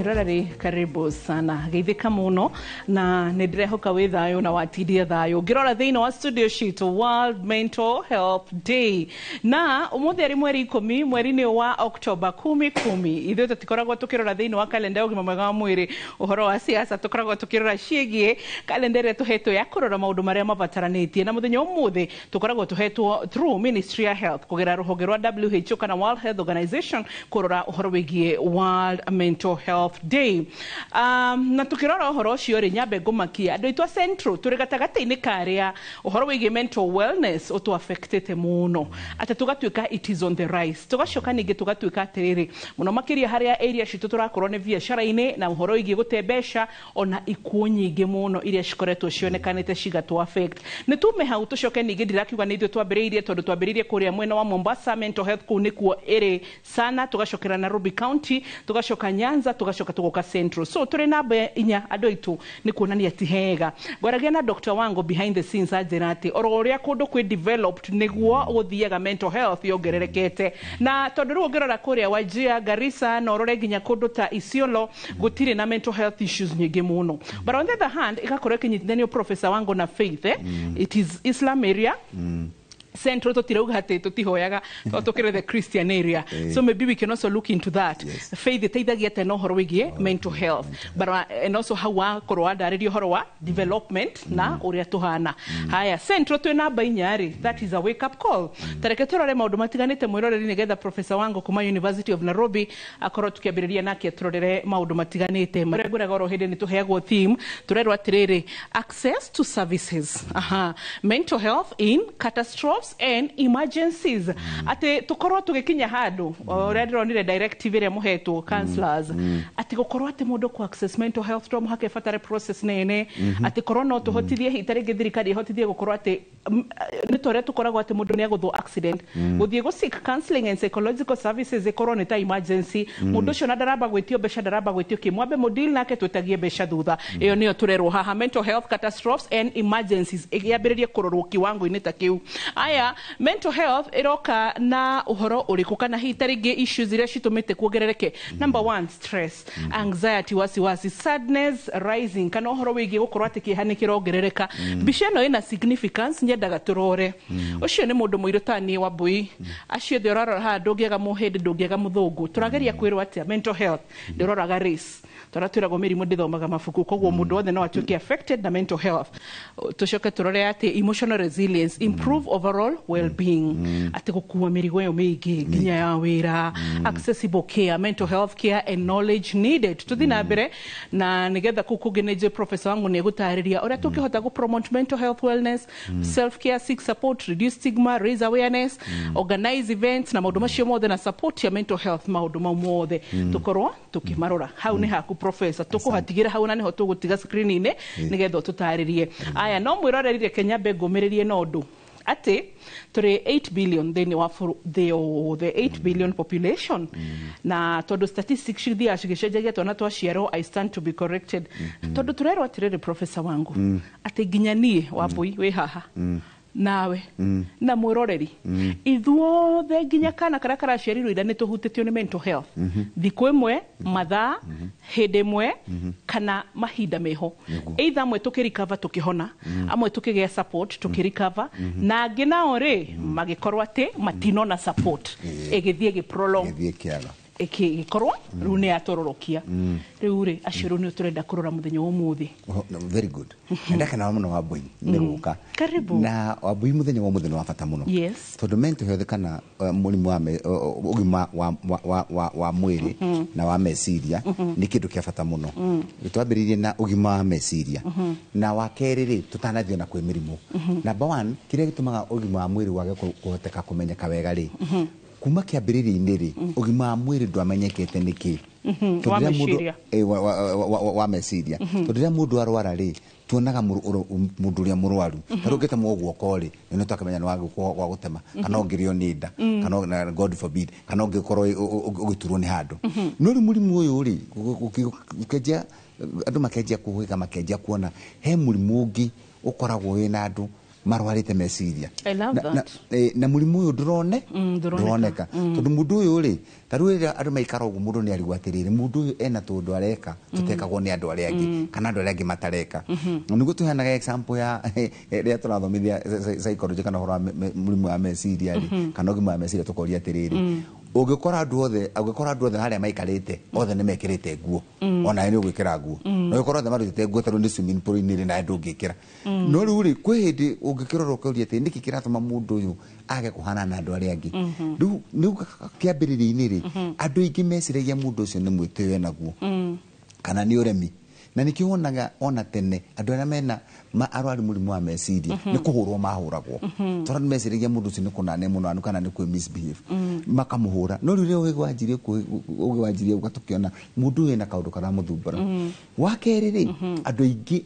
Mwiroreri, karibu sana. Geithĩka mũno na nĩ ndĩrehoka wĩ thayũ na watindia thayũ. Ngĩrora thĩinĩ wa studio citũ, World Mental Health Day, na ũmũthĩ arĩ mweri 10, mweri-inĩ wa October, kumi kumi. Ithuĩ tũtikoragwo tũkĩrora thĩinĩ wa kalenda ya ũgima mwega wa mwĩrĩ ũhoro wa siasa, tũkoragwo tũkĩrora ciĩgiĩ kalenda ĩrĩa tũhetwo ya kũrora maũndũ marĩa mabataranĩtie. Na mũthenya ũmũthĩ tũkoragwo tũhetwo through Ministry ya Health kũgerera rũhonge rwa WHO kana World Health Organization kũrora ũhoro wĩgiĩ World Mental Health Day. Na tukirora ũhoro ũcio rĩ, nyambe ngũmakia andũ aitũ a Central, tũrĩ gatagatĩ-inĩ karĩa ũhoro wĩgiĩ mental wellness ũtũ affectĩte mũno atĩ tũgatuĩka it is on the rise. Tũgacoka ningĩ tũgatuĩka atĩrĩrĩ, mũno makĩria harĩa area citũ tũrakorwo nĩ biacara-inĩ na ũhoro wĩgiĩ gũte mbeca, ona ikuũ nyingĩ mũno iria cikoretwo cionekanĩte cigatũ affect. Nĩ tume hau tũcoke ningĩ, ndirakiuga nĩ ithuĩ twambĩrĩirie, tondũ twambĩrĩirie kũrĩa mwena wa Mombasa, mental health kũu nĩkuo ĩrĩ sana, tũgacokera Nairobi County, tũgacoka Nyanza, tũgacoka tũgoka Central. So tũrĩ namba 4, andũ aitũ, nĩ kuonania ti hega. Ngwaragia na Dr. Wango behind the scenes, anjĩra atĩ oro ũrĩa kũndũ kwĩ developed nĩguo gũthiaga mental health yongererekete, na tondũ rĩu ũngĩrora kũrĩa Wajir, Garissa, na ũrore nginya kũndũ ta Isiolo, gũtirĩ na mental health issues nyingĩ mũno. But on the other hand, ĩgakorwo ĩkĩnyitithanio, Professor Wango, na faith, eh? It is Islam area. Central tũtirauga atĩ tũtihoyaga, tondũ tũkĩrĩ the Christian area, so maybe we can also look into that. Faith ĩteithagia atĩa na ũhoro wĩgiĩ mental health? But and also hau wakorwo wandarĩria ũhoro wa development na ũrĩa tũhana. Haya, Central twĩ namba 4 rĩ, that is a wake up call. Tareke tũrore maũndũ matiganĩte, mwĩroreri, nĩgetha Professor Wango kuma University of Nairobi akorwo tukĩambĩrĩria nake tũrorere maũndũ matiganĩte. Marĩa ngwĩraga oro hĩndĩ nĩ tũheagwo theme, tũrerwo atĩrĩrĩ, access to services, aha, mental health in catastrophes and emergencies, atĩ tũkorwo tũgĩkinya handũ ũrĩa ndĩronire directive ĩrĩa mũhetwo counselors, atĩ gũkorwo atĩ mũndũ ku access mental health to mũhaka ĩbatare process nene, atĩ korwo no tũhotithie hihi ta rĩngĩ thirikari ĩhotithie gũkorwo atĩ nĩ ta ũrĩa tũkoragwo atĩ mũndũ nĩ agũthwo accident, gũthiĩ gũ seek counseling and psychological services ĩkorwo nĩ ta emergency. Mũndũ ũcio na ndaramba gwĩtio mbeca, ndaramba gwĩtio kĩ, mwambe mũdeal nake, twĩtagie mbeca thutha. Ĩyo nĩyo tũrerwo haha, mental health catastrophes and emergencies ĩgĩambĩrĩrie kũrorwo kiwango-inĩ ta kĩu. Aya, mental health ĩroka na ũhoro ũrĩkũ, kana hihi ta rĩngĩ issues iria citũmĩte kuongerereke? Number one, stress, anxiety, wasiwasi, sadness rising, kana ũhoro wĩgiĩ gũkorwo atĩ kĩeha nĩ kĩrongerereka. Mbica ĩno ĩna significance, nyendaga tũrore. Ũcio nĩ mũndũ mũirũ ta niĩ wa mbui. Acio othe ũrarora haha, ndũngĩaga mũhĩndĩ, ndũngĩaga mũthũngũ. Tũrageria kwĩrwo atĩa? Mental health ndĩroraga race, tũrĩa twĩragwo mĩrimũ ndĩthomaga mabuku, koguo mũndũ wothe no atuĩke affected na mental health. Tũcoke tũrore atĩ emotional resilience improve overall well-being, atĩ gũkua mĩrigo ĩyo mĩingĩ nginya ya wĩra, accessible care, mental health care and knowledge needed. Tũthiĩ na mbere na nĩgetha kũu kũngĩ nĩ njũĩ Professor wangu nĩ egũtarĩria ũrĩa tũngĩhota gũ promote mental health wellness, self care, seek support, reduce stigma, raise awareness, organize events na maũndũ macio mothe na support ya mental health. Maũndũ mau mothe tũkorwo tũkĩmarora. Hau nĩ haku, Professor, tũkũhatigĩra hau na nĩho tũgũtiga screen-inĩ nĩgetha ũtũtarĩrie. Aya, no mwĩroreri, reke nyambe ngũmĩrĩrie na ũndũ atĩ tũrĩ 8 billion thĩinĩ wa thĩ yothe, 8 billion population, na tondũ statistics cithiaga cigĩcenjagia, twana twaciarwo, I stand to be corrected, tondũ tũrerwo atĩrĩrĩ, Professor wangu, atĩ nginya niĩ Wambui wĩ haha nawe na mwĩroreri, ithuothe nginya kana karĩa karaciarirwo ira, nĩ tũhutĩtio nĩ mental health thikũ ĩmwe, mathaa, hĩndĩ ĩmwe kana mahinda meho. Either amwe tũkĩrecover, tũkĩhona, amwe tũkĩgĩa support tũkĩrecover, na angĩ nao rĩ magĩkorwo atĩ matinona support, ĩgĩthiĩ ĩgĩprolong, Gĩthiĩ kĩaga. Ĩgĩkorwo rĩu nĩ yatororokia. Rĩu rĩ, acio rĩu nĩ tũrenda kũrora mũthenya wa ũmũthĩ. Oh, no, very good. Ndakena mũno, Wambui, nĩ gũka. Karibu. Na Wambui, mũthenya wa ũmũthĩ nĩ wa bata mũno, tondũ mental health kana mũrimũ wa ũgima wa mwĩrĩ na wa meciria nĩ kĩndũ kĩa bata mũno. Twambĩrĩirie na ũgima wa meciria, na wa kerĩ rĩ, tũtanathiĩ na kwĩ mĩrimũ, number one, kĩrĩa gĩtũmaga ũgima wa mwĩrĩ wage kũhoteka kũmenyeka wega rĩ, kuma kĩambĩrĩria-inĩ rĩ, ũgima wa mwĩrĩ ndwamenyekete nĩkĩ. Tondũ Wa rĩrĩa mũndũ- meciria. Wa meciria, tondũ rĩrĩa mũndũ arwara rĩ, tuonaga mũndũ ũrĩa mũrwaru. Ta rĩu ũngĩtemwo guoko rĩ, nĩ twakĩmenya nĩ wa gũtema, kana ũngĩrĩo nĩ nda, kana na God forbid, kana ũngĩkorwo ũgĩturwo nĩ handũ. No rĩu mũrimũ ũyũ rĩ, ũkĩenjia andũ makenjia kũhĩga, makenjia kuona he mũrimũ ũngĩ ũkoragwo wĩna andũ. marwarĩte meciria. I love that. Na mũrimũ ũyũ ndũroneka tondũ mũndũ ũyũ rĩ, ta rĩu rĩrĩa andũ maikara ũguo, mũndũ nĩ arigwo atĩrĩrĩ, mũndũ ũyũ ena tũũndũ areka tũtekagwo nĩ andũ arĩa angĩ kana andũ arĩa angĩ matareka. Na nĩguo tũheanaga example ya rĩrĩa tũrathomithia psychology kana ũhoro wa mũrimũ wa meciria rĩ, kana ũgima wa meciria, tũkoria atĩrĩrĩ, ũngĩkora andũ othe harĩa maikarĩte othe nĩ mekĩrĩte nguo, ona nĩ ũgwĩkĩra nguo, na ũngĩkora othe marutĩte nguo tarĩu nĩ swimming pool-inĩ rĩ, nawe ndũngĩkĩra. No rĩu rĩ, kwĩ hĩndĩ ũngĩkĩrora ũkauria atĩ nĩkĩ kĩratũma mũndũ ũyũ age kũhana na andũ arĩa angĩ. Rĩu kĩambĩrĩria-inĩ rĩ, andũ aingĩ meciragia mũndũ ũcio nĩ mwĩtĩo enaguo kana nĩ ũremi. Na nĩkĩo wonaga ona tene andũ arĩa mena arwaru mũrimũ wa meciria nĩ kũhũrwo mahũragwo, tondũ nĩ meciragia mũndũ ũcio nĩ kũnane mũno kana nĩ kwĩ misbehave, makamũhũra. No rĩu rĩrĩa ũgĩ wanjirie gũka, tũkĩona mũndũ ũyũ ena kaũndũ karamũthumbũra. Wa kerĩ rĩ, andũ aingĩ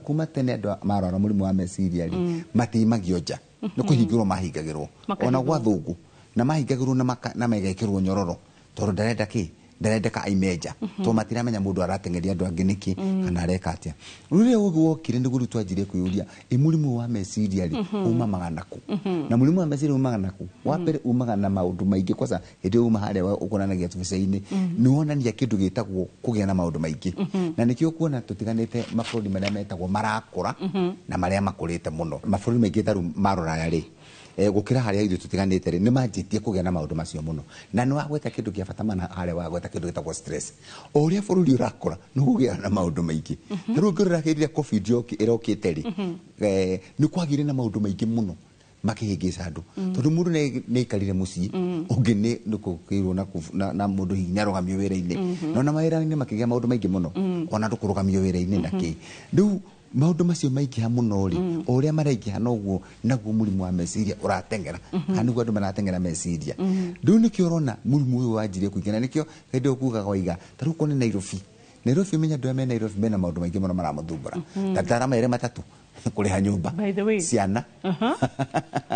kuma tene andũ marwara mũrimũ wa meciria rĩ, matiimagio nja, nĩ kũhingĩrwo mahingagĩrwo ona gwa thũngũ, na mahingagĩrwo na magekĩrwo nyororo, tondũ ndarenda kĩ, ndarendeka aime nja, tondũ matiramenya mũndũ arateng'eria andũ angĩ nĩkĩ kana areka atĩa. Rĩrĩa ũgĩ wokire nĩguo rĩu twanjirie kwĩyũria, ĩ mũrimũ wa meciria rĩ umaga nakũ? Na mũrimũ wa meciria umaga nakũ? Wa mbere umaga na maũndũ maingĩ. Kwanza hĩndĩ ĩyo uma harĩa ũkonanagia tũbica-inĩ, nĩ wonania kĩndũ gĩtagwo kũgĩa na maũndũ maingĩ. Na nĩkĩo kuona tũtiganĩte mabũrũri marĩa metagwo marakũra na marĩa makũrĩte mũno. Mabũrũri maingĩ ta rĩu ma rũraya rĩ, gũkĩra harĩa ithuĩ tũtiganĩte rĩ, nĩ manjĩtie kũgĩa na maũndũ macio mũno. Na nĩ wagweta kĩndũ kĩa bata mana harĩa wagweta kĩndũ gĩtagwo stress. O ũrĩa bũrũri ũrakũra nĩ ũgũgĩa na maũndũ maingĩ. Ta rĩu ũngĩrora hĩndĩ ĩrĩa COVID ĩrokĩte rĩ, nĩ kwagĩire na maũndũ maingĩ mũno makĩhĩngĩca andũ, tondũ mũndũ nĩ aikarire mũciĩ, ũngĩ nĩ kũkĩirwo na mũndũ hihi nĩarũgamio wĩra-inĩ, na ona mawĩra-inĩ makĩgĩa maũndũ maingĩ mũno, ona andũ kũrũgamio wĩra-inĩ na kĩ. Rĩu maũndũ macio maingĩha mũno rĩ, o ũrĩa maraingĩha noguo naguo mũrimũ wa meciria ũrateng'era, kana nĩguo andũ marateng'era meciria. Rĩu nĩkĩo ũrona mũrimũ ũyũ wanjirie kũingĩra, na nĩkĩo hĩndĩ ĩyo kugaga waiga ta rĩu kone Nairobi. Nairobi menya andũ arĩa me Nairobi mena maũndũ maingĩ mũno maramũthumbũra, ta ndara merĩ matatũ, kũrĩha nyũmba, By the way. ciana,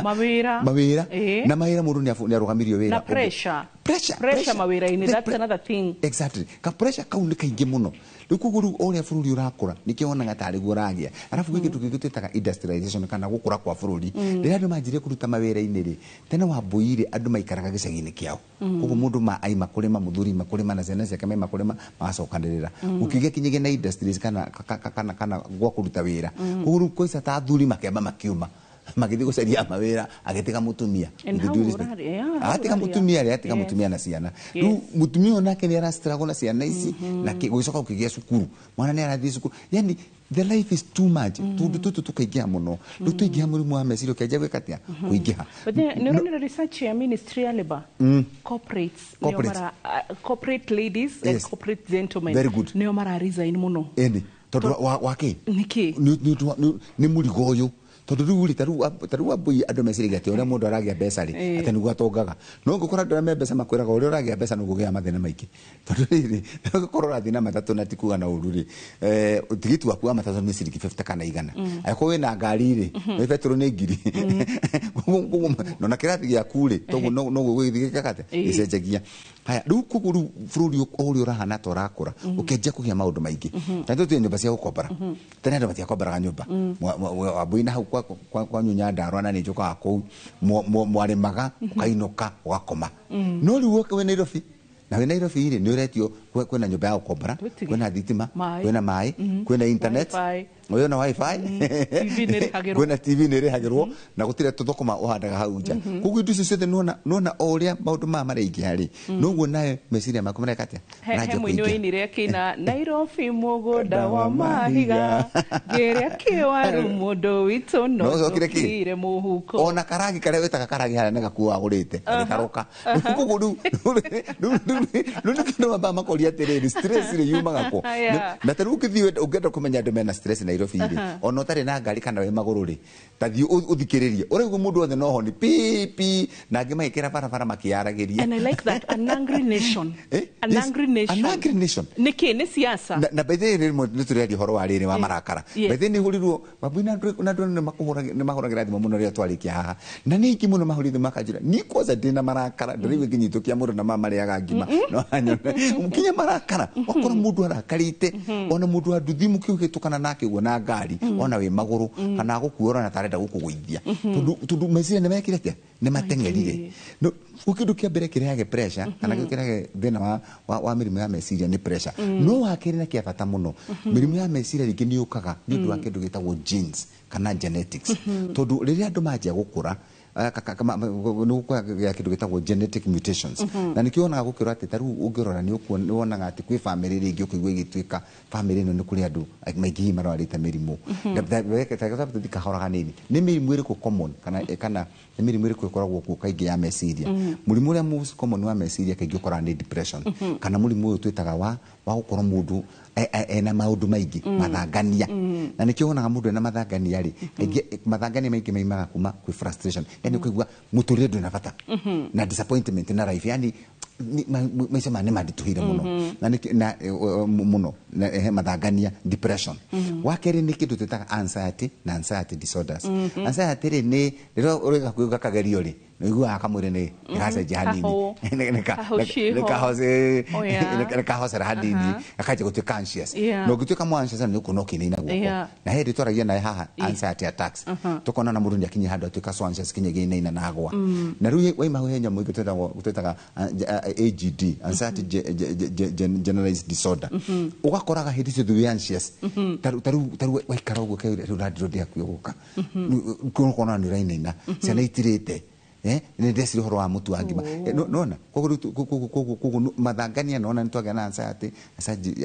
mawĩra, mawĩra, na mawĩra mũndũ nĩ arũgamirio wĩra. Na pressure. Pressure, pressure mawĩra-inĩ, that's another thing. Exactly. Ka pressure kau nĩ kaingĩ mũno. Rĩu koguo rĩu o ũrĩa bũrũri ũrakũra nĩkĩo wonaga tarĩ guo ũragĩa. Arabu gwĩ kĩndũ kĩngĩ twĩtaga industrialization kana gũkũra kwa bũrũri. Rĩrĩa andũ manjirie kũruta mawĩra-inĩ rĩ, tene Wambui rĩ, andũ maikaraga gĩcagi-inĩ kĩao. Koguo mũndũ ma aima kũrĩma, mũthuri aima kũrĩma na ciana ciake maima kũrĩma, magacokanĩrĩra. Gũkĩgĩa kinyagia na industries kana gwa kũruta wĩra. Koguo rĩu kwaica ta athuri makĩamba makiuma, magĩthiĩ gũcaria mawĩra, agĩtiga mũtumia. And With how due respect. ũrarĩ? Yeah, how Agatiga ũrarĩ? Mũtumia rĩ, atiga mũtumia na ciana. Rĩu mũtumia ũyũ nake nĩ arastruggle na ciana ici, na gũgĩcoka gũkĩgĩa cukuru, mwana nĩ arathiĩ cukuru, yani the life is too much. Tũndũ tũtũ tũkaingĩha mũno, rĩu tũingĩha mũrimũ wa meciria ũkĩanjia gwĩka atĩa, kũingĩha. But then, nĩ ũronire research ya Ministry ya Labour? Corporates, nĩo Corporates. Corporate ladies and corporate gentlemen Very good. nĩo mara resign mũno. Ĩni tondũ wa kĩ? Nĩkĩ? Nĩ mũrigo ũyũ, tondũ rĩu rĩ, ta rĩu Wambui andũ meciragia atĩ ũrĩa mũndũ aragĩa mbeca rĩ, atĩ nĩguo atongaga. No ũngĩkora andũ arĩa me mbeca makwĩraga ũrĩa ũragĩa mbeca nĩguo ũgĩaga mathĩna maingĩ, tondũ rĩrĩ ũngĩkorwo ũrathiĩ na matatũ, na ti kuga na ũru rĩ, tigiti waku wa matatũ nĩ ciringi 50 kana 100, angĩkorwo wĩna ngari rĩ, nĩ betũrũ nĩ 1000, na ona kĩrathi gĩaku rĩ, toguo noguo gũgĩthiĩ gĩkaga atĩa, gĩcenjagia. Haya, rĩu koguo rĩu bũrũri o ũrĩa ũrahana ta ũrakũra, ũkĩanjia kũgĩa maũndũ maingĩ. Na tũtue nyũmba cia gũkombora, tene andũ matiakombaraga nyũmba. Wambui na hau kwanyu Nyandarua, na nĩ njũkaga kũu, mwarĩmaga ũkainũka ũgakoma. No rĩu woka wĩ Nairobi, na wĩ Nairobi rĩ, nĩ ũretio kwĩna nyũmba ya gũkombora, Gũtirĩ. kwĩna thitima, Maĩ. kwĩna maĩ, kwĩna internet, Wi-Fi. kwĩna wifi, TV nĩ ĩrĩhagĩrwo. Kwĩna TV nĩ ĩrĩhagĩrwo, na gũtirĩ tũthũkũma ũhandaga hau nja. Koguo indo icio ciothe nĩwona o ũrĩa maũndũ maya maraingĩha rĩ, noguo nawe meciria maku mareka atĩa, He maranjia mũini kũingĩha. wainire akĩina Nairobi mũgũnda wa mahiga, ngĩrĩa kĩwaru mũndũ witũ no No ũcokire kĩ? njũkire mũhuko. Ona karagi karĩa wĩtaga karagi harĩa nĩ gakuo wagũrĩte gagĩtarũka. Koguo rĩu nĩkĩo andũ mambaga makoria atĩrĩrĩ, stress rĩ yumaga kũ? Na ta rĩu ũngĩthiĩ ũngĩenda kũmenya andũ mena stress Nairobi rĩ, ona ũtarĩ na ngari kana wĩ magũrũ rĩ, ta thiĩ ũthikĩrĩrie ũraigua mũndũ wothe no honi pi pi, na angĩ magĩkĩra barabara makĩyaragĩria. And I like that, an angry nation. Eh? An Yes, angry nation. an angry nation. Nĩkĩ nĩ siasa? Na by the way rĩmwe nĩ tũrĩaria ũhoro wa rĩrĩ wa marakara. By the way nĩ hũrirwo Wambui na andũ nĩ mahũragĩra thimũ mũno rĩrĩa twarĩkia haha, na nĩ aingĩ mũno mahũrire thimũ makanjĩra niĩ kwanza ndĩna marakara, ndĩraigua ngĩnyitũkia mũndũ na mama marĩaga ngima no anyone nginya marakara, wakora mũndũ arakarĩte, ona mũndũ wa nduthi mũkĩhĩtũkana nake ũguo na ngari ona wĩ magũrũ kana agũkua ũrona ta arenda gũkũgũithia, tondũ meciria nĩ mekire atĩa, nĩ mateng'erire. No kĩndũ kĩa mbere kĩrehage pressure kana kĩrehage thĩna wa mĩrimũ ya meciria nĩ pressure. No wa kerĩ na kĩa bata mũno, mĩrimũ ya meciria rĩngĩ nĩ yũkaga nĩ ũndũ wa kĩndũ gĩtagwo genes kana genetics, tondũ rĩrĩa andũ manjia gũkũra nĩ gũkũgĩa kĩndũ gĩtagwo genetic mutations. Na nĩkĩo wonaga gũkĩrwo atĩ ta rĩu ũngĩrora nĩ wonaga atĩ kwĩ famĩlĩ rĩngĩ ũkĩigua ĩgĩtuĩka famĩlĩ ĩno nĩ kũrĩ andũ maingĩ hihi marwarĩte mĩrimũ. Tũthiĩ kahora hanini, nĩ mĩrimũ ĩrĩkũ common kana nĩ mĩrimũ ĩrĩkũ ĩkoragwo kuo kaingĩ ya meciria? Mũrimũ ũrĩa most common wa meciria kaingĩ ũkoraga nĩ depression, kana mũrimũ ũyũ twĩtaga wa gũkorwo mũndũ ena maũndũ maingĩ mathangania. Na nĩkĩo wonaga mũndũ ena mathangania rĩ, kaingĩ mathangania maingĩ maimaga kuma kwĩ frustration, yani ũkaigua mũtũrĩre ndũrĩ na bata na disappointment na life, yani maica maya nĩ manditũhĩire mũno na na mũno na mathangania, depression. Wa kerĩ nĩ kĩndũ twĩtaga anxiety na anxiety disorders. Anxiety rĩ, nĩ rĩrĩa ũrĩga kwĩga kagerio rĩ, nĩ ũiguaga kamwĩrĩ nĩ gacenjia hanini. Kahũ ciĩho. Oh, yeah. Nĩ kahocera hanini, gakanjia gũtuĩka anxious. Na ũngĩtuĩka mũ anxious nĩ ũkuona ũkĩinaina guoko. Na he hĩndĩ twaragia nawe haha anxiety attacks, tũkona na mũndũ nĩ akinyia handũ atuĩka so anxious kinyagia inaina na agwa. Na rĩu waima hau he nyamũ ĩngĩ twĩtaga AGD, anxiety generalized disorder. Ũgakoraga hĩndĩ ciothe wĩ anxious. Ta rĩu waikara ũguo ũkeyũria, rĩu landlord akuĩ gũka, ũkona nĩ ũrainaina, ciana itirĩte, nĩ ndeciria ũhoro wa mũtu wa ngima. Nona koguo rĩu koguo mathangania nona nĩ twagĩa na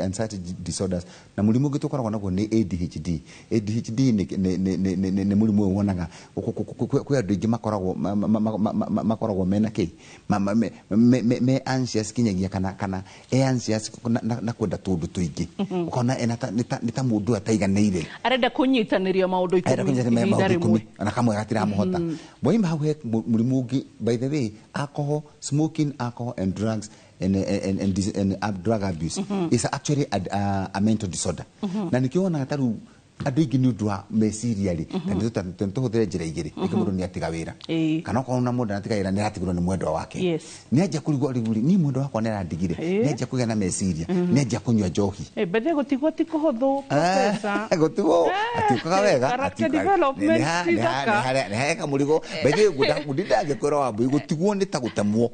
anxiety disorders. Na mũrimũ ũngĩ tũkoragwo naguo nĩ ADHD. ADHD nĩ mũrimũ ũyũ wonaga kwĩ andũ aingĩ makoragwo makoragwo mena kĩ me anxious kinyagia kana e anxious na kwenda tũndũ tũingĩ, ũkona ena nĩ ta mũndũ ataiganĩire. Arenda kũnyitanĩria maũndũ Arenda 10 kũnyitanĩria ihinda maũndũ rĩmwe. 10 na kamwe gatiramũhota. Waima hau he mũrimũ ũngĩ, by the way, alcohol, smoking, alcohol and drugs and drug abuse is actually a mental disorder. Na nĩkĩo wonaga ta rĩu andũ aingĩ nĩ ũndũ wa meciria rĩ, ta nĩ tũhũthĩre njĩra igĩrĩ. Rĩngĩ mũndũ nĩ atiga wĩra, kana okorwo na mũndũ anatiga wĩra, nĩ aratigirwo nĩ mwendwa wake. Nĩ anjia kũrigwo rĩu rĩ, niĩ mwendwa wakwa nĩ arandigire. Nĩ anjia kũgĩa na meciria, nĩ anjia kũnyua njohi. Bethe gũtigwo ti kũhũthũ, professor. Gũtigwo atiũkaga wega. Character development ti thaka. Nĩ heka mũrigo. By the way, ndangĩkwĩra Wambui, gũtigwo nĩ ta gũtemwo.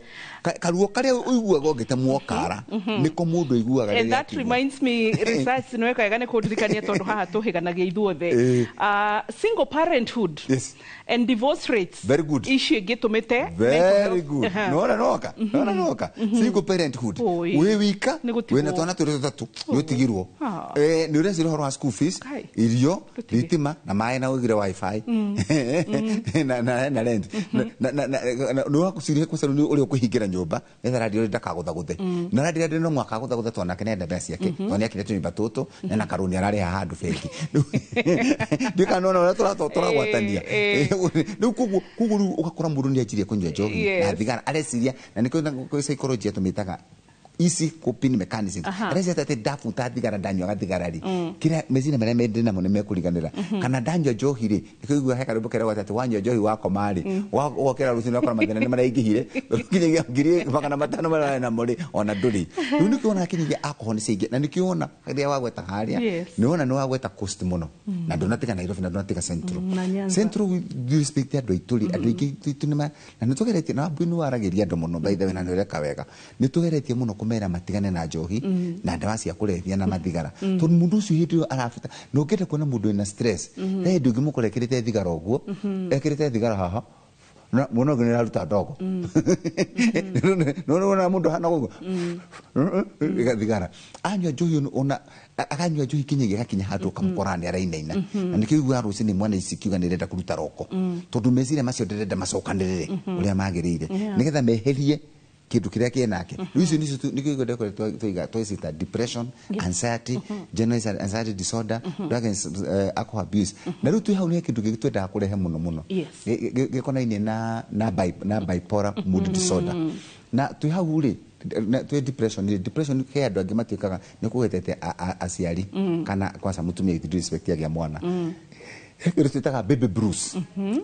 Karuo karĩa ũiguaga ũngĩtemwo kara nĩko mũndũ aiguaga And rĩrĩa that atigwo. reminds me, research nĩ weka wega nĩ kũndirikania, tondũ haha tũhĩganagia ithuothe. Single parenthood and divorce rates. Very good. Icio ingĩtũmĩte mental Very health. good. Nona noka nona noka single parenthood. Oi. Wĩ wika, Nĩ gũtigwo. wĩna twana tũrĩ tũtatũ, nĩ ũtigirwo. Nĩ ũreciria ũhoro wa school fees, Kai. irio, Tũtige. thitima na maĩ, na ũigire wifi na rent. Na nĩ wakuciria kwanza nĩ ũrĩa ũkũhingĩra nyũmba nĩgetha radio ndakagũthagũthe, na radio no mwaka agũthagũthe, tondũ nake nĩenda mbeca ciake, tondũ nĩ akire tũnyũmba tũtũ na karũni ararĩha handũ bengi. Ndiũĩ nona ũrĩa tũragwatania. Rĩu koguo rĩu ũgakora mũndũ nĩ anjirie kũnyua njohi na thigara, areciria na nĩkĩo kwĩ psychology tũmĩtaga easy coping mechanism. Areciria atĩ ndabuta thigara, ndanyuaga thigara rĩ, kĩrĩa meciria marĩa mendĩ namo nĩ mekũriganĩra, kana ndanyua njohi rĩ, nĩkĩo ũiguaga he karwĩmbo keragwo atĩ wanyua njohi wakoma rĩ, wokĩra rũcinĩ ũgakora mathĩna nĩ maraingĩhire, kinyagia 500,000 mararĩ namo rĩ, ona ndũrĩ. Rĩu nĩkĩo wonaga kinyagia alcohol nĩ ciaingĩ, na nĩkĩo wona rĩrĩa wagweta harĩa, nĩ wona nĩ wagweta coast mũno, na ndũnatiga Nairobi na ndũnatiga Central. Na Nyanza. Central, with due respect, andũ aitũ rĩ, andũ aingĩ itũ nĩ na nĩ tũgeretie, na Wambui nĩ waragĩria andũ mũno, by the way, na nĩ ũreka wega, nĩ tũgeretie mũno kũmera matigane na njohi na ndawa cia kũrebia na mathigara, tondũ mũndũ ũcio hĩndĩ ĩyo arabata. Na ũngĩenda kuona mũndũ wĩna stress, he hĩndĩ ũngĩmũkora ekĩrĩte thigara ũguo, ekĩrĩte thigara haha na mũno ũngĩ nĩ araruta ndogo. Nĩ mũndũ hana ũguo thigara, anyua njohi, ona akanyua njohi kinyagia gakinya handũ ũkamũkora nĩ arainaina. Na nĩkĩo ũiguaga rũcinĩ mwana ici kiuga nĩ ĩrenda kũruta roko, tondũ meciria macio ndĩrenda macokanĩrĩre ũrĩa magĩrĩire nĩgetha meherie kĩndũ kĩrĩa kĩ nake. Rĩu icio nicio nĩkĩo igua twaiga twacita depression, anxiety, generalized anxiety disorder, drug and alcohol abuse. Na rĩu twĩ hau nĩ kĩndũ gĩngĩ twendaga kũrehe mũno mũno gĩkonainie na bipolar mood disorder. Na twĩ hau rĩ, twĩ depression rĩ, depression he andũ angĩ matuĩkaga nĩ kũgwetete aciari kana kwanza mũtumia, with due respect, agĩa mwana. Kĩndũ twĩtaga baby blues.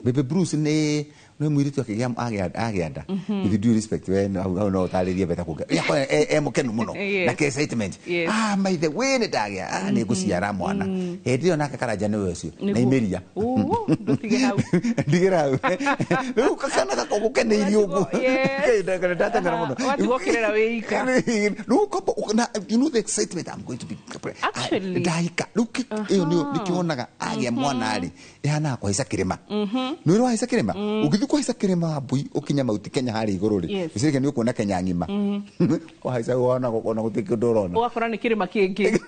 Baby blues nĩ mũirĩtu akĩgĩa agĩa nda. With due respect, we hau no ũtarĩrie beta kũngĩ. Yakwa e mũkenu mũno na ke excitement. Ah, by the way, nĩ ndagĩa, ah, nĩ ngũciara mwana. Hĩndĩ ĩyo nake Karanja nĩwe ũcio na imĩria. Ndũtige hau. Ndigĩra hau. Rĩu kana gakwa gũkeneirie ũguo. Ndateng'era mũno. Watigwo ũkĩrera wĩ ika. Rĩu ũkamba na you know the excitement, I'm going to be Actually. Ndahika. Rĩu ĩyo nĩyo nĩkĩo agĩa mwana rĩ ĩhanaga kũhaica kĩrĩma. Nĩ ũrĩ wahaica kĩrĩma? Ũgĩthiĩ kũhaica kĩrĩma Wambui ũkinya Mount Kenya harĩa igũrũ rĩ, ũcirike nĩ ũkuona Kenya ng'ima. Wahaica wona ona gũtirĩ kĩndũ ũrona. Ũgakora nĩ kĩrĩma kĩngĩ.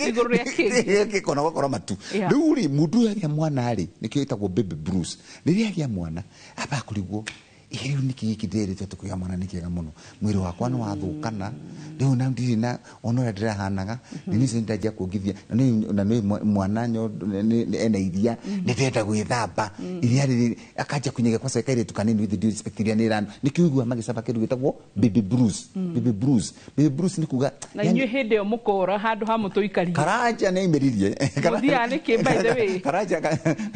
Igũrũ rĩa kĩngĩ. Kĩkona ũgakora matu. Rĩu rĩ, mũndũ ũyũ agĩa mwana rĩ, nĩkĩo ĩtagwo baby blues. Rĩrĩa agĩa mwana ambaga kũrigwo, rĩu nĩkĩ gĩkĩ ndĩrĩtwo atĩ kũgĩa mwana nĩ kĩega mũno, mwĩrĩ wakwa nĩ wathũkana rĩu na ndirĩ na ona ũrĩa ndĩrahanaga, nĩ niĩ ndanjia kuongithia na nĩ mwana ena iria, nĩ ndĩrenda gwĩthamba iria rĩrĩ, akanjia kũnyagia kwaca kairĩtu kanini, with due respect, iria nĩ ĩrano nĩkĩo ũiguaga magĩcaba kĩndũ gĩtagwo baby blues. Baby blues, baby blues nĩ kuga na inyuĩ hĩndĩ ĩyo mũkora handũ ha mũtũikarie. Karanja nĩ aimĩririe. Mũthiaga nĩkĩ, by the way?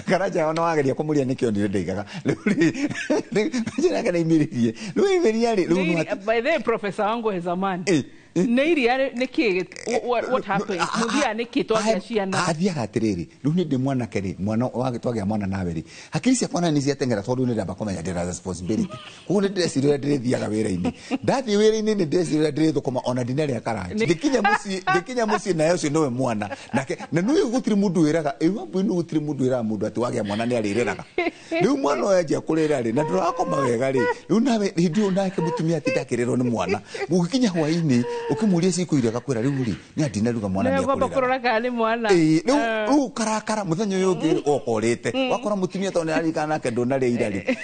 Karanja ona wageria kũmũria nĩkĩo ndirĩ ndaigaga. Rĩu rĩ nake nĩ aimĩririe. Rĩu aimĩria rĩ, rĩu nĩ By the way, professor wangu wa zamani, nĩ iria nĩkĩ, what happened? Mũthiaga nĩkĩ twagĩa ciana? Athiaga atĩrĩrĩ, rĩu nĩ ndĩ mwanake rĩ, mwana twagĩa mwana nawe rĩ, hakiri ciakwa na nĩ ciateng'era tondũ nĩ ndamba kũmenya ndĩna responsibility. Koguo nĩ ndĩreciria ũrĩa ndĩrĩthiaga wĩra-inĩ. Ndathiĩ wĩra-inĩ nĩ ndĩreciria ũrĩa ndĩrĩthũkũma ona ndinarĩa karanji. Ngĩkinya mũciĩ naye ũcio nĩwe mwana. Nake na nĩ gũtirĩ mũndũ wĩraga, ĩĩ Wambui, nĩ gũtirĩ mũndũ wĩraga mũndũ atĩ wagĩa mwana nĩ arĩrĩraga. Rĩu mwana ũyũ anjia kũrĩra rĩ, na ndũrakoma wega rĩ, rĩu nawe hĩndĩ ĩyo nake mũtumia atinda akĩrĩrwo nĩ mwana. Ũgĩkinya hwaĩ-inĩ ũkĩmũria ciĩko iria agakwĩra rĩu rĩ, nĩ andinaruga mwana nĩ akũrĩra. Kũrora kana nĩ mwana. Rĩu rĩu karakara mũthenya ũyũ ũngĩ ũkorĩte. Wakora mũtumia tondũ nĩ araririkana nake ndũnarĩa ira rĩ,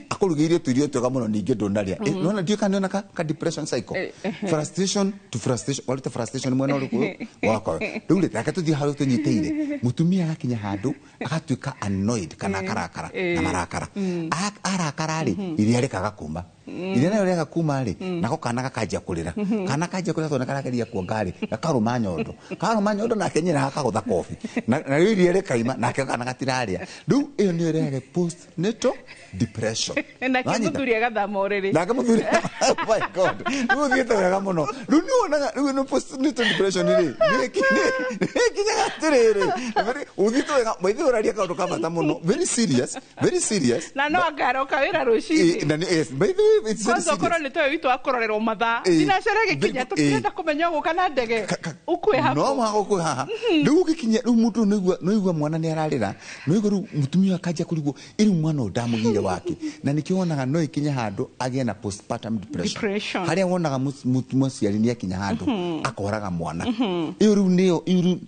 akũrugĩire tũirio twega mũno ningĩ ndũnarĩa. Nona ndiũ kana nĩona ka depression cycle. Frustration to frustration, waruta frustration mwena ũrĩkũ wakwa. Rĩu rĩ, reke tũthiĩ harĩa tũnyitĩire. Mũtumia agakinya handũ agatuĩka annoyed kana akarakara na marakara. Arakara rĩ, iria rĩkaga kuma. Iria nayo rĩaga kuma rĩ, nako kana gakanjia kũrĩra. Kana kanjia kũrĩra tondũ karageria kuonga rĩ, gakarũma nyondo. Karũma nyondo nake nyina gakagũtha kobi. Na rĩu iria rĩkaima nake kana gatirarĩa. Rĩu ĩyo nĩyo ĩrehaga postnatal depression. Nake mũthuri agathama ũrĩrĩ. Nake mũthuri, oh my God. Rĩu ũthiĩte wega mũno. Rĩu nĩ wonaga rĩu ĩno postnatal depression rĩ, nĩ ĩkinyaga atĩrĩrĩ. Ũthiĩte wega, maithe ũraria kaũndũ ka bata mũno. Very serious, very serious. Na no angaroka wĩra rũcinĩ. Na yes, by the way, it's very serious. Kwanza okorwo nĩ toĩ witũ wa kũrorerwo mathaa. Ndinacere gĩkinya tũtirenda kũmenya ũgũka na ndege. Ũkue hapo. No mũhaka ũkue haha. Rĩu ũgĩkinya rĩu mũndũ nĩ ũigua mwana nĩ ararĩra. Nĩ ũigua rĩu mũtumia akanjia kũrigwo ĩrĩu mwana ũyũ ndamũgĩire wake. Na nĩkĩo wonaga no ĩkinye handũ agĩe na postpartum depression. Harĩa wonaga mũciari nĩ akinya handũ akoraga mwana. Ĩyo rĩu nĩyo ĩyo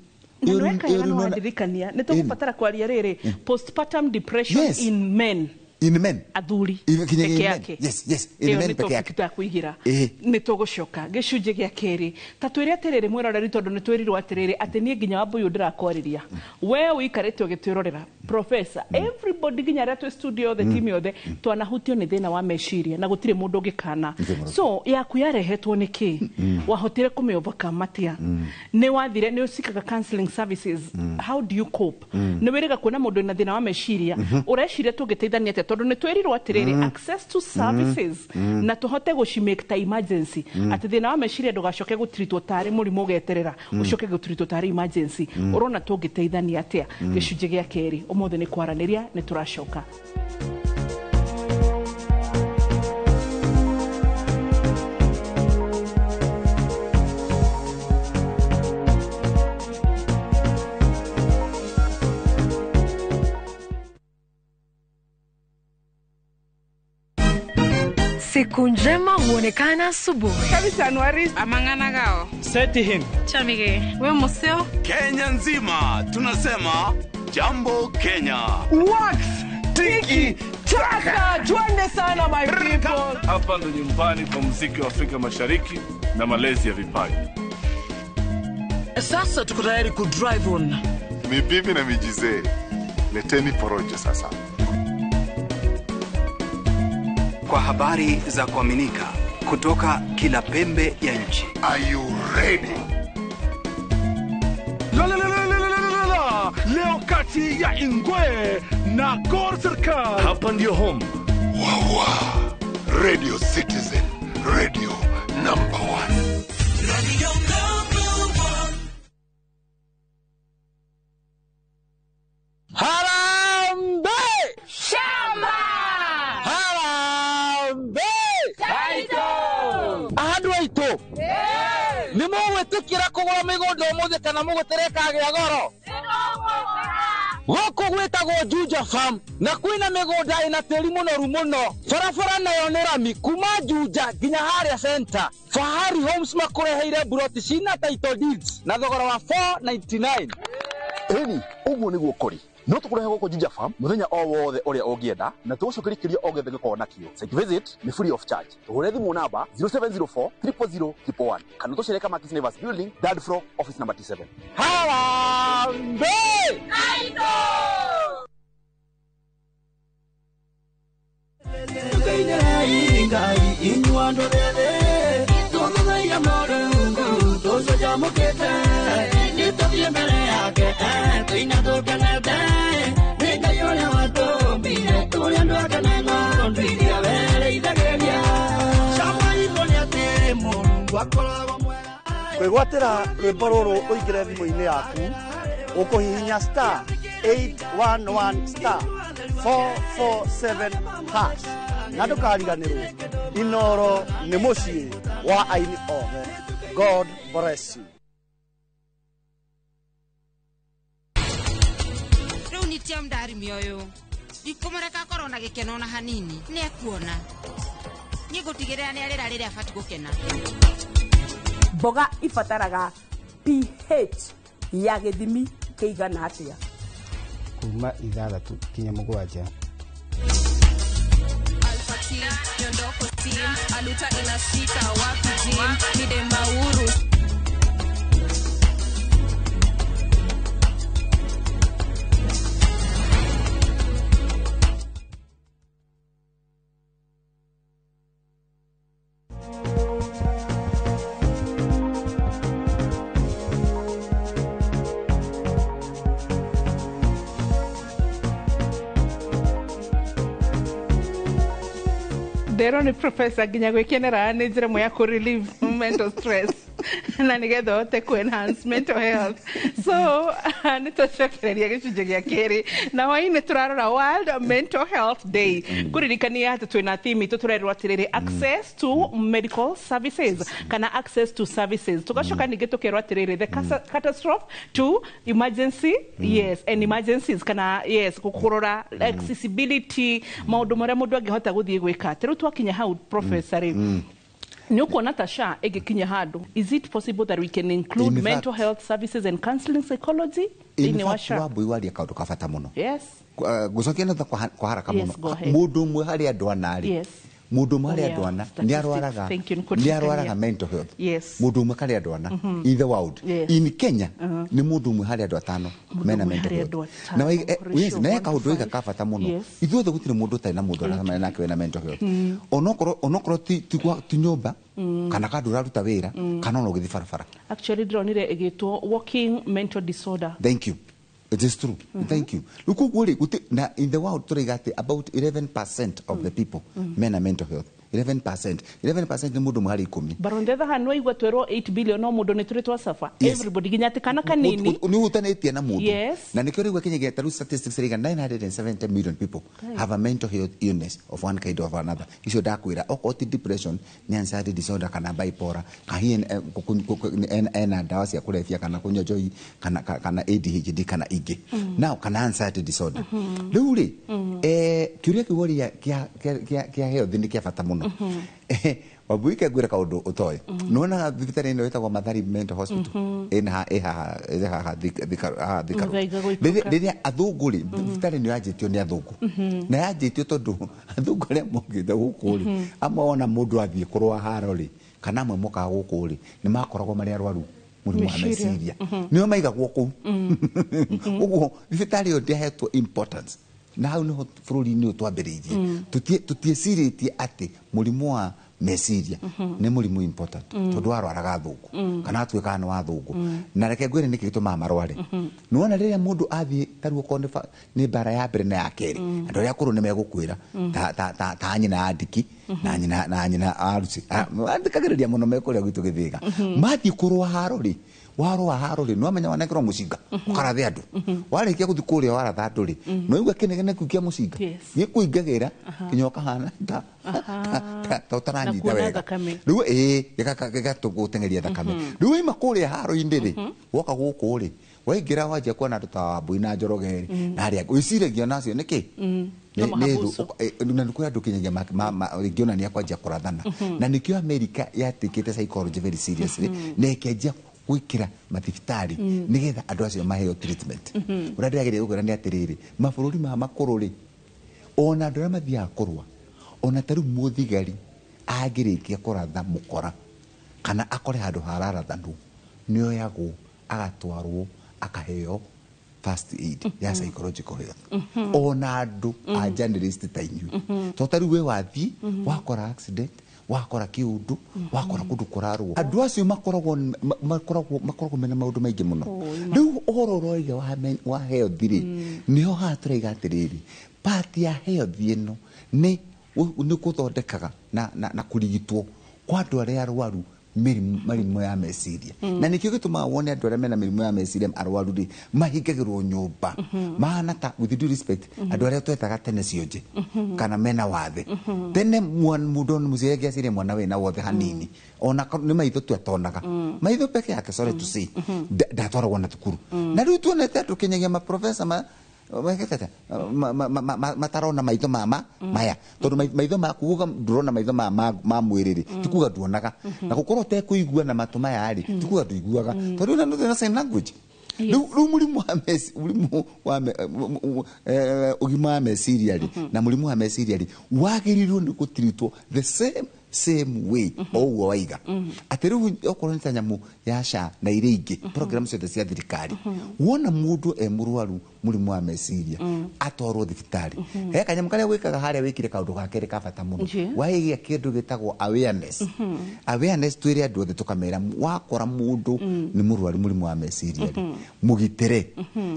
na nĩweka no wandirikania nĩ tũgũbatara kwaria rĩrĩ postpartum depression in men. In men. Athuri peke yake. Yes, yes, in men peke yake. Tutakuigira. Nĩ tũgũcoka gĩcunjĩ gĩa kerĩ. Ta twĩre atĩrĩrĩ mwĩroreri tondũ nĩ twĩrirwo atĩrĩrĩ atĩ niĩ nginya Wambui ndĩrakwarĩria. We ũikarĩte ũgĩtwĩrorera. Professor, everybody nginya arĩa twĩ studio the team yothe twanahutio nĩ thĩna wa meciria na gũtirĩ mũndũ ũngĩkana. So yaku yarehetwo nĩ kĩ? Wahotire kũmĩ overcome atĩa? Nĩ wathire nĩ ũcikaga counseling services. How do you cope? Nĩ wĩrĩga kuona mũndũ wĩna thĩna wa meciria. Ũreciria tũngĩteithania atĩa? Tondũ nĩ twerirwo atĩrĩrĩ access to services na tũhote gũcimake ta emergency atĩ thĩna wa meciria ndũgacoke gũtritwo tarĩ mũrimũ ũgeterera ũcoke gũtritwo tarĩ emergency. Ũrona tũngĩteithania atĩa? Gĩcunjĩ gĩa kerĩ ũmũthĩ nĩ kwaranĩria nĩ tũracoka. Siku njema huonekana asubuhi. Kabisa Januari. Amangana gao. Seti him. Chamige. We museo. Kenya nzima tunasema Jambo Kenya. Wax tiki taka. Twende sana my people. Hapa ndo nyumbani kwa muziki wa Afrika Mashariki na malezi ya vipaji. Sasa tuko tayari ku drive on. Ni bibi na mijize. Leteni porojo sasa. Kwa habari za kuaminika kutoka kila pembe ya nchi. Are you ready? La la la la la la la la. Leo kati ya Ingwe na Gor Serikal. Hapa ndio home. Wawa Radio Citizen, radio number 1. Radio number 1. Harambee! Shamba! Harambee! Taito! Andũ aitũ nĩ mũgwĩtĩkĩra kũgũra mĩgũnda ũmũthĩ kana mũgũtereka gĩa goro? Gũkũ gwĩtagwo Juja Farm na kwĩna mĩgũnda ĩna tĩri mũnoru mũno. Barabara nayo nĩ rami kuma Juja nginya harĩa center. Fahari Homes makũreheire buroti cina title deeds na thogora wa 499. Ĩni, ũguo nĩguo kũrĩ. No tũkũrehe gũkũ Juja Farm mũthenya o wothe ũrĩa ũngĩenda na tũgũcokeria kĩũria o gĩothe gĩkorwo nakĩo. Site visit nĩ free of charge. Tũhũre thimũ namba 0704 000 111 kana tũcere Kamakis Neighbors Building, third floor, office number T7. Harambee! Aito! Kwĩgwatĩra rwĩmbo rũrũ ũingĩre thimũ-inĩ yaku ũkũhihinya star 811 star 447 hash na ndũkariganĩrwo Inoro nĩ mũciĩ wa aini othe. God bless you. Rĩu nitia mndarimi ũyũ ndikũmũreka akorwo na gĩkeno na hanini nĩ ekuona niĩ ngũtigĩrĩra nĩ arĩra rĩrĩa abatiĩ gũkena. Mboga ibataraga pH ya gĩthimi kĩigana atĩa? Kuma 6 nginya 7. Nyondoko team aluta inashika wapi gym ni demauru. Ndero ni professor nginya gwikenera ni njira ĩmwe ya kũ relieve mental stress na nigetha ũhote kũ enhance mental health. So nĩ twacokereria gĩcunjĩ gĩa kerĩ na hwainĩ tũrarora World Mental Health Day. Ngũririkania atĩ twĩna theme itũ tũrerwo atĩrĩrĩ access to medical services kana access to services. Tũgacoka ningĩ tũkerwo atĩrĩrĩ the catastrophe to emergency, yes, and emergencies kana yes kũrora accessibility maũndũ marĩa mũndũ angĩhota gũthiĩ gwĩka. Rĩu twakinya hau professor rĩ, nĩ ũkuona ta SHA ĩngĩkinya handũ, is it possible that we can include In mental fact, health services and counseling psychology In thĩinĩ wa fact, SHA? Wambui waria kaũndũ ka bata mũno. Yes. Ngũcokia na thutha kwa haraka Yes, mũno. go ahead. Mũndũ ũmwe harĩ andũ ana rĩ, Yes. mũndũ ũmwe harĩ Oh, yeah. andũ ana nĩ Statistics. arwaraga Thank you. nĩ arwaraga mental health. Yes. Mũndũ ũmwe harĩ andũ ana in the world. Yes. In Kenya nĩ mũndũ ũmwe harĩ andũ atano Mũndũ mena ũmwe mental harĩ health. andũ atano. Na yes, Ratio na one he kaũndũ to wĩga five. ka bata mũno. Yes. Ithuothe gũtirĩ mũndũ ũtarĩ na mũndũ ũracemania nake wĩna mental health. Onokorwo ti nyũmba kana kandũ ũraruta wĩra kana ona ũgĩthiĩ barabara. Actually ndĩronire ĩgĩtwo walking mental disorder. Thank you. It is true. Thank you. Rĩu koguo rĩ, na in the world tũraiga atĩ about 11% of the people mena mental health. 11%. 11% nĩ mũndũ ũmwe harĩ 10. But on the other hand waigua twerwo 8 billion no mũndũ nĩ tũrĩ twacafa. Yes. Everybody nginya atĩ kana kanini. Nĩ ũhutanĩtie na mũndũ. Yes. Na nĩkĩo rĩu Kenya ta rĩu statistics irauga 970 million people have a mental health illness of one kind or another. Icio ndakwĩra okorwo ti depression nĩ anxiety disorder kana bipolar kahi ena ndawa cia kũrebia kana kũnyua njohi kana kana ADHD kana ingĩ. Now kana anxiety disorder. Rĩu rĩ, kĩũria kĩu woria kĩa health nĩ kĩa bata mũno. Wambui ke ngwĩre kaũndũ ũtoĩ. Nĩwonaga thibitarĩ ĩno ĩtagwo Mathari Mental Hospital ĩ haha Thika Road. Mũthaiga gũikũrũka. Rĩrĩa athũngũ rĩ, thibitarĩ ĩno yanjĩtio nĩ athũngũ na yanjĩtio tondũ athũngũ arĩa mokĩte gũkũ rĩ, amwe wona mũndũ athiĩ kũrũa haro rĩ, kana amwe mokaga gũkũ rĩ, nĩ makoragwo marĩ arwaru mũrimũ wa Meciria. meciria nĩo maigagwo kũu. Ũguo thibitarĩ ĩyo ndĩahetwo importance na hau niho bũrũri-inĩ ũyũ twambĩrĩirie. Tũtiecirĩtie atĩ mũrimũ wa meciria nĩ mũrimũ important tondũ warwaraga thũngũ kana atuĩkaga nĩ wa thũngũ. Na reke ngwĩre nĩkĩ gĩtũmaga marware. Nĩwona rĩrĩa mũndũ athiĩ ta rĩu okorwo nĩ mbara ya mbere na ya kerĩ, andũ arĩa akũrũ nĩ megũkwĩra ta nyina ya Ndiki na nyina Arusi andĩkagĩrĩria mũno me kũrĩa gwitũ Gĩthĩga, mathiĩ kũrũa haro rĩ, warũa haro rĩ, nĩwamenya wanengerwo mũcinga ũkarathe andũ. Warĩkia gũthiĩ kũrĩa waratha andũ rĩ, nĩwaigua kĩnegene kĩu kĩa mũcinga gĩkũingagĩra nginya ũkahana ta ũtaranyita wega. Rĩu ĩĩ gĩgatũgũteng'eria thakame. Rĩu waima kũrĩa haro-inĩ rĩ, woka gũkũ rĩ, waingĩra wanjia kuona andũ ta Wambui na Njoroge rĩ, na arĩa wĩciragia onacio nĩkĩ na nĩ kũrĩ andũ kinyagia rĩngĩ kwanjia kũrathana. Na nĩkĩo America yatĩkĩte psychology very seriously na ĩkĩanjia gwĩkĩra mathibitarĩ nĩgetha andũ acio maheo treatment. Ũrĩa ndĩrageria gũkwĩra nĩ atĩrĩrĩ, mabũrũri ma makũrũ rĩ, ona andũ arĩa mathiaga kũrũa, ona ta rĩu mũthigari angĩrĩkia kũratha mũkora kana akore handũ hararathanwo, nĩoyagwo agatwarwo akaheo first aid ya psychological health. Ona andũ a journalist ta inyuĩ, to ta rĩu we wathiĩ wakora accident, wakora kiundu, wakora kundu kurarwo, andu acio makoragwo mena maundu maingi muno. Riu uhoro uroiga wa health ri, niho haha turaiga atiriri, part ya health ino ni kuthondekaga na kurigitwo kwa andu aria arwaru mĩrimũ ya meciria. Na nĩkĩo gĩtũmaga wone andũ arĩa mena mĩrimũ ya meciria arwaru rĩ, mahingagĩrwo nyũmba mahana ta, with due respect, andũ arĩa twetaga tene cionje kana mena wathe. Tene mũndũ mũciari angĩaciarire mwana wĩna wothe hanini, ona nĩ maitho tu atonaga, maitho peke yake, sorry to say, ndatwaragwo na thukuru. Na rĩu tuonete andũ kinyagia maprofesa matarona maitho mama maya, tondu maitho maku uga ndurona maitho ma mwĩrĩ rĩ, ti kuga nduonaga, na gukorwo ũtekũigua na matũ maya rĩ, ti kuga nduiguaga, tondu na sign language. Rĩu mũrimũ wa ũgima wa meciria rĩ, na mũrimũ wa meciria rĩ, wagĩrĩirwo nĩ gũtiritwo the same way o ũguo waiga. Atĩ rĩu okorwo nĩ ta nyamũ ya SHA na iria ingĩ program ciothe cia thirikari, wona mũndũ e mũrwaru mũrimũ wa meciria atwarwo thibitarĩ, he kanyamũ karĩa wĩkaga harĩa wĩkire kaũndũ ga kerĩ ka bata mũno, waigĩa kĩndũ gĩtagwo awareness. Awareness twĩre andũ othe tũkamera, wakora mũndũ nĩ mũrwaru mũrimũ wa meciria rĩ, mũgitĩre.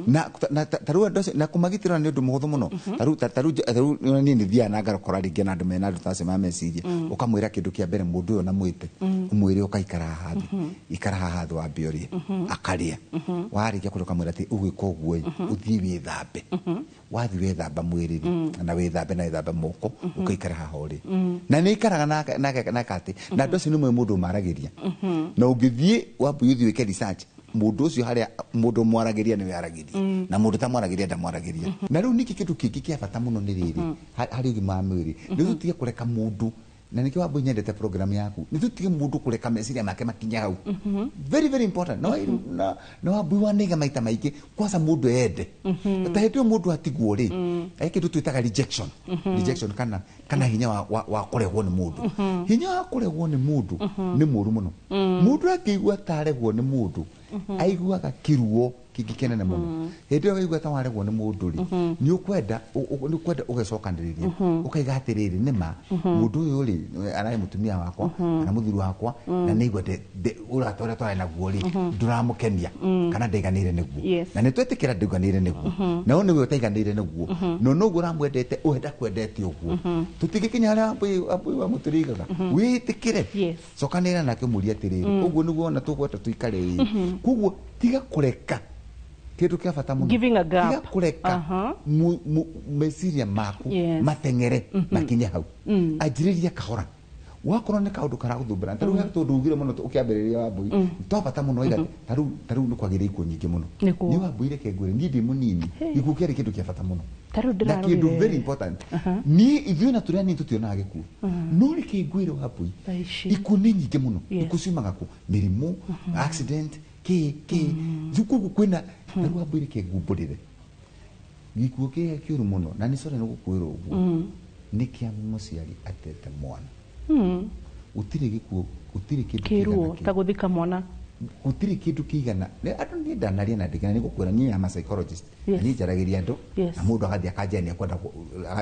Na tarĩu andũ acio, na kũmagitĩra nĩ ũndũ mũhũthũ mũno. Tarĩu niĩ nĩ thiaga na ngakora rĩngĩ na andũ mena andũ ta acio ma meciria, ũkamwĩra kĩndũ kĩa mbere mũndũ ũyũ na mwĩte, ũmwĩre ũkaikara haha thĩ, ikara haha thĩ wambe ũrĩe, akarĩa. Warĩkia kũrĩa ũkamwĩra atĩ ũgwĩka ũguo ĩ, ũthiĩ wĩthambe. Wathiĩ wethamba mwĩrĩ rĩ, na wĩthambe na wĩthambe moko, ũkaikara haha ũrĩ. Na nĩ ikaraga nake atĩ, na andũ acio nĩ moĩ mũndũ ũmaragĩria. Na ũngĩthiĩ wambui ũthiĩ wĩke research, mũndũ ũcio harĩa mũndũ ũmwaragĩria nĩwe aragĩria, na mũndũ ũtamwaragĩria ndamwaragĩria. Na rĩu nĩkĩ kĩndũ kĩngĩ kĩa bata mũno nĩ rĩrĩ harĩ ũgima wa mwĩrĩ, nĩ tũtige kũreka mũndũ, na nĩkĩo Wambui nyendete program yaku, nĩ tũtige mũndũ kũreka meciria make makinye hau. Very very important. Na Wambui wanaiga maita maingĩ, kwanza mũndũ ende. Ta hĩndĩ ĩyo mũndũ atigwo rĩ, he kĩndũ twĩtaga rejection. Rejection kana hinya wa kũregwo nĩ mũndũ. Hinya wa kũregwo nĩ mũndũ nĩ mũũru mũno. Mũndũ angĩigua ta aregwo nĩ mũndũ, aiguaga kĩruo kĩngĩ kĩnene mũno. Hĩndĩ ĩyo waigua ta waregwo nĩ mũndũ rĩ, nĩ ũkwenda ũgecokanĩrĩria, ũkaiga atĩrĩrĩ, nĩma mũndũ ũyũ rĩ, ararĩ mũtumia wakwa kana mũthuri wakwa, na nĩigua ũrata ũrĩa twarĩ naguo rĩ, ndũramũkenia kana ndaiganĩire nĩguo. Na nĩ twetĩkĩra ndaiganĩire nĩguo, na ũyũ nĩwe ũtaiganĩire nĩguo, no noguo ũramwendete, ũhenda kwendete ũguo. Tũtingĩkinya harĩa Wambui wa mũtũrĩigaga, wĩtĩkĩre, cokanĩrĩra nake ũmũrie atĩrĩrĩ, ũguo nĩguo ona tũgweta tũikare ĩ. Koguo tiga kũreka kĩndũ kĩa bata mũno, tiga kũreka meciria maku mateng'ere makinye hau. Anjĩrĩria kahora. Wakorwo nĩ kaũndũ karagũthumbũra, ta rĩu he tondũ ugire mũno ũkĩambĩrĩria Wambui, twa bata mũno waiga ta rĩu nĩ kwagĩrĩire ikuũ nyingĩ mũno. Niĩ Wambui reke ngwĩre, niĩ ndĩ mũnini, gĩkuũ kĩarĩ kĩndũ kĩa bata mũno, na kĩndũ very important. Niĩ ithuĩ na tũrĩ anini tũtionaga gĩkuũ, no reke ngwĩre Wambui, ikuũ nĩ nyingĩ mũno. Ikuũ ciumaga kũ? Mĩrimũ, accident, kĩ rĩu koguo kwĩna rĩu Wambui reke ngumbũrĩre, gĩkuũ kĩrĩa kĩũru mũno, na nĩ sorry nĩ gũkwĩra ũguo, nĩ kĩa mũciari atete mwana. Gũtirĩ gĩkuũ, gũtirĩ kĩndũ kĩruo ta gũthika mwana, gũtirĩ kĩndũ kĩigana. Andũ niĩ ndanaria na ndĩkena nĩ gũkwĩra, niĩ am a psychologist, na niĩ njaragĩria andũ, na mũndũ agathiĩ akanjia nĩ ekwenda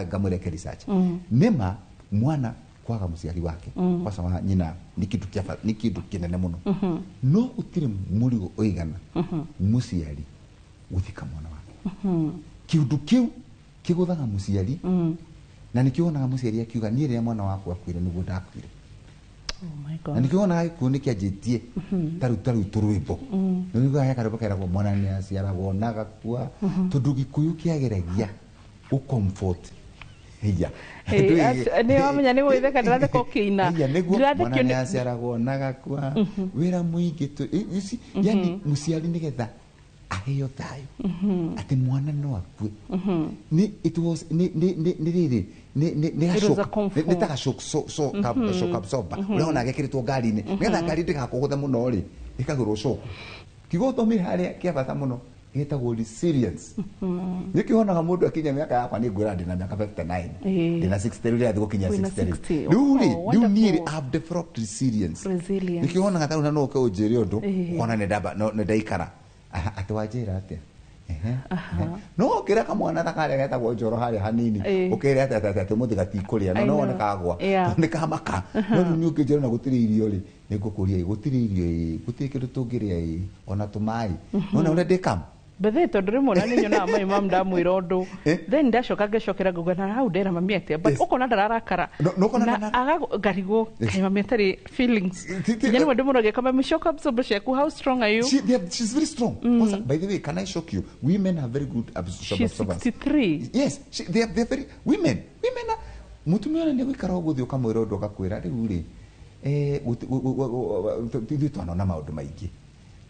ngamwĩra eke research. Nĩma mwana kwaga muciari wake kwaca wa nyina ni kindu kia ni kindu kinene muno no gutire murigo uigana muciari guthika mwana wake kiundu kiu kiguthaga muciari na nikionaga muciari akiuga nie riria mwana wakwa akuire niguo ndakuire. Oh my God. Na nikionaga gikuo nikianjitie taru turwimbo niguo he karwimbo keragwo mwana ni aciaragwo na gakua tondu gikuyu kiageragia gu comfort. Iya. Ni wamenya ni gwitheka ndiratheka ukiina. Mwana ni aciaragwo na gakua wira muingi tu yani muciari nigetha aheo thayo ati mwana no akue ni it was ni ni ni ni ni ni ni ta shock so so shock absorber urona gekiritwo ngari-ini nigetha ngari ndigakuguthe muno ri ikagurwo shock kiugo thomire haria kia bata muno gitagwo resilience. Nikionaga mundu akinya miaka yakwa ni ngwira ndina miaka 59 ndina 60 riu riathi gukinya 60 riu ri riu nie have developed resilience. Nikionaga taruna no uke unjire undu ukona ni ndamba no ndaikara ati wanjira atia no ukira kamwana ta karia getagwo njoro haria hanini ukire atia atia ati muthi gatikuria no no kagwa ni kamaka no riu ni ukinjira na gutiri irio ri ni ngukuria gutiri irio gutiri kindu tungiria ona tumai no na ndikam bethe tondu rimwe na ninyonaga my mom ndamwira undu then ndacoka ngecokera ngauga na hau ndera mami atia but ukona ndararakara na ngarigwo kai mami atari feelings nginya nimwe ndimũroge mami shock absorber ciaku how strong are you? She's very strong. Also, by the way, can I shock you? Women are very good absorbers. She's 63. Yes, they are very women are mutumia ni gwikara uguthi ukamwira undu akakwira riu ri ithuĩ twanona maundu maingi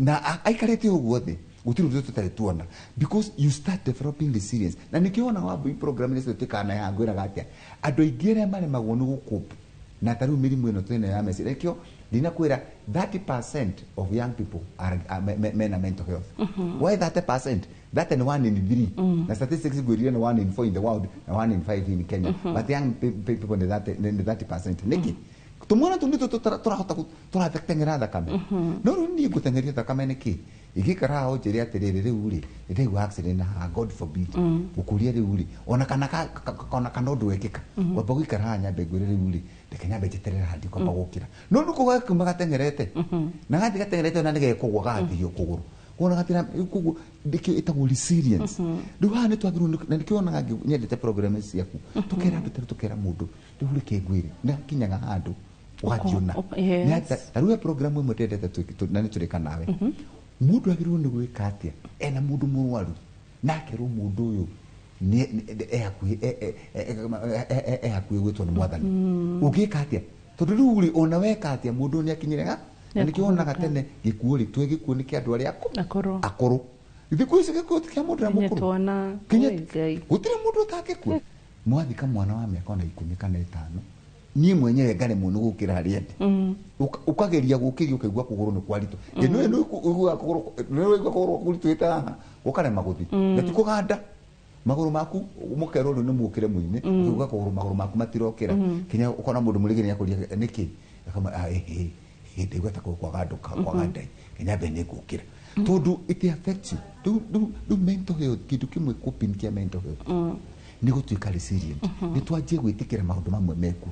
na aikarite uguo thi gutiri undu tutari tuona because you start developing resilience na nikiona wa program ni tutikana ya ngwiraga atia andu aingi aria maremagwo ni gucope na tariu mirimu ino twina ya meciria nikio ndinakwira 30% of young people are men are mental health. Why 30%? That and 1 in 3. Na statistics ngwirire ni 1 in 4 in the world na 1 in 5 in Kenya. But young people ni 30%. Niki tumwana tundu turahota turateng'era thakame no riu niĩ ngũteng'eria thakame nĩkĩ ingĩikara haha ũnjĩre atĩrĩrĩ rĩu rĩ nĩndaigua accident na haha God forbid gũkũria rĩu rĩ ona kana ũndũ wekĩka ngwamba gũikara haha nyambe ngwĩre rĩu rĩ reke nyambe njeterere haha ndikwamba gũkĩra no rĩu kũu gateng'erete na gathi gateng'erete na nĩgekũgũa gagatihio kũgũrũ kuona gatira koguo ndikio itagwo resilience riu haha nitwagirwo na nikio onaga nyendete program ciaku tukera andu taru tukera mundu riu reke ngwire na kinyaga handu ugakiona ta riu program imwe ndendete na niturika nawe mundu agirwo ni gwika atia ena mundu murwaru na akerwo mundu uyu e hakuhi gwitwo ni mwathani ungika atia tondu riu ri ona weka atia mundu ni akinyire na nikio onaga tene gikuo ri twe gikuo ni kia andu aria akuru thiku ici gikuo ti kia mundu na mukuru kinya gutiri mundu utangikua mwathika mwana wa miaka ona 10 kana 5 ni mwenyewe ngaremwo ni gukira haria ndi ukageria gukiria ukaigua kuguru ni kwaritu ino ino uigua kuguru ni uigua kuguru kuritwite haha ukarema guthi na ti kuganda maguru maku mukerwo riu ni mukire muine ukaigua kuguru maguru maku matirokira kinya ukona mundu murigini akuria niki akama ndaigua ta kwaga nduka kwaga ndai kinya mbe ni ngukira tondu it affects you do mental health kindu kimwe coping kia mental health ni gutuika resilient ni twanjie gwitikira maundu mamwe meku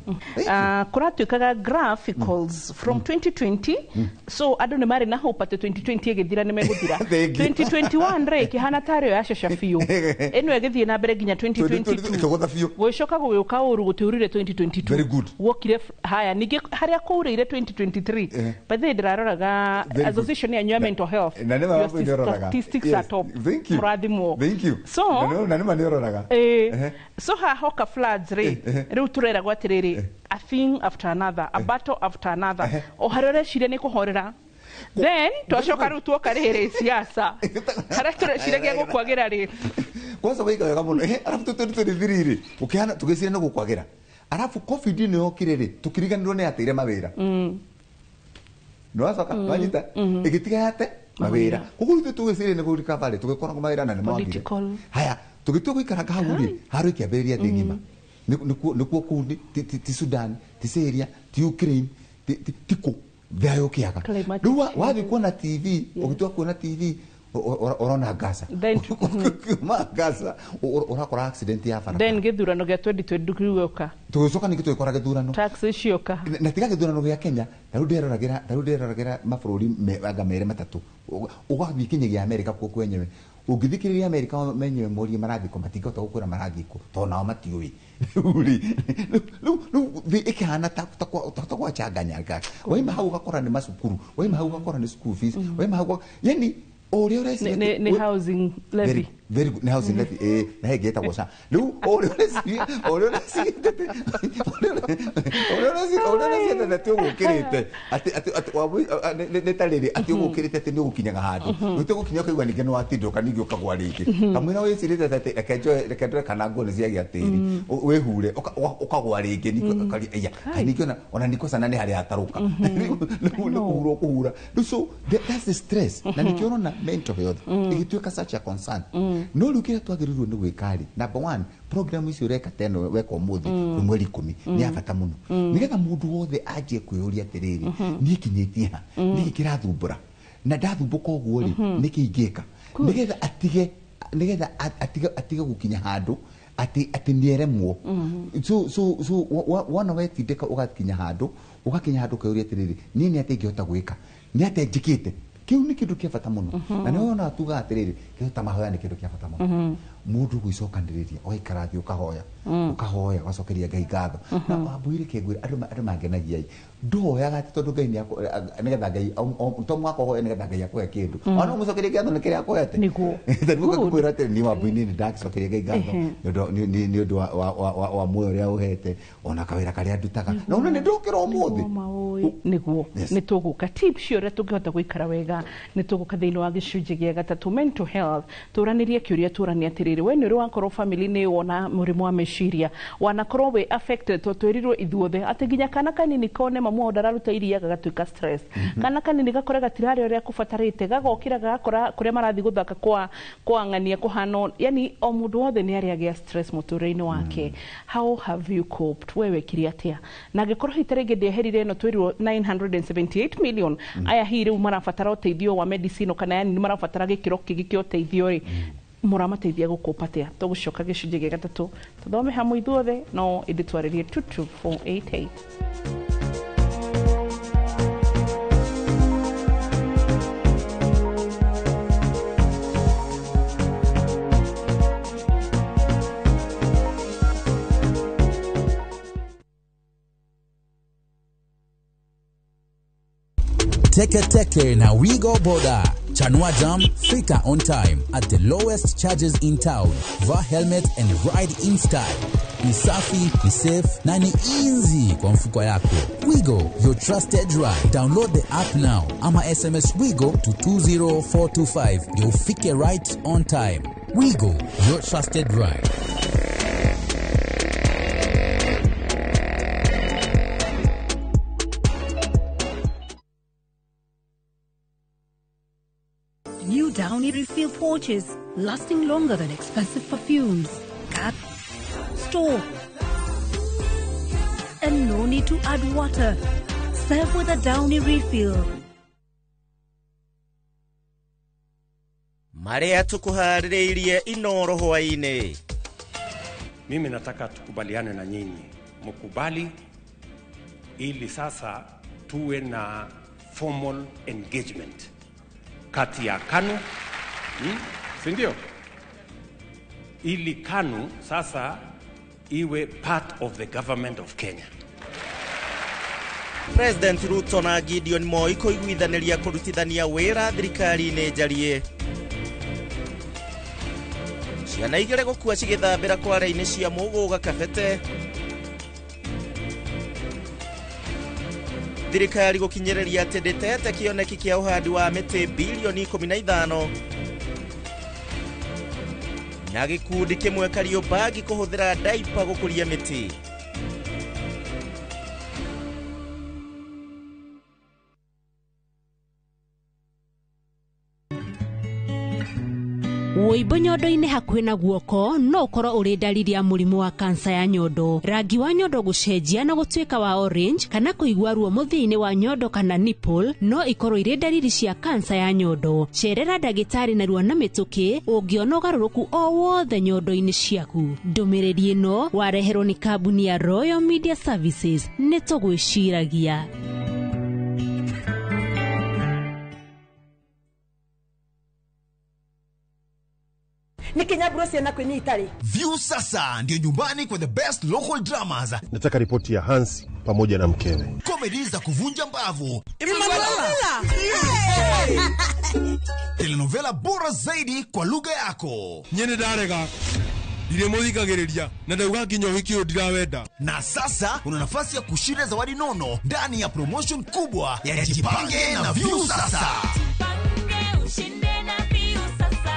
kuratuikaga graphicals from 2020 so andu ni mari na hope ati 2020 igithira ni meguthira 2021 ri kihana tario yaceca biu ino igithie na mbere nginya 2022 gwicoka gugiuka uru gutiurire 2022 wokire haya ningi haria kuurire 2023 but they ndiraroraga association ya new mental health statistics are top. Murathimwo. So na nima niroraga so ha hoka floods ri riu tureragwo atiriri a thing after another, a battle after another o haria urecire ni kuhorera then twacoka riu tuoka riri siasa haria tureciragia gukwagira ri kwanza waiga wega muno arafu 2023 ri ukihana tugecire ni gukwagira arafu covid ni yokire ri tukiriganirwo ni ateire mawira nwacoka nwanyita igitiga yate mawira koguo ithuĩ tugecire ni gũrecover tugĩkorwo mawira na nĩ mawagire haya tugitua guikaraga hau ri haro ikiambĩrĩria thĩ ng'ima nikuo kuu ti Sudan ti Syria ti Ukraine ti kũ thayũ kĩaga rĩu wathiĩ kuona TV ũgĩtua kuona TV Ũrona Gaza, ũkiuma Gaza ũrakora accident ya barabara. Then gĩthurano gĩa 2022 gĩũka. Tũgĩcoka ningĩ tũgĩkora gĩthurano. Tax cioka. Na tiga gĩthurano gĩa Kenya, ta rĩu ndĩreroragĩra mabũrũri anga merĩ matatũ. Ũgathiĩ kinyagia Amerika kuo kwenyewe, ũngĩthikĩrĩria Amerika menyewe morie marathiĩ kũ, matingĩhota gũkwĩra marathiĩ kũ tondũ nao matiũĩ. Rĩu thĩ ĩkĩhana ta gwachanganyanga. Waima hau ũgakora nĩ macukuru, waima hau ũgakora nĩ school fees, waima hau yani ũrĩa ũreciria nĩ housing levy. Very good, nĩ housing levy, ĩĩ, na he ĩngĩ ĩtagwo SHA. Rĩu ũrĩa ũreciria atĩ ũgũkĩrĩte atĩ nĩ ta rĩrĩ atĩ ũgũkĩrĩte atĩ nĩ ũgũkinyaga handũ ũtĩ gũkinya ũkaigua ningĩ nĩ watindũka ningĩ ũkagwa rĩngĩ kamũira wĩcirĩte atĩ reke njoe kana nguo nĩ ciagĩa tĩri wĩhure ũkagwa rĩngĩ ningĩ ũkaria aya ningĩ ona nikosana nĩ harĩa hatarũka rĩu nĩ kũhura ũkũhura. Rĩu so that's the stress, na nĩkĩo ũrona mental health ĩgĩtuĩka such a concern. No rĩu kĩrĩa twagĩrĩirwo nĩ gwĩka rĩ, number one, program icio ũreka teno weka ũmũthĩ kwĩ mweri 10 nĩ ya bata mũno, nĩgetha mũndũ wothe anjie kwĩyũria atĩrĩrĩ, niĩ kinyĩtie ha, nĩkĩ kĩrathumbũra, na ndathumbũka ũguo rĩ, nĩkĩ ingĩka nĩgetha atige, nĩgetha atige gũkinya handũ atĩ nĩeremwo. So wona wetindĩka ũgakinya handũ ũkeyũria atĩrĩrĩ, niĩ nĩ atĩa ingĩhota gwĩka, nĩ atĩa njĩkĩte. Kĩu nĩ kĩndũ kĩa bata mũno, na nĩwe wonaga tugaga atĩrĩrĩ, kĩndũ ta mahoya nĩ kĩndũ kĩa bata mũno. Mũndũ gwĩcokanĩrĩria ũgaikara thĩ ũkahoya, ũkahoya ũgacokeria Ngai ngatho. Na wambũire kĩngwĩra andũ mangenagia ndũhoyaga atĩ tondũ Ngai nĩgetha Ngai to mũhaka ũhoye nĩgetha Ngai akũhe kĩndũ, ona no ũmũcokerie ngatho nĩ kĩrĩa akũhete. Nĩguo ngũkwĩra atĩ niĩ wambũi niĩ nĩndagĩcokeria Ngai ngatho nĩ ũndũ wa muoyo ũrĩa ũhete, ona kawĩra karĩa ndutaga, na ona nĩ ndokĩra ũmũthĩ. Nĩguo nĩ tũgũka tips ũrĩa tũngĩhota gũikara wega, nĩ tũgũka thĩinĩ wa gĩcunjĩ gĩa gatatũ mental health. Tũranĩrie kĩũria, tũranie atĩrĩrĩ, we nĩ ũrĩ wakorwo family-inĩ wona mũrimũ wa meciria, wanakorwo wĩ affected, to twĩrirwo ithuothe atĩ nginya kana kanini kone mamu wao ndararuta iria gagatuĩka stress, kana kanini gakore gatirarĩa ũrĩa kũbatarĩte, gagokĩra gagakora kũrĩa marathiĩ gũthaka kwa ng'ania kũhana, yani o mũndũ wothe nĩ arĩa agĩa stress mũtũrĩre-inĩ wake. How have you coped? We wekire atĩa? Na angĩkorwo hihi ta rĩngĩ ndĩeherire ĩno twĩrirwo 978 million aya hihi rĩu marabatara ũteithio wa medicine, kana yani nĩ marabatara gĩkĩro kĩngĩ kĩa ũteithio rĩ, mũramateithia gũkũpa atĩa? Tũgũcoka gĩcunjĩ gĩa gatatũ tũthome hamwe ithuothe, no ĩndĩ twarĩrie 22488. Teke Teke na Wigo Boda. Chanua Jam, fika on time at the lowest charges in town. Vaa helmet and ride in style. Ni safi, ni safe na ni easy kwa mfuko yako. Wigo, your trusted ride. Download the app now ama SMS Wigo to 20425. You'll fike right on time. Wigo, your trusted ride. New Downy refill pouches, lasting longer than expensive perfumes. Cut, store, and no need to add water. Serve with a Downy refill. Marĩa tukuharĩrĩirie Inoro hwaĩ-inĩ. Mimi nataka tukubaliane na nyinyi, mkubali ili sasa tuwe na formal engagement kati ya KANU, si ndio? Ili KANU sasa iwe part of the government of Kenya. President Ruto na Gideon Moi kũiguithanĩria kũrutithania wĩra thirikari-inĩ njarie. Ciana igĩrĩ gũkua cigĩthambĩra kware-inĩ cia Mũgũga Kabete. Thirikari gũkinyĩrĩria atĩ ndĩtete kĩoneki kĩa ũhandi wa mĩtĩ bilioni 15. Na gĩkundi kĩmwe Kariobangi kũhũthĩra daipa gũkũria mĩtĩ. Wũimbo nyondo-inĩ hakuhĩ na guoko no ũkorwo ũrĩ ndariri ya mũrimũ wa kansa ya nyondo. Rangi wa nyondo gũcenjia na gũtuĩka wa orange kana kũigua ruo mũthia-inĩ wa nyondo kana nipple no ikorwo irĩ ndariri cia kansa ya nyondo. Cerera ndagĩtarĩ narua na mĩtũkĩ ũngĩona ũgarũrũku o wothe nyondo-inĩ ciaku. Ndũmĩrĩri ĩno wareherwo nĩ kambuni ya Royal Media Services. Nĩ tũgwĩciragia. Nikinyaburo ciana kwĩnyita rĩ. View sasa ndio nyumbani kwa the best local dramas. Nataka ripoti ya Hans pamoja na mkewe. Comedy za kuvunja mbavu. Emanuela. Telenovela bora zaidi kwa lugha yako. Nyene ndarega. Ndiremuthikagiriria na ndauga nginya uhiki uyu ndirawenda. Na sasa una nafasi ya kushinda zawadi nono ndani ya promotion kubwa ya Jipange na View Sasa. Jipange ushinde na View Sasa.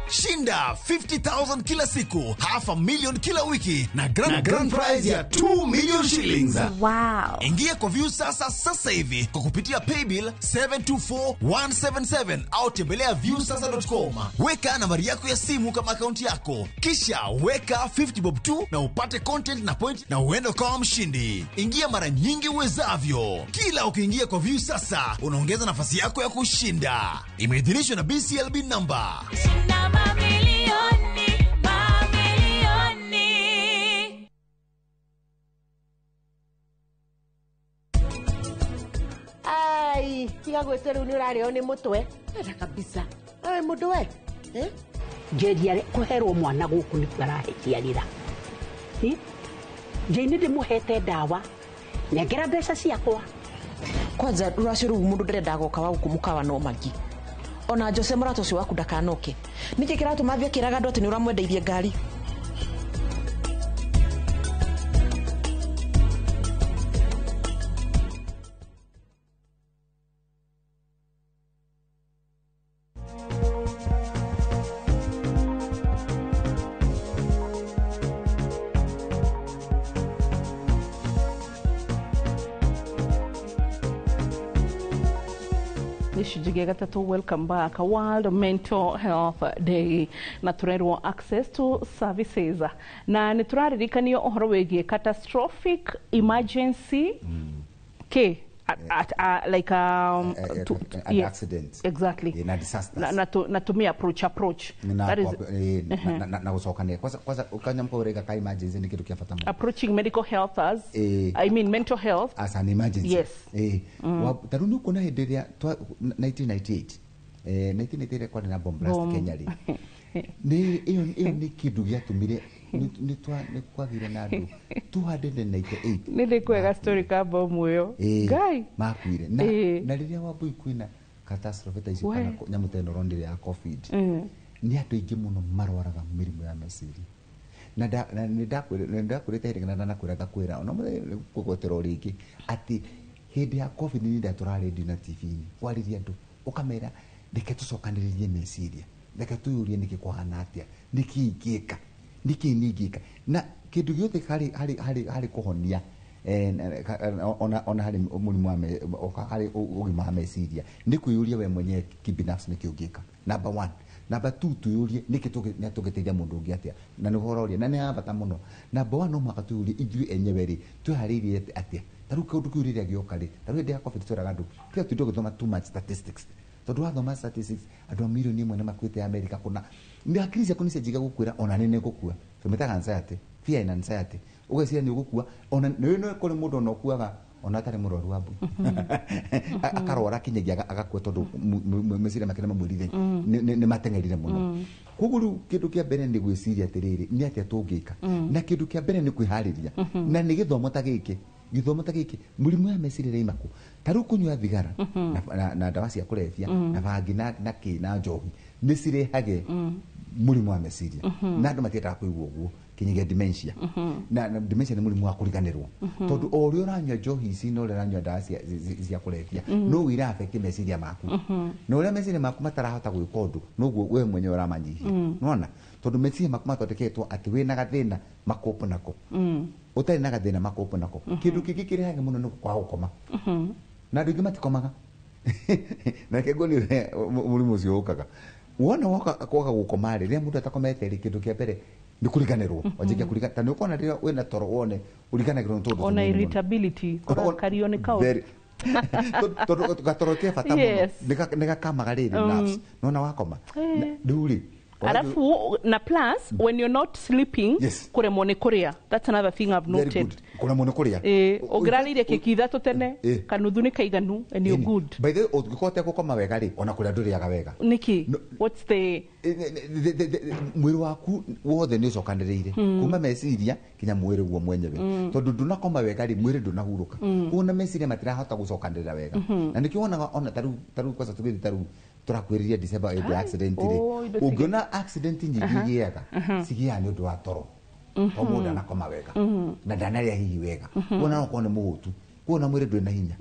Shinda 50,000 kila siku, 500,000 kila wiki na grand prize ya 2 million shillings. Wow. Ingia kwa View Sasa sasa hivi kwa kupitia paybill 724177 au tembelea viewsasa.com. Weka nambari yako ya simu kama akaunti yako, kisha weka 50 bob tu na upate content na point na uende ukawa mshindi. Ingia mara nyingi uwezavyo. Kila ukiingia kwa View Sasa unaongeza nafasi yako ya kushinda. Imeidhinishwa na BCLB number. Shinda mamilioni, mamilioni. Ai, tiga gwĩtwo rĩu nĩ ũrarĩo nĩ mũtwe. Enda kabisa. Ai, mũndũ we. Eh? Njeria kũherwo mwana gũkũ nĩkuo arahĩtiarĩra. Njei nĩ ndĩmũhete ndawa. Nengera mbeca ciakwa. Kwanza rũracio rũu mũndũ ndarenda goka wa gũkũ mũkawa no magi. Ona Jose mũrata ũcio waku ndakanoke. Nĩkĩ kĩratũma athiĩ akĩraga andũ atĩ nĩ ũramwendeirie ngari? Gatatu, welcome back. World Mental Health Day na turerwo access to services na nĩ tũraririkanio ũhoro wĩgiĩ catastrophic emergency k like an accident, exactly, na disasters na tumia approach na that is na gũcokania kwanza ukanyamka urega ka emergency ni kitu kia bata mũno. Approaching medical health as I mean mental health as an emergency. Yes. Tarũ nĩ ũkuona hĩndĩ ĩrĩa 1998 1998 kwarĩ na bomb blast Kenya rĩ, nĩ ĩyo nĩ kĩndũ gĩatũmire nĩ kwagĩire na andũ 298. Nĩ ndĩkwega story ka bomu ĩyo Ngai makuire na rĩrĩa Wambui kwĩna catastrophe ta icio kana nyamũ ta ĩno ũronire ya COVID, nĩ andũ aingĩ mũno marwaraga mĩrimũ ya meciria. Na nĩ ndakwĩrĩte hĩndĩ kana ndanakwĩra ngakwĩra ona mũthenya kũgwetera o rĩngĩ atĩ hĩndĩ ya COVID nĩ ndatũra radio na TV-inĩ kwarĩria andũ ũkamera reke tũcokanĩrĩrie meciria, reke twĩyũrie nĩkĩ kũhana atĩa, nĩkĩ ingĩka, nĩkĩ niĩ ingĩka, na kĩndũ gĩothe harĩ kũhonia ona harĩ mũrimũ wa harĩ ũgima wa meciria nĩ kwĩyũria we mwenyewe kibinafsi nĩkĩ ũngĩka. Number one. Number two, twĩyũrie nĩkĩ tũngĩteithia mũndũ ũngĩ atĩa, na nĩ ũhoro ũrĩa na nĩ ya bata mũno. Number one, no mũhaka twĩyũrie ithuĩ enyewe rĩ twĩharĩirie atĩa. Ta rĩu kĩũndũ kĩu rĩrĩa gĩoka rĩ, ta rĩu hĩndĩ ya COVID twĩraga andũ tiga tũtinde ũgĩthoma too much statistics, tondũ wathoma statistics andũ a milioni ĩmwe nĩ makuĩte Amerika kũna, nĩ hakiri ciaku nĩ cianjiga gũkwĩra ona nĩ nĩngũkua. Tũmĩtaga anxiety, fear and anxiety. Ũgeciria nĩ ũgũkua ona nĩ no kũrĩ mũndũ ona ũkuaga ona atarĩ mũrwaru wa mbui akarwara kinyagia agakua tondũ meciria make nĩ mamwĩrire nĩ mateng'erire mũno. Koguo rĩu kĩndũ kĩa mbere nĩ gwĩciria atĩrĩrĩ nĩ atĩa tũngĩka, na kĩndũ kĩa mbere nĩ kwĩharĩria, na nĩ gĩthomo ta gĩkĩ gĩthomo ta gĩkĩ mũrimũ ya meciria ĩraima kũ. Ta rĩu kũnyua thigara na ndawa cia kũrebia na bangi na kĩ na njohi nĩ cirehage mũrimũ wa meciria, na andũ matiendaga kũigua ũguo kinyagia dementia. Na dementia nĩ mũrimũ wa kũriganĩrwo, tondũ o ũrĩa ũranyua njohi ici na ũrĩa ũranyua ndawa cia kũrebia no ira affect meciria maku, na ũrĩa meciria maku matarahota gwĩka ũndũ noguo we mwenyewe ũramanyihia. Nĩwona, tondũ meciria maku mathondeketwo atĩ wĩna gathĩna makopo nako, ũtarĩ na gathĩna makopo nako. Kĩndũ kĩngĩ kĩrehage mũno nĩ kwaga gũkoma, na andũ aingĩ matikomaga. Na reke nguonie ũrĩa mũrimũ ũcio ũkaga. Wona woka kwaga gukoma rĩ, rĩrĩa mũndũ atakomete rĩ, kĩndũ kĩa mbere nĩ kũriganĩrwo. Wanjagia kũriganĩrwo, ta nĩ ũkona rĩrĩa wĩna toro wone ũriganagĩrwo nĩ tũndũ Ona tũnini mũno. Irritability, kũrakario nĩ kaũndũ. Tondũ gatoro ke bata mũno. Nĩ gakamaga rĩrĩ nerves nona wakoma. Rĩu rĩ, Alafu na plus, when you're not sleeping, kuremwo nĩ kũrĩa. That's another thing I've Very noted. good. Kũremwo nĩ kũrĩa. Ũngĩrarĩire keki 3 tene, kanuthu nĩ kaiganu and you're good. By the way, ũngĩkorwo ũtegũkoma wega rĩ, ona kũrĩa ndũrĩaga wega. Nĩkĩ? What's the Mwĩrĩ waku wothe nĩ ũcokanĩrĩire kuma meciria kinya mwĩrĩ guo mwenyewe. Tondũ ndũnakoma wega rĩ, mwĩrĩ ndũnahurũka. Koguo na meciria matirahota gũcokanĩrĩra wega. Na nĩkĩo wonaga ona tarĩu kwanza tũgĩthiĩ tarĩu tũrakuhĩrĩria December hĩndĩ ya Ai, accident rĩ, oh, indo ũngĩona accident nyingĩ igĩaga, cigĩaga nĩ ũndũ wa toro, to mũndũ ndanakoma wega na ndanarĩa hihi wega. Kuona no korwo nĩ mũhũtu, kuona mwĩrĩ ndũrĩ na hinya.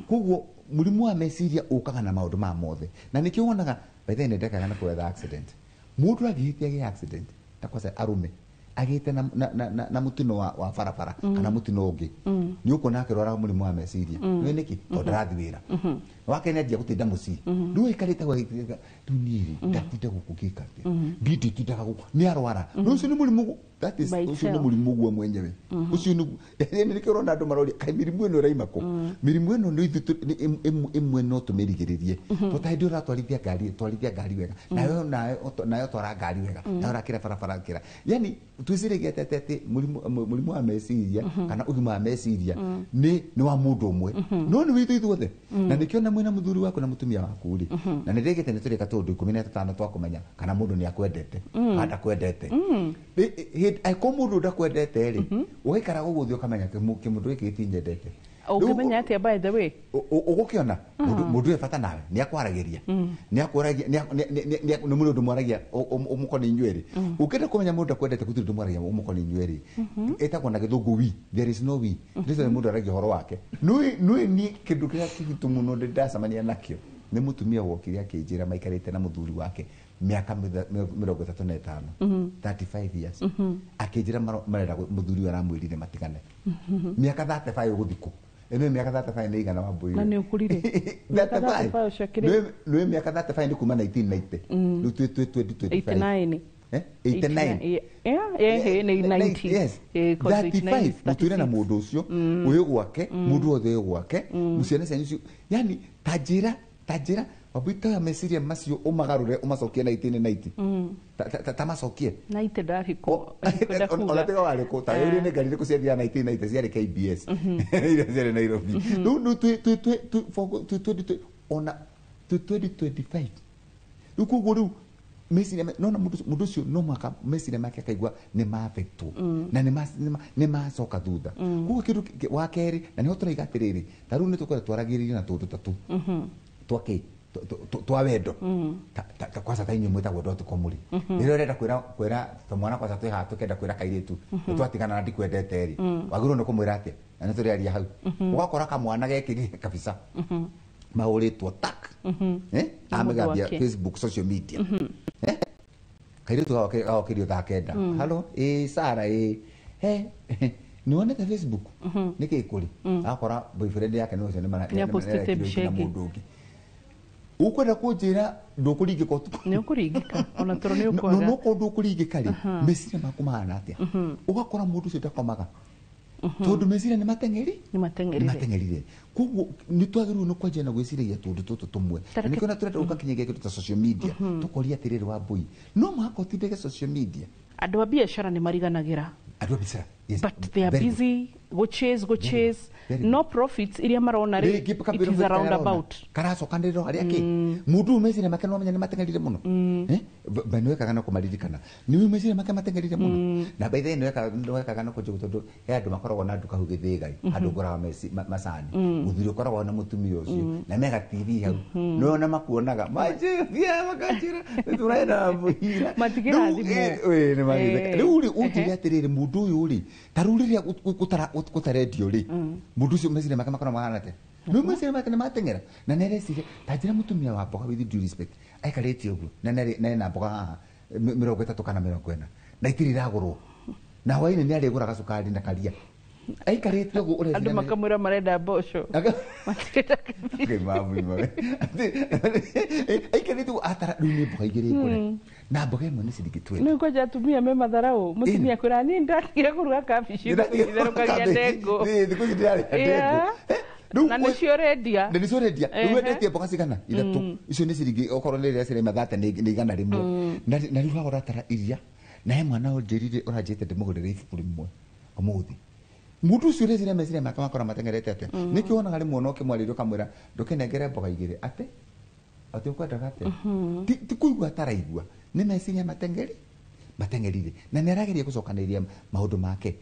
Koguo mũrimũ wa meciria ũkaga na maũndũ maya mothe, na nĩkĩo wonaga by the way nĩ ndekaga na kwetha accident, mũndũ angĩhĩtia gĩa accident, ta kwanza arũme agĩte na mũtino wa barabara kana mũtino ũngĩ, nĩ ũkuona akĩrwara mũrimũ wa meciria. Nĩ nĩkĩ? Tondũ ndarathiĩ wĩra wake, nĩ anjia gũtinda mũciĩ. Rĩu aikarĩte hau agĩtinda, rĩu niĩ rĩ, ndatinda gũkũ ngĩka atĩa? Niĩ nditindaga gũkũ, nĩ arwara. Rĩu ũcio nĩ mũrimũ that is By ũcio nĩ itself. mũrimũ guo mwenyewe. Ũcio nĩ yani nĩkĩo ũrona andũ maroria kaĩ mĩrimũ ĩno ĩraima kũ. Mĩrimũ ĩno nĩ ithuĩ nĩ ĩmwe no tũmĩrigĩrĩrie. To ta hĩndĩ ũratwarithia ngari, twarithia ngari wega, nawe twara ngari wega, nawe ũrakĩra barabara kĩra, yani twĩciragia atĩ atĩ mũrimũ wa meciria kana ũgima wa meciria nĩ wa mũndũ ũmwe, no nĩ witũ ithuothe. Na nĩkĩo na mwĩna mũthuri waku na mũtumia waku rĩ, na nĩ ndĩgĩte nĩ tũrĩka tũndũ 15 twa kũmenya kana mũndũ nĩ akwendete kana ndakwendete. Angĩkorwo mũndũ ndakwendete rĩ, ũgaikara gũgũ thĩ ũkamenya kĩmũndũ gĩkĩ gĩtinyendete. Ũngĩmenya atĩa, by the way? Ũgũkĩona mũndũ wĩ bata nawe nĩ akwaragĩria, nĩ akũragia, nĩ mũndũ mwaragia ũmũkoniĩ inyuĩ erĩ. Ũngĩenda kũmenya mũndũ akwendete, gũtirĩ ũndũ mwaragia ũmũkoniĩ inyuĩ erĩ. Ĩtagwo na gĩthũngũ "we". There is no "we". Nĩ mũndũ aragia ũhoro wake. Nĩ niĩ kĩndũ kĩrĩa kĩritũ mũno ndĩ ndacemania nakĩo nĩ mũtumia wokire akĩnjĩra maikarĩte na mũthuri wake mĩaka 35, 35 years. Akĩnjĩra marenda mũthuri ũyũ aramwĩrire matigane. Mĩaka 35 ũgũthiĩ kũ? Ĩno mĩaka 35 nĩ igana wa mbũi. Na nĩ ũkũrire. Mĩaka 35. 35 ũcio. Nĩ mĩaka 35 nĩ kuma 1990. Rĩu twĩ 2025. 89. Eh? 89. Yeah, nĩ 90. Yes. 'Cause 89 35 is mũtũire na 36. mũndũ ũcio ũyũ gwake, mũndũ wothe ũyũ gwake, ciana cianyu cio, yani ta njĩra wambui meciria macio ũmagarũre ũmacokie 1990. Ta macokie. 90 ndarĩ Ona tiga warĩ kũ, ta ũrĩa nĩ ngari irĩkũ ciathiaga 1990? Ciarĩ KBS iria ciarĩ Nairobi. Rĩu twĩ 20 ona twĩ 2025 rĩu. Koguo rĩu meciria nona mũndũ ũcio no mũhaka meciria make akaigua nĩ maafectwo na nĩ macoka thutha. Koguo kĩndũ wa kerĩ, na nĩho tũraiga atĩrĩrĩ, ta rĩu nĩ tũkwenda twaragĩrĩrie na tũndũ ta tũ twakĩ twa wendo. Ta kwanza ta inyuĩ mwĩtagwo dot com rĩ, rĩrĩa ũrenda kwĩra tũmwana, kwanza twĩ haha tũkenda kwĩra kairĩtu nĩ twatigana na ndikwendete rĩ, wagĩrĩirwo nĩ kũmwĩra atĩa? Na nĩ tũrĩaria hau. Ũgakora kamwana gekĩrire kabisa mahũrĩtwo tak, eh? Na mũndũ Amĩgambia wake. Facebook, social media. Eh? Kairĩtu gagokĩrio thaa 9. "Halo, ĩ Sara, ĩ he nĩ wonete Facebook nĩkĩ kũrĩ?" Akora boyfriend yake nĩ ũcio nĩ Nĩ apostĩte mbica na ĩngĩ. Mũndũ ũngĩ. Ũkwenda kũnjĩra ndũkũringĩka ũtukũ? Nĩ ũkũringĩka, ona toro nĩ No. ũkwaga. No korwo ndũkũringĩka rĩ, meciria maku mahana atĩa? Ũgakora mũndũ ũcio ndakomaga tondũ meciria nĩ mateng'eri. Nĩ mateng'erire. Nĩ mateng'erire. Koguo nĩ twagĩrĩirwo nĩ kwanjia na gwĩciragia tũndũ tũtũ tũmwe. Na nĩkĩo na tũrenda gũka kinyagia kĩndũ ta social media, tũkoria atĩrĩrĩ, wa mbũi, no mũhaka ũtindĩke social media? Andũ a biacara nĩ mariganagĩra. Andũ a biacara, yes. But they are Very good. busy go chase, go chase, Very. No profits iria marona rĩ, Rĩngĩ it is a roundabout. Karacokanĩrĩra harĩa kĩ mũndũ ũyũ meciria make nĩwamenya nĩ mateng'erire mũno. Eh? Ba nĩwekaga na kũmaririkana nĩ meciria make mateng'erire mũno. Na by the way nĩwekaga na kũnjũgũ, tondũ he andũ makoragwo na nduka hau Gĩthĩgai, handũ ngũraga macani. Mũthuri ũkoragwo na mũtumia ũcio na mega TV hau, nĩwona makuonaga manjĩthia makanjĩra nĩtũrenda mũhira. Matigĩrathimwo. Rĩu rĩ, ũnjĩre atĩrĩrĩ, mũndũ ũyũ rĩ, ta rĩu rĩrĩa gũtarendio rĩ, mũndũ ũcio meciria make makoragwo mahana atĩa? Nĩ meciria make nĩ mateng'era na nĩ areciria. Ta njĩra, mũtumia wa mboga, with due respect, aikarĩte ũguo na nĩ na mboga haha 30 kana 40 na itirĩ iragũrwo, na hwainĩ nĩ arĩgũraga cukari na karia, aikarĩte ũguo ũreciria Andũ makamwĩra marenda mboco. Ngai mamu imawe. Aikarĩte ũguo. Ũratara rĩu nĩ mboga igĩrĩ ngũre na mboga ĩmwe nĩ ciringi 20. Nĩ kwanja atumia me matharau. Mũtumia kwĩra niĩ ndatigire kũruga kabici itherũkagia ndengũ. Thikũ ici ndĩrarĩa ndengũ. Na nĩcio ũrendia. Na nĩcio ũrendia. Rĩu wendetie mboga cigana? Ithatũ. Icio nĩ ciringi okorwo nĩ rĩrĩa ciraima 30 nĩ 100. Na rĩu haha ũratara iria. Na he mwana ũnjĩrire ũranjĩte ndĩmũgũrĩre ibuku rĩmwe ũmũthĩ. Mũndũ ũcio ũreciria meciria make makora mateng'erete atĩa? Nĩkĩo wonaga rĩmwe ona ũkĩmwarĩria ũkamwĩra ndũkĩnengere mboga igĩrĩ atĩ atĩ ũkwendaga atĩa? Ti kũigua ataraigua, nĩ meciria mateng'erire na nĩ arageria gũcokanĩrĩria maũndũ make.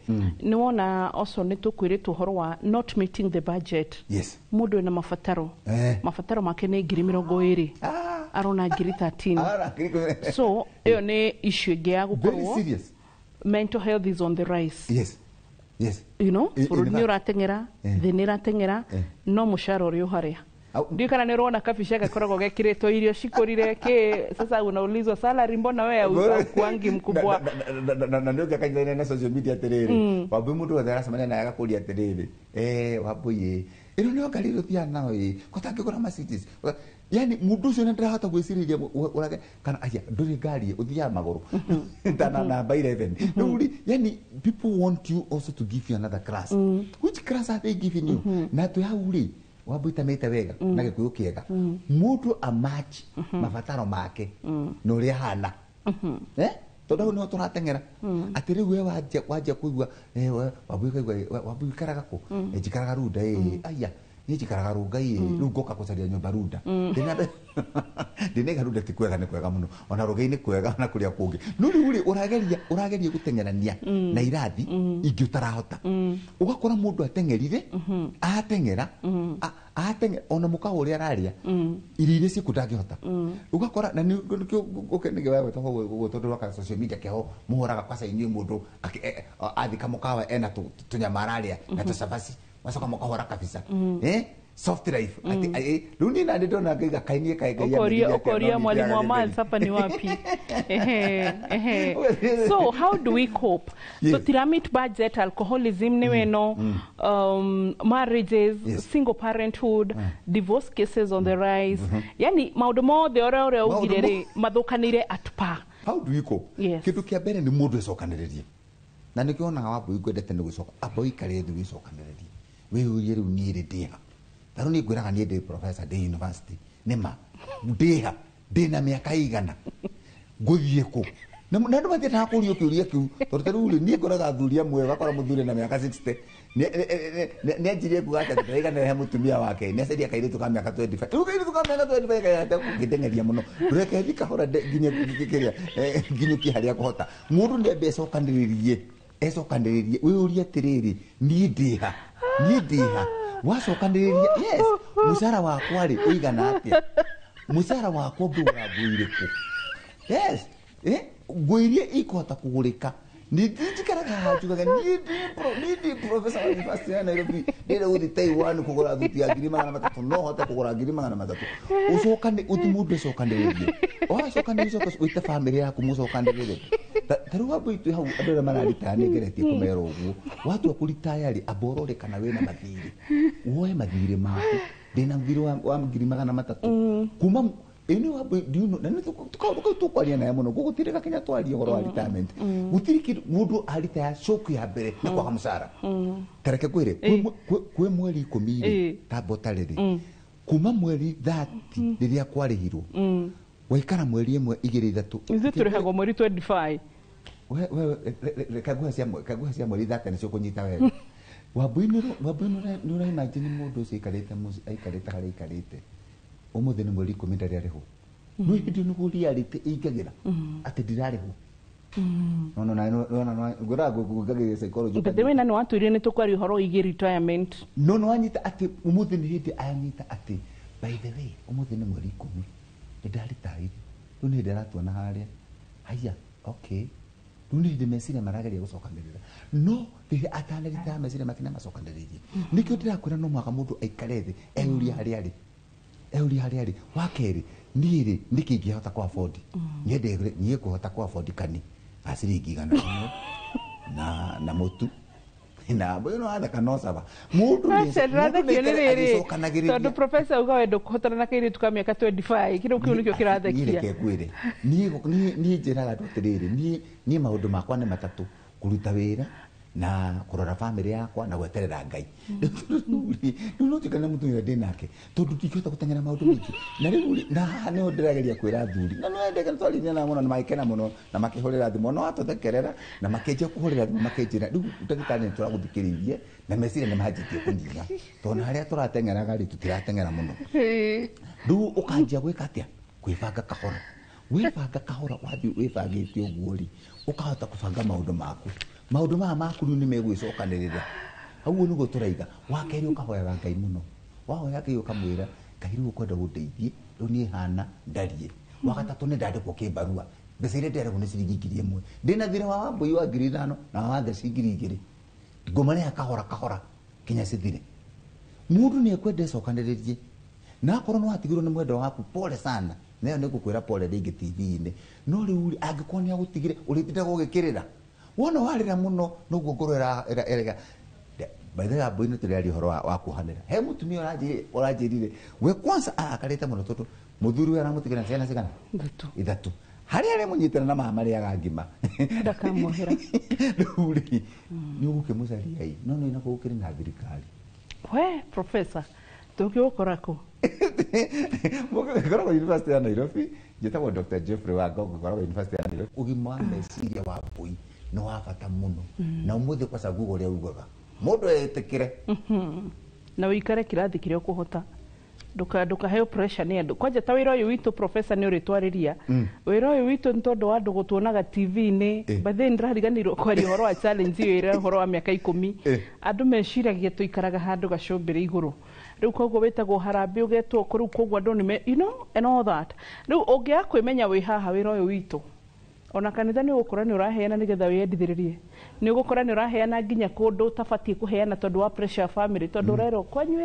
Nĩ wona also nĩ tũkwĩrĩtwo ũhoro wa not meeting the budget. Yes. Mũndũ ena mabataro. Mabataro make nĩ 20,000. Arona 13,000. So ĩyo nĩ issue ĩngĩ ya gũkorwo. Very serious. Mental health is on the rise. Yes. Yes. You know, bũrũri nĩ ũrateng'era, thĩ nĩ ĩrateng'era, no mũcara ũrĩ o harĩa. Ndiũ kana nĩ ũrona kabica gakoragwo gekĩrĩtwo irio cikũrire kĩ, sasa unaulizwa salary mbona wewe haukuangi mkubwa. Na nĩ ũngĩakanyitania na social media atĩrĩrĩ, Wambui mũndũ wothe aracemania naye agakũria atĩrĩrĩ, Wambui ĩ, ĩno nĩyo ngari ĩrĩa ũthiaga nayo ĩ, ko tangĩgũra Mercedes. Yani mũndũ ũcio ndarahota gwĩcirĩria ũrage kana aya ndũrĩ ngari ũthiaga magũrũ tana namba 11. Rĩu rĩ, yani people want you also to give you another class. Which class are they giving you? Na twĩ hau rĩ, Wambui tamĩte wega na gĩkũyũ kĩega, mũndũ amatch mabataro make na ũrĩa ahana. Tondũ hau nĩho tũrateng'era atĩ rĩu we wanjia kũigua Wambui ũkaigua Wambui ũikaraga kũ? Njikaraga Runda ĩ, aya niĩ njikaraga Rũnga ĩ, rĩu ngoka gũcaria nyũmba Runda. Ndĩnaiga Runda ti kwega, nĩ kwega mũno, ona Rũnga-inĩ kwega, ona kũrĩa kũngĩ. No rĩu rĩ, ũrageria gũteng'erania na irathi ingĩ ũtarahota. Ũgakora mũndũ ateng'erire, ateng'era, ona mũkawa ũrĩa ararĩa, irio iria ciĩkuo ndangĩhota. Ũgakora na nĩkĩo ũkenagio wewe tondũ rwaka social media kĩho mũhũraga kwaca inyuĩ mũndũ athika mũkawa ena tũnyama ararĩa na tũcabaci. Wacoka mũkahũra kabisa. Soft life. Rĩu niĩ nani ndona ngaiga kaĩ niĩ kaĩ Ngai amenirie. Ũkoria mwalimu wa maths hapa ni wapi? So how do we cope? Yes. So tiramit budget, alcoholism nĩ weno, marriages, single parenthood, divorce cases on the rise. Yani maũndũ mothe ũrĩa ũrĩa ugire rĩ mathũkanĩire at par. How do we cope? Yes. Kĩndũ kĩa mbere nĩ mũndũ ecokanĩrĩrie. Na nĩkĩo wonaga Wambui ngwendete nĩ gũcoka. Amba ũikare thĩ wĩcokanĩrĩrie. Wĩyũrie rĩu niĩ rĩ ndĩha. Ta rĩu niĩ ngwĩraga niĩ ndĩ professor ndĩ university. Nĩ ma ndĩha ndĩna mĩaka igana ngũthiĩ kũ? Na andũ matiendaga kũũrio kĩũria kĩu tondũ ta rĩu rĩ niĩ ngoraga athuri amwe ũgakora mũthuri na mĩaka 60 nĩ anjirie kuga atĩ ndaiganĩra he mũtumia wake nĩ acaria kairĩtu ka mĩaka 25. Rĩu kairĩtu ka mĩaka 25 kairĩtu kũngĩteng'eria mũno reke thiĩ kahora nginye kĩrĩa nginyũkie harĩa ngũhota. Mũndũ nĩ ambe ecokanĩrĩrie wĩyũrie atĩrĩrĩ niĩ ndĩha, niĩ ndĩha. Wacokanĩrĩria, yes, mũcara wakwa rĩ ũigana atĩa? Mũcara wakwa ngũgũra nguo irĩkũ? Yes, nguo iria ikũhota kũgũrĩka. Njikaraga haha njugaga niĩ ndĩ professor wa university ya Nairobi ndĩrenda gũthiĩ Taiwan kũgũra thuti ya 300,000, no hote kũgũra 300,000. Ũcokane ũti mũndũ ecokanĩrĩrie. Wacokanĩrĩria ũcoke wĩte bamĩrĩ yaku mũcokanĩrĩre. Ta rĩu Wambui twĩ hau andũ arĩa mararitaya nĩ ngeretie kũmera ũguo. Watua kũritaya rĩ, amba ũrore kana wĩna mathirĩ. Woe mathirĩ maku. Ndĩna thirĩ wa 300,000. Kuma ĩno Wambui, do you know, na nĩ kaũndũ kau tũkwaria naye mũno gũgũtirĩ gakinya twarie ũhoro wa retirement. Gũtirĩ kĩndũ mũndũ aritaya shock ya mbere nĩ kwaga mũcara. Ta reke ngwĩre, kwĩ mweri 10 rĩ, ta mbota rĩrĩ, kuma mweri 30 rĩrĩa kwarĩhirwo, waikara mweri 1 2 3. Ithuĩ tũrĩhagwo mweri 25. Kanguhe cia mweri 30 nĩcio kũnyita wega. Wambui nĩ ũraimagine mũndũ ũcio aikarĩte aikarĩte harĩa aikarĩte ũmũthĩ nĩ mweri 10 ndarĩ arĩhwo. No hĩndĩ nĩguo reality ĩingagĩra atĩ ndirarĩhwo. No no na no no ngwĩraga ngũgagĩria psychology. But wĩna nĩ watwĩrire nĩ tũkwaria ũhoro wĩgiĩ retirement. No no wanyita atĩ ũmũthĩ nĩ hĩndĩ anyita atĩ by the way ũmũthĩ nĩ mweri 10 nĩ ndaritaire. Rĩu nĩ hĩndĩ aratuona harĩa. Haiya, okay. Rĩu nĩ hĩndĩ meciria marageria gũcokanĩrĩra. No rĩrĩa atanaritaya meciria make nĩ macokanĩrĩirie. Nĩkĩo ndĩrakwĩra no mũhaka mũndũ aikare thĩ eyũrie harĩa arĩ. Eyũrie harĩa arĩ. Wa kerĩ, niĩ rĩ nĩkĩ ingĩhota kũ afford? Nyende niĩ ngũhota kũ afford kani ga ciringi 100 na mũtu. Na mbũi no watheka no caba mũndũ Ndĩrathekio nĩ rĩrĩ tondũ professor uga wendo kũhotana na kairĩtu ka mĩaka 25 kĩrĩa kĩu nĩkĩo kĩrathekia. Reke ngwĩre, niĩ njĩraga andũ atĩrĩrĩ, niĩ maũndũ makwa nĩ matatũ: kũruta wĩra na kũrora bamĩrĩ yakwa na gweterera Ngai. Rĩu no tuĩke na mũtumia ndĩ nake tondũ ndingĩhota gũteng'era maũndũ maingĩ. Na rĩu rĩ, na haha nĩho ndĩrageria kwĩra athuri na nĩwendeke nĩtwarĩria nao mũno na magĩkena mũno na makĩhũrĩra thimũ no atũthekerera na makĩanjia kũhũrĩra thimũ makĩnjĩra rĩu ndagĩtarĩ nĩtũragũthikĩrĩirie na meciria nĩmanjĩtie kũnyiha tondũ na harĩa tũrateng'eraga rĩ tũtirateng'era mũno. Rĩu ũkanjia gwĩka atĩa? Kwĩbanga kahora. Wĩbanga kahora, wathiĩ wĩbangĩte ũguo rĩ, ũkahota kũbanga maũndũ maku. Maũndũ maya maku rĩu nĩmegwĩcokanĩrĩra. Hau ũguo nĩguo tũraiga. Wa kerĩ ũkahoyaga Ngai mũno. Wahoya Ngai ũkamwĩra Ngai rĩu ũkwenda gũndeithie, rĩu niĩ hana ndariĩ. Wa gatatũ nĩ ndandĩkwo kĩbarua. Mbeca iria ndĩrarĩhwo nĩ ciringi 1000. Ndĩna thirĩ wa Wambũi wa 5000 na wa Watheci 2000. Ngũmarĩha kahora kahora kinya cithire. Mũndũ nĩ ekwenda ecokanĩrĩrie. Na akorwo nĩ watigirwo nĩ mwendwa waku, pole sana. Nayo nĩ ngũkwĩra pole rĩngĩ TV-inĩ. No rĩu rĩ, angĩkorwo nĩ agũtigire, ũrĩtindaga ũgĩkĩrĩra. Wona warĩra mũno, noguo ngoro ĩrega. By the way, Wambũi nĩ tũrĩaria ũhoro wa kuohanĩra. He mũtumia ũranjĩrire, we kwanza arakarĩte mũno tondũ mũthuri we aramũtigire na ciana cigana? Ithatũ. Harĩa arĩmũnyitĩra na mama marĩaga ngima. Ndakamuohera. Rĩu rĩ, nĩ ũgũkĩmũcaria ĩ, no nĩ nakuo gũkĩrĩ na thirikari. We professor, tũngĩgũkora kũ? Ngoragwo University ya Nairobi, njĩtagwo Dr. Jeffrey Wangongo, ngoragwo University ya Nairobi. Ũgima wa meciria wa mbũi nĩ wa bata mũno. Na ũmũthĩ kwaca nguga ũrĩa ugaga. Mũndũ etĩkĩre. Na ũikare kĩrathi kĩrĩa ũkũhota. Ndũkaheo pressure nĩ andũ. Kwanja ta wĩra ũyũ witũ professor nĩ ũrĩtwarĩria. Wĩra ũyũ witũ nĩ tondũ wa andũ gũtuonaga TV-inĩ. By the way nĩndĩrariganĩirwo kwaria ũhoro wa challenge ĩyo ĩrĩa ũhoro wa mĩaka 10. Andũ meciragia tũikaraga handũ gacũmbĩrĩ igũrũ. Rĩu koguo wĩtagwo harambĩ ũgetwo kũ rĩu koguo andũ nĩme you know and all that. Rĩu ũngĩaga kwĩmenya wĩ haha wĩra ũyũ witũ, ona kanitha nĩ ũgũkora nĩ ũraheana nĩgetha wĩyendithĩrĩrie. Nĩ ũgũkora nĩ ũraheana nginya kũndũ ũtabatiĩ kũheana tondũ wa pressure ya family, tondũ ũrerwo kwanyu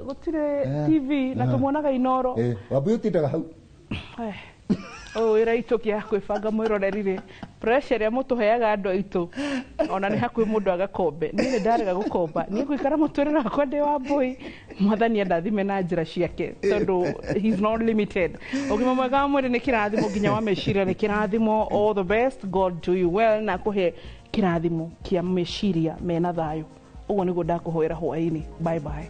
gũtirĩ TV na tũmuonaga Inoro. Wambũi ũtindaga hau. Ũyũ wĩra itũ kĩa kwĩbanga mwĩroreri rĩ, pressure ĩrĩa mũtũheaga andũ aitũ, ona nĩ hakuhĩ mũndũ agakombe. Niĩ nĩ ndarega gũkomba, niĩ ngũikara mũtũrĩre wakwa ndĩ wa mbũi. Mwathani andathime na njĩra ciake tondũ he's not limited. Ũgima mwega wa mwĩrĩ nĩ kĩrathimo, nginya wa meciria nĩ kĩrathimo. All the best, God do you well na akũhe kĩrathimo kĩa meciria mena thayũ. Ũguo nĩguo ndakũhoera hwaĩ-inĩ. Bye bye.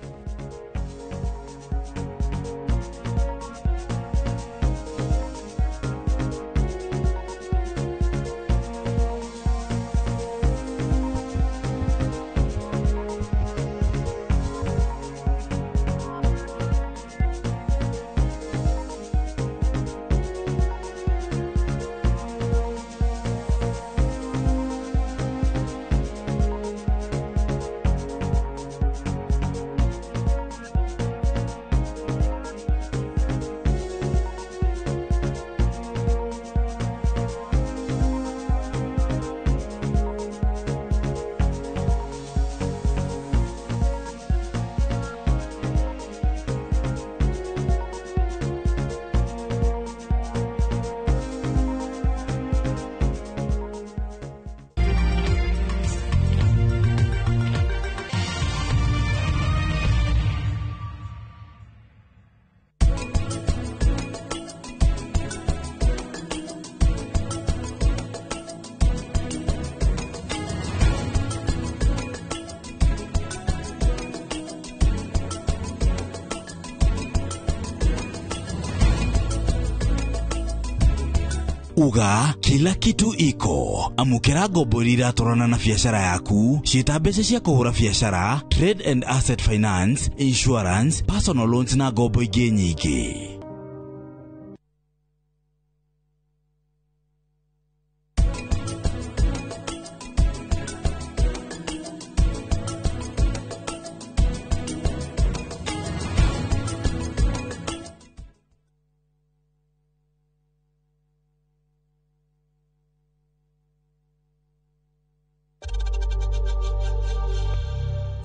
Uga kila kitu iko. Amukira ngombo iria iratwarana na biacara yaku, ciĩta mbeca cia kũhũra biacara, trade and asset finance, insurance, personal loans na ngombo ingĩ nyingĩ.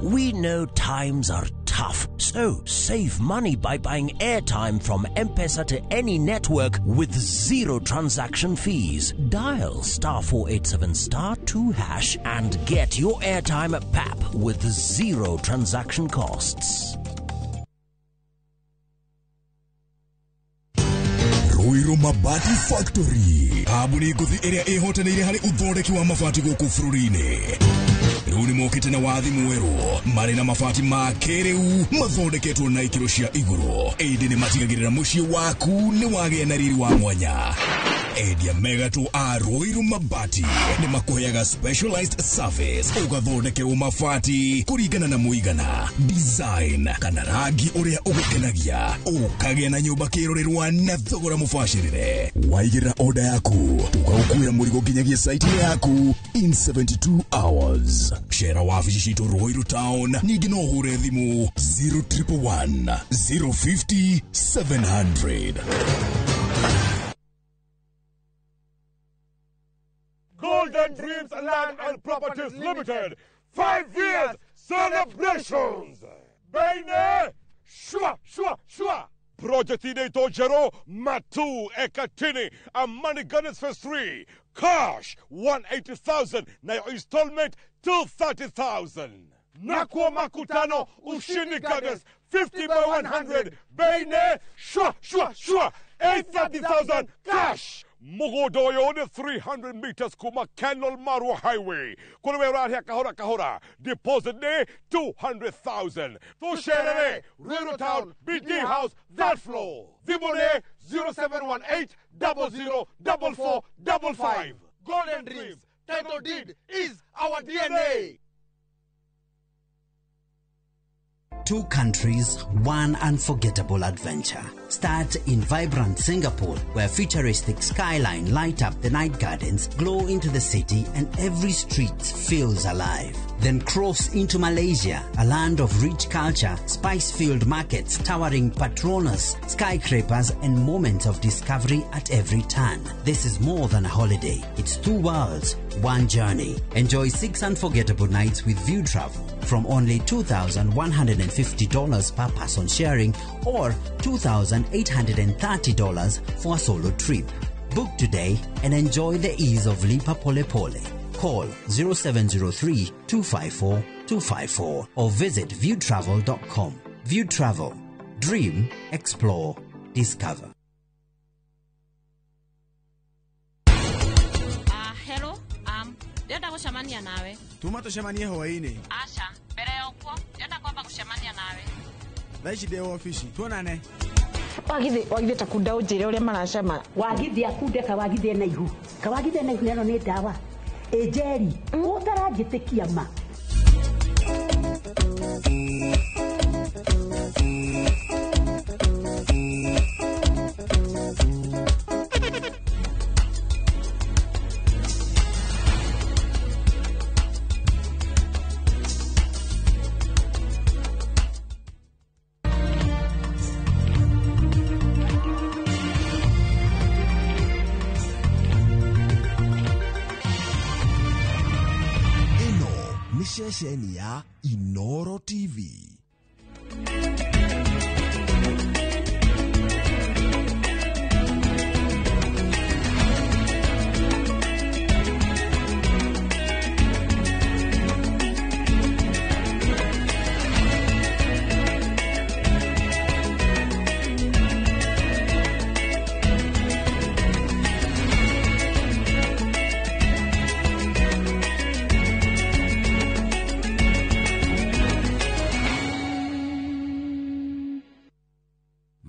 We know times are tough. tough. So save money by buying airtime from M-Pesa to any network with zero transaction fees. Dial star 487 star 2 hash and get your airtime at PAP with zero transaction costs. Ruiru Mabati Factory kambuni ngũthi ĩrĩa ĩhotanĩire harĩ ũthondeki wa mabati gũkũ bũrũri-inĩ. Rĩu nĩ mokĩte na wathi mwerũ marĩ na mabati ma kĩrĩu mathondeketwo na ikĩro cia igũrũ, ĩndĩ nĩ matigagĩrĩra mũciĩ waku nĩ wagĩa na riri wa mwanya. Endia megatũ a Ruiru Mabati nĩ makũheaga specialized service ũgathondekerwo mabati kũringana na mũigana, design kana rangi ũrĩa ũgũkenagia, ũkagĩa na nyũmba kĩrorerwa na thogora mũbacĩrĩre. Waigĩrĩra order yaku tũgagũkuĩra mũrigo nginyagia site yaku in 72 hours. Cera wabici citũ Ruiru Town, ningĩ no ũhũre thimũ 0111 050 700. Golden Dreams Land and Properties Limited, 5 years celebrations. Baine, shua, shua, shua. Project inaitwa Jero Matu Ekatini, Amani Gardens Phase 3. Cash 180,000 na your installment 230,000. Nakuwa Makutano Ushindi Gardens 50 by 100. Baine, shua, shua, shua. 830,000 cash. Mugodoyo 300 meters kuma Kenol Marua Highway. Kulwe here kahora kahora. Deposit day 200,000. Tusherere, Ruiru Town, BD House, that floor. Zibone 0718 00 44 55. Golden Dreams, title deed is our DNA. Two countries, one unforgettable adventure. Start in vibrant Singapore, where futuristic skyline light up the night gardens, glow into the city, and every street feels alive. Then cross into Malaysia, a land of rich culture, spice-filled markets, towering Petronas, skyscrapers, and moments of discovery at every turn. This is more than a holiday. It's two worlds, one journey. Enjoy 6 unforgettable nights with View Travel from only $2,150 per person sharing or $2,830 for a solo trip. Book today and enjoy the ease of Lipa Pole Pole. Call 0703 254 254 or visit viewtravel.com. View Travel. Dream, explore, discover. Hello, ndĩrenda gũcemania nawe. Tuma tũcemanie hwaĩ-inĩ. Aca, mbere ya ũguo, ndĩrenda kwamba gũcemania nawe. Thaa ici ndĩ obici, tuonane. Wagithi ta kunda ũnjĩre ũrĩa maracema. Wagithi akunde kawagithie na ihu. Kawagithie na ihu neno nĩ ndawa. Ĩnjeri, ũtaranjĩtĩkia ma. Ceceni ya Inoro TV.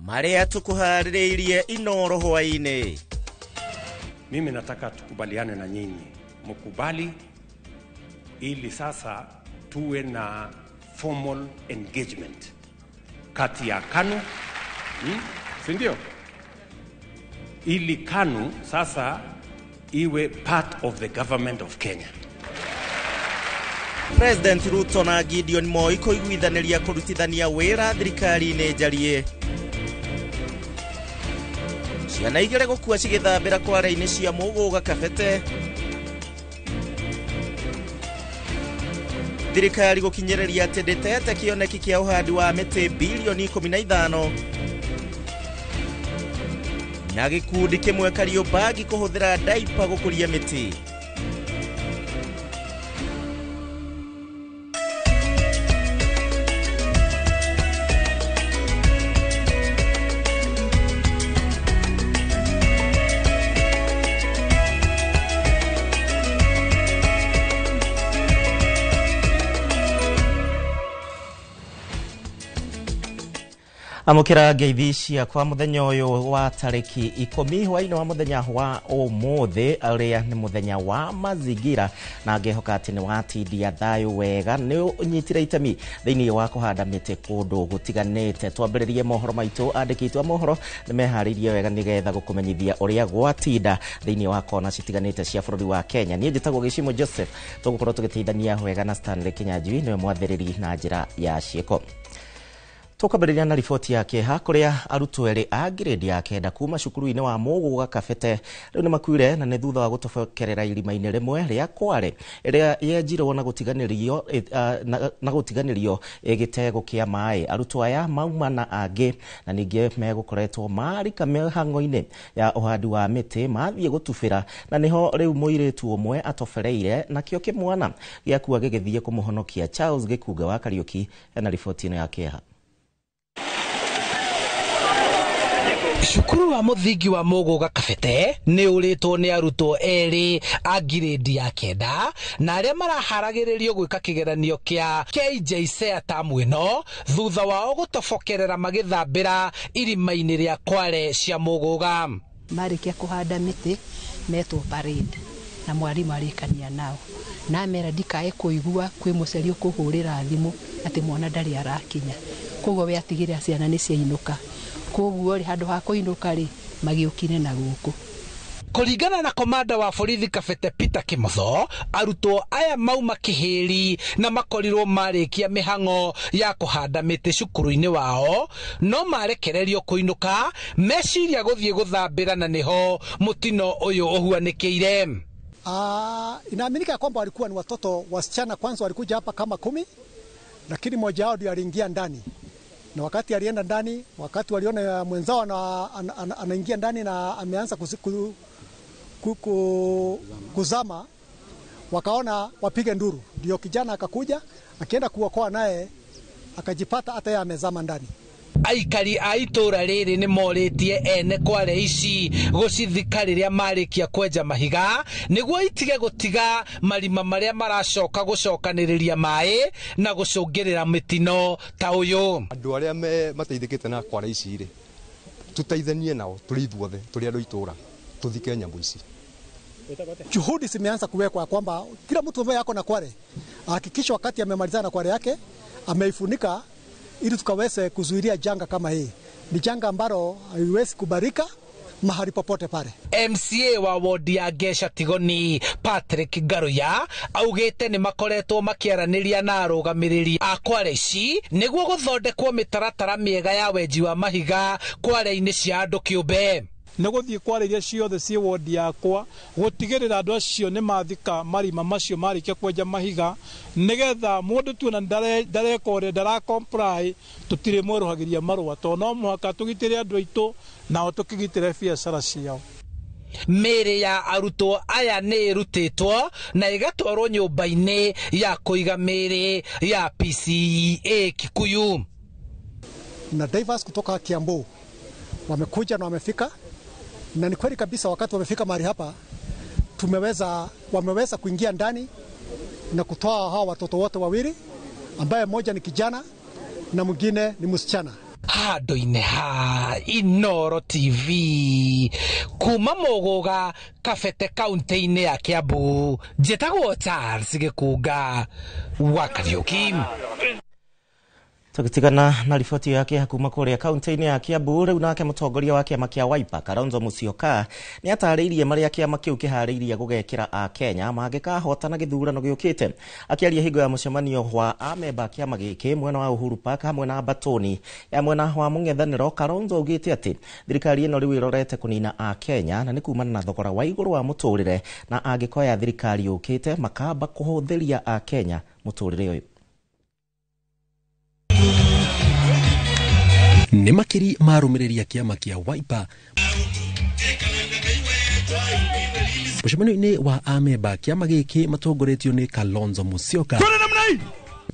Marĩa tukuharĩrĩirie Inoro hwaĩ-inĩ. Mimi nataka tukubaliane na nyinyi, mkubali ili sasa tuwe na formal engagement kati ya KANU, si ndio? Ili KANU sasa iwe part of the government of Kenya. President Ruto na Gideon Moi kũiguithanĩria kũrutithania wĩra thirikari-inĩ njarie. Ciana igĩrĩ gũkua cigĩthambĩra kware-inĩ cia Mũgũga Kabete. Thirikari gũkinyĩrĩria atĩ ndĩtete kĩoneki kĩa ũhandi wa mĩtĩ bilioni 15 na gĩkundi kĩmwe Kariobangi kũhũthĩra daipa gũkũria mĩtĩ. Amũkĩra ngeithi ciakwa mũthenya ũyũ wa tarĩki 10 hwaĩ-inĩ wa mũthenya wa ũmũthĩ ũrĩa nĩ mũthenya wa mazingira, na ngehoka atĩ nĩ watindia thayũ wega, nĩ ũnyitire itemi thĩinĩ wa kũhanda mĩtĩ kũndũ gũtiganĩte. Twambĩrĩrie mohoro maitũ, andĩki aitũ a mohoro nĩ meharĩirie wega nĩgetha gũkũmenyithia ũrĩa gwatinda thĩinĩ wa kona citiganĩte cia bũrũri wa Kenya. Niĩ njĩtagwo Gĩcimo Joseph, tũgũkorwo tũgĩteithania wega na Stanley Kinyanjui, nĩwe mwathĩrĩri na njĩra ya ciĩko. Tũkwambĩrĩria na riboti ya kĩeha kũrĩa arutwo erĩ a grade ya 9 kuma cukuru-inĩ wa Mũgũga Kabete rĩu nĩ makuire, na nĩ thutha wa gũtobokerera irima-inĩ rĩmwe rĩa Kware ĩrĩa yenjirwo na gũtiganĩrio gĩtego kĩa maĩ. Arutwo aya mauma na angĩ na ningĩ megũkoretwo marika mĩhang'o-inĩ ya ũhandi wa mĩtĩ mathiĩ gũtubĩra, na nĩho rĩu mũirĩtu ũmwe atobereire nakĩo kĩmwana gĩakua gĩgĩthiĩ kũmũhonokia. Charles Gĩkunga wa Kariũki ena riboti ĩno ya kĩeha. Cukuru wa mũthingi wa Mũgũga Kabete nĩ ũrĩtwo nĩ arutwo erĩ a grade ya 9 na arĩa maraharagĩrĩrio gwĩka kĩgeranio kĩa KJSEA tamu ĩno thutha wao gũtobokerera magĩthambĩra irima-inĩ rĩa Kware cia Mũgũga. Marĩkia kũhanda mĩtĩ metwo parade na mwarimũ arĩkania nao na amera ndikae kũigua kwĩ mũciari ũkũhũrĩra thimũ atĩ mwana ndarĩ arakinya, koguo we atigĩrĩra ciana nĩ ciainũka, koguo rĩ handũ ha kũinũka rĩ magĩũkire na gũkũ. Kũringana na komanda wa borithi Kabete Peter Kimotho, arutwo aya mauma kĩhĩri na makorirwo marĩkia mĩhang'o ya kũhanda mĩtĩ cukuru-inĩ wao, no marekererio kũinũka meciria gũthiĩ gũthambĩra, na nĩho mũtino ũyũ ũhuanĩkĩire. Inaaminika kwamba walikuwa ni watoto wasichana, kwanza walikuja hapa kama 10, lakini mmoja wao ndiye aliingia ndani, na wakati alienda ndani, wakati waliona mwenzao anaingia ndani na ameanza kuzama, wakaona wapige nduru. Ndio kijana akakuja akienda kuokoa, naye akajipata hata yeye amezama ndani. Aikari a itũra rĩrĩ nĩ morĩtie ene Kware ici gũcithika rĩrĩa marĩkia kwenja mahiga nĩguo itige gũtiga marima marĩa maracoka gũcokanĩrĩria maĩ na gũcũngĩrĩra mĩtino ta ũyũ. Andũ arĩa mateithĩkĩte na Kware ici rĩ, tũteithanie nao tũrĩ ithuothe tũrĩ andũ itũra tũthike nyamũ ici. Juhudi zimeanza kuwekwa kwamba kila mtu ambaye ako na Kware ahakikishe wakati amemalizana na Kware yake ameifunika, ili tukaweze kuzuilia janga kama hii. Ni janga ambalo haiwezi kubarika mahali popote pale. MCA wa wodi ya Gesha Tigoni Patrick Ngaruya augĩte nĩ makoretwo makĩaranĩria na arũgamĩrĩri a Kware ici nĩguo gũthondekwo mĩtaratara mĩega ya wenji wa mahiga Kware-inĩ cia andũ kĩũmbe. Nĩ gũthiĩ Kware iria ciothe ciĩ wodi yakwa gũtigĩrĩra andũ acio nĩ mathika marima macio marĩkia kwenja mahiga, nĩgetha mũndũ tuona ndareka ũrĩa ndara comply tũtirĩ mwerũhagĩria marũa, tondũ no mũhaka tũgitĩre andũ aitũ nao tũkĩgitĩre biacara ciao. Mĩĩrĩ ya arutwo aya nĩ ĩrutĩtwo na ĩgatwarwo nyũmba-inĩ ya kũiga mĩĩrĩ ya PCEA Kikuyu. Na divers kutoka Kiambu wamekuja na wamefika, na ni kweli kabisa wakati wamefika mahali hapa wameweza kuingia ndani na kutoa hawa watoto wote wawili, ambaye mmoja ni kijana na mwingine ni msichana. Handũ-inĩ ha Inooro TV kuma Mũgũga Kabete kaunti-inĩ ya Kiambu, njĩtagwo Charles Gĩkunga wa Kariũki. Tugitigana na riboti yake kuma kuria kaunti-inĩ ya Kiambu rĩu nake mũtongoria wa kĩama kĩa Wiper Kalonzo Musyoka nĩ atarĩirie marĩa kĩama kĩu kĩharĩirie gũgekĩra a Kenya mangĩkahotana gĩthurano gĩũkĩte. Akĩaria hingo ya mũcemanio wa amemba kĩama gĩkĩ mwena wa Uhuru Park hamwe na Mbatoni ya mwena wa mũng'ethanĩro, Kalonzo augĩte atĩ thirikari ĩno rĩu ĩrorete kũnina a Kenya na nĩ kumana na thogora wa igũrũ wa mũtũrĩre, na angĩkoya thirikari yũkĩte makamba kũhũthĩria a Kenya mũtũrĩre ũyũ. Nĩ makiri marũmĩrĩria kĩama kĩa Wiper mũcemanio-inĩ wa amemba kĩama gĩkĩ matongoretio nĩ Kalonzo Musyoka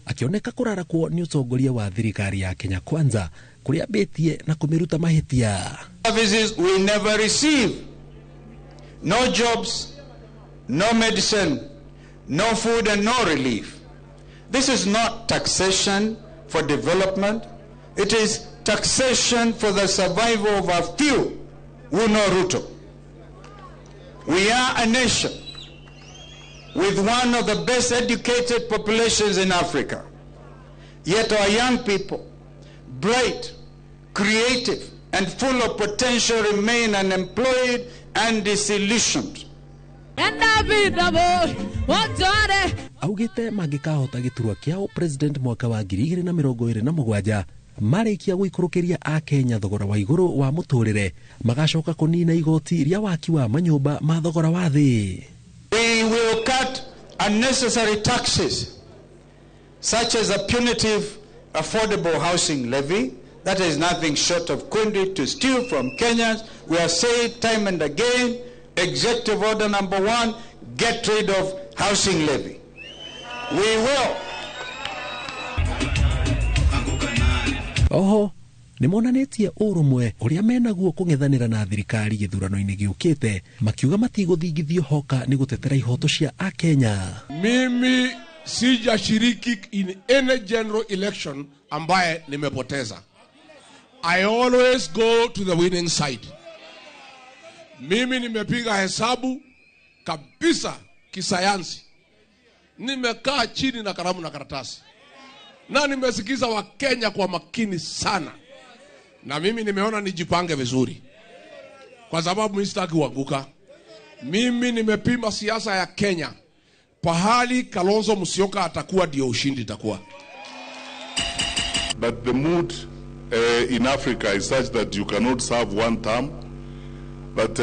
akĩoneka kũrarakwo nĩ ũtongoria wa thirikari ya Kenya Kwanza kũrĩa ambĩtie na kũmĩruta mahĩtia. Services we never receive. No jobs, no medicine, no food and no relief. This is not taxation for development. It is taxation for the survival of a few who know Ruto. We are a nation with one of the best educated populations in Africa. Yet our young people, bright, creative, and full of potential, remain unemployed and disillusioned. Augite mangĩkahota gĩturwa kĩao president mwaka wa 2027 marĩkia gũikũrũkĩria a Kenya thogora wa igũrũ wa mũtũrĩre magacoka kũnina igoti rĩa waki wa manyũmba ma thogora wa thĩ. We will cut unnecessary taxes such as a punitive affordable housing levy that is nothing short of quinry to steal from Kenyans. We have said time and again, executive order number 1, get rid of housing levy. We will. Oho nĩmonanĩtie ũrũmwe ũrĩa menaguo kũng'ethanĩra na thirikari gĩthurano-inĩ gĩũkĩte, makiuga matigũthingithio hoka nĩ gũtetera ihoto cia Akenya. Mimi sijashiriki in any general election ambaye nimepoteza. I always go to the winning side. Mimi nimepiga hesabu kabisa kisayansi. Nimekaa chini na kalamu na karatasi. Na nimesikiza Wakenya kwa makini sana. Na mimi nimeona nijipange vizuri. Kwa sababu mimi sitaki kuanguka. Mimi nimepima siasa ya Kenya. Pahali Kalonzo Musyoka atakuwa ndio ushindi itakuwa. But the mood in Africa is such that you cannot serve one term. But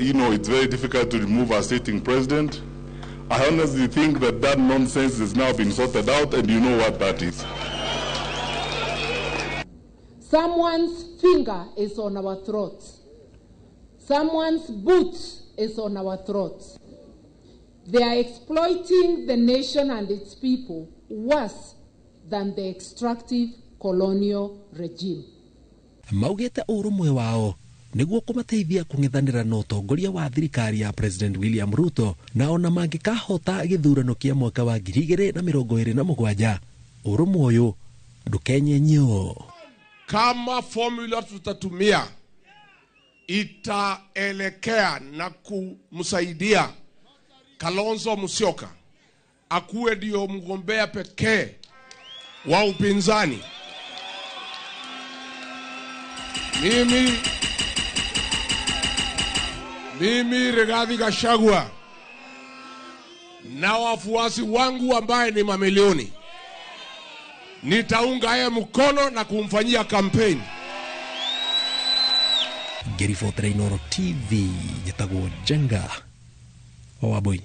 you know, it's very difficult to remove a sitting president. I honestly think that that nonsense has now been sorted out, and you know what that is. Someone's finger is on our throats. Someone's boot is on our throats. They are exploiting the nation and its people worse than the extractive colonial regime. Maugĩte ũrũmwe wao nĩguo kũmateithia kũng'ethanĩra na ũtongoria wa thirikari ya President William Ruto, na ona mangĩkahota gĩthurano kĩa mwaka wa 2027 ũrũmwe ũyũ ndũkenyenyio. Kama formula tutatumia itaelekea na kumsaidia Kalonzo Musyoka akuwe ndio mgombea pekee wa upinzani, Mimi Rigathi Gachagua na wafuasi wangu ambaye ni mamilioni nitaunga yeye mkono na kumfanyia campaign. Ngĩribotera Inooro TV njĩtagwo Njenga wa Wambui.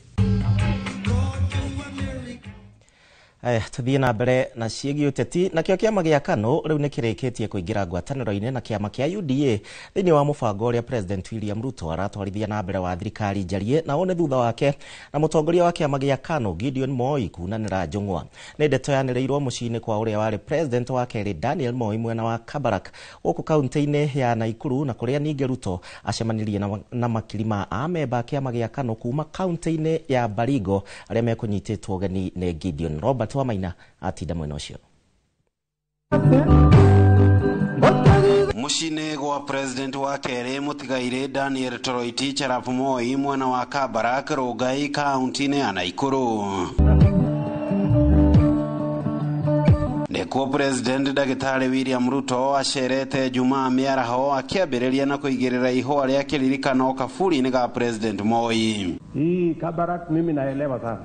Aya, tuthiĩ na mbere na ciĩgiĩ ũteti. Nakĩo kĩama gĩa KANU rĩu nĩ kĩrĩkĩtie kũingĩra ngwatanĩro-inĩ na kĩama kĩa UDA thĩinĩ wa mũbango ũrĩa President William Ruto aratwarithia na mbere wa thirikari njarie, na ũũ nĩ thutha wake na mũtongoria wa kĩama gĩa KANU Gideon Moi kunanĩra njũng'wa. Nĩ ndeto yanĩrĩirwo mũciĩ-inĩ kwa ũrĩa warĩ President wa kerĩ Daniel Moi mwena wa Kabarak gũkũ kaunti-inĩ ya Nakuru, na kũrĩa ningĩ Ruto acemanirie na makiri ma amemba a kĩama gĩa KANU kuma kaunti-inĩ ya Baringo arĩa mekũnyitĩtwo ũgeni nĩ Gideon. Robert Wamaina atinda mwena ũcio. Muciĩ-inĩ gwa president wa kerĩ mũtigairĩ Daniel Toroitich arap Moi mwena wa Kabarak Rongai kaunti-inĩ ya Nakuru. Nĩkuo President Ndagĩtarĩ William Ruto acerete Jumaa mĩaraho akĩambĩrĩria na kũigĩrĩra ihũa rĩa kĩririkano kaburi-inĩ ga President Moi. Hii Kabarak mimi naelewa sana.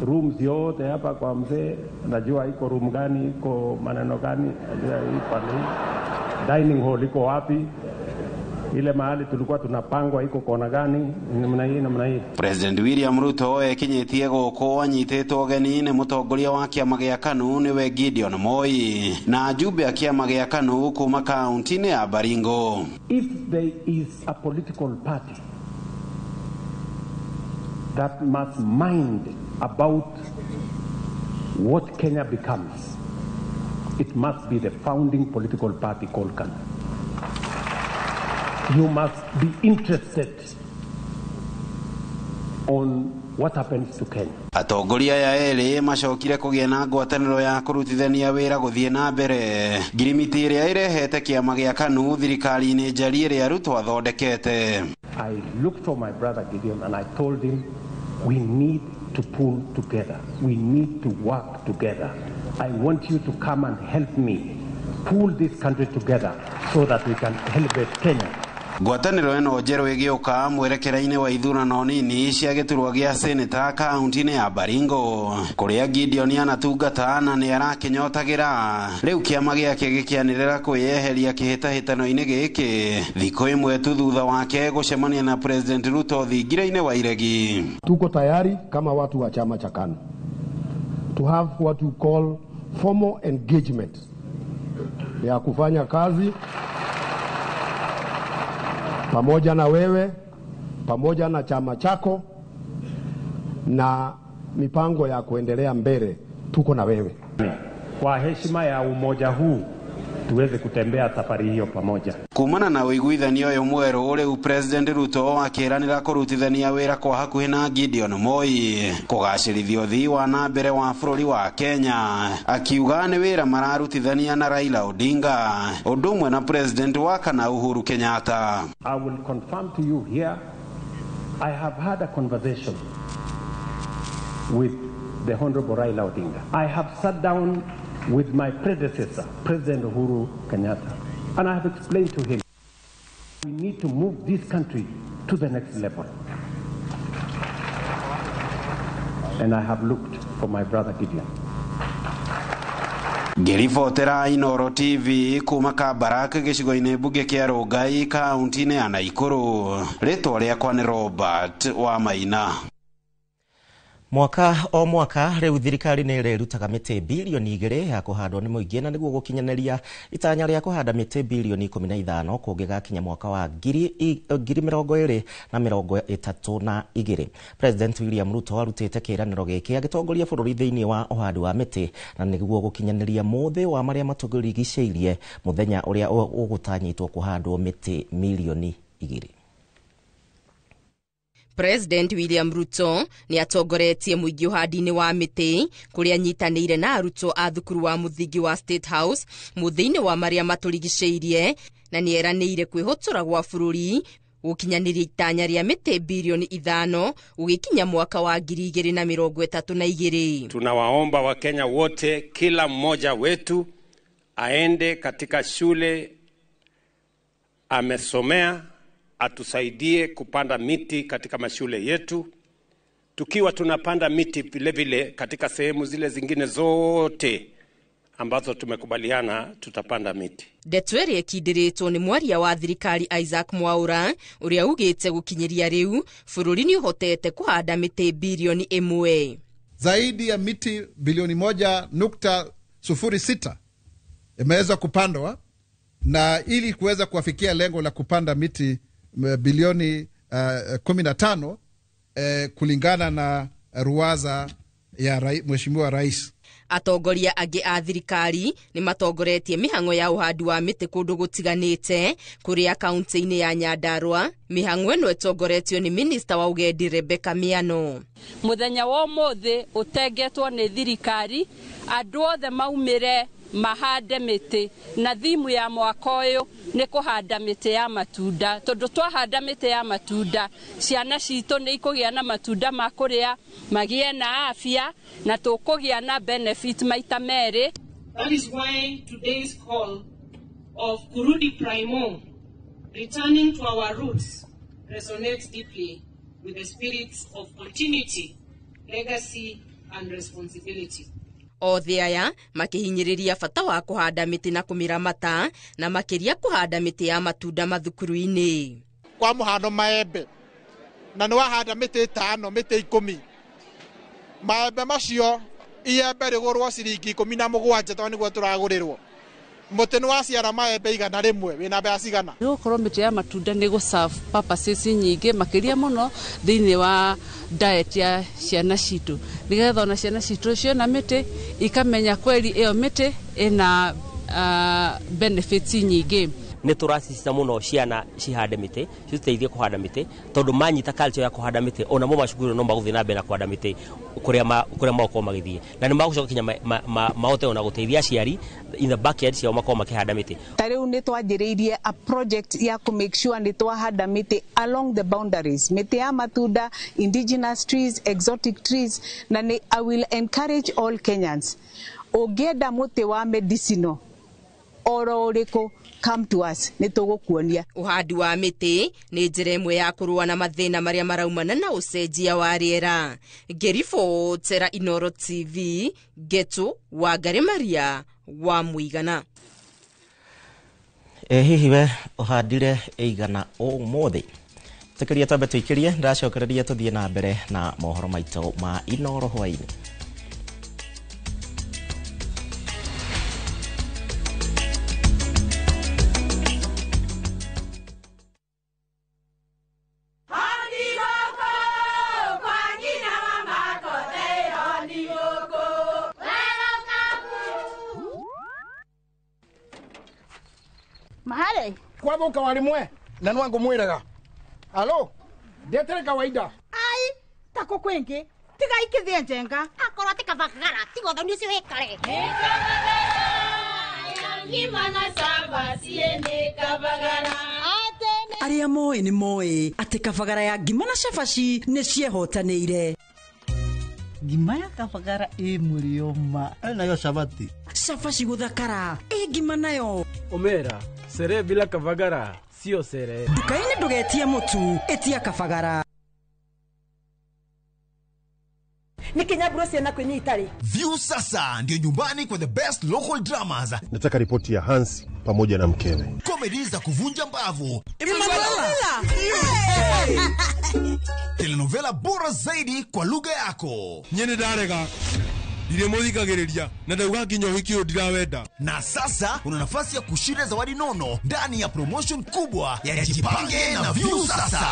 Rooms yote hapa kwa mzee najua iko room gani, iko maneno gani, najua hii pale. Dining hall iko wapi? Ile mahali tulikuwa tunapangwa iko kona gani, namna hii namna hii. President William Ruto ekinyĩtie gũkũ anyitĩtwo ũgeni nĩ mũtongoria wa kĩama gĩa KANU nĩwe Gideon Moi na ajumbe a kĩama gĩa KANU kuma kaunti-inĩ ya Baringo. If there is a political party that must mind about what Kenya becomes, it must be the founding political party called KANU. You must be interested on what happens to Kenya. Atongoria aya erĩ macokire kũgĩa na ngwatanĩro ya kũrutithania wĩra gũthiĩ na mbere ngirimiti ĩrĩa ĩrehete kĩama gĩa KANU thirikari-inĩ njariĩ ĩrĩa Ruto athondekete. I looked for my brother Gideon and I told him we need to pull together. We need to work together. I want you to come and help me pull this country together so that we can elevate Kenya. Ngwatanĩro ĩno njerũ ĩgĩũka mwerekera-inĩ wa ithurano nini cia gĩturwa gĩa seneta kaunti-inĩ ya Baringo kũrĩa Gideon anatungata na nĩ arakĩnyotagĩra. Rĩu kĩama gĩake gĩkĩanĩrĩra kwĩyeheria kĩhĩtahĩtano-inĩ gĩkĩ thikũ ĩmwe tu thutha wake gũcemania na President Ruto thingira-inĩ wa Iregi. Tuko tayari kama watu wa chama cha KANU to have what we call formal engagement ya kufanya kazi pamoja na wewe, pamoja na chama chako na mipango ya kuendelea mbele, tuko na wewe. Kwa heshima ya umoja huu tuweze kutembea safari hiyo pamoja. Kumana na ũiguithanio ũyũ mwerũ rĩu President Ruto akĩranĩra kũrutithania wĩra kwa hakuhĩ na Gideon Moi kũgacĩrithia ũthii wa na mbere wa bũrũri wa Kenya, akiuga nĩ wĩra mararutithania na Raila Odinga ũndũ ũmwe na President wa kana Uhuru Kenyatta. I will confirm to you here, I have had a conversation with the Honorable Raila Odinga. I have sat down with my predecessor, President Uhuru Kenyatta, and I have explained to him we need to move this country to the next level. And I have looked for my brother Gideon. Ngĩribotera Inooro TV kuma Kabarak gĩcigo-inĩ mbunge kĩa Rongai kaunti-inĩ ya Naikuru, rĩtwa rĩakwa nĩ Robert wa Maina. Mwaka o mwaka rĩu thirikari nĩ ĩrĩrutaga mĩtĩ bilioni 2 ya kũhandwo nĩ mũingĩ na nĩguo gũkinyanĩria itanya rĩa kũhanda mĩtĩ bilioni 15 kũngĩgakinya mwaka wa 2032. President William Ruto arutĩte kĩĩranĩro gĩkĩ agĩtongoria bũrũri thĩinĩ wa ũhandi wa mĩtĩ na nĩguo gũkinyanĩria mũthĩ wa marĩa matũrigicĩirie mũthenya ũrĩa ũgũtanyĩtwo kũhandwo mĩtĩ milioni 2. President William Ruto nĩ atongoretie mũingĩ ũhandi-inĩ wa mĩtĩ kũrĩa anyitanĩire na arutwo a thukuru wa mũthingi wa State House mũthĩ-inĩ wa marĩa matũrigicĩirie na nĩ eranĩire kwĩhũtũra gwa bũrũri gũkinyanĩria itanya rĩa mĩtĩ bilioni 5 gũgĩkinya mwaka wa 2032. Tunawaomba Wakenya wote, kila mmoja wetu aende katika shule amesomea, atusaidie kupanda miti katika mashule yetu, tukiwa tunapanda miti vile vile katika sehemu zile zingine zote ambazo tumekubaliana tutapanda miti. Ndeto ĩrĩa ĩkindĩrĩtwo nĩ mwaria wa thirikari Isaac Mwaura ũrĩa ugĩte gũkinyĩria rĩu bũrũri nĩ ũhotete kũhanda mĩtĩ bilioni 1. Zaidi ya miti bilioni 1.06 imeweza kupandwa, na ili kuweza kuwafikia lengo la kupanda miti bilioni 15 kulingana na ruwaza ya Mheshimiwa Rais. Atongoria angĩ a thirikari nĩ matongoretie mĩhang'o ya ũhandi wa mĩtĩ kũndũ gũtiganĩte kũrĩa kaunti-inĩ ya Nyandarua. Mĩhang'o ĩno ĩtongoretio nĩ minista wa ũgendi Rebecca Miano. Mũthenya wa ũmũthĩ ũtengetwo nĩ thirikari, andũ othe maumĩre Mahande mĩtĩ na thimu ya mwaka ũyũ nĩ kũhanda mĩtĩ ya matunda, tondũ twahanda mĩtĩ ya matunda ciana citũ nĩ ikũgĩa na matunda ma kũrĩa, magĩe na afya na tũkũgĩa na benefit maita merĩ. That is why today's call of Kurudi Primo, returning to our roots, resonates deeply with the spirit of continuity, legacy and responsibility. Othe aya makihinyiriria bata wa kuhanda miti na kumiramata na makiria kuhanda miti ya matunda mathukuru-ini. Kwa muhano maembe na ni wahanda miti 5 miti 10 maembe macio iembe rigurwo ciringi 17 to niguo turagurirwo muti ni waciara maembe 100 wina mbeca cigana. Gukorwo miti ya matunda ni gu serve purposes nyingi makiria muno thiini wa diet ya ciana citu, nigetha ona ciana citu ciona miti ikamenya kweli iyo miti ina benefits nyingi. Ni turasisitiza muno ciana cihande miti, citeithie kuhanda miti, tondu manyita culture ya kuhanda miti ona mo macukuru no maguthii na mbere na kuhanda miti kuria magokorwo magithii, na ni magucoka kinya mahote ona guteithia aciari in the backyard ciao makorwo makihanda miti. Ta riu ni twanjiriirie a project ya ku make sure ni twahanda miti along the boundaries, miti ya matunda, indigenous trees, exotic trees, na ni I will encourage all Kenyans, ungienda muti wa medicinal oro uriku, come to us, ni tugukuonia. Uhandi wa miti ni njira imwe ya kurua na mathina maria maraumana na ucenjia wa riera. Ngĩribotera Inooro TV, Getu Wangari Maria wa Muigana. Hihi we uhandire ĩigana ũmũthĩ? Tũkĩria twambe tũikĩrie, ndacokereria tũthiĩ na mbere na mohoro maitũ ma Inooro hwaĩ-inĩ. Mahare kwathuka warimwe na nwangu mwiraga alo ndetere kawaida ai tako kwingi tiga ikithie njenga akorwo ti kabagara tiga uthoni ucio wikare aria moĩ nĩ moĩ atĩ kabagara ya ngima na cabaci nĩ ciehotanĩire. Ngima ya kabagara ĩ mũrĩo ma nayo cabaci cabaci gũthakara ĩ ngima nayo omera sere bila kabagara sio sere. Nduka-inĩ ndũgetie mũtu, ĩtia kabagara. Nikinyaburo ciana kwĩnyita rĩ. View sasa ndio nyumbani kwa the best local dramas. Nataka ripoti ya Hansi pamoja na mkewe. Comedy za kuvunja mbavu. Telenovela bora zaidi kwa lugha yako. Nyene ndarega. Ndiremuthikagiriria na ndauga nginya uhiki uyu ndirawenda. Na sasa una nafasi ya kushinda zawadi nono ndani ya promotion kubwa ya Jipange na View sasa.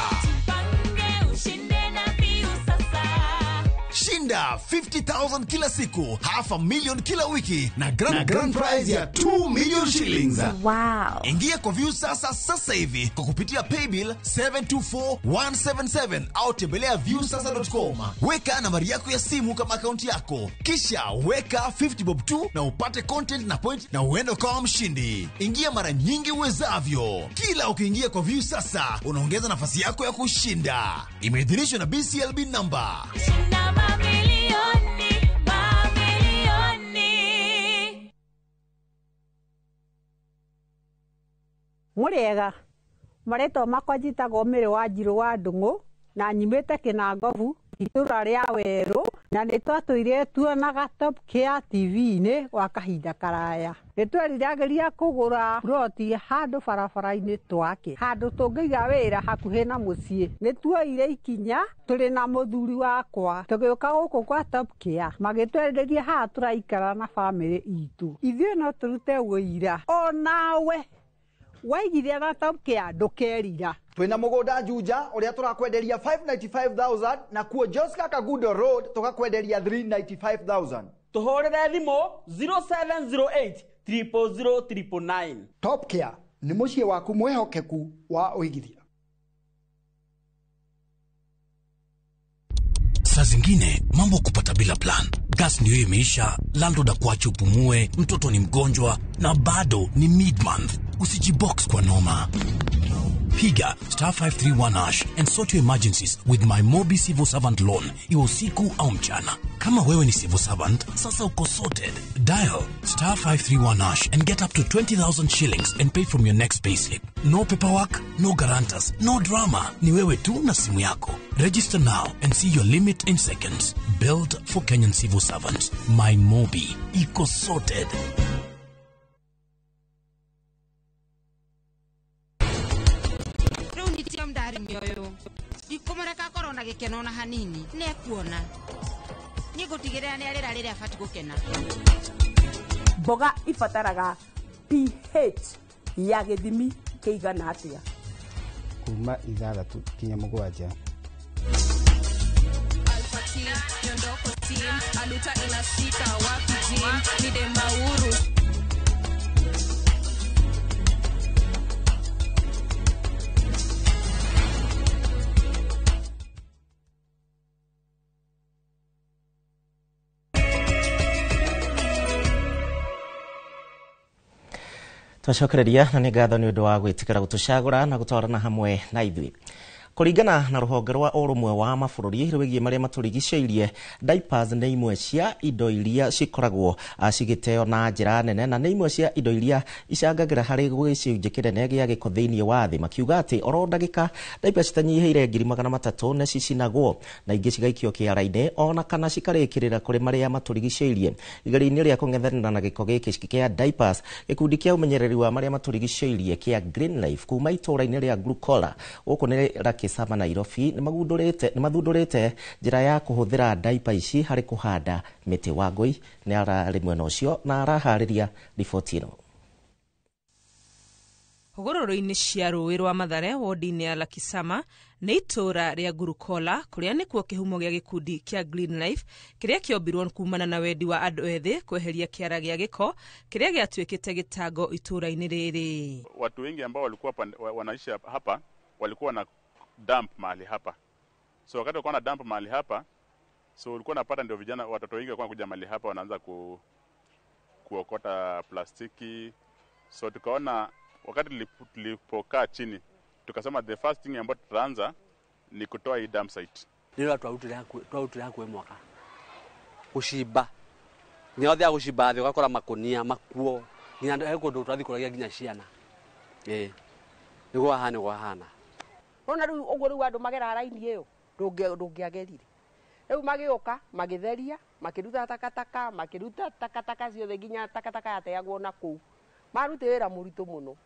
Shinda 50,000 kila siku, 500,000 kila wiki na grand prize ya 2 million shillings. Wow. Ingia kwa View sasa sasa hivi kwa kupitia paybill 724177 au tembelea viewsasa.com. Weka nambari yako ya simu kama akaunti yako, kisha weka 50 bob tu na upate content na point na uende ukawa mshindi. Ingia mara nyingi uwezavyo. Kila ukiingia kwa View sasa unaongeza nafasi yako ya kushinda. Imeidhinishwa na BCLB number. Mũrĩega, marĩtwa makwa njĩtagwo Mary Wanjirũ wa Ndung'u na nyumĩte Kĩnangobu itũra rĩa Werũ, na nĩ twatũire tuonaga Top Care TV-inĩ gwa kahinda karaya. Nĩ tweriragĩria kũgũra ploti handũ barabara-inĩ twake, handũ tũngĩiga wĩra hakuhĩ na mũciĩ. Nĩ tuoire ikinya tũrĩ na mũthuri wakwa tũgĩũka gũkũ kwa Top Care, magĩtwenderia haha tũraikara na bamĩrĩ itũ. Ithuĩ no tũrute ũira onawe waigithia na Top Care ndũkerira. Twina mugunda Juja uria turakwenderia 595,000 na kuo Joska Kagudo Road tukakwenderia 395,000. Tuhurire thimu 0708 000 999. Top Care ni muciĩ waku mwihokeku wa uigithia. Saa Saa zingine mambo kupata bila plan. Gas ndio imeisha, landlord akuache upumue, mtoto ni mgonjwa na bado ni mid-month. Usijibox kwa noma. Piga star 531 hash and sort your emergencies with my Mobi Civil Servant Loan, iwe usiku au mchana. Kama wewe ni civil servant, sasa uko sorted. Dial star 531 hash and get up to 20,000 shillings and pay from your next payslip. No paperwork, no guarantors, no drama. Ni wewe tu na simu yako. Register now and see your limit in seconds. Built for Kenyan civil servants. My Mobi. Iko sorted. Mioyo ikumureka akorwo na gikeno na hanini nekuona nigutigirira ni arira riria abati gukena. Mboga ibataraga pH ya githimi kiigana atia? Kuma 6 kinya 7. Nyondoko team aluta inashika wapi gym ni demauru. Twacokereria na nĩ ngatho nĩ ũndũ wa gwĩtĩkĩra gũtũcagũra na gũtwarana hamwe na ithuĩ. Kũringana na rũhonge rwa ũrũmwe wa mabũrũri rwĩgiĩ marĩa matũrigicĩirie, diapers nĩ imwe cia indo iria cikoragwo cigĩteo na njĩra nene na nĩ imwe cia indo iria icangagĩra harĩ gĩcunjĩ kĩnene gĩa gĩko thĩinĩ wa thĩ, makiuga atĩ oro ndagĩka diapers citanyihĩire 300,000 nĩ cicinagwo na ingĩ cigaikio kĩara-inĩ ona kana cikarĩkĩrĩra kũrĩ marĩa matũrigicĩirie. Igeria-inĩ rĩa kũng'ethanĩra na gĩko gĩkĩ kĩa diapers, gĩkundi kĩa ũmenyereri wa marĩa matũrigicĩirie kĩa Green Life kuma itũũra-inĩ rĩa Glucola gũkũ nĩ Kisama Nairobi nĩ mathundũrĩte njĩra ya kũhũthĩra diaper ici harĩ kũhanda mĩtĩ. Wangũi nĩ ararĩ mwena ũcio na araharĩria riboti ĩno. Hũgũrũrũ-inĩ cia rũĩ rwa Mathare wodi-inĩ ya Lakisama nĩ itũũra rĩa Ngurukola kũrĩa nĩkuo kĩhumo gĩa gĩkundi kĩa Green Life kĩrĩa kĩombirwo kumana na wendi wa andũ ethĩ kweheria kĩara gĩa gĩko kĩrĩa gĩatuĩkĩte gĩtango itũũra-inĩ rĩrĩ. Watu wengi ambao walikuwa wanaishi hapa walikuwa na dump mahali hapa. So wakati walikuwa na dump mahali hapa, so ulikuwa unapata ndio vijana watoto wengi walikuwa kuja mahali hapa wanaanza kuokota plastiki. So tukaona wakati tulipokaa chini tukasema the first thing ambayo tutaanza ni kutoa hii dump site. Ndio twarutire hakuwe mwaka. Kushimba. Ni othe gushimba thi ugakora makunia makuo. Nginya he kundu twathikuragia nginya ciana. Niguo hahana niguo hahana. Rona riu uguo riu andu magera raini iyo ndungiagerire. Riu magioka magitheria makiruta takataka makiruta takataka ciothe nginya takataka yateagwo na kuu. Marute wira muritu muno.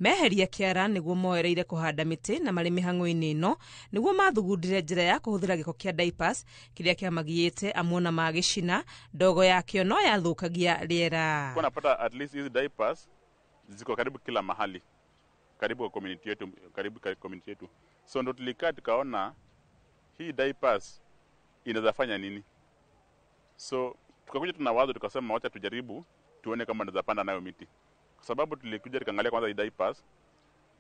Meheria kĩara nĩguo moereire kũhanda mĩtĩ na marĩ mĩhang'o-inĩ ĩno nĩguo mathugundire njĩra ya kũhũthĩra gĩko kĩa diapers kĩrĩa kĩamagiyĩte amuona magĩcina ndogo yakĩo no yathũkagia rĩera. Kwa napata at least hizi diapers ziko karibu kila mahali, karibu kwa community yetu, karibu kwa community yetu. So ndo tulikaa tukaona hii diapers inaweza fanya nini. So tukakuja tuna wazo tukasema wacha tujaribu tuone kama tunaweza panda nayo miti. Kwa sababu tulikuja tukaangalia kwanza hii diapers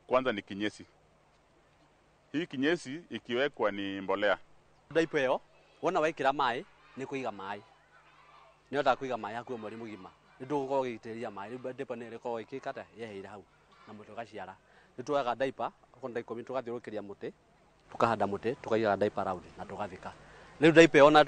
kwanza ni kinyesi. Hii kinyesi ikiwekwa ni mbolea. Diaper yo wona waikira mai ni kuiga mai. Ni ota kuiga mai hakuwe mweri mugima. Ni ndugukorwo gĩitĩrĩria mai rĩu diaper nĩ ĩrĩkoragwo ĩkĩkata yeheire hau na mũtĩ ũgaciara. Nĩ tuoyaga diaper okorwo nĩ 10 tũgathiũrũrũkĩria mũtĩ tukahanda mũtĩ tukaiga diaper round na tũgathika. Rĩu diaper ĩyo ona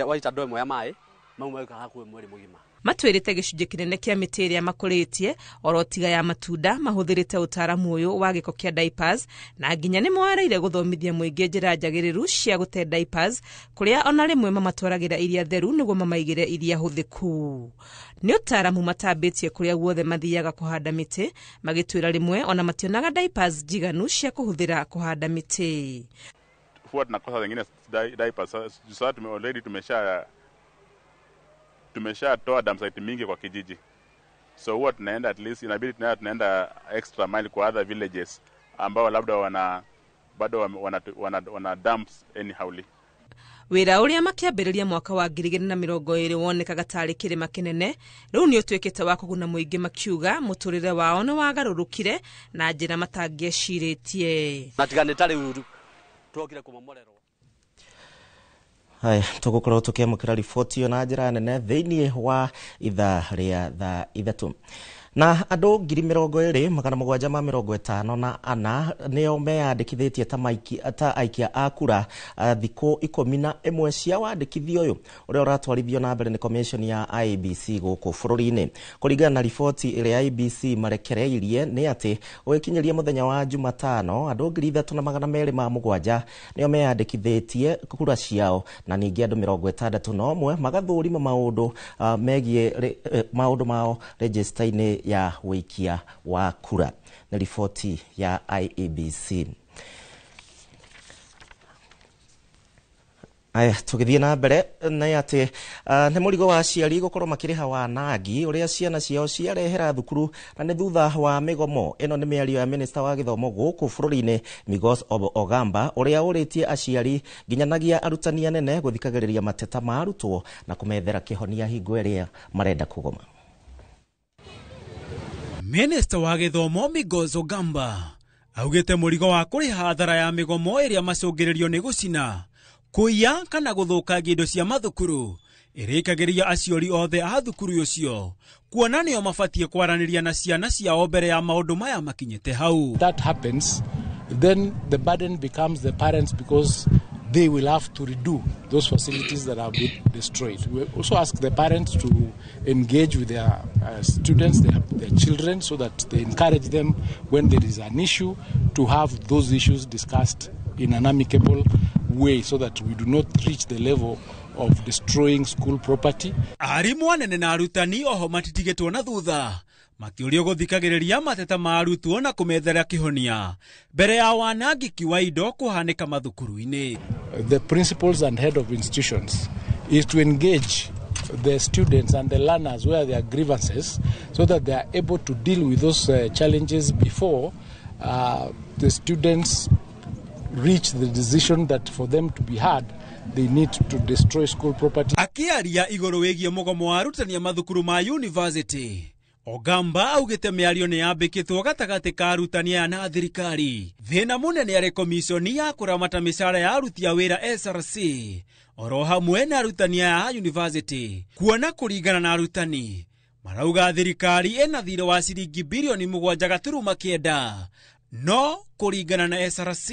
waita ndoo ĩmwe ya maĩ mau maikara hakuhĩ mweri mũgima. Matwĩrĩte gĩcunjĩ kĩnene kĩa mĩtĩ ĩrĩa makũrĩtie oro tiga ya matunda mahũthĩrĩte ũtaaramu ũyũ wa gĩko kĩa diapers na nginya nĩ moereire gũthomithia mũingĩ njĩra njagĩrĩru cia gũte diapers kũrĩa ona rĩmwe mamatwaragĩra iria theru nĩguo mamaigĩre iria hũthĩku. Nĩ ũtaaramu matambĩtie kũrĩa guothe mathiaga kũhanda mĩtĩ magĩtwĩra rĩmwe ona mationaga diapers njiganu cia kũhũthĩra kũhanda mĩtĩ. Huwa tunakosa zingine diapers sasa already tumeshatoa dump site mingi kwa kijiji. So huwa tunaenda at least inabidi tunaenda extra mile kwa other villages ambao labda wana bado wana dumps anyhowly. Wĩra ũrĩa makĩambĩrĩria mwaka wa 2020 wonekaga tarĩ kĩrĩma kĩnene rĩu nĩ ũtuĩkĩte wa kũguna mũingĩ makiuga mũtũrĩre wao nĩ wagarũrũkire na njĩra matangĩecirĩtie. Na tiga nĩ ta rĩu tuokire kũmomorerwo. Haya, tũgũkorwo tũkĩamũkĩra riboti ĩyo na njĩra nene thĩinĩ wa ithaa rĩa thaa 3. Na andũ 20,754 nĩo meyandĩkithĩtie ta aikia a kura thikũ 11 cia wandĩkithia ũyũ ũrĩa ũratwarithio na mbere nĩ commission ya IEBC gũkũ bũrũri-inĩ. Kũringana na riboti ĩrĩa IEBC marekereirie nĩ atĩ ũgĩkinyĩria mũthenya wa Jumatano andũ 3,207 nĩo meyandĩkithĩtie kura ciao, na ningĩ andũ 61 magathũrima maũndũ megiĩ maũndũ mao register-inĩ ya wĩikia wa kura. Nĩ riboti ya IEBC. Aya, tũgĩthiĩ na mbere nĩ atĩ nĩ mũrigo wa aciari gũkorwo makĩrĩha wanangi ũrĩa ciana ciao ciarehera thukuru na nĩ thutha wa mĩgomo. Ĩno nĩ mĩario ya minista wa gĩthomo gũkũ bũrũri-inĩ Migos Ogamba ũrĩa ũrĩtie aciari nginyanagia arutani anene gũthikagĩrĩria mateta ma arutwo na kũmethera kĩhonia hingo ĩrĩa marenda kũgoma. Minista wa gĩthomo Migos Ogamba augĩte mũrigo wa kũrĩha hathara ya mĩgomo ĩrĩa macũngĩrĩrio nĩ gũcina, kũiya kana gũthũkangia indo cia mathukuru ĩrĩkagĩria aciari othe a thukuru ũcio kuona nĩo mabatiĩ kwaranĩria na ciana ciao mbere ya maũndũ maya makinyĩte hau. That happens, then the burden becomes the parents because they will have to redo those facilities that have been destroyed. We also ask the parents to engage with their students, their children, so that they encourage them when there is an issue to have those issues discussed in an amicable way so that we do not reach the level of destroying school property. Arimũ anene na arutani oho matitigĩtwo na thutha makĩũrio gũthikagĩrĩria mateta ma arutwo na kũmethera kĩhonia mbere ya wanangĩki wa indo kũhanĩka mathukuru-inĩ. The principals and head of institutions is to engage the students and the learners where there are grievances so that they are able to deal with those challenges before the students reach the decision that for them to be heard they need to destroy school property. Akĩaria igũrũ wĩgiĩ mũgomo wa arutani a mathukuru ma university, Ogamba augĩte mĩario nĩ yambĩkĩtwo gatagatĩ ka arutani aya na thirikari. Thĩna mũnene arĩ komiconi ya kũramata mĩcara ya aruti a wĩra SRC oro hamwe na arutani aya a university, kuona kũringana na arutani marauga thirikari ĩna thirĩ wa ciringi birioni 7.9, no kũringana na SRC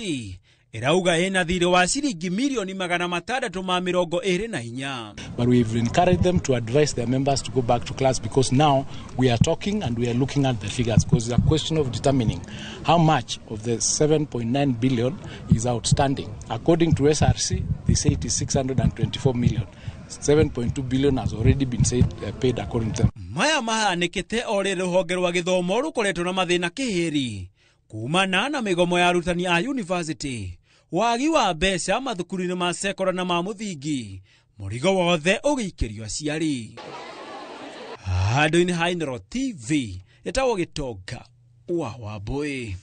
ĩrauga ĩna thirĩ wa ciringi milioni 624. But we've encouraged them to advise their members to go back to class because now we are talking and we are looking at the figures because it's a question of determining how much of the 7.9 billion is outstanding. According to SRC, they say it is 624 million. 7.2 billion has already been said, paid according to them. Maya mahanĩkĩte o rĩrĩ rũhonge rwa gĩthomo rũkoretwo na mathĩna kĩhĩri kumana na mĩgomo ya arutani a university, wagi wa mbeca mathukuru-inĩ ma sekondary na ma mũthingi, mũrigo wothe ũgĩikĩrio aciari. Handũ-inĩ ha Inooro TV ĩtagwo Gĩtonga wa Wambũi.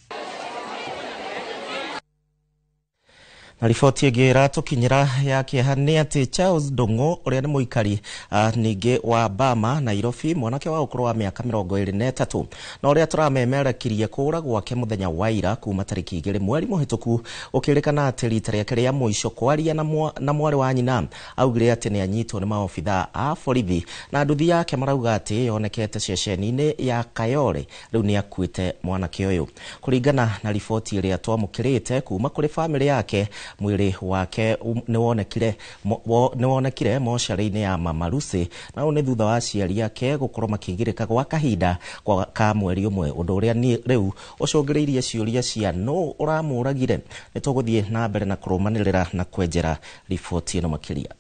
Na riboti ĩngĩ ĩratũkinyĩra ya kĩeha nĩ atĩ Charles Ndung'u ũrĩa nĩ mũikari ningĩ wa Bama Nairobi, mwanake wa ũkũrũ wa mĩaka 23 na ũrĩa tũramemerekirie kũũra gwake mũthenya wa ira kuma tarĩki 2 mweri mũhĩtũku, gũkĩrĩkana atĩ rita rĩake rĩa mũico kwaria na mwarĩ wa nyina augire atĩ nĩ anyitwo nĩ maobithaa a borithi, na nduthi yake marauga atĩ yonekete ceceni-inĩ ya Kayole. Rĩu nĩ akuĩte mwanake ũyũ. Kũringana na riboti ĩrĩa twamũkĩrĩte kuma kũrĩ bamĩrĩ yake, mwĩrĩ wake nĩwonekire mocarĩ-inĩ ya Mama Lucy, na ũũ nĩ thutha wa aciari ake gũkorwo makĩgirĩka gwa kahinda ka mweri ũmwe, ũndũ ũrĩa rĩu ũcũngĩrĩirie ciũria cia nũ ũramũragire. Nĩ tũgũthiĩ na mbere na kũrũmanĩrĩra na kwenjera riboti ĩno makĩria.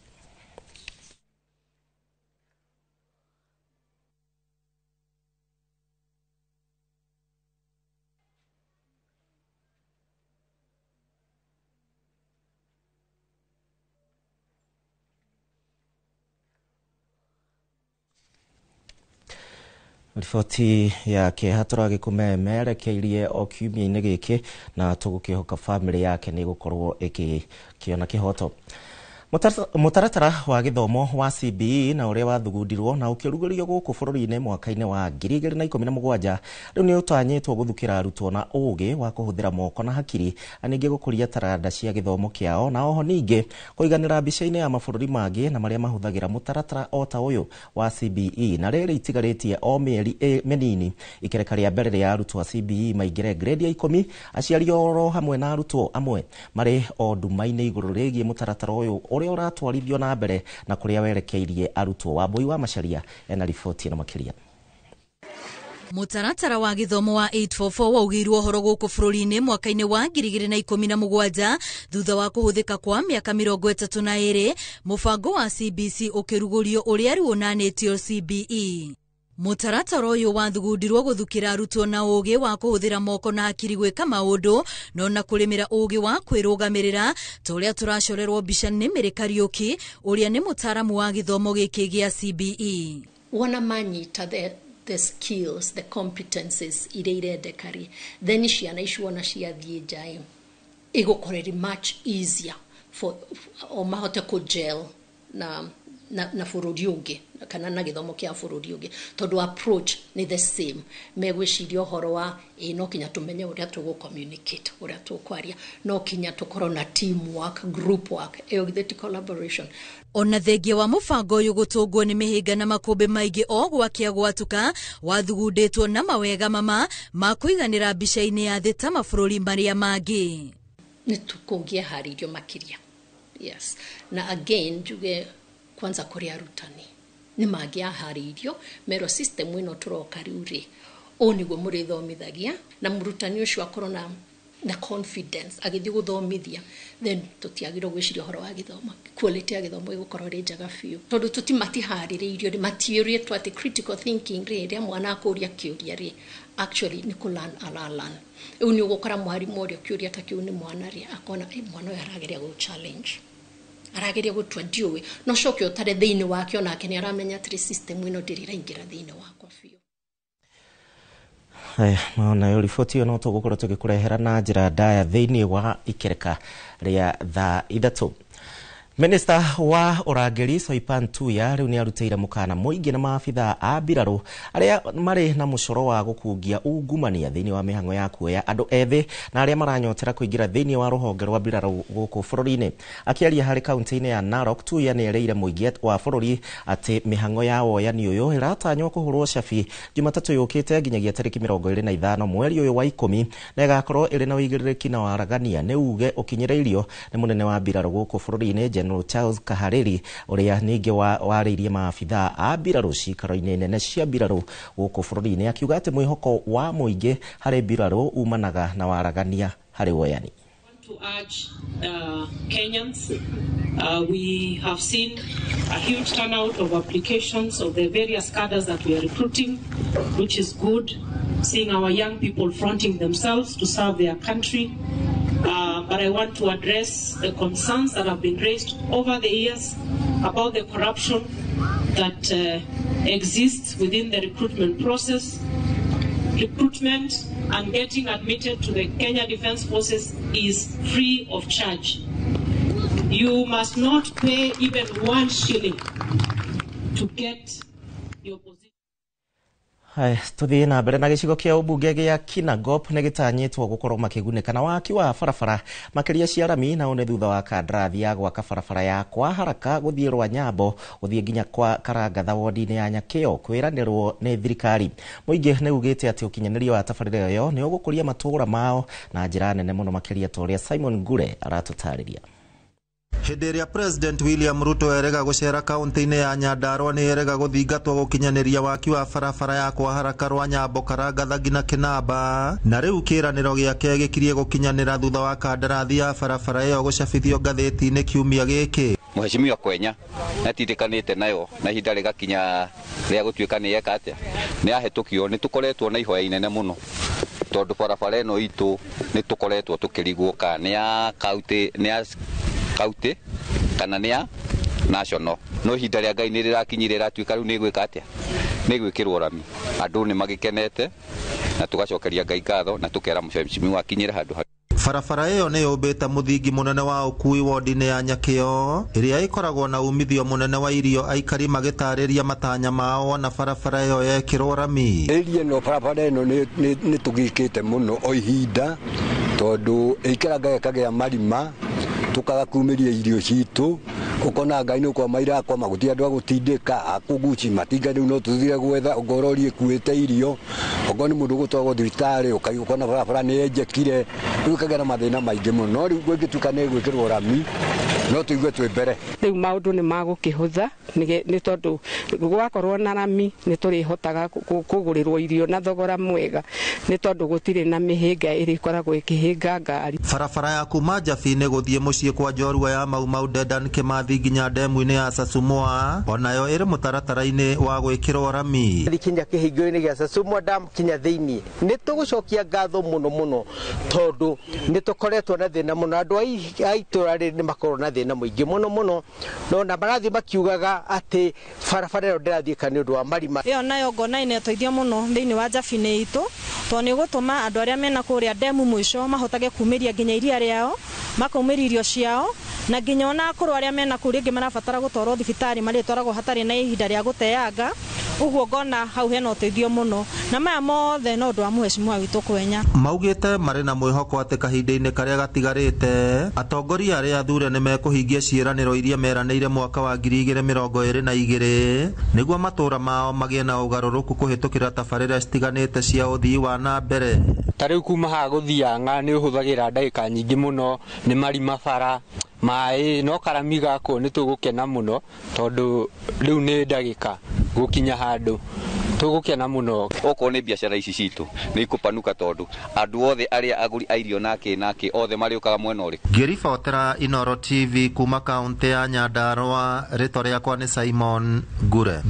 Riboti ya kĩeha tũragĩkũmemerekeirie o kiumia-inĩ gĩkĩ, na tũgũkĩhoka bamĩrĩ yake nĩ ĩgũkorwo ĩkĩona kĩhoto. Mũtaratara wa gĩthomo wa CBE na ũrĩa wathugundirwo na ũkĩrugũrio gũkũ bũrũri-inĩ mwaka-inĩ wa 2017 rĩu nĩ ũtanyĩtwo gũthukĩra arutwo na ũũgĩ wa kũhũthĩra moko na hakiri na ningĩ gũkũria taranda cia gĩthomo kĩao na oho ningĩ kũiganĩra mbica-inĩ ya mabũrũri mangĩ na marĩa mahũthagĩra mũtaratara o ta ũyũ wa CBE. Na rĩrĩ itigarĩtie o mĩeri mĩnini ikereka rĩa mbere rĩa arutwo a CBE maingĩre grade ya 10, aciari oro hamwe na arutwo amwe marĩ o nduma-inĩ igũrũ rĩgiĩ mũtaratara ũyũ ũrĩa ũratwarithio na mbere na kũrĩa werekeirie arutwo. Wambui wa Macharia ena riboti ĩno makĩria. Mũtaratara wa gĩthomo wa 844 waugĩirwo ũhoro gũkũ bũrũri-inĩ mwaka-inĩ wa 2017 thutha wa kũhũthĩka kwa mĩaka 32. Mũbango wa CBC ũkĩrugũrio ũrĩa rĩu ũnanĩtio CBE. Mũtaratara ũyũ wathugundirwo gũthukĩra arutwo na ũũgĩ wa kũhũthĩra moko na hakiri gwĩka maũndũ no na kũrĩmĩra ũũgĩ wa kwĩrũgamĩrĩra ta ũrĩa tũracorerwo mbica nĩ Mary Kariũki ũrĩa nĩ mũtaaramu wa gĩthomo gĩkĩ gĩa CBE. Wona manyita the skills, the competences iria irendeka rĩ, then ciana icio wona ciathiĩ nja ĩ, ĩgũkorwo ĩrĩ much easier for o mahote kũ gel na bũrũri ũngĩ kana na gĩthomo kĩa bũrũri ũngĩ, tondũ approach nĩ the same. Megwĩciria ũhoro wa ĩ no kinya tũmenye ũrĩa tũgũ communicate, ũrĩa tũkwaria, no kinya tũkorwo na team work, group work, ĩyo githĩ ti collaboration. Ona thengia wa mũbango ũyũ gũtũngwo nĩ mĩhĩnga na makũmbĩ maingĩ o gwakĩa gwatuka, wathugundĩtwo na mawega mama ma kũiganĩra mbica-inĩ ya thĩ ta mabũrũri marĩa mangĩ. Nĩ tũkũngĩaharĩirio makĩria. Yes. Na again njuge kwanza kũrĩ arutani nĩ mangĩaharĩirio merwo system ĩno tũroka rĩu rĩ, ũũ nĩguo mũrĩthomithagia, na mũrutani ũcio akorwo na confidence agĩthiĩ gũthomithia, then tũtiagĩrĩirwo gwĩciria ũhoro wa gĩthomo, quality ya gĩthomo ĩgũkorwo ĩrĩ njega biũ, tondũ matiharĩrĩirio, matiũrĩtwo atĩ critical thinking rĩ, rĩrĩa mwana akũria kĩũria rĩ, actually nĩ kũ learn ara learn. Rĩu nĩ ũgũkora mwarimũ ũrĩa ũkĩũria ta kĩu nĩ mwana rĩ, akona mwana ũyũ arageria gũ challenge, arageria gũtua ndiũĩ, no coke ũtare thĩinĩ wake onake nĩ aramenya atĩrĩ system ĩno ndĩrĩ ĩraingĩra thĩinĩ wakwa biũ. Haya, nayo riboti ĩyo no tũgũkorwo tũgĩkũrehera na njĩra ndaya thĩinĩ wa ikereka rĩa thaa 3. Minista wa ũrangĩri Soipan Tuya rĩu nĩ arutĩire mũkana mũingĩ na maabithaa a mbirarũ arĩa marĩ na mũcoro wa gũkungia ungumania thĩinĩ wa mĩhang'o ya kuoya andũ ethĩ na arĩa maranyotera kũingĩra thĩinĩ wa rũhonge rwa mbirarũ gũkũ bũrũri-inĩ. Akĩaria harĩ kaunti-inĩ ya Narok, Tuya nĩ erĩire mũingĩ wa bũrũri atĩ mĩhang'o ya woyani ũyũ ĩratanywo kũhũrwo cabi Jumatatũ yũkĩte nginyagia tarĩki 25 mweri ũyũ wa 10 na ĩgakorwo ĩrĩ na ũigĩrĩrĩki na waragania nĩ uge ũkinyĩrĩirio nĩ mũnene wa mbirarũ gũkũ bũrũri-inĩ General Charles Kahariri ũrĩa ningĩ warĩirie maabithaa a mbirarũ ciikaro-inĩ nene cia mbirarũ gũkũ bũrũri-inĩ, akiuga atĩ mwĩhoko wa mũingĩ harĩ mbirarũ umanaga na waragania harĩ woyani. To urge Kenyans, we have seen a huge turnout of applications of the various cadres that we are recruiting, which is good, seeing our young people fronting themselves to serve their country. But I want to address the concerns that have been raised over the years about the corruption that exists within the recruitment process. Recruitment and getting admitted to the Kenya Defence Forces is free of charge. You must not pay even 1 shilling to get your position. Haya, tuthiĩ na mbere na gĩcigo kĩa ũmbunge gĩa Kinangop nĩ gĩtanyĩtwo gũkorwo makĩgunĩka na waki wa barabara makĩria cia rami, na ũũ nĩ thutha wa kandarathi ya gwaka barabara ya kwa haraka gũthiĩ Rwanyambo gũthiĩ nginya kwa Karangatha wodi-inĩ ya Nyakĩo kwĩranĩrwo nĩ thirikari. Mũingĩ nĩ ugĩte atĩ ũkinyanĩria wa tabarĩra ĩyo nĩ ũgũkũria matũũra mao na njĩra nene mũno makĩria ta ũrĩa Simon Ngure aratũtarĩria. Hĩndĩ ĩrĩa President William Ruto erega gũcera kaunti-inĩ ya Nyandarua nĩ erega gũthingatwo gũkinyanĩria waki wa barabara ya kwa haraka Rwanyambo Karangatha nginya Kĩnamba, na rĩu kĩĩranĩro gĩake gĩkirie gũkinyanĩra thutha wa kandarathi ya barabara ĩyo gũcabithio ngathĩti-inĩ kiumia gĩkĩ. Mheshimiwa Kwenya nĩatindĩkanĩte nayo na ihinda rĩgakinya rĩa gũtuĩka nĩ eka atĩa, nĩ ahĩtũkio. Nĩ tũkoretwo na ihoya inene mũno tondũ barabara ĩno itũ nĩ tũkoretwo tũkĩrigwo kana nĩ ya kaunti, nĩ ya kaunti kana nĩ ya national, no ihinda rĩa Ngai nĩ rĩrakinyire rĩratuĩka rĩu nĩ gwĩka atĩa, nĩ gwĩkĩrwo rami. Andũ nĩ magĩkenete na tũgacokeria Ngai ngatho na tũkera mheshimiwa akinyĩre handũ. Barabara ĩyo nĩ yũmbĩte mũthingi mũnene wa ũkui wodi-inĩ ya Nyakĩo ĩrĩa ĩkoragwo na umithio mũnene wa irio, aikari magĩtarĩria matanya mao wona barabara ĩyo yekĩrwo rami. Ĩria ĩno barabara ĩno nĩ tũgĩkĩte mũno o ihinda tondũ ĩikaraga ĩkagĩa marima tukaga kumĩria irio citũ, ũkona ngai nĩ kwama irakwama, gũtirĩ andũ a gũtindĩka akũguci matinga, rĩu no tũthire gwetha ongorwo rori ĩkuĩte irio, ongorwo nĩ mũndũ ũgũtwarwo thibitarĩ ũkona barabara nĩ yenjekire, rĩu ĩkagĩa na mathĩna maingĩ mũno. No rĩu gwĩgĩtuĩka nĩ ĩgwĩkĩrwo rami no tũigue twĩ mbere. Rĩu maũndũ nĩ magũkĩhũtha nĩ tondũ gwakorwo na rami nĩ tũrĩhotaga kũgũrĩrwo irio na thogora mwega nĩ tondũ gũtirĩ na mĩhĩnga ĩrĩa ĩkoragwo ĩkĩhĩnga ngari. Barabara ya kuma Njabi-inĩ gũthiĩ mũciĩ kwa njorua ya Mau Mau Dedan Kimathi nginya ndemu-inĩ ya Sasumua onayo ĩrĩ mũtaratara-inĩ wa gwĩkĩrwo rami. Kinya kĩhingo-inĩ gĩa Sasumua dam kinya thĩiniĩ nĩ tũgũcokia ngatho mũno mũno tondũ nĩ tũkoretwo na thĩna mũno, andũ a itũra rĩrĩ nĩ makorwo na thĩna mũingĩ mũno mũno, no na marathiĩ makiugaga atĩ barabara ĩyo ndĩrathiĩka nĩ ũndũ wa marima. Ĩyo nayo ngona ĩneteithia mũno thĩiniĩ wa Njabi-inĩ itũ tondũ nĩ ĩgũtũma andũ arĩa mena kũrĩa ndemu mũico mahotage kumĩria nginya iria rĩao, makaumĩria irio ciao, na nginya ona akũrũ arĩa mena kũu rĩngĩ marabatara gũtwarwo thibitarĩ marĩtwaragwo hatarĩ na ihinda rĩa gũteanga. Ũguo ngona hau hena ũteithio mũno, na maya mothe no ũndũ wa mũhecimiwa witũ Kwenya. Maugĩte marĩ na mwĩhoko atĩ kahinda-inĩ karĩa gatigarĩte atongoria arĩa athure nĩ mekũhingia ciĩranĩro iria meranĩire mwaka wa 2022 nĩguo matũũra mao magĩe na ũgarũrũku kũhĩtũkĩra tabarĩra citiganĩte cia ũthii wa na mbere. Ta rĩu kuma haha gũthianga nĩ ũhũthagĩra ndagĩka nyingĩ mũno, nĩ marima bara maĩ, no karami gakwo nĩ tũgũkena mũno tondũ rĩu nĩ ndagĩka gũkinya handũ tũgũkena mũno. Okorwo nĩ biacara ici citũ nĩ ikũpanuka tondũ andũ othe arĩa agũri a irio nake nake othe marĩũkaga mwena ũrĩkũ. Ngĩribotera Inooro TV kuma kaũntĩ ya Nyandarũa, rĩtwa rĩakwa nĩ Simon Ngure.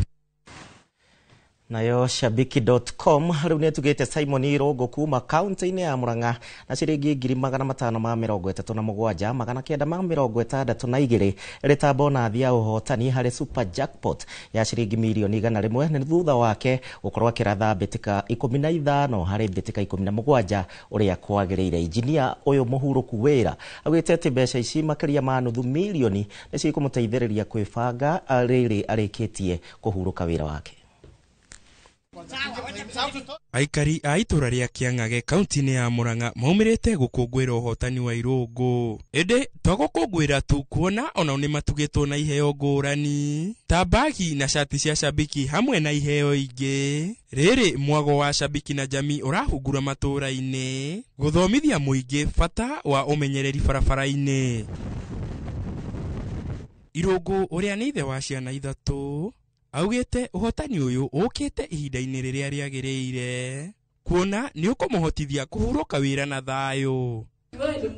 Nayo shabiki.com rĩu nĩ ĩtugĩte Simon Irũngũ kuma kaunti-inĩ ya Murang'a na ciringi 537 962 ĩrĩ ta bonathi ya ũhotani harĩ super jackpot ya ciringi mirioni 100 nĩ thutha wake gũkorwo akĩratha mbĩtĩka 15 harĩ mbĩtĩka 17 ũrĩa kwagĩrĩire. Injinia ũyũ mũhurũku wĩra augĩte atĩ mbeca ici makĩria ma nuthu mirioni nĩ cikũmũteithĩrĩria kwĩbanga rĩrĩ arĩkĩtie kũhurũka wĩra wake. Aikari a itũra rĩa Kĩang'age kaunti-inĩ ya Murang'a maumĩrĩte gũkũngũĩra ũhotani wa Irũngũ, ĩndĩ to gũkũngũĩra tu kuona onao nĩ matugĩtwo na iheo ngũrani ta bagi na cati cia shabiki hamwe na iheo ingĩ. Rĩrĩ mwago wa shabiki na jamii ũrahungura matũra-inĩ gũthomithia mũingĩ bata wa ũmenyereri barabara-inĩ. Irũngũ ũrĩa nĩ ithe wa ciana ithatũ augĩte ũhotani ũyũ ũkĩte ihinda-inĩ rĩrĩa rĩagĩrĩire kuona nĩ ũkũmũhotithia kũhurũka wĩra na thayũ. Wewe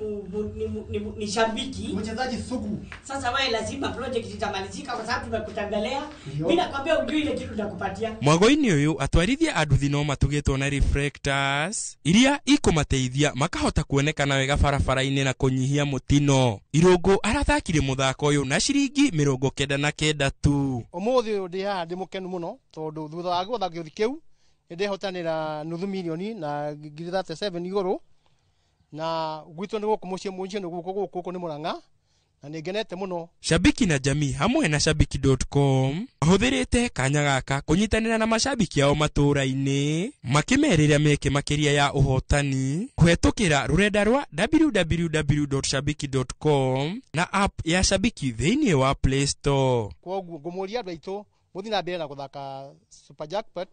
ni shabiki, mchezaji sugu. Sasa wewe lazima project itamalizika kwa sababu tumekutembelea. Mimi nakwambia ujui ile kitu nitakupatia. Mwago-inĩ ũyũ atwarithia a nduthi no matugĩtwo na reflectors iria ikũmateithia makahota kuonekana wega barabara-inĩ na kũnyihia mũtino. Irũngũ arathakire mũthako ũyũ na ciringi 99 tu. Ũmũthĩ ũyũ ndĩ haha ndĩ mũkenu mũno tondũ thutha wa gũtha gĩũthi kĩu nĩ ndehotanĩra nuthu mirioni na 37 igũrũ, na gwitũ nĩ gũkũ mũciĩ mũciĩ nĩ gũkũ gũkũ nĩ Murang'a na nĩ ngenete mũno. Shabiki na jamii hamwe na shabiki.com mahũthĩrĩte kanya gaka kũnyitanĩra na mashabiki ao matũra-inĩ makĩmerĩra meke makĩria ya ũhotani kũhetũkĩra rũrenda rwa www.shabiki.com na app ya Shabiki thĩinĩ wa Play Store. Kwoguo ngũmũria andũ aitũ mũthiĩ na mbere na gũthaka Super Jackpot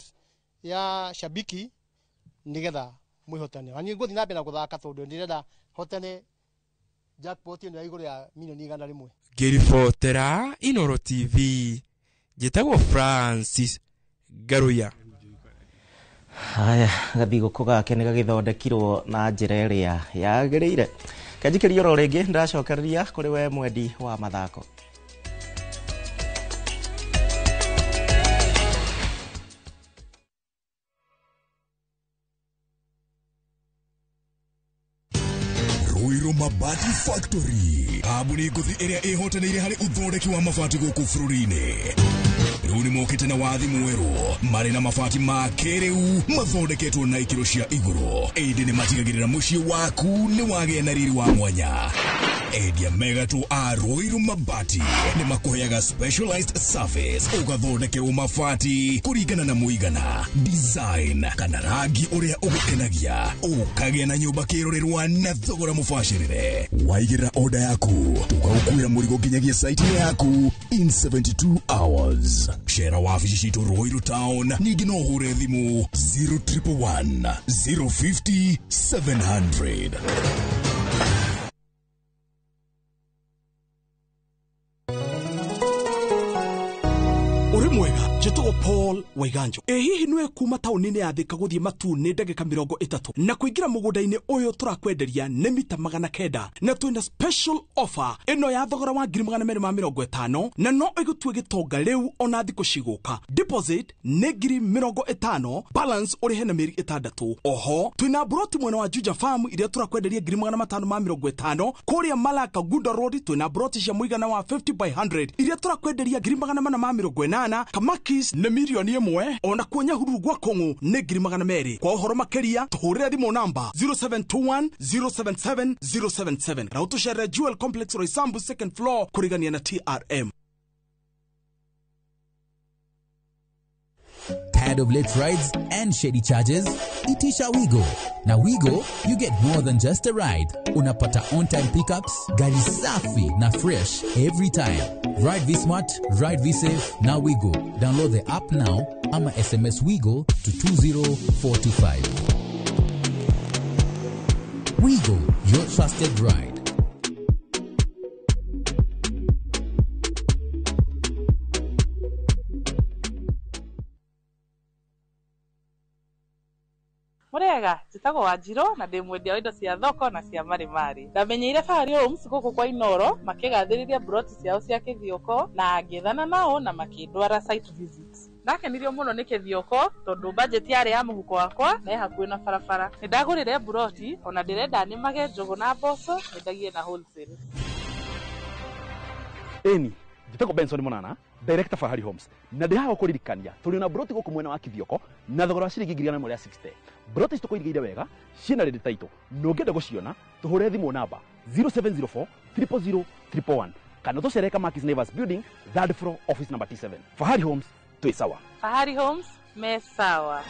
ya Shabiki nĩgetha mwĩhotane. Na niĩ ngũthiĩ na mbere na gũthaka tondũ ndĩrenda hotane jackpot ĩno ya igũrũ ya mirioni 100. Ngĩribotera Inooro TV njĩtagwo Francis Ngaruya. Haya, gathigũkũ gake nĩ gagĩthondekirwo na njĩra ĩrĩa yagĩrĩire. Kanjikĩria oro rĩngĩ ndĩracokereria kũrĩ we mwendi wa mathako. Ruiru Mabati Factory, kambuni ngũthi ĩrĩa ĩhotanĩire harĩ ũthondeki wa mabati gũkũ bũrũri-inĩ. Rĩu nĩ mokĩte na wathi mwerũ marĩ na mabati ma kĩrĩu mathondeketwo na ikĩro cia igũrũ, ĩndĩ nĩ matigagĩrĩra mũciĩ waku nĩ wagĩa na riri wa mwanya. Endia megatũ a Ruiru Mabati nĩ makũheaga specialized service, ũgathondekerwo mabati kũringana na mũigana, design kana rangi ũrĩa ũgũkenagia, ũkagĩa na nyũmba kĩrorerwa na thogora mũbacĩrĩre. Waigĩrĩra order yaku tũgaũkuĩra mũrigo nginyagia site yaku in 72 hours. Cera wabici citũ Ruiru Town, ningĩ no ũhũre thimũ 0111 050 700. Uri mwega, njĩtagwo Paul Waiganjo. Ĩ hihi nĩwe kuma taũni-inĩ ya Thika gũthiĩ Matuu nĩ ndagĩka 30 na kũingĩra mũgũnda-inĩ ũyũ tũrakwenderia nĩ mita 900 na twĩna special offer ĩno ya thogora wa 250,000 na no ĩgũtue gĩtonga rĩu ona thikũ cigũka. Deposit nĩ 50,000, balance ũrĩhe na mĩeri 6. Oho twĩna broti mwena wa Juja Farm iria tũrakwenderia 550,000. Kũrĩa Malaka Gunda Road twĩna broti cia mũigana wa 50 by 100 iria tũrakwenderia 480,000. Kamakis nĩ 1,000,000, ona kuo Nyahururu gwa Kong'u nĩ 200,000. Kwa ũhoro makĩria tũhũrĩre thimũ namba 0721 077 077 na ũtũcerere Jewel Complex Roysambu second floor kũrigania na TRM. Tired of late rides and shady charges? Itisha Wigo. Na Wigo, you get more than just a ride. Unapata on-time pickups, gari safi na fresh every time. Ride V-Smart, ride V-Safe, na Wigo. Download the app now ama SMS Wigo to 20425. Wigo, your trusted ride. Murega, njĩtagwo Wanjirũ na ndĩ mwendia wa indo cia thoko na cia marimari. Ndamenyeire Fahari Homes gũkũ kwa Inoro makĩgathĩrĩria broti ciao cia Kĩthioko na ngĩthana nao na makĩndwara site visit. Ndakenirio mũno nĩ Kĩthioko tondũ budget yarĩ ya mũhuko wakwa na ĩ hakuhĩ na barabara. Nĩndagũrire broti ona ndĩrenda nĩmage njũgũ na mboco nyendagie na wholesale. Ĩni, njĩtagwo Benson Monana, director Fahari Homes, na ndĩ haha gũkũririkania tũrĩ na broti gũkũ mwena wa Kĩthioko na thogora wa ciringi 160,000. Broti ici tũkũirigĩire wega ciĩna ready title na ũngĩenda gũciona tũhũre thimũ namba 0704 000 111 kana tũcere Kamakis Neighbors Building third floor office number T7. Fahari Homes twĩ sawa. Fahari Homes me sawa.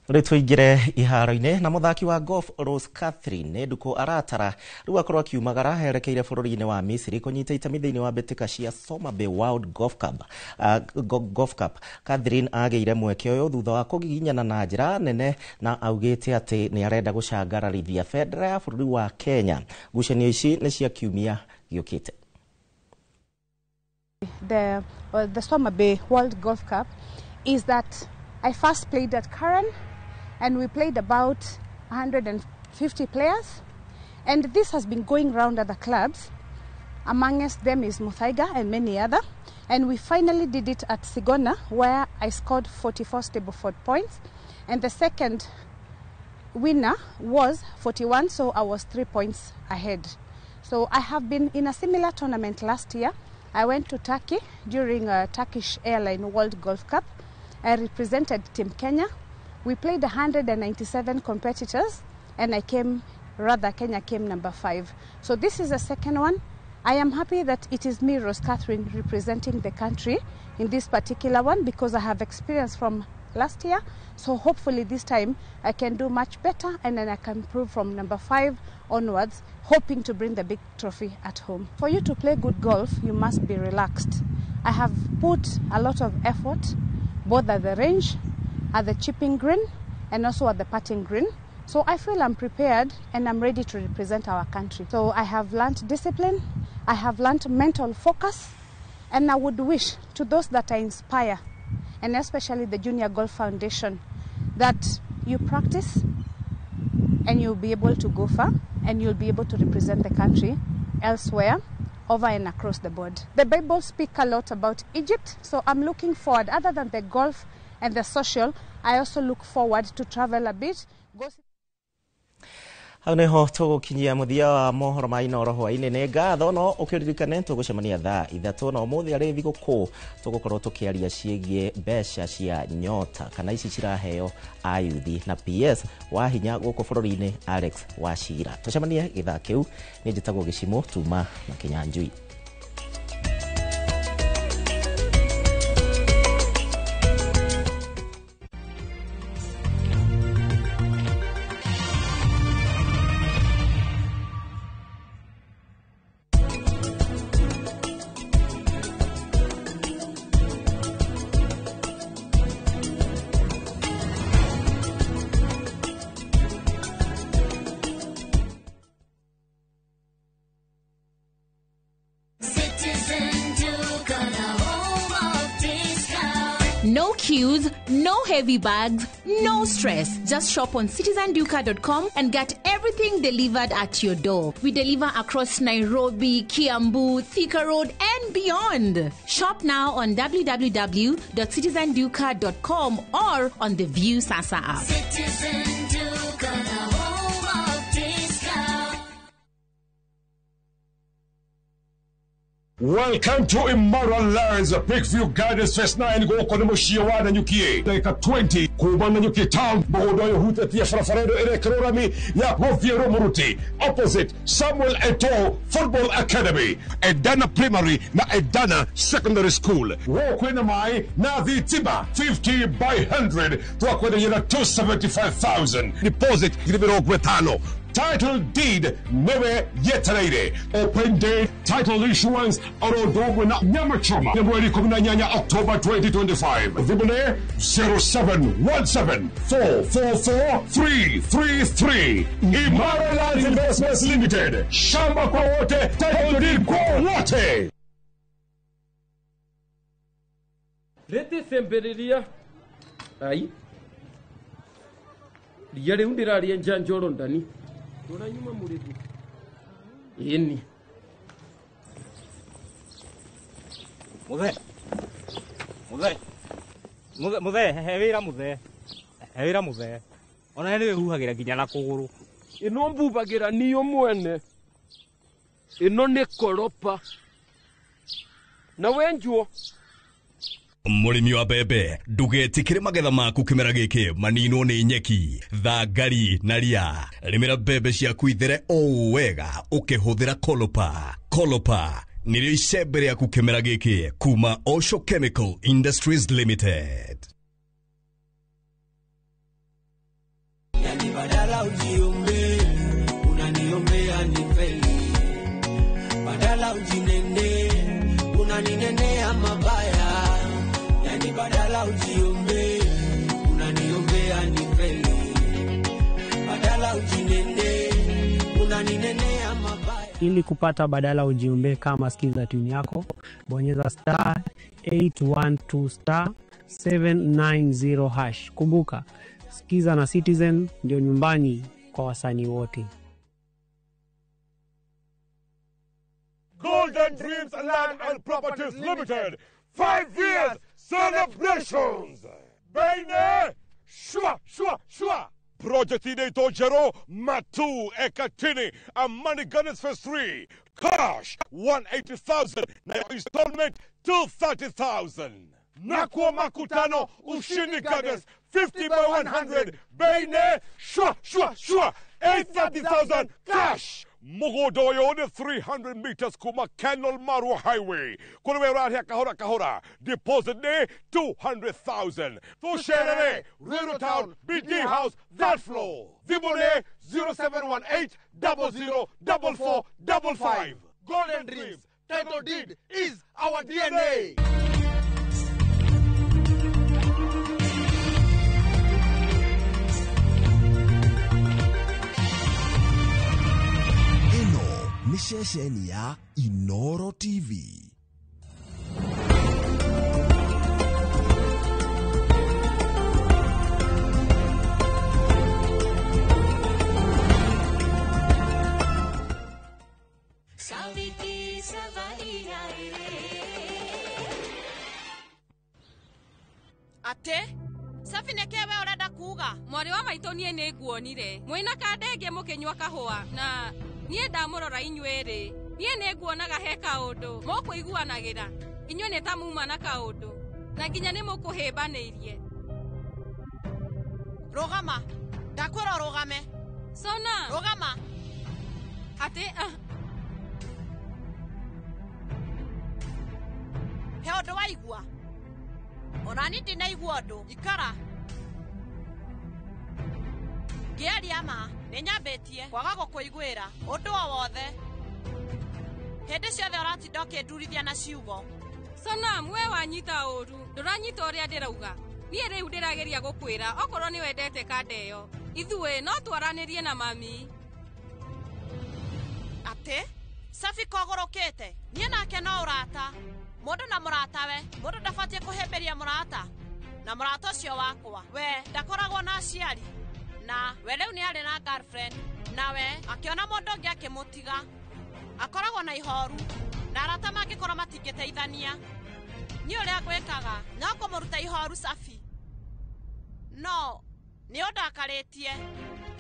Rĩu tũingĩre iharo-inĩ na mũthaki wa golf Rose Catherine nĩ Ndukũ aratara rĩu akorwo akiumagara erekeire bũrũri-inĩ wa Misiri kũnyita itemi thĩinĩ wa mbĩtĩka cia Somabay World Golf Cup. Golf Cup. Catherine agĩire mweke ũyũ thutha wa kũgiginyana na njĩra nene na augĩte atĩ nĩ arenda gũcangararithia bendera ya bũrũri wa Kenya. Ngucanio ici nĩ cia kiumia gĩũkĩte. The Somabay World Golf Cup is that I first played at Karen, and we played about 150 players, and this has been going round other clubs. Amongst them is Muthaiga and many other, and we finally did it at Sigona, where I scored 44 Stableford points, and the second winner was 41, so I was 3 points ahead. So I have been in a similar tournament last year. I went to Turkey during a Turkish Airline World Golf Cup. I represented Team Kenya. We played 197 competitors, and Kenya came number 5. So this is the second one. I am happy that it is me, Rose Catherine, representing the country in this particular one because I have experience from last year. So hopefully this time I can do much better, and then I can improve from number 5 onwards, hoping to bring the big trophy at home. For you to play good golf, you must be relaxed. I have put a lot of effort, both at the range, at the chipping green, and also at the putting green. So I feel I'm prepared and I'm ready to represent our country. So I have learned discipline, I have learned mental focus, and I would wish to those that I inspire, and especially the Junior Golf Foundation, that you practice and you'll be able to go far and you'll be able to represent the country elsewhere over and across the board. The Bible speaks a lot about Egypt, so I'm looking forward, other than the golf and the social, I also look forward to travel a bit. Go see Hau niho tũgũkinyia mũthia wa mohoro ma Inooro hwaĩ-inĩ. Nĩ ngatho, no ũkĩririkane tũgũcemania thaa 3 na ũmũthĩ arĩ thigũkũ tũgũkorwo tũkĩaria ciĩgiĩ mbeca cia nyota kana ici ciraheo ayuthi na PS wa hinya gũkũ bũrũri-inĩ Alex Wachira. Tũcemanie gĩthaa kĩu. Nĩ njĩtagwo Gĩcimũ tuma na Kĩnyanjui. No queues, no heavy bags, no stress. Just shop on citizenduka.com and get everything delivered at your door. We deliver across Nairobi, Kiambu, Thika Road, and beyond. Shop now on www.citizenduka.com or on the View Sasa app. Citizen Duka, the home of discount. Welcome to Imara Lands, Peakview Gardens Phase 9 gũkũ nĩ mũciĩ wa Nanyuki ndagĩka 20 kuma Nanyuki town. Mũgũnda ũyũ ũhutĩtie barabara ĩno ĩrekĩrwo rami ya gũthiĩ Rũmũruti, opposite Samuel Eto'o Football Academy, Edana Primary na Edana Secondary School. Gũkũ kwĩna maĩ na thitima. 50 by 100 twakwenderia na 275,000, deposit 50,000. Title deed newe yetereire. Open day title issuance oro ũndũ na nyama choma nĩ mweri 18 October 2025. Thimũ nĩ 0717444333. Imara Lands Investments Limited, shamba kwa wote, title deed kwa wote. Rĩtĩ cemberiria ai ria rĩu ndĩraria njanjoro ndani Turanyuma murithi. Ĩni. Muthe. Muthe. Muthe, muthe, he wĩra muthe. He wĩra muthe. Ona nĩ wĩhuhagĩra nginya na kũgũrũ. Ĩno mbubagĩra niyo mwene. Ĩno nĩ koropa. Na wenjuo. Mũrĩmi wa mbembe, ndũgetĩkĩre magetha maku kĩmera gĩkĩ maninwo nĩ nyeki, thangari na ria. Rĩmĩra mbembe ciaku ithere o wega ũkĩhũthĩra Kolopa. Kolopa nĩrĩo icembe rĩaku kĩmera gĩkĩ kuma Osho Chemical Industries Limited. Yani badala ujiombe, unaniombea nifeli. Badala ujinene, unaninenea mabaya. Yani badala ujiombe, unaniombea nifeli. Badala ujinene, unaninenea mabaya. Ili kupata badala ujiombe kama skiza tune yako, bonyeza star 812 star 790 hash. Kumbuka, Skiza na Citizen ndio nyumbani kwa wasanii wote. Golden Dreams Land and Properties Limited, 5 years celebrations. Baine, shwa shwa shwa. Project inaitwa Jero Matu Ekatini Amani Gardens Phase 3. Cash 180,000 na installment 230,000. Nakuwa makutano Ushindi Gardens 50 by 100. Baine, shwa shwa shwa. 830,000 cash. Mũgũnda ũyũ nĩ 300 meters kuma Kenol Marua Highway. Kũrĩ we ũrarĩa kahora kahora. Deposit nĩ 200,000. Tũcerere Ruiru Town, BD House, third floor. Thimũ nĩ 0718 00 4455. Golden Dreams, title deed is our DNA. Nĩ ceceni ya Inooro TV. Saudi. गाड़ी सवारी आई रे। Ate Safi nĩkĩ we ũrenda kuuga? Mwarĩ wa maitũ niĩ nĩ nguonire mwĩna kandenge mũkĩnyua kahũa na niĩ ndamũrora inyuĩ-rĩ niĩ nĩ nguonaga he kaũndũ mũkũiguanagĩra inyuĩ nĩ ta muma na kaũndũ na nginya nĩ mũkũhĩmbanĩirie. Rũgama, ndakwĩra ũrũgame. Sona, rũgama. Atĩ he ũndũ waigua? Ona niĩ ndinaigua ũndũ. Ikara. Ngĩaria ma nĩ nyambĩtie kwaga gũkũiguĩra ũndũ o wothe. Hĩndĩ ciothe ũratinda ũkĩndurithia na ciugo. Sonam, we wanyita ũru ndũranyita ũrĩa ndĩrauga. Niĩ rĩu ndĩrageria gũkwĩra okorwo nĩ wendete kanda ĩyo ithuĩ no twaranĩrie na mami. Atĩ Safi kogũrũkĩte niĩ nake no ũrata. Mũndũ na mũratawe, mũndũ ndabatiĩ kũhĩmbĩria mũrata. Na mũrata ũcio wakwa we ndakoragwo na aciari, na we rĩu nĩ arĩ na girlfriend, na we akĩona mũndũ ũngĩ akĩmũtiga. Akoragwo na ihoru na arata mangĩkorwo matingĩteithania. Niĩ ũrĩa ngwĩkaga no kũmũruta ihoru Safi. No nĩ ũndakarĩtie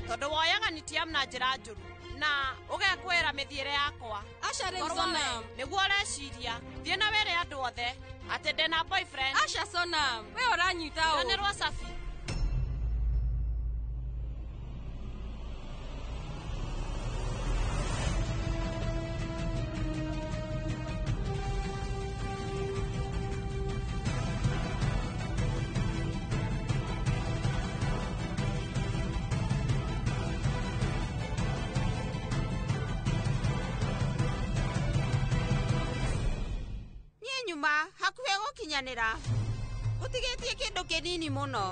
tondũ woyaga Nitiam na njĩra njũru na ũgekwĩra mĩthiĩre yakwa. Aca rĩu Korwo Sonam, we nĩguo ũreciria thiĩ na wĩre andũ othe atĩ ndĩna boyfriend. Aca Sonam, we ũranyita ũũ. Riganĩrwo Safi. Nyuma hakuhĩ gũkinyanĩra gũtigĩtie kĩndũ kĩnini mũno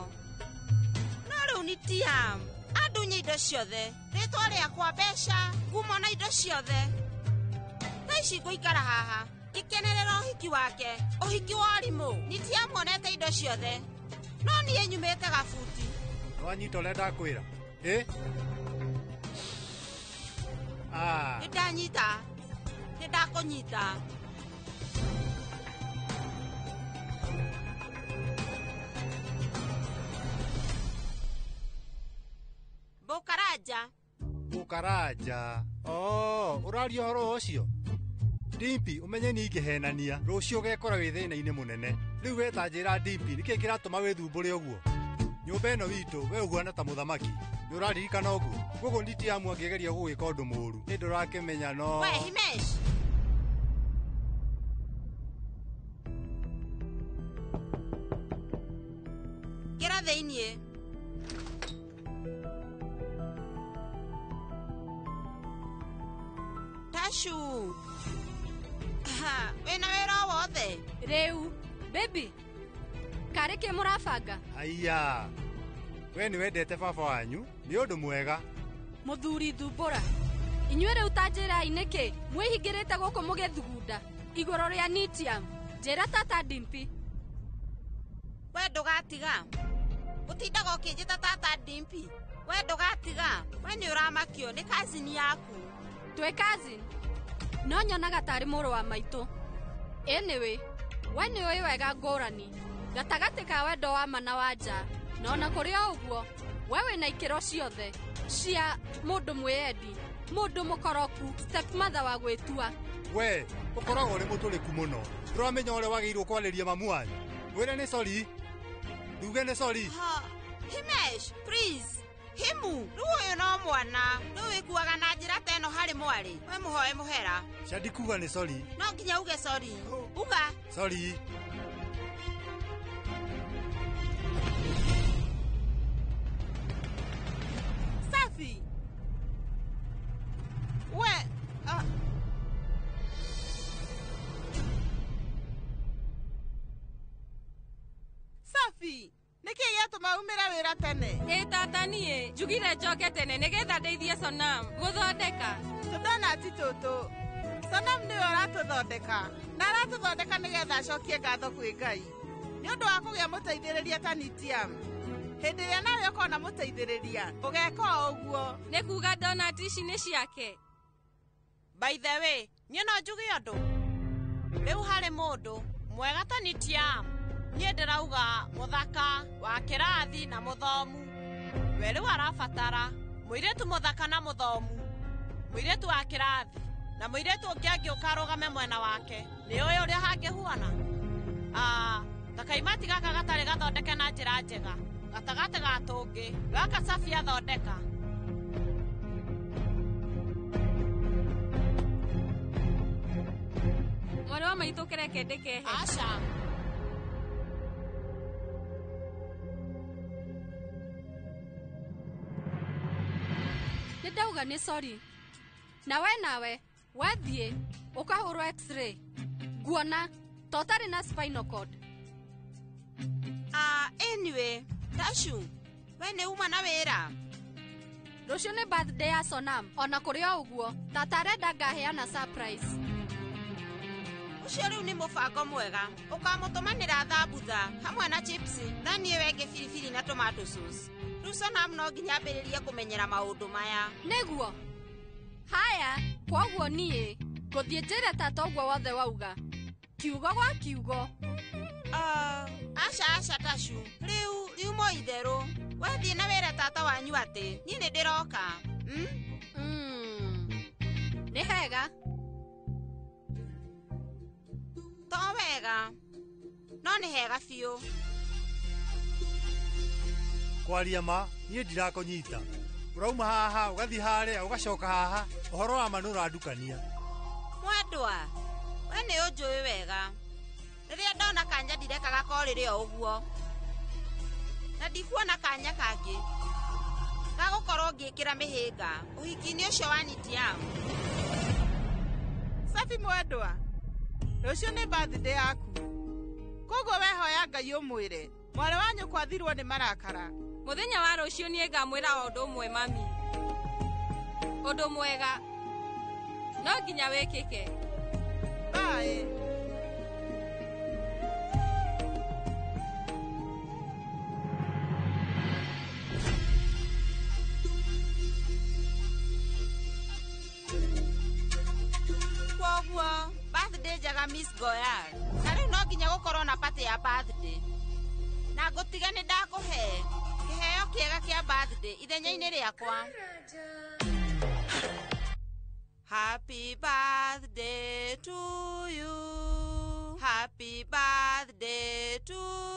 no rĩu nĩ Tiam andunye indo ciothe rĩtwa rĩakwa mbeca ngumo na indo ciothe. Thaa ici ngũikara haha ngĩkenerera ũhiki wake, ũhiki wa ũrimũ. Nĩ Tiam onete indo ciothe no niĩ nyumĩte gabuti. Nĩwanyita ũrĩa ndakwĩra? Ĩ? Nĩ ndanyita, nĩ ndakũnyita. Bukaraja. Bukaraja. Oh, ũraria ũhoro ũcio? Dimpi, ũmenye niĩ ingĩhenania rũciũ ũgekora wĩ thĩna-inĩ mũnene. Rĩu we ta njĩra Dimpi, nĩkĩ kĩratũma wĩthumbũre ũguo? Nyũmba ĩno witũ we ũhuana ta mũthamaki. Nĩ ũraririkana ũguo? Koguo Nitiamu angĩgeria gũgwĩka ũndũ mũũru nĩ ndũrakĩmenya no. We Himesh. Ngĩra thĩiniĩ. Tashu. Wĩna wĩra o wothe? Rĩu, baby, karĩ kĩ mũrabanga? Aiya, we nĩ wendete baba wanyu, nĩ ũndũ mwega. Mũthuri thumbũra, inyuĩ rĩu ta njĩrai nĩkĩ mwĩhingĩrĩte gũkũ mũgĩthugunda igũrũ rĩa Nitiam? Njĩra tata Dimpi. We ndũgatiga ũtindaga ũkĩnjĩta tata Dimpi. We ndũgatiga, we nĩ ũramakio nĩ cousin yaku. Twĩ cousin? No nyonaga tarĩ mũrũ wa maitũ. Anyway, we nĩ ũĩ wega ngũrani gatagatĩ ka wendo wa ma na wa nja, na ona kũrĩ o ũguo we wĩna ikĩro ciothe cia mũndũ mwĩyendi, mũndũ mũkoroku, stepmother wa gwĩtua. We ũkoragwo ũrĩ mũtũrĩku mũno. Ndũramenya ũrĩa wagĩrĩirwo kwarĩria mamu wanyu. Mwĩre nĩ sorry. Nduge nĩ sorry. Himesh, please. Himu, rĩu ũyũ no mwana. Rĩu wĩkuaga na njĩra ta ĩno harĩ mwarĩ. We mũhoe mũhera. Shadi kuga nĩ sorry. No nginya uge sorry. Uga. Sorry. Safi. We, Safi, nĩkĩ gĩatũma umĩre wĩra tene? Ĩ tata niĩ njugire njoke tene nĩgetha ndeithie Sonam gũthondeka. Tũdonati tũtũ. Sonam nĩwe ũratũthondeka na aratũthondeka nĩgetha acokie ngatho kwĩ Ngai nĩ ũndũ wa kũgĩa mũteithĩrĩria ta Nitiam. Hĩndĩ ĩrĩa nawe ũkona mũteithĩrĩria ũgeka o ũguo. Nĩ kuga donati ici nĩ ciake? By the way, Niĩ no njuge ũndũ. Rĩu harĩ mũndũ mwega ta Nitiam. Niĩ ndĩrauga mũthaka wa kĩrathi na mũthomu. We rĩu arabatara mũirĩtu mũthaka na mũthomu, mũirĩtu wa kĩrathi na mũirĩtu ũngĩ angĩũka arũgame mwena wake. Nĩ ũĩ ũrĩa hangĩhuana? Ta kaimati gaka gatarĩ gathondeke na njĩra njega gatagatĩ ga tũngĩ gaka Safi athondeka. Mwarĩ wa maitũ kĩreke ndĩkehe. Aca. Nĩ ndauga nĩ sorry. Nawe nawe wathiĩ ũkahũrwo x-ray. Nguona ta ũtarĩ na spinal cord. Anyway, Tashu, we nĩ uma na wĩra. Rũciũ nĩ birthday ya Sonam. Ona kũrĩ o ũguo, tata arenda ngaheana surprise. Ũcio rĩu nĩ mũbango mwega. Ũkamũtũmanĩra thambutha hamwe na chips na niĩ wenge biribiri na tomato sauce. Rĩu Sonam no nginya ambĩrĩrie kũmenyera maũndũ maya. Nĩguo. Haya, kwoguo niĩ ngũthiĩ njĩre tata ũguo wothe wauga. Kiugo gwa kiugo. Aca aca Tashu, rĩu riumo itherũ. Wathiĩ na wĩra tata wanyu atĩ niĩ nĩ ndĩroka. Nĩ hega. To wega. No nĩ hega biũ. Kwaria ma, niĩ ndirakũnyita. Ũrauma haha, ũgathiĩ harĩa, ũgacoka haha. Ũhoro wa ma nĩ ũrandukania. Mwendwa, we nĩ ũnjũĩ wega. Rĩrĩa ndona kanya ndirekaga korĩrĩ o ũguo. Na ndikuona kanya kangĩ gagũkorwo ngĩkĩra mĩhĩnga ũhiki-inĩ ũcio wa Nitiam. Safi mwendwa, rũciũ nĩ birthday yaku. Koguo wehoya Ngai ũmwĩre mwarĩ wa nyũkwa athirwo nĩ marakara. Mũthenya wa rũciũ niĩ ngamwĩra o ũndũ ũmwe mami. Ũndũ mwega no nginya wĩkĩke. Bye. Kwoguo birthday njega Miss Goyal. Na rĩu no nginya gũkorwo na party ya birthday. Na ngũtiga nĩ ndakũhe kĩheo kĩega kĩa birthday ithenya-inĩ rĩakwa. Happy birthday to you. Happy birthday to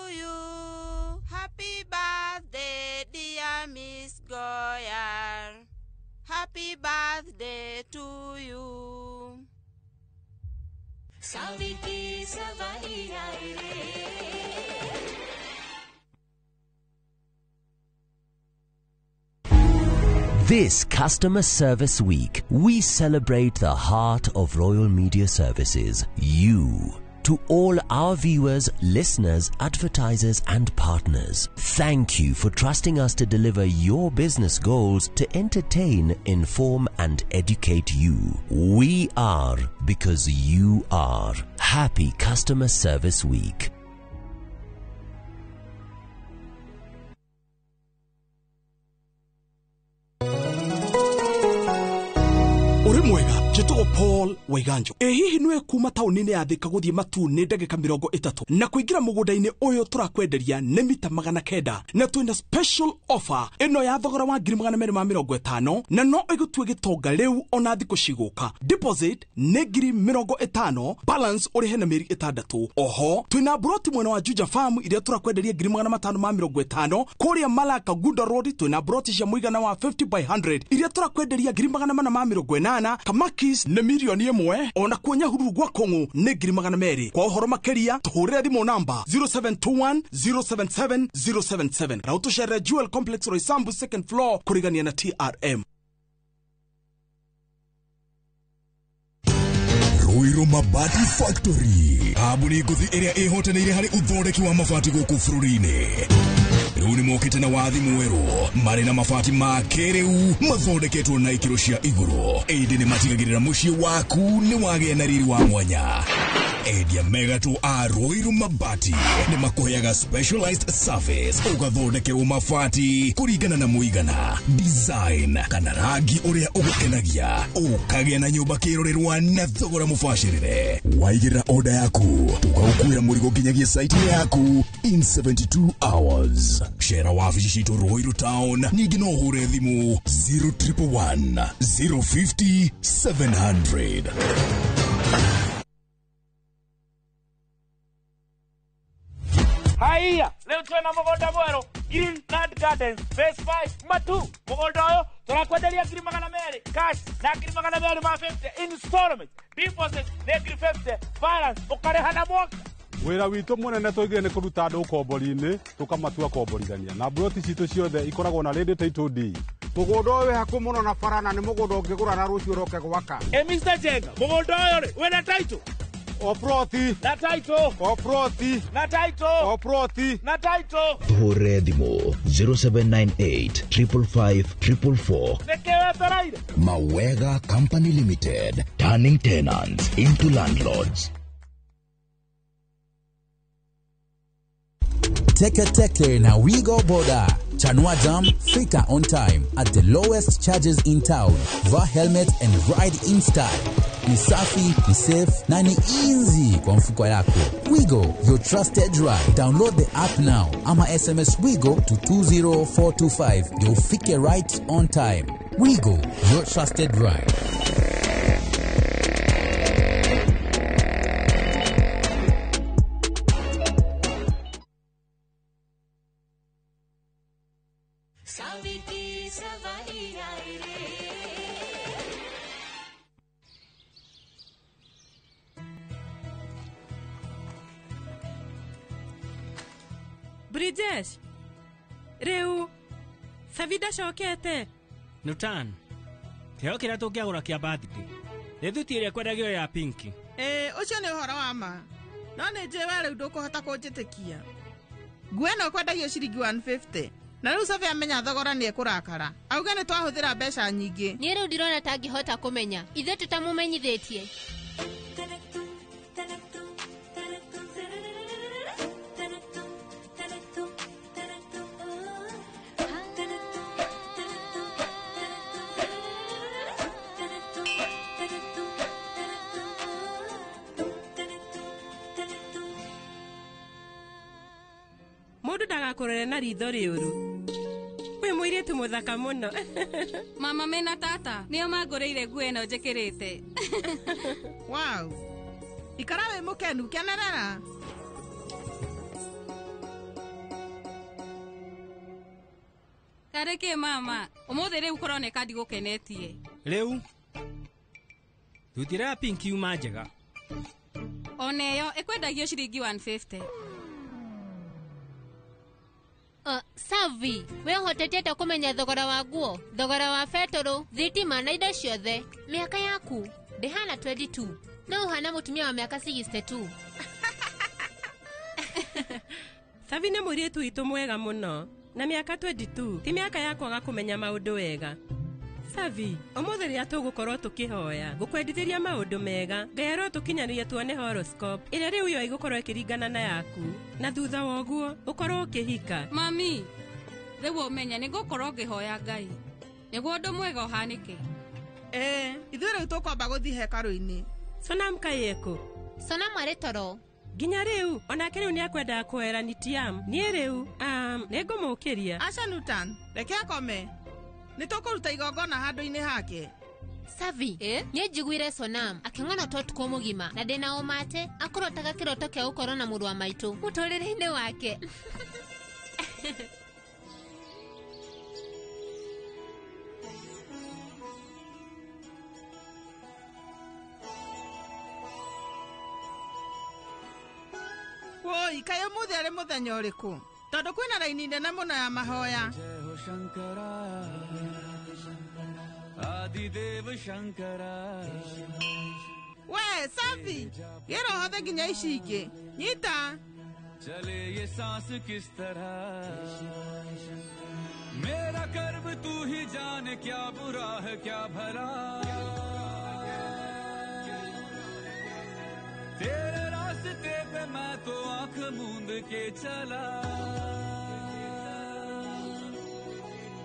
you. Happy birthday dear Miss Goyal. Happy birthday to you. Saviki savari रे. This Customer Service Week, we celebrate the heart of Royal Media Services, you. To all our viewers, listeners, advertisers, and partners, thank you for trusting us to deliver your business goals to entertain, inform, and educate you. We are because you are. Happy Customer Service Week. Uri mwega njĩtagwo Paul Waiganjo. Ĩ hihi nĩwe kuma taũni-inĩ ya Thika gũthiĩ Matuu nĩ ndagĩka 30 na kũingĩra mũgũnda-inĩ ũyũ tũrakwenderia nĩ mita 900 na twĩna special offer ĩno ya thogora wa 250,000 na no ĩgũtue gĩtonga rĩu ona thikũ cigũka. Deposit nĩ 50,000, balance ũrĩhe na mĩeri 6. Oho twĩna broti mwena wa Juja Farm iria tũrakwenderia 550,000. Kũrĩa Malaka Gunda Road twĩna broti cia mũigana wa 50 by 100 iria tũrakwenderia 480,000. Kamakis nĩ 1,000,000 ona kuo Nyahururu gwa Kong'u nĩ 200,000. Kwa ũhoro makĩria tũhũrĩre thimũ namba 0721 077 077 na ũtũcerere Jewel Complex Roysambu second floor kũrigania na TRM. Ruiru Mabati Factory, kambuni ngũthi ĩrĩa ĩhotanĩire harĩ ũthondeki wa mabati gũkũ bũrũri-inĩ. Rĩu nĩ mokĩte na wathi mwerũ marĩ na mabati ma kĩrĩu mathondeketwo na ikĩro cia igũrũ, ĩndĩ nĩ matigagĩrĩra mũciĩ waku nĩ wagĩa na riri wa mwanya. Endia mega tu a Ruiru Mabati nĩ makũheaga specialized service ũgathondekerwo mabati kũringana na mũigana, design kana rangi ũrĩa ũgũkenagia, ũkagĩa na nyũmba kĩrorerwa na thogora mũbacĩrĩre. Waigĩrĩra order yaku tũgagũkuĩra mũrigo nginyagia site yaku in 72 hours. Cera wabici citũ Ruiru Town, ningĩ no ũhũre thimũ 0111 050 700. Haiya, leo twena mũgũnda mwerũ Green Land Gardens Phase 5 Matu. Mũgũnda ũyũ tũrakwenderia 200,000 cash na 250,000 installment. Deposit nĩ 50,000, balance ũkarĩha na mwaka. Wĩra witũ mũnene tũigire nĩ kũruta andũ ũkombori-inĩ tũkamatua komborithania, na mburoti citũ ciothe ikoragwo na ready title deed. Mũgũnda ũyũ wĩ hakuhĩ mũno na bara na nĩ mũgũnda ũngĩgũra na rũciũ ũroke gwaka. Mr. Jenga, mũgũnda ũyũ rĩ wĩna title? O ploti na title, o ploti na title, o ploti na title. Tuhũrĩre thimũ 0798 555 444. Nĩkĩ wetereire? Mawega Company Limited, turning tenants into landlords. Teke Teke na Wigo Boda. Chanua Jam, fika on time at the lowest charges in town. Vaa helmet and ride in style. Ni safi, ni safe na ni easy kwa mfuko yako. Wigo, your trusted ride. Download the app now ama SMS Wigo to 20425 ndio ufike right on time. Wigo, your trusted ride. Brijesh, rĩu Savi ndacokete. Nutan, kĩheo kĩrĩa tũngĩagũra kĩa birthday nĩ thuti ĩrĩa kwendagio ya pinki. Ĩĩ, ũcio nĩ ũhoro wa ma, no nĩ njũĩ we rĩu ndũkũhota kũnjĩtĩkia. Nguo ĩno kwendagio ciringi 150 na rĩu Savi amenya thogora nĩ ekũrakara auge nĩ twahũthĩra mbeca nyingĩ. Niĩ rĩu ndirona ta angĩhota kũmenya, ithuĩ tũtamũmenyithĩtie. Mũndũ ndagakũrore na ritho rĩũru. Wĩ mũirĩtu mũthaka mũno. Mama mena tata nĩo mangũrĩire nguo ĩno njĩkĩrĩte. Wow, ikara wĩ mũkenu, kenerera. Karĩ kĩ mama, ũmũthĩ rĩu kũroneka ndigũkenetie. Rĩu thuti ĩrĩa ya pinki yuma njega. Ona ĩyo ĩkwendagio ciringi 150. Savi, we ũhotete atĩa kũmenya thogora wa nguo, thogora wa betũrũ, thitima na indo ciothe? Mĩaka yaku ndĩhana 22, no ũhana mũtumia wa mĩaka 62. Savi nĩ mũirĩtu witũ mwega mũno, na mĩaka 22 ti mĩaka ya kwaga kũmenya maũndũ wega. Savi, ũmũthĩ rĩrĩa tũgũkorwo tũkĩhoya ngũkwendithĩria maũndũ mega, Ngai arotũkinyanĩria tuone horoscope ĩrĩa rĩu yo ĩgũkorwo ĩkĩringana na yaku, na thutha wa ũguo ũkorwo ũkĩhika. Mami, rĩu ũmenye nĩ ngũkorwo ngĩhoya Ngai nĩguo ũndũ mwega ũhanĩke. Ĩĩ, ithuĩ rĩu tũkwamba gũthiĩ hekarũ-inĩ. Sonam kaĩ ekũ? Sonam arĩ toro. Nginya rĩu onake rĩu nĩakwendaga kũhoera Nitiam. Niĩ rĩu nĩngũmũkĩria. Aca Nutan, reke akome. Nĩ tũkũruta igongona handũ-inĩ hake. Savi, niĩ njiguire Sonam akĩng'ona to ũtukũ mũgima na ndĩna ũma atĩ akũrotaga kĩroto kĩa gũkorwo na mũrũ wa maitũ mũtũrĩre-inĩ wake. Woi, kaĩ ũmũthĩ arĩ mũthenya ũrĩkũ? Tondũ kwĩna raini nene mũno ya mahoya. We, Savi, gĩra ũhothe nginya ici ingĩ. Nyita. चले ये सांस किस तरह मेरा कर्म तू ही जाने क्या बुरा है क्या भला तेरे रास्ते पे मैं तो आंख मूंद के चला,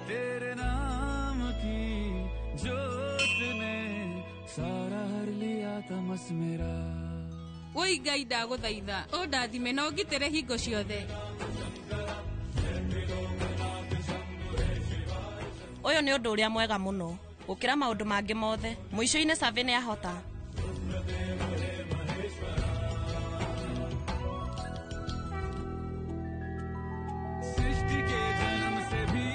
तेरे नाम की जोत ने सारा हर लिया तमस मेरा। Woi Ngai ndagũthaitha ũndathime na ũngitĩre hingo ciothe. Ũyũ nĩ ũndũ ũrĩa mwega mũno gũkĩra maũndũ mangĩ mothe. Mũico-inĩ Savi nĩ ahota. सृष्टि के जन्म से भी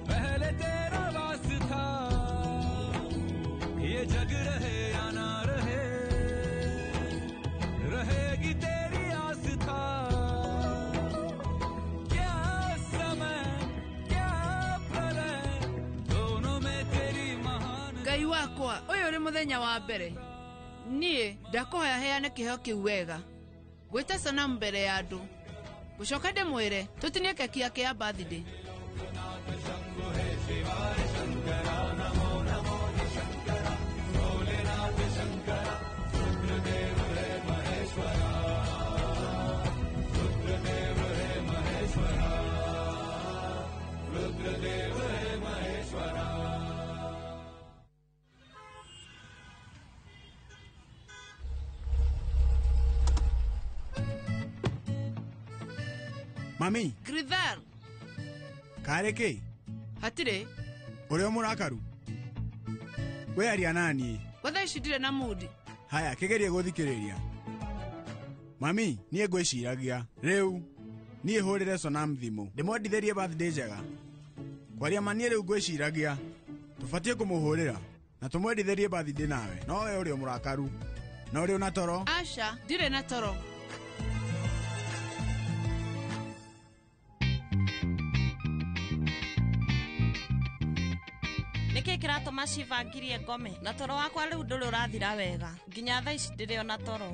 पहले तेरा वास था, ये जग रहे या ना रहे रहेगी तेरी आस था। क्या समय क्या प्रलय दोनों में तेरी महान। Ngai wakwa ũyũ ũrĩ mũthenya wa mbere niĩ ndakũhoya heane kĩheo kĩu wega gwĩta Sanamu mbere ya andũ gũcoka ndĩmwĩre tũtinie keki yake ya birthday. Mami. Gridhar. Karĩ kĩ? Hatirĩ. Ũrĩ o mũrakaru? We aria naniĩ. Gwa thaa ici ndirĩ na mudi. Haya, kĩgerie gũthikĩrĩria. Mami, niĩ ngwĩciragia. Rĩu, niĩ hũrĩre Sonam thimũ. Ndĩmwendithĩrie birthday njega. Kwaria ma niĩ rĩu ngwĩciragia. Tũbatiĩ kũmũhũrĩra na tũmwendithĩrie birthday nawe. No we ũrĩ o mũrakaru. Na ũrĩ ona toro? Aca, ndirĩ na toro. Nĩkĩ kĩratũma Shiva ngirie ngome na toro wakwa rĩu ndũrĩ ũrathira wega nginya thaa ici ndĩrĩ ona toro.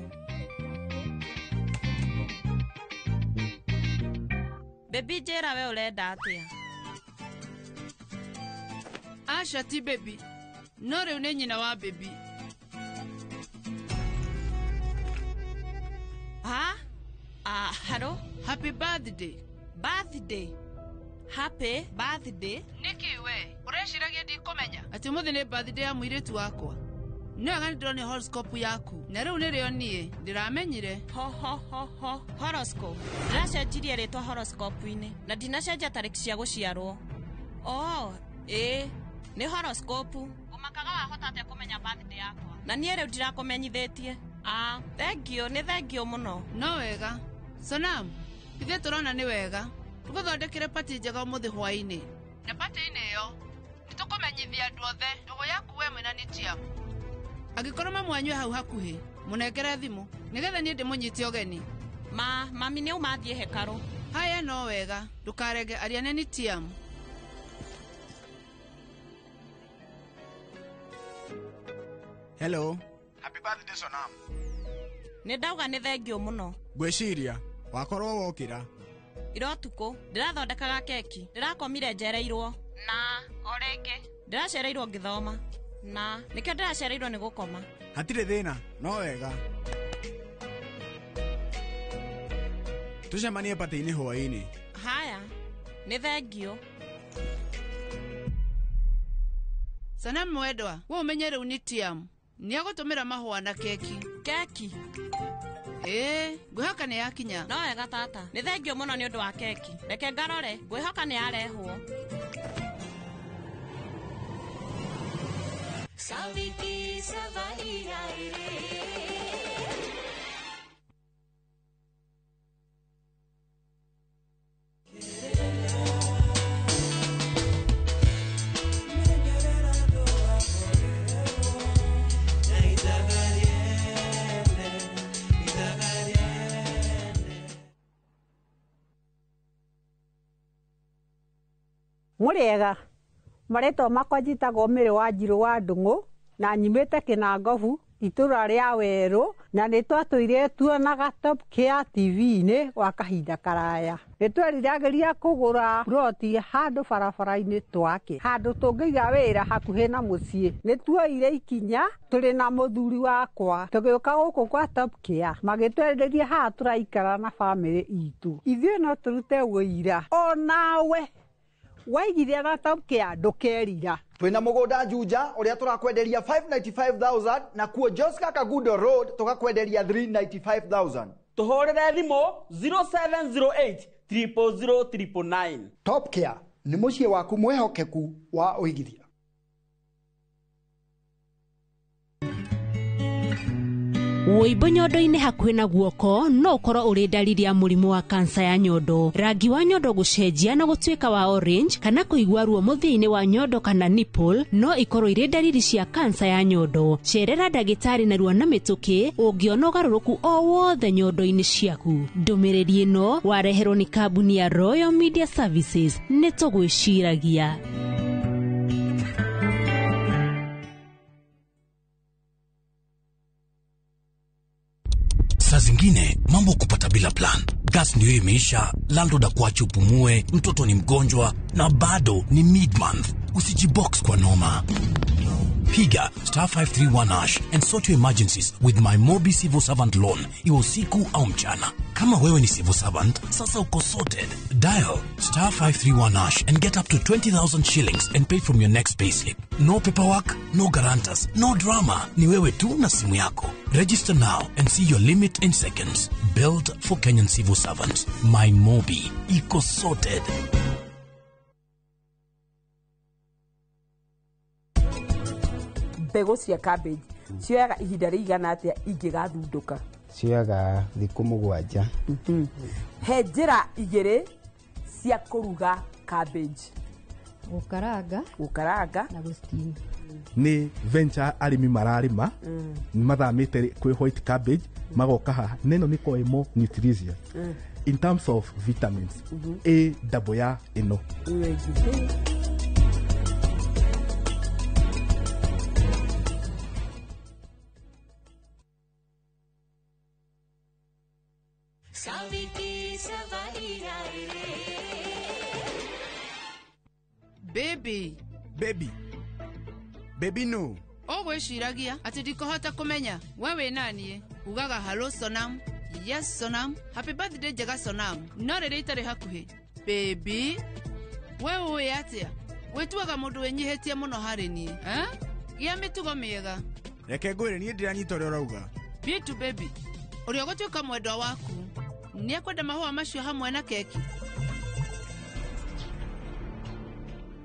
Baby njĩra we ũrenda atĩa? Aca ti baby, no rĩu nĩ nyina wa baby. Ha? Hello? Happy birthday. Birthday? Happy birthday? Nĩkĩ we ũreciragia ndikũmenya atĩ ũmũthĩ nĩ birthday ya mũirĩtu wakwa? Nĩ wega nĩndĩronio horoscope yaku na rĩu nĩrĩo niĩ ndĩramenyire. Ho ho ho ho horoscope. Ndĩracenjirie rĩtwa horoscope-inĩ na ndinacenjia tarĩki cia gũciarwo. Oh, ĩĩ nĩ horoscope. Ũmakaga wahota atĩa kũmenya birthday yakwa? Na niĩ rĩu ndirakũmenyithĩtie. Ah, thengio, nĩ thengio mũno. No wega. Sonam, ithuĩ tũrona nĩ wega tũgũthondekere pati njega ũmũthĩ hwaĩ-inĩ. Na pati-inĩ ĩyo nĩtũkũmenyithia andũ othe ndũgũ yaku we mwena nĩ Tiam. Angĩkorwo mamu wanyu e hau hakuhĩ mũnengere thimũ nĩgetha niĩ ndĩmũnyite ũgeni. Ma, mami nĩ auma athiĩ hekarũ. Haya no wega, ndũkarenge aria nĩ Tiam. Hello. Happy birthday Sonam. Nĩ ndauga nĩ thengio mũno. Ngwĩciria wakorwo wokĩra. Ira ũtukũ ndĩrathondekaga keki, ndĩrakomire njereirwo na o rĩngĩ ndĩracereirwo ngĩthoma na nĩkĩo ndĩracereirwo nĩ gũkoma. Hatirĩ thĩna, no wega. Tũcemanie patĩ-inĩ hwaĩ-inĩ. Haya, nĩ thengio. Sonam mwendwa, we ũmenye rĩu nĩ Tiam. Nĩegũtũmĩra mahũa na keki. Keki? Ĩĩ, ngwĩhoka nĩ yakinya. No wega tata, nĩ thengio mũno nĩ ũndũ wa keki. Reke ngarore, ngwĩhoka nĩ yarehwo. Savi ki savari ai re. Mũrĩega, marĩtwa makwa njĩtagwo Mĩrĩ wa Njirũ wa Ndung'u na nyumĩte Kĩnangobu itũra rĩa Werũ Na nĩ twatũire tuonaga Top Care TV-inĩ gwa kahinda karaya. Nĩ tweriragĩria kũgũra ploti handũ barabara-inĩ twake, handũ tũngĩiga wĩra hakuhĩ na mũciĩ. Nĩ tuoire ikinya tũrĩ na mũthuri wakwa tũgĩũka gũkũ kwa Top Care, magĩtwenderia haha tũraikara na bamĩrĩ itũ. Ithuĩ no tũrute wũira onawe waigithia na Top Care ndũkerira. Twina mũgũnda Juja ũrĩa tũrakwenderia 595,000 na kuo Joska Kagudo Road tũgakwenderia 395,000. Tũhũrĩre thimũ 0708 000 999. Top Care nĩ mũciĩ waku mwĩhokeku wa ũigithia. Wũimbo nyondo-inĩ hakuhĩ na guoko no ũkorwo ũrĩ ndariri ya mũrimũ wa kansa ya nyondo. Rangi wa nyondo gũcenjia na gũtuĩka wa orange kana kũigua ruo mũthia-inĩ wa nyondo kana nipple no ikorwo irĩ ndariri cia kansa ya nyondo. Cerera ndagĩtarĩ narua na mĩtũkĩ ũngĩona ũgarũrũku o wothe nyondo-inĩ ciaku. Ndũmĩrĩri ĩno wareherwo nĩ kambuni ya Royal Media Services. Nĩ tũgwĩciragia. Saa zingine mambo kupata bila plan. Gas ndio imeisha, landlord akuache upumue, mtoto ni mgonjwa na bado ni mid-month. Usijibox kwa noma. Piga star 531 hash and sort your emergencies with my Mobi Civil Servant Loan, iwe usiku au mchana. Kama wewe ni civil servant, sasa uko sorted. Dial star 531 hash and get up to 20,000 shillings and pay from your next payslip. No paperwork, no guarantors, no drama. Ni wewe tu na simu yako. Register now and see your limit in seconds. Built for Kenyan civil servants. My Mobi. Iko sorted. Mbegũ cia cabbage cioyaga ihinda rĩigana atĩa ingĩgathundũka? Cioyaga thikũ 7. He njĩra igĩrĩ cia kũruga cabbage. Gũkaranga na gũsteam. Nĩ venture arĩmi mararĩma, mathamĩte kwĩ white cabbage magoka haha. Neno nĩ kwa more nutritious in terms of vitamins. A double ya ĩno. Baby. Baby. Baby no. Ũgwĩciragia atĩ ndikũhota kũmenya we wĩ naniĩ. Ugaga hello Sonam, yes Sonam, happy birthday njega Sonam, no rĩrĩa itarĩ hakuhĩ. Baby, we ũĩ atĩa? Wĩtuaga mũndũ wĩnyihĩtie mũno harĩ niĩ. Eh? Gĩa mĩtugo mĩega. Reke ngwĩre niĩ ndiranyita ũrĩa ũrauga. Bitu baby, ũrĩa ũgũtuĩka mwendwa waku nĩekwenda mahũa macio hamwe na keki.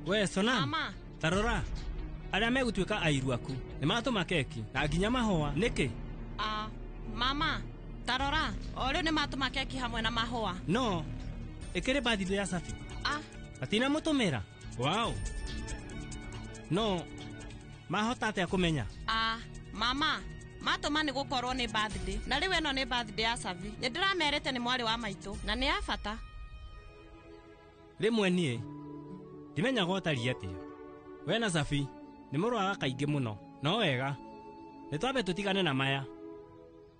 We Sonam, tarora arĩa megũtuĩka airu aku nĩ matũma keki na nginya mahũa nĩkĩ? Mama, tarora o rĩu nĩ matũma keki hamwe na mahũa. No ĩkĩrĩ birthday ya Safi. Atina mũtũmĩra. Wow. No mahota atĩa kũmenya? Mama, matũma nĩ gũkorwo nĩ birthday na rĩu ĩno nĩ birthday ya Safi. Nĩ ndĩramerĩte nĩ mwarĩ wa maitũ na nĩ ya bata. Rĩmwe niĩ ndimenyaga ũtariĩ atĩa. We na Safi nĩ mũrũaga kaingĩ mũno. No wega nĩ twambe tũtigane na maya.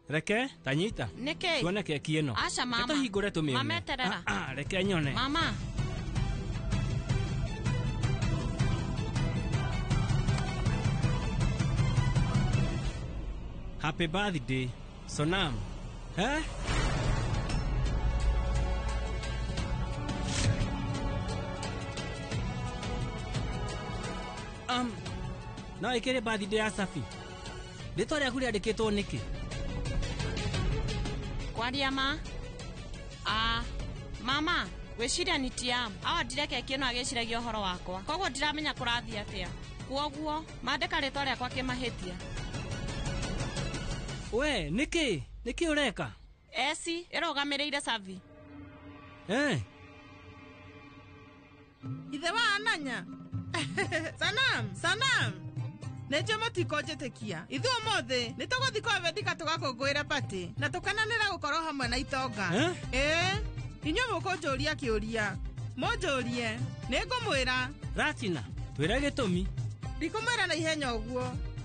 Reke tanyita. Nĩkĩ? Tuone keki ĩno. Aca mama. Tũhingũre tũmĩone. Mama eterera. Reke nyone. Mama. Happy birthday Sonam. Eh? No ĩkĩrĩ birthday ya Safi. Rĩtwa rĩaku rĩandĩkĩtwo nĩkĩ? Kwaria ma. Mama, gwĩciria nĩ Tiam. Awandire keki ĩno agĩciragia ũhoro wakwa. Koguo ndiramenya kũrathiĩ atĩa. Kuoguo mandĩka rĩtwa rĩakwa kĩmahĩtia. We, nĩkĩ? Nĩkĩ ũreka? Eci ĩrũgamĩrĩire Safi. Ithe wa Ananya. Sanam, Sanam. Nĩnjũĩ mũtikũnjĩtĩkia. Ithuĩ ũmũthĩ nĩ tũgũthiĩ kwa Vedika tũgakũngũĩra party na tũkenanĩre gũkorwo hamwe na itonga. Ĩĩ, inyuĩ mũkũnjũria kĩũria. Mũnjũrie, nĩngũmwĩra. Ratina, twĩre gĩtũmi. Ndikũmwĩra na ihenya ũguo.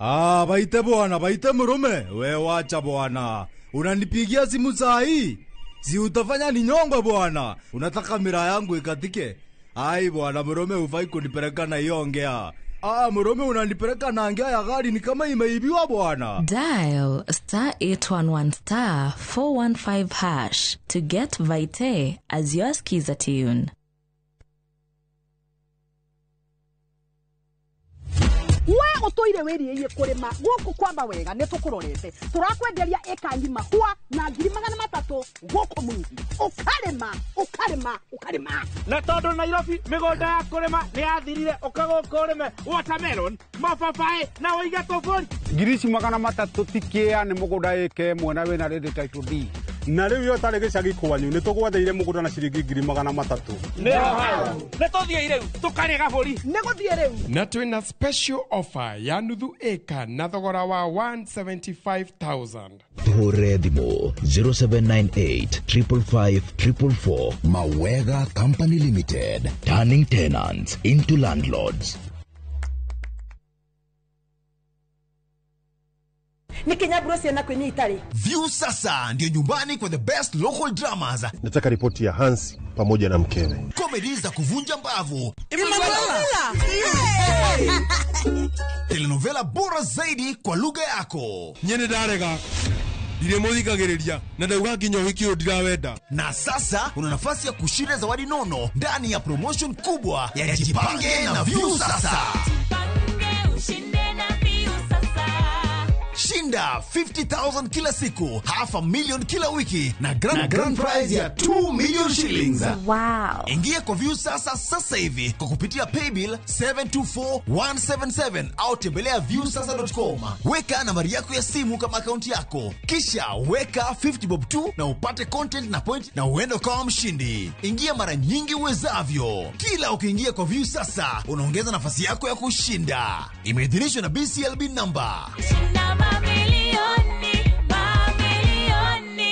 Ah, baite bwana, baite murume. We wacha bwana. Unanipigia simu saa hii? Si utafanya ninyongwe bwana. Unataka mira yangu ikatike? Ai bwana, murume hufai kunipeleka na hiyo ongea. Ah, murume unanipeleka na ngea ya gari ni kama imeibiwa bwana. Dial star 811 star 415 hash to get Vite as your skiza tune. We utoire wiriie kurima guku kwamba wega ni tukurorete turakwenderia eka ngima hwa na 300,000 guku mwingi ukarima ukarima ukarima na tondu Nairobi migunda ya kurima ni yathirire uka guku urime watermelon mababaĩ na ũige tũbũri ngiri ici 300 ti kĩa nĩ mũgũnda ĩka ĩmwe na wĩna rĩndĩ title deed na rĩu yo tarĩ gĩcagi kwanyu nĩ tũgwetheire mũgũnda na ciringi 300,000 nĩ tũthiĩ rĩu tũkarĩe gabũri nĩ gũthiĩ rĩu na twĩna special offer ya nuthu ĩka na thogora wa 175,000. Tuhũrĩre thimũ 0798 555 444. Mawega Company Limited, turning tenants into landlords. Nikinyaburo ciana kwini itari. View sasa ndio nyumbani kwa the best local dramas. Nataka ripoti ya Hansi pamoja na mkewe. Comedy za kuvunja mbavu. Telenovela bora zaidi kwa lugha yako. Nyene ndarega. Ndiremuthikagiriria na ndauga nginya ũhiki ũyũ ndirawenda. Na sasa una nafasi ya kushinda zawadi nono ndani ya promotion kubwa ya Jipange na View sasa. Jipange ushinde na View sasa. Shinda 50,000 kila siku, 500,000 kila wiki na grand prize ya 2 million shillings. Wow. Ingia kwa View sasa sasa hivi kwa kupitia paybill 724177 au tembelea viewsasa.com. Weka nambari yako ya simu kama akaunti yako. Kisha weka 50 bob 2 na upate content na point na uende kama mshindi. Ingia mara nyingi uwezavyo. Kila ukiingia kwa View sasa unaongeza nafasi yako ya kushinda. Imeidhinishwa na BCLB number. Shinda mamilioni, mamilioni.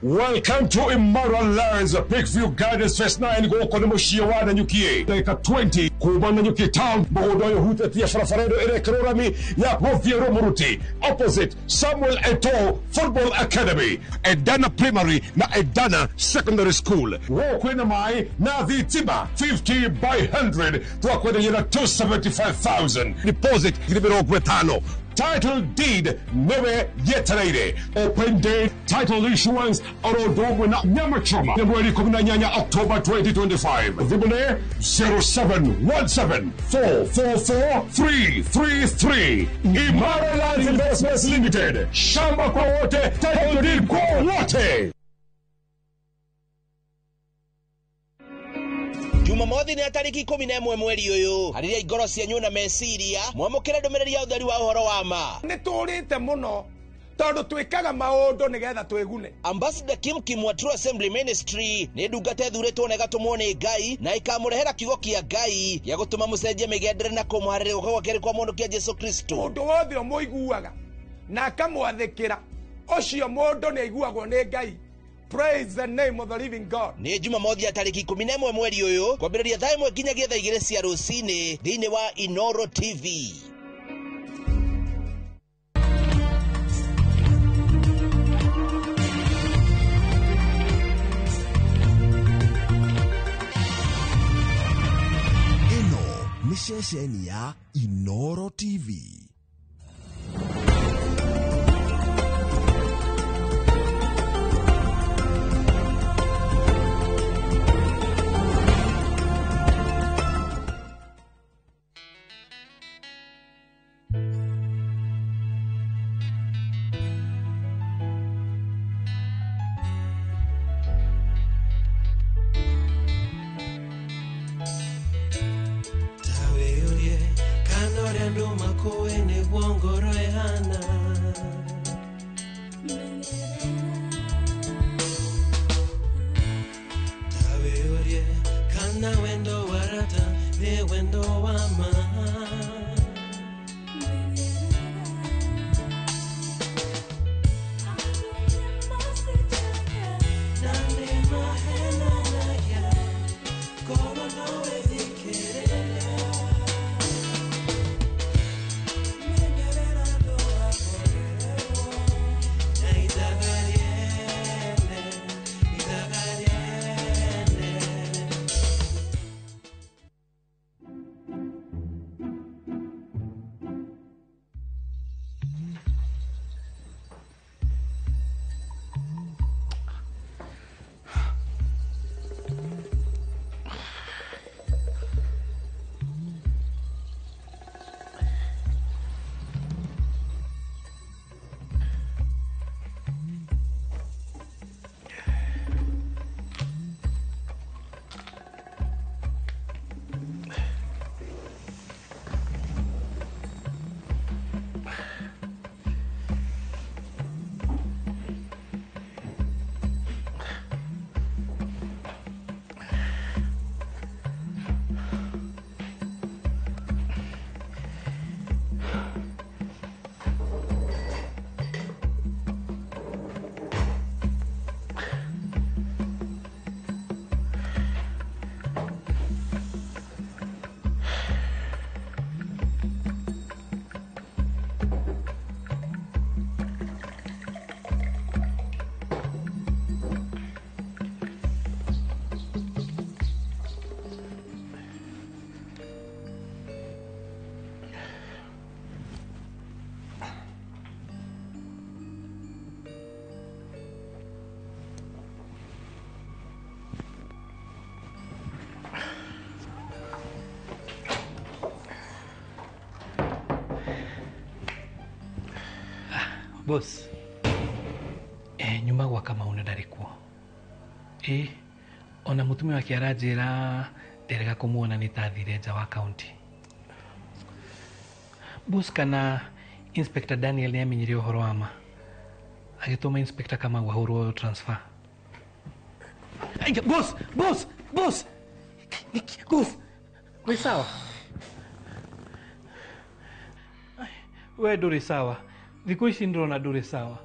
Welcome to Immoral Lands, Peakview Gardens Phase 9 gũkũ nĩ mũciĩ wa Nanyuki ndagĩka 20 kuma Nanyuki town mũgũnda ũyũ ũhutĩtie barabara ĩno ĩrekĩrwo rami ya gũthiĩ Rũmũruti opposite Samuel Eto'o Football Academy, Edana Primary na Edana Secondary School. Gũkũ kwĩna maĩ na thitima 50 by 100 twakwenderia na 275,000 deposit 50,000. Title deed newe yetereire. Open day title issuance oro na nyama choma mweri 18 October 2025. Thimũ nĩ 0717 444 333. Imara Lands Investments Limited. Shamba kwa wote, title deed kwa wote. Jumamothi nĩ tarĩki 11 mweri ũyũ harĩria ngoro cianyu na meciria mwamũkĩre ndũmĩrĩri ya ũtheri wa ũhoro wa ma. Nĩ tũrĩte mũno tondũ twĩkaga maũndũ nĩgetha twĩgune. Ambassador Kim Kim wa True Assembly Ministry nĩ ndungata ĩthurĩtwo na ĩgatũmwo nĩ Ngai na ĩkamũrehera kiugo kĩa Ngai gĩa gũtũma mũcenjie mĩgendere na kũmũharĩrĩria gũka gwa kerĩ kwa mũndũ kĩa Jesu Kristo. Mũndũ wothe ũmũiguaga na akamwathĩkĩra ũcio mũndũ nĩ aiguagwo nĩ Ngai. Praise the name of the living God. Nĩ Jumamothi ya tarĩki 11 mweri ũyũ kwambĩrĩria thaa 1 nginyagia thaa 2 cia rũcinĩ thĩinĩ wa Inoro TV. Ĩno nĩ ceceni ya Inoro TV. Koro no Boss. Nyuma gwa Kamau na ndarĩ kuo. Ona mũtumia wake aranjĩra nderega kũmuona nĩ ta athire nja wa kaunti. Boss, kana Inspector Daniel nĩ amenyire ũhoro wa ma. Agĩtũma Inspector Kamau ahũrwo transfer. Boss, boss, boss. Boss, wĩ sawa? We ndũrĩ sawa. Thikũ ici ndĩrona ndũrĩ sawa.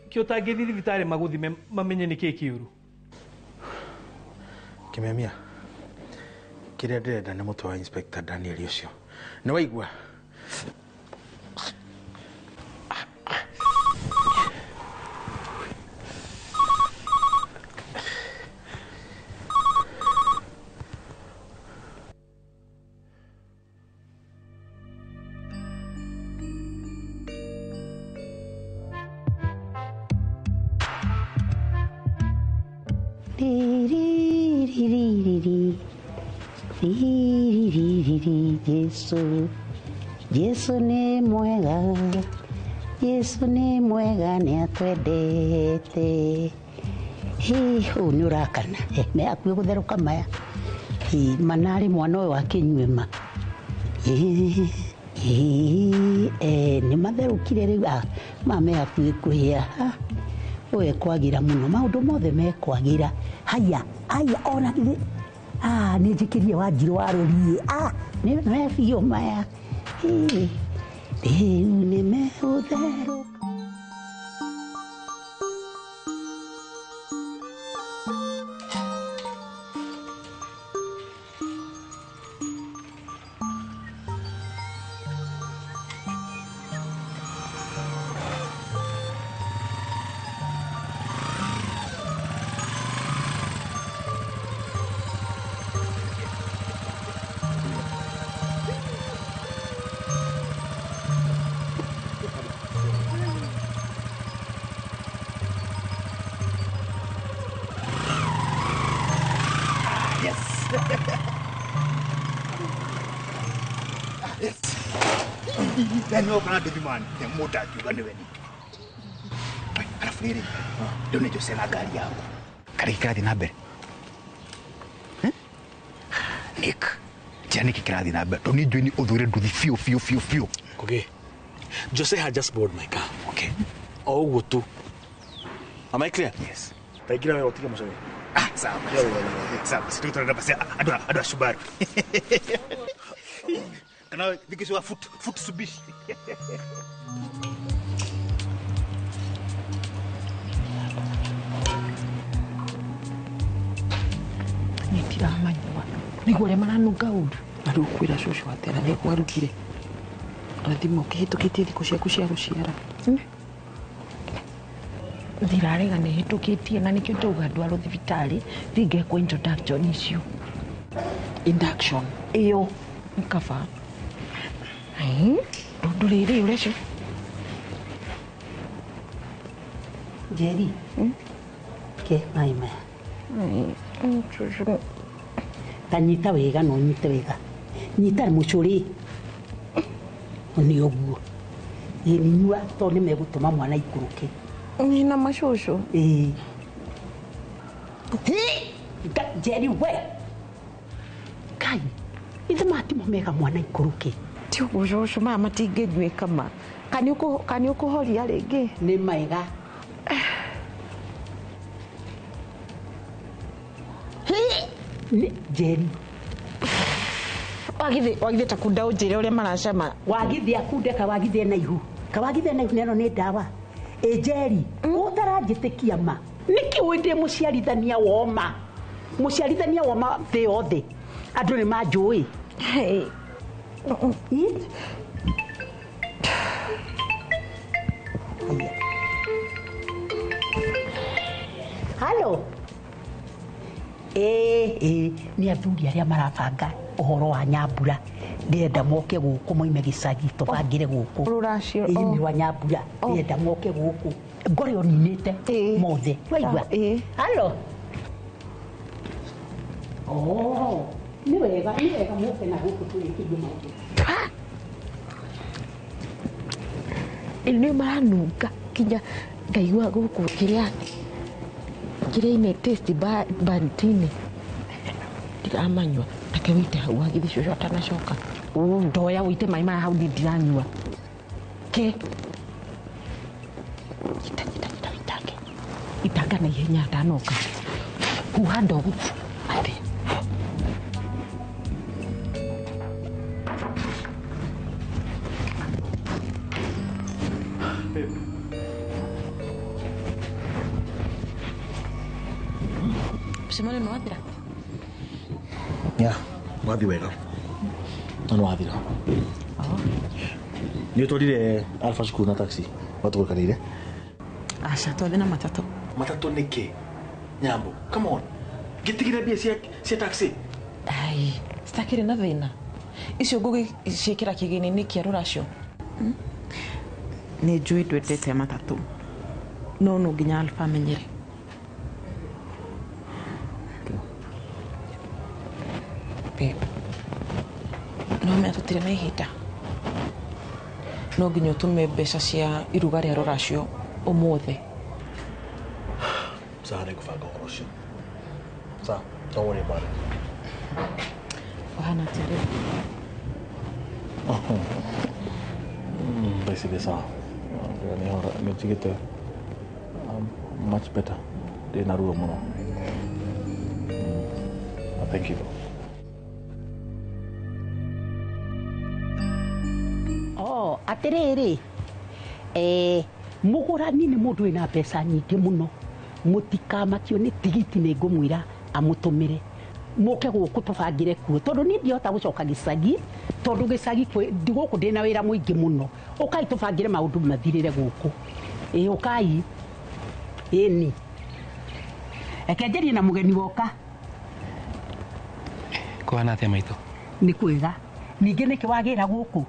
Kĩ ũtangĩthiĩ thibitarĩ magũthime mamenye nĩ kĩĩ kĩũru? Kimemia, kĩrĩa ndĩrenda nĩ mũtwe wa Inspector Daniel ũcio. Nĩ waigua? Jesu, Jesu nĩ mwega, Jesu nĩ mwega nĩ atwendete. Ũũ nĩ ũrakana, me hakuhĩ gũtherũka maya. Manarĩ mwana ũyũ akĩnyue ma. Nĩ matherũkire rĩu, ma me hakuhĩ kũhĩa. Ũyũ ekwagira mũno, maũndũ mothe mekwagĩra. Haya, haya, ona githĩ nĩ njĩkĩrie Wanjirũ wa rũriĩ. Nĩ me biũ maya. Rĩu nĩ megũtherũka. Kana nduthi man mũndũ angiuga nĩwe ni arabu rĩrĩ rĩu nĩ Jose na ngari yaku karĩki kĩrathiĩ na mbere. Nick, njĩra nĩkĩ kĩrathiĩ na mbere tondũ niĩ njũĩ nĩ ũthũire nduthi biũ biũ biũ biũ. Okay. Jose had just borrowed my car. Okay. O ũguo tu. Am I clear? Yes. Taingĩra wega ũtige mũcere. Sawa. Sawa, tũgũtwarana basi andũ a Subaru. Kana thikũ foot subishi. Nĩndiramanyua nĩguo ũrĩa maranunga ũru. Na rĩu kwĩra cũcũ atĩa na nĩekwarugire na thimũ ũkĩhĩtũkĩtie thikũ ciaku cia gũciara. Ndirarega nĩhĩtũkĩtie na nĩkĩo ndauga ndwarwo thibitarĩ thiĩ ngekwo introduction icio. Induction ĩyo nĩ kaba. Tondũ rĩrĩ ũrecio Njeri, ke maĩ maya. Ta nyita wega no nyite wega. Nyita mũcũrĩ. Nĩ ũguo. Ĩ nyua tondũ nĩ megũtũma mwana ikũrũke. Nĩ na macũcũ. Ĩ. Njeri we. Kai, ithe matimo mega mwana ikũrũke. Ti ũguo cũcũ, maya matingĩnywĩka ma. Kana ũkũhoria rĩngĩ? Nĩ mega. Njeri. Wagithĩ ta kunda ũnjĩre ũrĩa maracama. Wagithĩ akunde kawagithĩ na ihu. Kawagithĩ na ihu neno nĩ ndawa. Ĩ Njeri, ũtaranjĩtĩkia ma. Nĩkĩ ũĩ ndĩ mũciarithania woma? Mũciarithania woma thĩ yothe. Andũ nĩ manjũĩ. Halo. Nĩ athuri arĩa marabanga ũhoro wa Nyambura. Ndĩrenda moke gũkũ moime gĩcagi tũbangĩre gũkũ. Rũracio. Nĩ rwa Nyambura. Ndĩrenda moke gũkũ. Ngore ũninĩte mothe. Waigua? Halo. Nĩ wega, nĩ wega moke na gũkũ tũrĩkĩrie maũndũ. Nĩ maranunga kinya ngaigua gũkũ kĩrĩa kĩrĩa-inĩ taste bantini ndiramanyua. Reke wĩite hau wagithi cũcũ atanacoka. Ndoya wĩite maĩ maya hau niĩ ndiranyua. Ke nyita nyita nyita witange itanga na ihenya atanoka. Huha ndogo atĩ mũcemanio nĩ wathira? Ya, wathi wega. No nĩ wathira. Nĩ ũtwarire Alpha cukuru na taxi watũgũkanĩire? Aca, twathiĩ na matatũ. Matatũ nĩkĩ? Nyambo, come on. Ngĩtigire mbia cia taxi. Ai, citakĩrĩ na thĩna. Icio ngũgĩciĩkĩra kĩgĩna-inĩ kĩa rũracio. Nĩ njũĩ ndwendete matatũ. No no nginya Alpha amenyere. Babe, no menya tũtirĩ na ihinda. No nginya ũtũme mbeca cia iruga rĩa rũracio ũmũthĩ. Sawa, nĩngũbanga ũhoro ũcio. Sawa, don't worry about it. Ũhana atĩa rĩu? Basically sawa. Nĩ njigĩte much better. Ndĩ na ruo mũno. Thank you. Oh, atĩrĩrĩ, mũgũrani nĩ mũndũ wĩna mbeca nyingĩ mũno. Mũtikamakio nĩ tigiti nĩ ngũmwĩra amũtũmĩre. Mũke gũkũ tũbangĩre kuo tondũ niĩ ndihota gũcoka gĩcagi tondũ gĩcagi gũkũ ndĩna wĩra mũingĩ mũno. Ũkai tũbangĩre maũndũ mathirĩre gũkũ. Ĩ ũkai. Ĩni. Reke njarie na mũgeni woka. Kũhana atĩa maitũ? Nĩ kwega. Ningĩ nĩkĩ wagĩra gũkũ?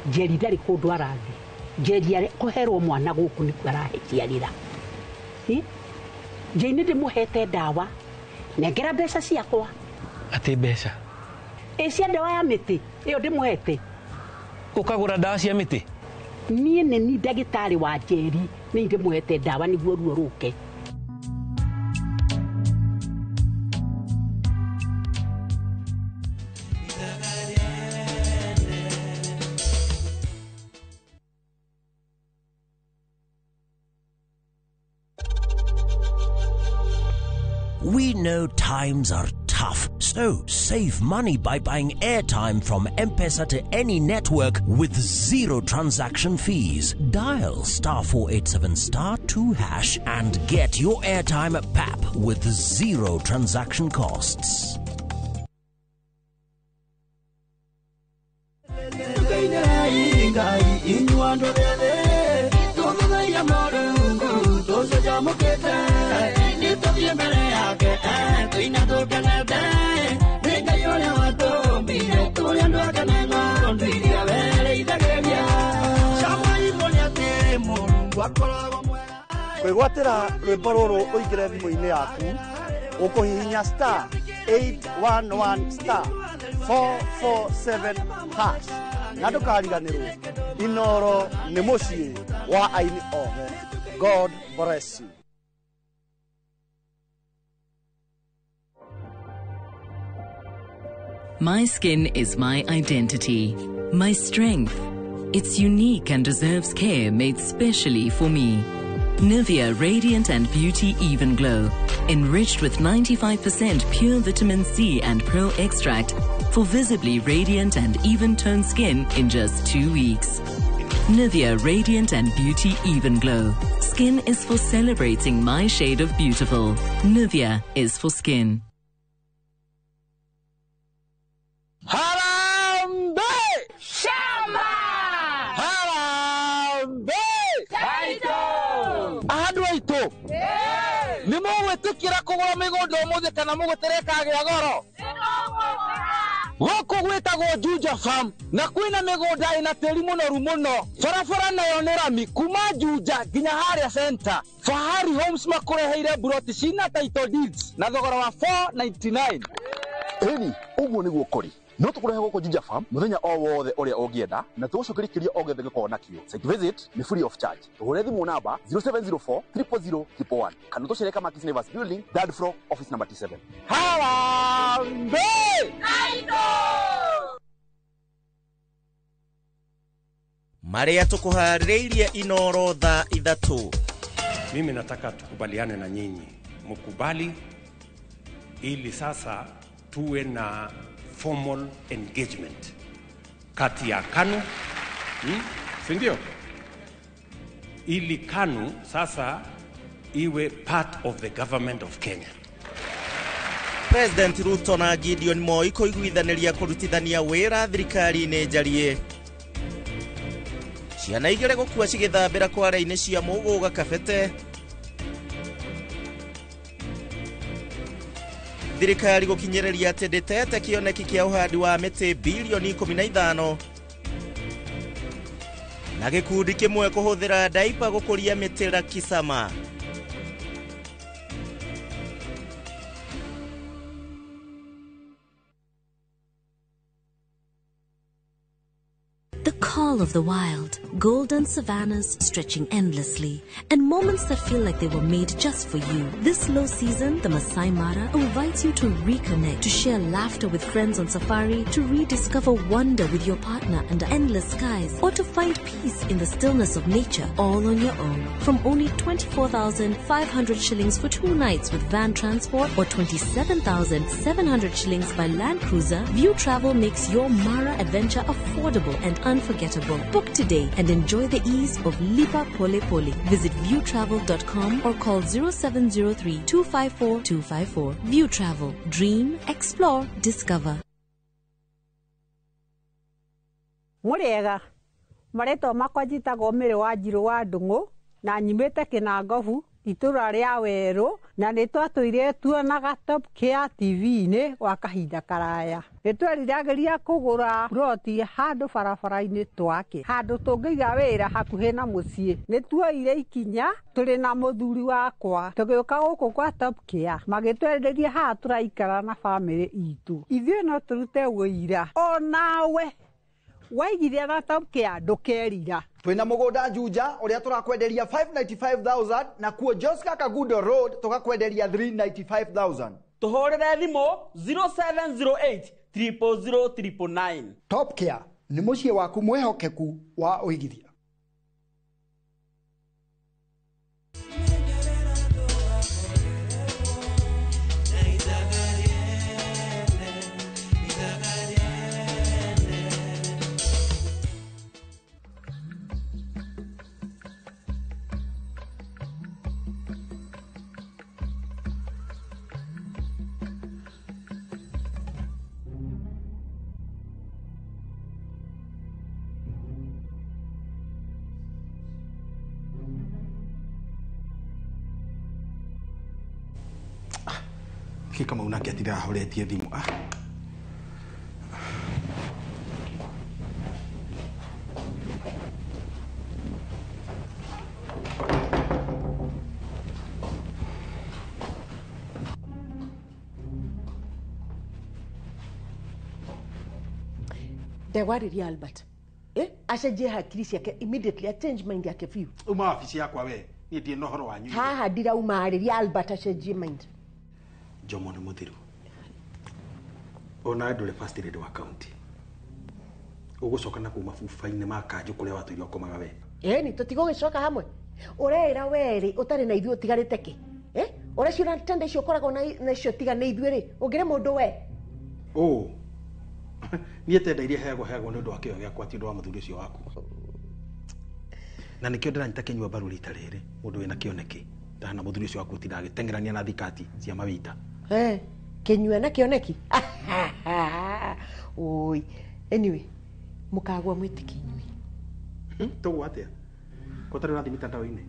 Njeri ndarĩ kũndũ arathiĩ. Njeri kũherwo mwana gũkũ nĩkuo araciarĩra. Njeri nĩ ndĩmũhete ndawa. Nengera mbeca ciakwa. Atĩ mbeca? Ĩ cia ndawa ya mĩtĩ ĩyo ndĩmũhete. Ũkagũra ndawa cia mĩtĩ? Niĩ nĩ ni ndagĩtarĩ wa Njeri, nĩ ndĩmũhete ndawa nĩguo ruo rũke. We know times are tough, so save money by buying airtime from M-Pesa to any network with zero transaction fees. Dial *487*2# and get your airtime at PAP with zero transaction costs. Kwĩgwatĩra rwĩmbo rũrũ ũingĩre thimũ-inĩ yaku ũkũhihinya *811*447# na ndũkariganĩrwo Inoro nĩ mũciĩ wa aini othe. God bless you. My skin is my identity, my strength. It's unique and deserves care made specially for me. Nivea Radiant and Beauty Even Glow, enriched with 95% pure vitamin C and pearl extract for visibly radiant and even-toned skin in just 2 weeks. Nivea Radiant and Beauty Even Glow. Skin is for celebrating my shade of beautiful. Nivea is for skin. Harambee! Shamba! Harambee! Taito! Andũ aitũ nĩ mũgwĩtĩkĩra kũgũra mĩgũnda ũmũthĩ kana mũgũtere kagĩa goro? Gũkũ gwĩtagwo Juja Farm na kwĩna mĩgũnda ĩna tĩri mũnoru mũno. Barabara nayo nĩ rami kuma Juja nginya harĩa center. Fahari Homes makũreheire buroti cina title deeds na thogora wa 499. Ĩni, ũguo nĩguo kũrĩ. No tũkũrehe gũkũ Juja Farm mũthenya o wothe ũrĩa ũngĩenda na tũgũcokerie kĩrĩa o gĩothe gĩkoragwo nakĩo. Site visit nĩ free of charge. Tũhũre thimũ namba 0704 000 111 kana tũcere Kamakis Neighbors Building, third floor, office number T7. Harambee! Marĩa tũkũharĩrĩirie Inoro thaa 3. Mimi nataka tukubaliane na nyinyi, mkubali ili sasa tuwe na formal engagement kati ya KANU, si ndio? Ili KANU sasa iwe part of the government of Kenya. President Ruto na Gideon Moi kũiguithanĩria kũrutithania wĩra thirikari-inĩ njarie. Ciana 2 gũkua cigĩthambĩra kware-inĩ cia Mũgũga Kabete. Thirikari gũkinyĩrĩria atĩ ndĩtete kĩoneki kĩa ũhandi wa mĩtĩ bilioni 15. Na gĩkundi kĩmwe kũhũthĩra ndaipa gũkũria mĩtĩ Lakisama. The call of the wild, golden savannas stretching endlessly, and moments that feel like they were made just for you. This low season, the Masai Mara invites you to reconnect, to share laughter with friends on safari, to rediscover wonder with your partner under endless skies, or to find peace in the stillness of nature all on your own. From only 24,500 shillings for 2 nights with van transport or 27,700 shillings by Land Cruiser, View Travel makes your Mara adventure affordable and unforgettable. Book today and enjoy the ease of Lipa Pole Pole. Visit viewtravel.com or call 0703 254 254. View Travel. Dream, explore, discover. Mũrĩega, marĩtwa makwa njĩtagwo Mĩrĩ wa Njirũ wa Ndung'u na nyumĩte Kĩnangobu itũra rĩa Werũ na nĩ twatũire tuonaga Top Care TV-inĩ gwa kahinda karaya. Nĩ tweriragĩria kũgũra ploti handũ barabara-inĩ twake, handũ tũngĩiga wĩra hakuhĩ na mũciĩ. Nĩ tuoire ikinya tũrĩ na mũthuri wakwa tũgĩũka gũkũ kwa Top Care, magĩtwenderia haha tũraikara na bamĩrĩ itũ. Ithuĩ no tũrute wũira onawe waigithia na Top Care ndũkerira. Twina mũgũnda Juja ũrĩa tũrakwenderia 595,000 na kuo Joska Kagudo Road tũgakwenderia 395,000. Tũhũrĩre thimũ 0708 000 999. Top Care nĩ mũciĩ waku mwĩhokeku wa ũigithia. Kama unake atira ahoretie thimu. Ndegwarĩria Albert. Acenjie hakiri ciake immediately, a change mind yake biũ. Uma wabici yakwa we, niĩ ndirĩ na ũhoro wanyu. Haha ndirauma arĩria Albert acenjie mind. Jomo nĩ mũthiru. Ona ndũrĩ first lady wa county. Ũgũcoka na kuma buba-inĩ ma kanjũ kũrĩa watũire ũkomaga we. Ĩni tũtigũgĩcoka hamwe. Ũreĩra werĩ ũtarĩ na ithuĩ ũtigarĩte kĩ? Ũreciona tenda icio ũkoragwo nacio tiga nĩ ithuĩ rĩ, ũngĩrĩ mũndũ we? Ũ. Niĩ tenda iria heagwo nĩ ũndũ wa kĩo gĩakwa ti ũndũ wa mũthuri ũcio waku. Na nĩkĩo ndĩranyita kĩnyua mbaru rita rĩrĩ, mũndũ wĩna kĩoneki. Ndahana mũthuri ũcio waku ũtindaga agĩteng'erania na thikati cia mawita. Kĩnyua na kĩoneki. Oi. Anyway, mũkagwa mwĩtĩkie inyuĩ. Tũgũa atĩa? Ko tarĩ ũrathiĩ mitandao-inĩ?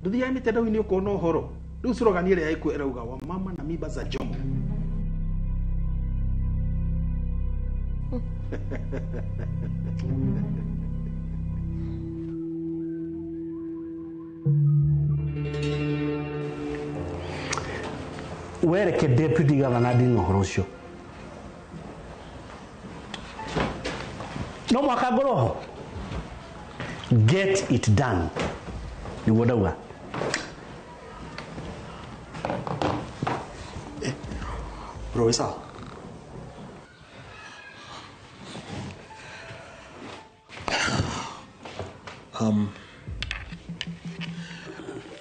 Ndũthiaga mitandao-inĩ ũkona ũhoro. Rĩu slogan ĩrĩa ĩkuo ĩrauga wa mama na mimba za Jomo. Wereke deputy governor ndina ũhoro ũcio. No mũhaka ngorwo ho. Get it done. Nĩguo ndauga. Bro, wĩ sawa?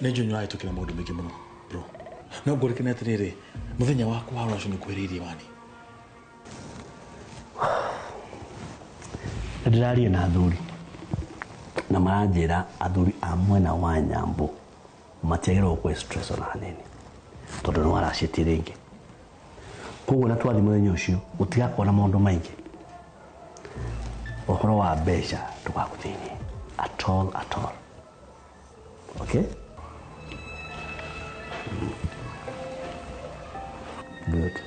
Nä njå nä wahätå kä ra maå ndå maingä må no bro no ngå rä kene atä rä rä må thenya waku wa rũracio nä kwä rä irie wani. Ndĩraria na athuri na maranjĩra athuri a mwena wa Nyambo matiagĩrĩirwo kwĩ stress ona hanini tondũ nĩ waracĩtie rĩngĩ. Koguo na twathiĩ mũthenya ũcio gũtigakorwo na maũndũ maingĩ. Ũhoro wa mbeca ndũgagũthĩnie at all at all. Okay? Good.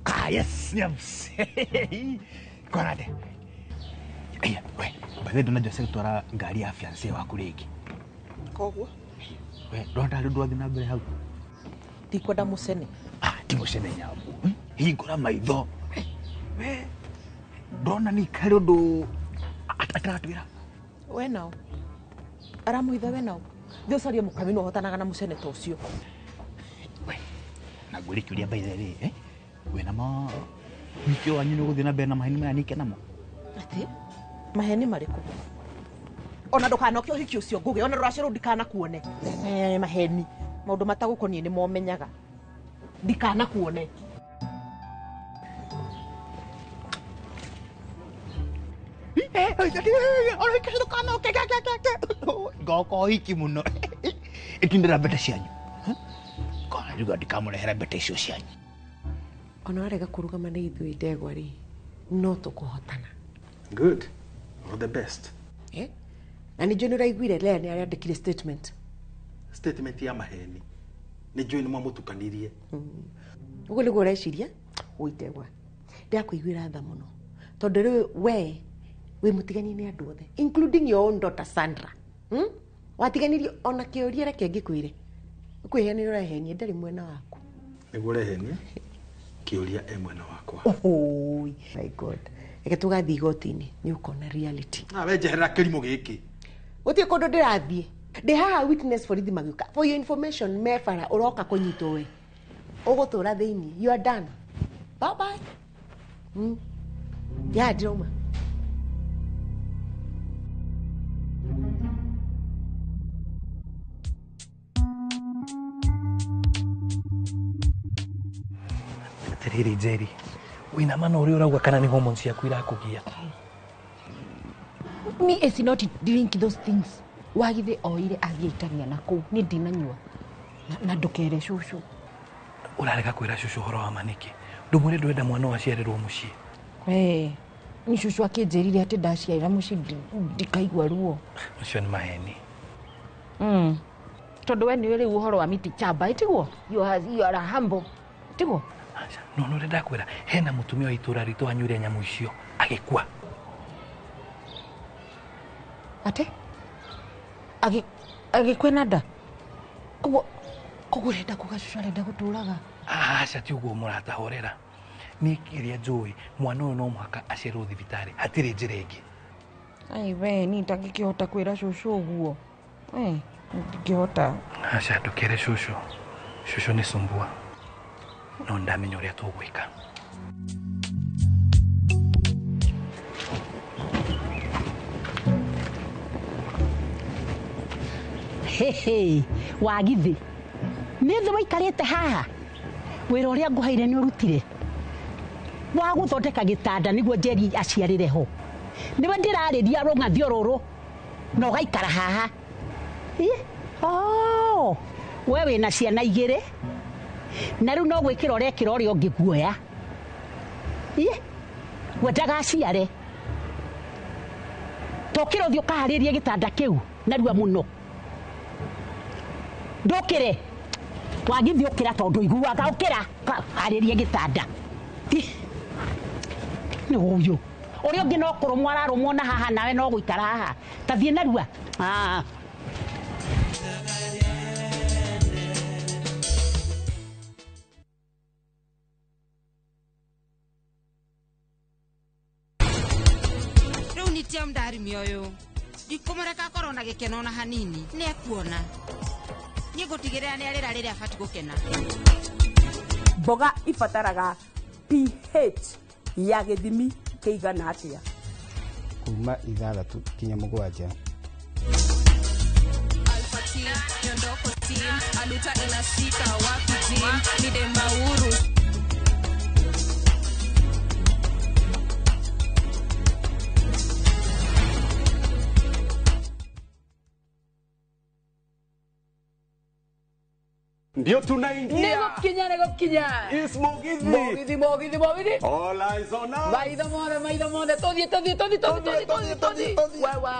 Ah, yes, nyams. Kwanade. Aya, we, by the way, ndona Jose twara ngari ya fiancé waku rĩngĩ. Koguo We, ndona rĩu ndwathiĩ na mbere hau. Ndikwenda mũcene. Ah, ti mũcene nyambu. Hingũra maitho. We, ndona ni karĩ ũndũ ataratwĩra. We nao. Aramũitha we nao. Thiĩ ũcarie mũkami no ũhotanaga na mũcene ta ũcio. We, na ngwĩre kĩũria by the way, eh? We na ma wiki wanyu nĩ ũgũthiĩ na mbere na maheni maya nike namo. Atĩ? Maheni marĩkũ? Ona ndũkanoke ũhiki ũcio ngũgĩ, ona rũracio rũu ndikanakuone. Maheni. Maũndũ matagũkoniĩ nĩ momenyaga. Ndikanakuone. Ngoka ũhiki mũno. Ĩtindĩra mbete cianyu. Kona rĩu ndikamũrehera mbete icio cianyu. Ona warega kũrũgama nĩ ithuĩ ndegwa rĩ, no tũkũhotana. Good. All the best. Eh? Na nĩ njũĩ nĩ ũraiguire Lea nĩ arandĩkire statement. Statement ya maheni. Nĩ njũĩ nĩ mwamũtukanirie. Ũguo nĩguo ũreciria? Ũi ndegwa. Ndĩrakũiguĩra tha mũno. Tondũ rĩu we wĩ mũtiganie nĩ andũ othe, including your own daughter Sandra. Watiganirio ona kĩũria reke ngĩkwĩre. Ũkwĩhenia ũrehenia ndarĩ mwena waku. Nĩguo ũrehenia? Kĩũria e mwena wakwa. Oh, my God. Reke tũgathiĩ igoti-inĩ nĩ ũkona reality. Na we njeherera kĩrimũ gĩkĩ. Gũtirĩ kũndũ ndĩrathiĩ. Ndĩ haha witness borithi magĩũka. For your information, me bara ũroka kũnyitwo we. Ũgũtũra thĩinĩ. You are done. Bye bye. Ya ndĩrauma. Atiriri Njeri, wĩna ma na ũrĩa ũrauga kana nĩ hormones ciaku irakũgia? Me is not drink those things. Wagithe oire athiĩ aitania na kũu niĩ ndinanyua. Na ndũkere cũcũ. Ũrarega kwĩra cũcũ ũhoro wa ma nĩkĩ? Ndũmwĩre ndũrenda mwana ũyũ aciarĩrwo mũciĩ. Ni cũcũ akĩnjĩrire atĩ ndaciarĩra mũciĩ ndikaigua ruo. Macio nĩ maheni. Tondũ we nĩũĩ rĩu ũhoro wa miti chamba ĩtiguo? You are a humble. Tiguo? No no ũrĩa ndakwĩra hena mũtumia wa itũra ritũ anyuire nyamũ icio agĩkua. Atĩ? Agĩkua na nda? Koguo ũrenda kuga cũcũ arenda gũtũraga? Aca ti ũguo mũrata, horera. Niĩ kĩrĩa njũĩ mwana ũyũ no mũhaka aciarwo thibitarĩ, hatirĩ njĩra ĩngĩ. Ai we niĩ ndangĩkĩhota kwĩra cũcũ ũguo. Ndingĩhota. Aca ndũkere cũcũ. Cũcũ nĩ sumbua. No ndamenya ũrĩa tũgwĩka. Hehe, wagithĩ. Nĩ thĩ waikarĩte haha. Wĩra ũrĩa ngũheire nĩ ũrutire. Wa gũthondeka gĩtanda nĩguo Njeri aciarĩre ho. Nĩwe ndĩrarĩria rũng'athio rũrũ na ũgaikara haha. Oh, we wĩna ciana igĩrĩ na rĩu no gwĩkĩra ũrekĩra ũrĩa ũngĩ guoya. We ndagaciare. Tokĩra ũthiĩ ũkaharĩrie gĩtanda kĩu narua mũno. Ndũkĩre. Wagithĩ ũkĩra tondũ iguaga ũkĩra arĩrie gĩtanda. Nĩ ũyũ. Ũrĩa ũngĩ no kũrũmwo ararũmwo na haha nawe no gũikara haha. Ta thiĩ narua. Ah. Rĩu nitie ndarimi ũyũ ndikũmũreka akorwo na gĩkeno na hanini nĩ ekuona niĩ ngũtigĩrĩra nĩ arĩra rĩrĩa abati gũkena. Mboga ibataraga pH ya gĩthimi kĩigana atĩa? Kuma 6 kinya 7. Nyondoko team aluta inashika wapi gym ni demauru. Ndio tunaingia. Nĩgũkinya. Is Mugithi. Mugithi, Mugithi, Mugithi. All eyes on us. Maitho mothe, maitho mothe. Tũthiĩ, tũthiĩ, tũthiĩ, tũthiĩ, tũthiĩ, tũthiĩ, tũthiĩ. Wewe.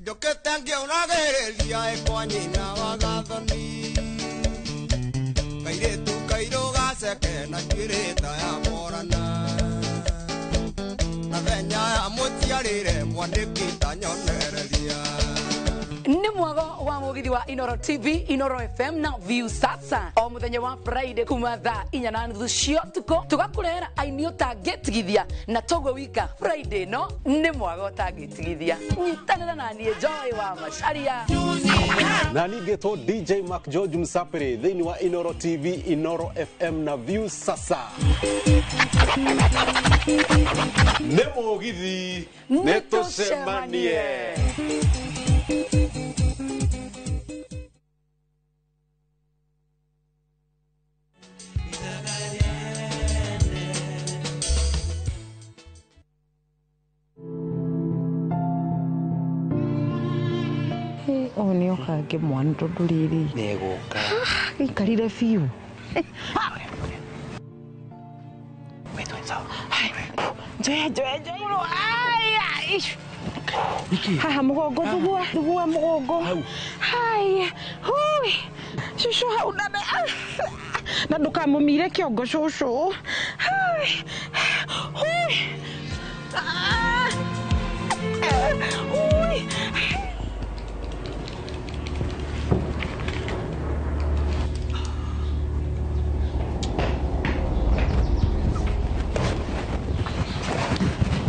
Njũkĩte ngĩũragĩrĩria ĩkwa nyina wa gathoni. Kairĩtu kairũ gaceke na njuĩrĩ ta ya morana. Na thenya ya mũciarĩre mwandĩki ta nyonereria. Nĩ mwago wa mugithi wa Inoro TV, Inoro FM na View Sasa o muthenya wa Friday kuma thaa 4:30 cia ũtukũ tũgakũrehera aini ũtangĩtigithia na toguo wika Friday no nĩ mwago ũtangĩtigithia. Nyitanĩra na niĩ Joy wa Macharia na ningĩtwo DJ Mark George Msapiri thĩinĩ wa Inoro TV, Inoro FM na View Sasa. Nĩ mũgithi nĩ tũcemanie. Ũyũ nĩ oka ngĩmwana tondũ rĩrĩ nĩegũka gĩikarire biũ. Njoya njoya njoya haha mũgongo thugua thugua mũgongo haya hui cũcũ hau nane na ndũkamũmire kĩongo cũcũ hui hui.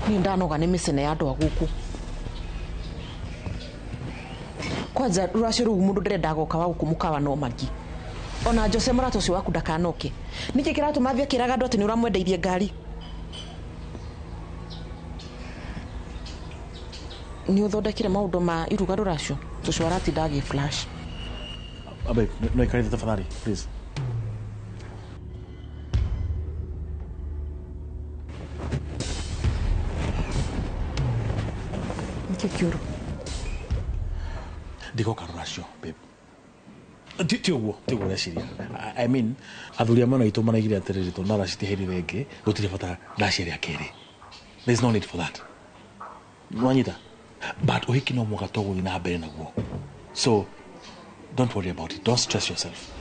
Niĩ ndanoga nĩ mĩcene ya andũ a gũkũ kwanja rũracio rũu mũndũ nderenda goka wa gũkũ mũkawa no magi ona Jose mũrata ũcio waku ndakanoke nĩkĩ kĩratũma thiĩ akĩraga andũ atĩ nĩ ũramwendeirie ngari nĩ ũthondekire maũndũ ma iruga rũracio cũcũ aratinda agĩ flash. Babe, no ikarĩte tafadhali please. Nĩkĩ kĩũru? Ndigoka rũracio babe. Ti ũguo ti ũguo ũreciria. I mean athuri a mwena witũ maraigire atĩrĩrĩ tondũ naraci ti hĩndĩ ĩrĩa ĩngĩ gũtirĩ bata ndaci ĩrĩa kerĩ. There is no need for that. Nwanyita? But ũhiki no mũhaka tũgũthiĩ na mbere naguo. So don't worry about it. Don't stress yourself.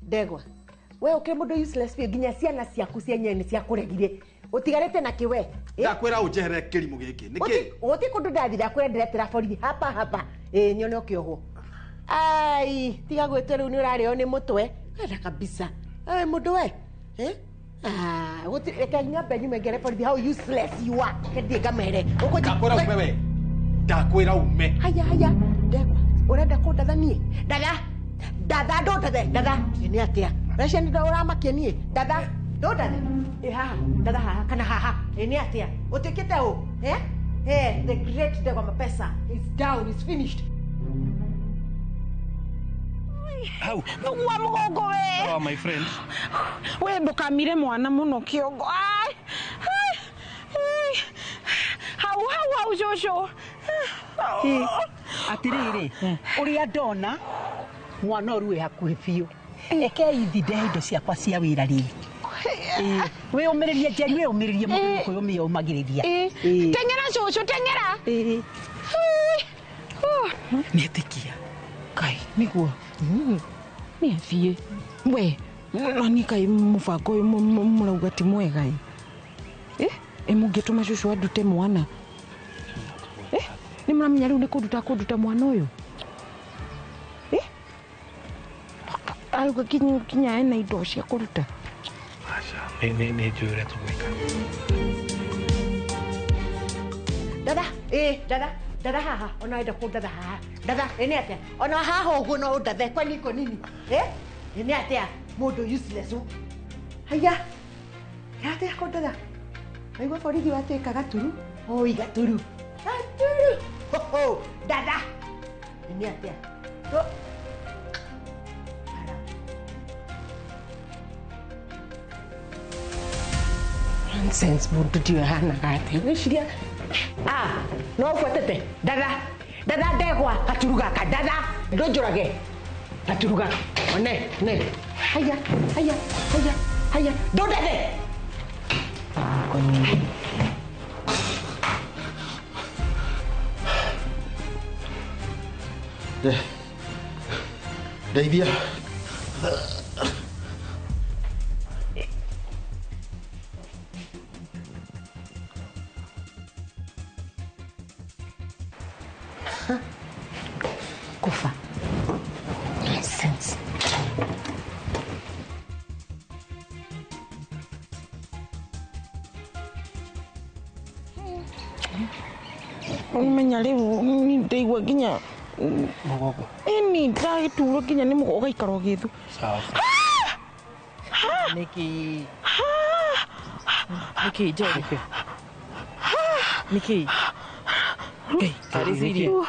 Ndegwa we ũkĩrĩ mũndũ useless biũ nginya ciana ciaku cienyewe nĩ ciakũregire ũtigarĩte na kĩwe. Ndakwĩra ũnjehere kĩrimũ gĩkĩ nĩkĩ? Gũtirĩ kũndũ ndathi ndakwĩra ndĩretĩra borithi hapa hapa ĩĩ nyone ũkĩohwo. Ai tiga gwĩtwo rĩu nĩ ũrarĩo nĩ mũtwe wenda kabisa. Ai mũndũ we ah gũtirĩ reke nyambe nyume ngere borithi how useless you are reke thiĩ ngamere. Ndakwĩra ume we ndakwĩra ume. Haya haya Ndegwa ũrenda kũndatha niĩ ndatha ndatha ndũndathe ndatha nĩ atĩa ũrecia nĩ ũramakia niĩ ndatha ndũndathe ĩ haha ndatha haha kana haha ĩ nĩ atĩa ũtuĩkĩte ũ eh the great Ndegwa Mapesa is down is finished. Hau. Thugua mũgongo we. Oh my friend. We ndũkamire mwana mũno kĩongo. Ai hau hau hau cũcũ. Atĩrĩrĩ ũrĩa ndona mwana ũyũ wĩ hakuhĩ biũ Rekei thi ndehe indo ciakwa cia wĩra rĩu. Wĩyũmĩrĩrie Njeri, wĩyũmĩrĩrie mũndũ nĩ kwĩyũmĩrĩria. Teng'era cũcũ, teng'era. Nĩetĩkia. Kai, nĩguo. Nĩ athiĩ. We, na niĩ kaĩ mũbango ũyũ mũrauga ti mwega ĩ. Ĩ mũngĩtũma cũcũ andute mwana. Nĩ mũramenya rĩu nĩ kũnduta kũnduta mwana ũyũ. Arauga kinya ena indo cia kũruta. Aca, nĩ njũĩ ũrĩa tũgwĩka. Dada, dada, dada haha, ona wenda kũndatha haha. Dada, ĩ nĩ atĩa? Ona haha ũguo no ũndathe, kwani iko nini? Ĩ nĩ atĩa? Mũndũ useless ũ. Haiya, atĩa kũndatha? Waigua borithi watuĩka gaturu? Oi, gaturu. Gaturu. Ho, ho, dada. Ĩ nĩ atĩa? Nonsense, mũndũ ndiũĩ ahanaga atĩa. Wĩciria no ũbuatĩte dada dada ndegwa gaturu gaka dada ndũnjũrage gaturu gaka one ne haya haya haya haya ndũndathe. Ndeithia. Kufa. Nonsense. Ũmenya rĩu niĩ ndaigua nginya mũgongo. Ĩni ndagĩturwo nginya nĩ mũgongo ũgaikara ũgĩthu. Sawa. Nĩkĩ? Nĩkĩ Njeri? Nĩkĩ? Ngai, tarĩ serious.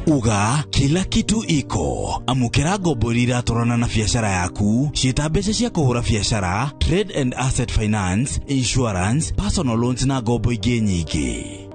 Uga kila kitu iko. Amukira ngombo iria iratwarana na biacara yaku, ciĩta mbeca cia kũhũra biacara, trade and asset finance, insurance, personal loans na ngombo ingĩ nyingĩ.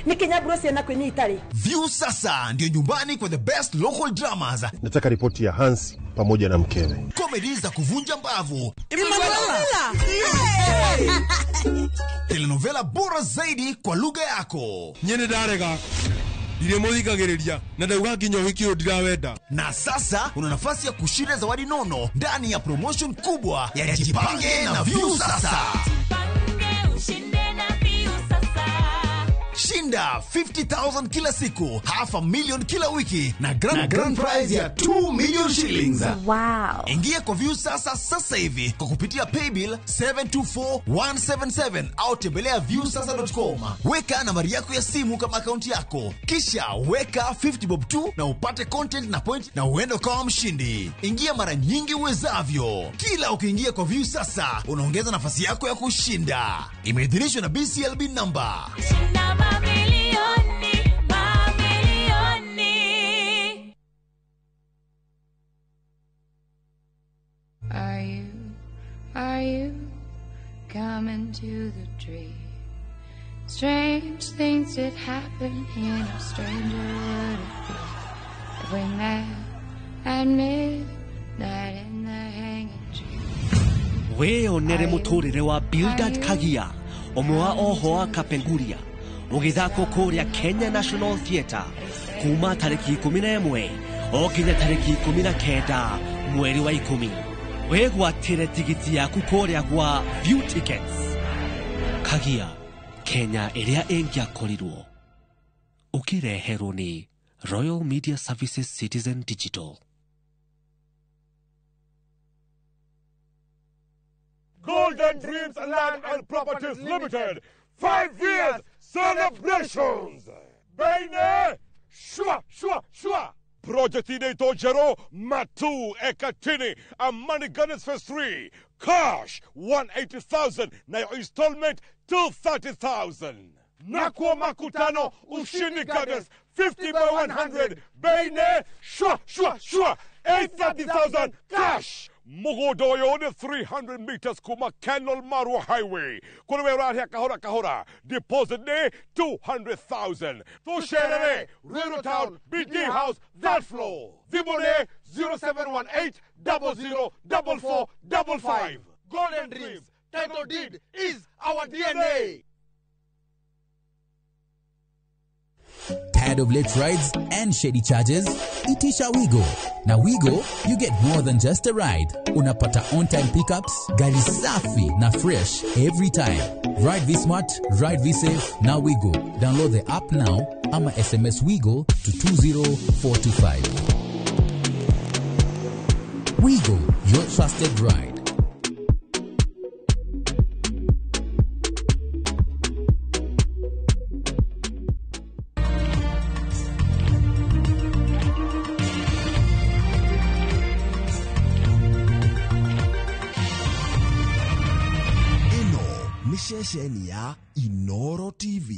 Nĩkĩ nyambura ciana kwĩ itarĩ? View sasa ndio nyumbani kwa the best local dramas, Nataka ripoti ya Hansi pamoja na mkewe. Comedy za kuvunja mbavu, Emanuela! Telenovela bora zaidi kwa lugha yako. Nyene ndarega ndirĩ mũthikagĩrĩria na ndauga nginya ũhiki ũyũ ndirawenda. Na sasa una nafasi ya kushinda zawadi nono ndani ya promotion kubwa ya Jipange na View Sasa. Shinda 50,000 kila siku, 500,000 kila wiki na grand prize ya 2 million shillings. Wow. Ingia kwa View Sasa sasa hivi kwa kupitia paybill 724177 au tembelea viewsasa.com. Weka nambari yako ya simu kama akaunti yako, kisha weka 50 bob tu na upate content na point na uende ukawa mshindi. Ingia mara nyingi uwezavyo. Kila ukiingia kwa View Sasa unaongeza nafasi yako ya kushinda. Imeidhinishwa na BCLB number. Mamilioni, mamilioni. Are you coming to the tree? Strange things did happen here, no stranger would it be if we met at midnight in the hanging tree. Wĩyonere mũtũrĩre wa Bildad Kagia, ũmwe wa oho wa Kapenguria, ũgĩthakwo kũrĩa Kenya National Theatre kuma tarĩki 11 o nginya tarĩki 19 mweri wa 10. Wĩgwatĩre tigiti yaku kũrĩa gwa View Tickets. Kagia, Kenya ĩrĩa ĩngĩakorirwo. Ũkĩreherwo nĩ Royal Media Services Citizen Digital. Golden Dreams Land and Properties Limited, 5 years celebrations. Baine, shwa, shwa, shwa. Project inaitwa Jero Matu Ekatini, Amani Gardens Phase 3. Cash 180,000 na your installment 230,000. Nakuwa Makutano Ushindi Gardens 50 by 100. Baine, shwa, shwa, shwa. 830,000 cash. Mugodoyo ni 300 meters kuma Kenol Marua Highway. Kuri wera kahora kahora. Deposit ni 200,000. Tusherere, Ruiru Town, BD House, that floor. Thimũ 0718 00 4455. Golden Dreams, title deed is our DNA. Tired of late rides and shady charges? Itisha Wigo. Na Wigo, you get more than just a ride. Unapata on-time pickups, gari safi na fresh every time. Ride V Smart, ride V Safe, na Wigo. Download the app now ama SMS Wigo to 20425. Wigo, your trusted ride. Ceceni ya Inoro TV.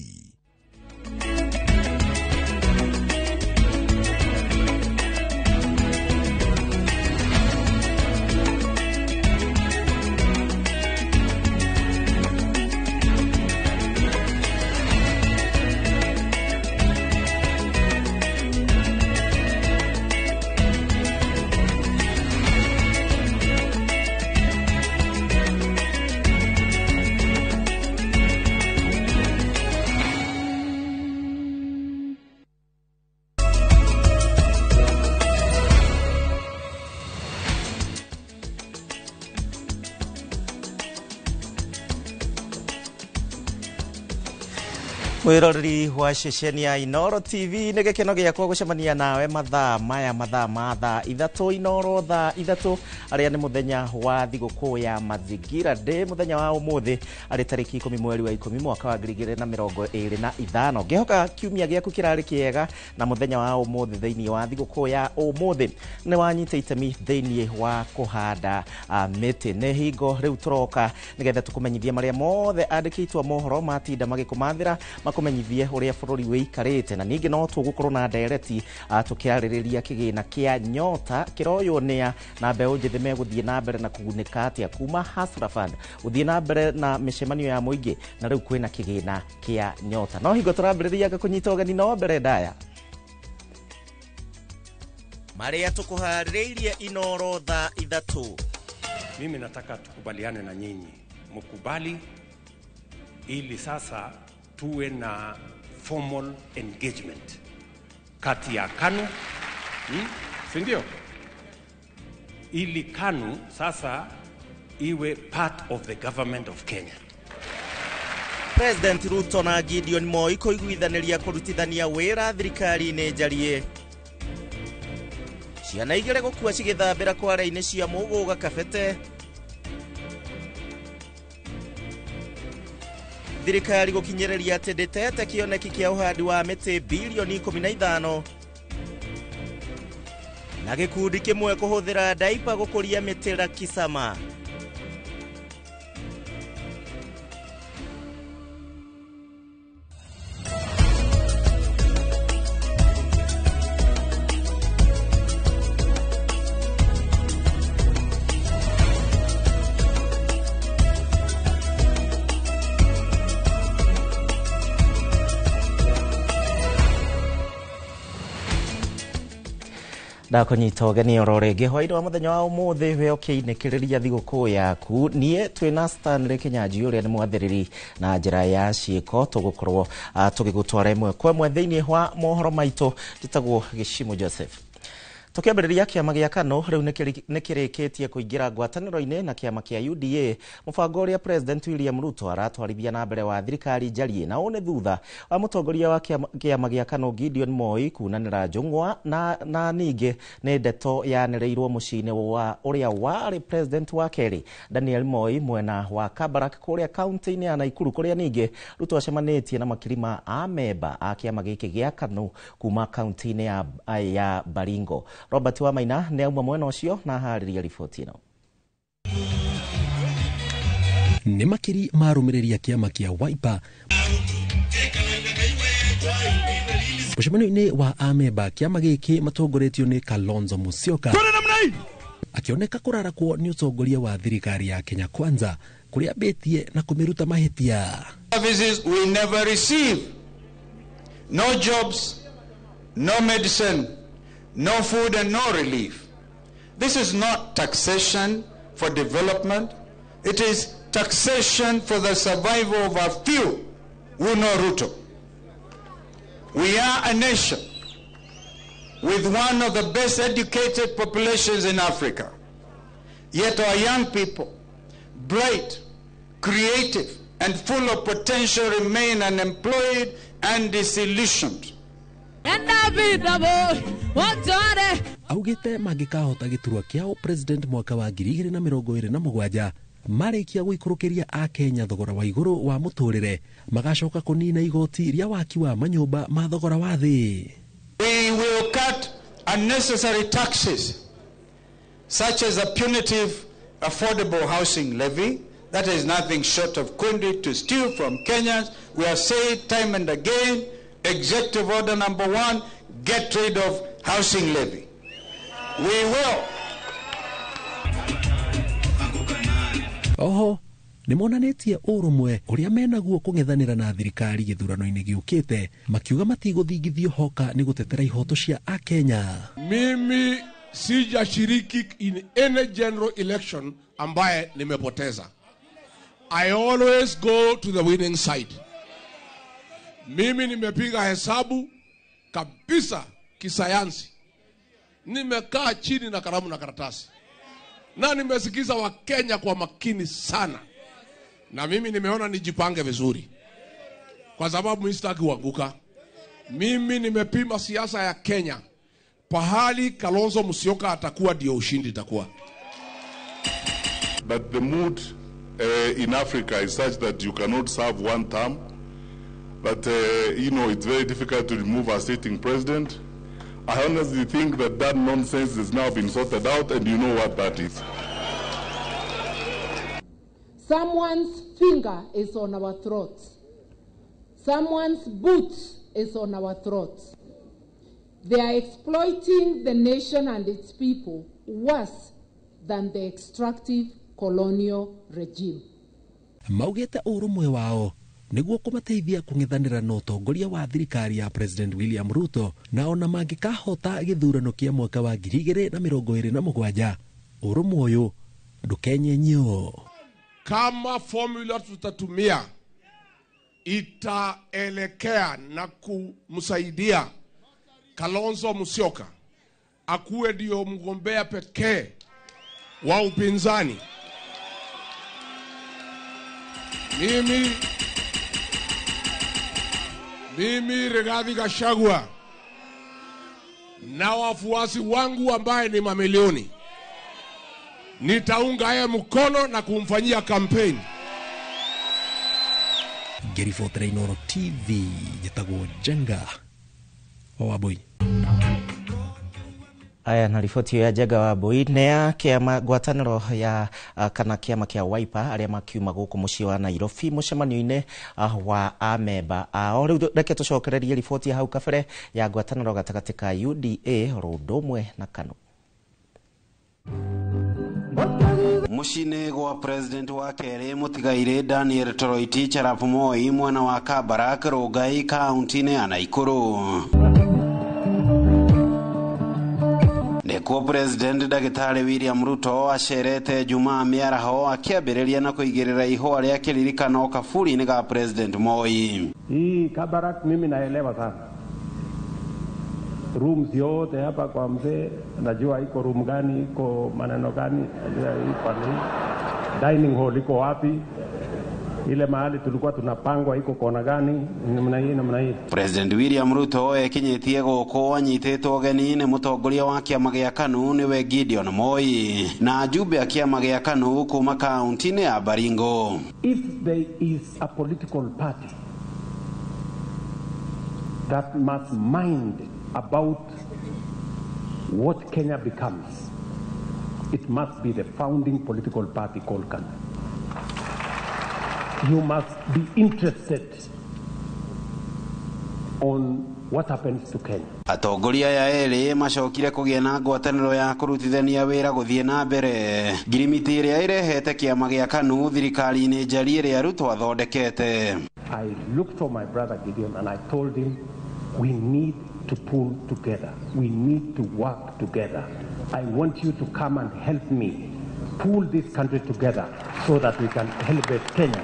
Mwiroreri wa ceceni ya Inoro TV nĩ gĩkeno gĩakwa gũcemania nawe mathaa maya mathaa ma thaa ithatũ Inoro thaa ithatũ arĩa nĩ mũthenya wa thigũkũ ya Mazingira Day mũthenya wa ũmũthĩ arĩ tarĩki 10 mweri wa 10 mwaka wa 2025 ngĩhoka kiumia gĩaku kĩrarĩ kĩega na mũthenya wa ũmũthĩ thĩinĩ wa thigũkũ ya ũmũthĩ nĩ wanyita itemi thĩinĩ wa kũhanda mĩtĩ nĩ hingo rĩu tũroka nĩgetha tũkũmenyithie marĩa mothe andĩkĩtwo mohoro matinda magĩkũmathĩra Makũmenyithie ũrĩa bũrũri wĩikarĩte na ningĩ no tũgũkorwo na ndereti tũkĩarĩrĩria kĩgĩna kĩa Nyota kĩroywo nĩa na mbeũ njĩthĩ megũthiĩ na mbere na kũgunĩka atĩa kuma Hustler Fund gũthiĩ na mbere na mĩcemanio ya mũingĩ na rĩu kwĩna kĩgĩna kĩa Nyota. No hingo tũrambĩrĩria kũnyita ũgeni no mbere ndaya marĩa tũkũharĩrĩirie Inoro thaa 3. Mimi nataka tukubaliane na nyinyi, mkubali ili sasa tuwe na formal engagement kati ya KANU, si ndio? Ili KANU sasa iwe part of the government of Kenya. President Ruto na Gideon Moi kũiguithanĩria kũrutithania wĩra thirikari-inĩ njarie. Ciana igĩrĩ gũkua cigĩthambĩra kware-inĩ cia Mũgũga Kabete. Thirikari gũkinyĩrĩria atĩ ndĩtete kĩoneki kĩa ũhandi wa mĩtĩ bilioni 15. Na gĩkundi kĩmwe kũhũthĩra ndaipa gũkũria mĩtĩ Lakisama. Ndakũnyita ũgeni oro rĩngĩ hwaĩ-inĩ wa mũthenya wa ũmũthĩ we ũkĩinĩkĩrĩria thigũkũ yaku. Niĩ twĩna Stanley Kinyanjui ũrĩa nĩ mwathĩrĩri na njĩra ya ciĩko tũgũkorwo tũgĩgũtwara ĩmwe kwa ĩmwe thĩinĩ wa mohoro maitũ. Njĩtagwo Gĩcimũ Joseph. Tũkĩambĩrĩria kĩama gĩa KANU rĩu nĩkĩrĩkĩtie kũingĩra ngwatanĩro-inĩ na kĩama kĩa UDA mũbango ũrĩa President William Ruto aratwarithia na mbere wa thirikari njarie, na ũũ nĩ thutha wa mũtongoria wa kĩama gĩa KANU Gideon Moi kunanĩra njũng'wa na ningĩ nĩ ndeto yanĩrĩirwo mũciĩ-inĩ wa ũrĩa warĩ President wa kerĩ Daniel Moi mwena wa Kabarak kũrĩa kaunti-inĩ ya Nakuru kũrĩa ningĩ Ruto acemanĩtie na makiri ma amemba a kĩama gĩkĩ gĩa KANU kuma kaunti-inĩ ya Baringo. Robert Wamaina nĩ auma mwena ũcio na aharĩria riboti ĩno. Nĩ makiri marũmĩrĩria kĩama kĩa Wiper mũcemanio-inĩ wa amemba kĩama gĩkĩ matongoretio nĩ Kalonzo Musyoka akĩoneka kũrarakwo nĩ ũtongoria wa thirikari ya Kenya Kwanza kũrĩa ambĩtie na kũmĩruta mahĩtia. Services we never receive. No jobs, no medicine, no food and no relief. This is not taxation for development. It is taxation for the survival of a few who know Ruto. We are a nation with one of the best educated populations in Africa. Yet our young people, bright, creative, and full of potential, remain unemployed and disillusioned. Augite mangĩkahota gĩturwa kĩao President mwaka wa 2027 marĩkia gũikũrũkĩria akenya thogora wa igũrũ wa mũtũrĩre magacoka kũnina igoti rĩa waki wa manyũmba ma thogora wa thĩ. We will cut unnecessary taxes such as a punitive affordable housing levy that is nothing short of conduit to steal from Kenyans. We have said time and again, executive order number 1, get rid of housing levy. We will. Oho nĩmonanĩtie ũrũmwe ũrĩa menaguo kũng'ethanĩra na thirikari gĩthurano-inĩ gĩũkĩte makiuga matigũthingithio hoka nĩ gũtetera ihoto cia akenya. Mimi sijashiriki in any general election ambaye nimepoteza. I always go to the winning side. Mimi nimepiga hesabu kabisa kisayansi. Nimekaa chini na kalamu na karatasi. Na nimesikiza Wakenya kwa makini sana. Na mimi nimeona nijipange vizuri. Kwa sababu mimi sitaki kuanguka. Mimi nimepima siasa ya Kenya. Pahali Kalonzo Musyoka atakuwa ndio ushindi itakuwa. But the mood in Africa is such that you cannot serve one term. That you know, it's very difficult to remove a sitting president. I honestly think that that nonsense has now been sorted out, and you know what that is. Someone's finger is on our throats. Someone's boot is on our throats. They are exploiting the nation and its people worse than the extractive colonial regime. Maugĩte ũrũmwe wao nĩguo kũmateithia kũng'ethanĩra na ũtongoria wa thirikari ya President William Ruto, na ona mangĩkahota gĩthurano kĩa mwaka wa 2027 ũrũmwe ũyũ ndũkenyenyio. Kama formula tutatumia itaelekea na kumsaidia Kalonzo Musyoka akuwe ndio mgombea pekee wa upinzani, mimi Rigathi Gachagua na wafuasi wangu ambaye ni mamilioni nitaunga yeye mkono na kumfanyia campaign. Ngĩribotera Inooro TV, njĩtagwo Njenga wa Wambui. Aya na riboti ya Njenga wa Wambui nĩ ya kĩama ngwatanĩro ya kana kĩama kĩa Wiper arĩa makiuma gũkũ mũciĩ wa Nairobi mũcemanio-inĩ wa amemba ao. Rĩu reke tũcokererie riboti ya hau kabere ya ngwatanĩro gatagatĩ ka UDA oro ũndũ ũmwe na KANU. Muciĩ-inĩ gwa president wa kerĩ mũtigairĩ Daniel Toroitich arap Moi mwena wa Kabarak Rongai kaunti-inĩ ya Naikuru. Nĩkuo President Ndagĩtarĩ William Ruto acerete Jumaa mĩaraho akĩambĩrĩria na kũigĩrĩra ihũa rĩa kĩririkano kaburi-inĩ ga President Moi. Hii Kabarak mimi naelewa sana. Rooms yote hapa kwa mzee najua iko room gani, iko maneno gani, najua iko nini. Dining hall iko wapi? Ile mahali tulikuwa tunapangwa iko kona gani, namna hii namna hii. President William Ruto ekinyĩtie gũkũ anyitĩtwo ũgeni nĩ mũtongoria wa kĩama gĩa KANU nĩwe Gideon Moi na ajumbe a kĩama gĩa KANU kuma kaunti-inĩ ya Baringo. If there is a political party that must mind about what Kenya becomes, it must be the founding political party called KANU. You must be interested on what happens to Kenya. Atongoria aya erĩ macokire kũgĩa na ngwatanĩro ya kũrutithania wĩra gũthiĩ na mbere ngirimiti ĩrĩa ĩrehete kĩama gĩa KANU thirikari-inĩ njari ĩrĩa Ruto athondekete. I looked for my brother Gideon and I told him we need to pull together. We need to work together. I want you to come and help me pull this country together so that we can elevate Kenya.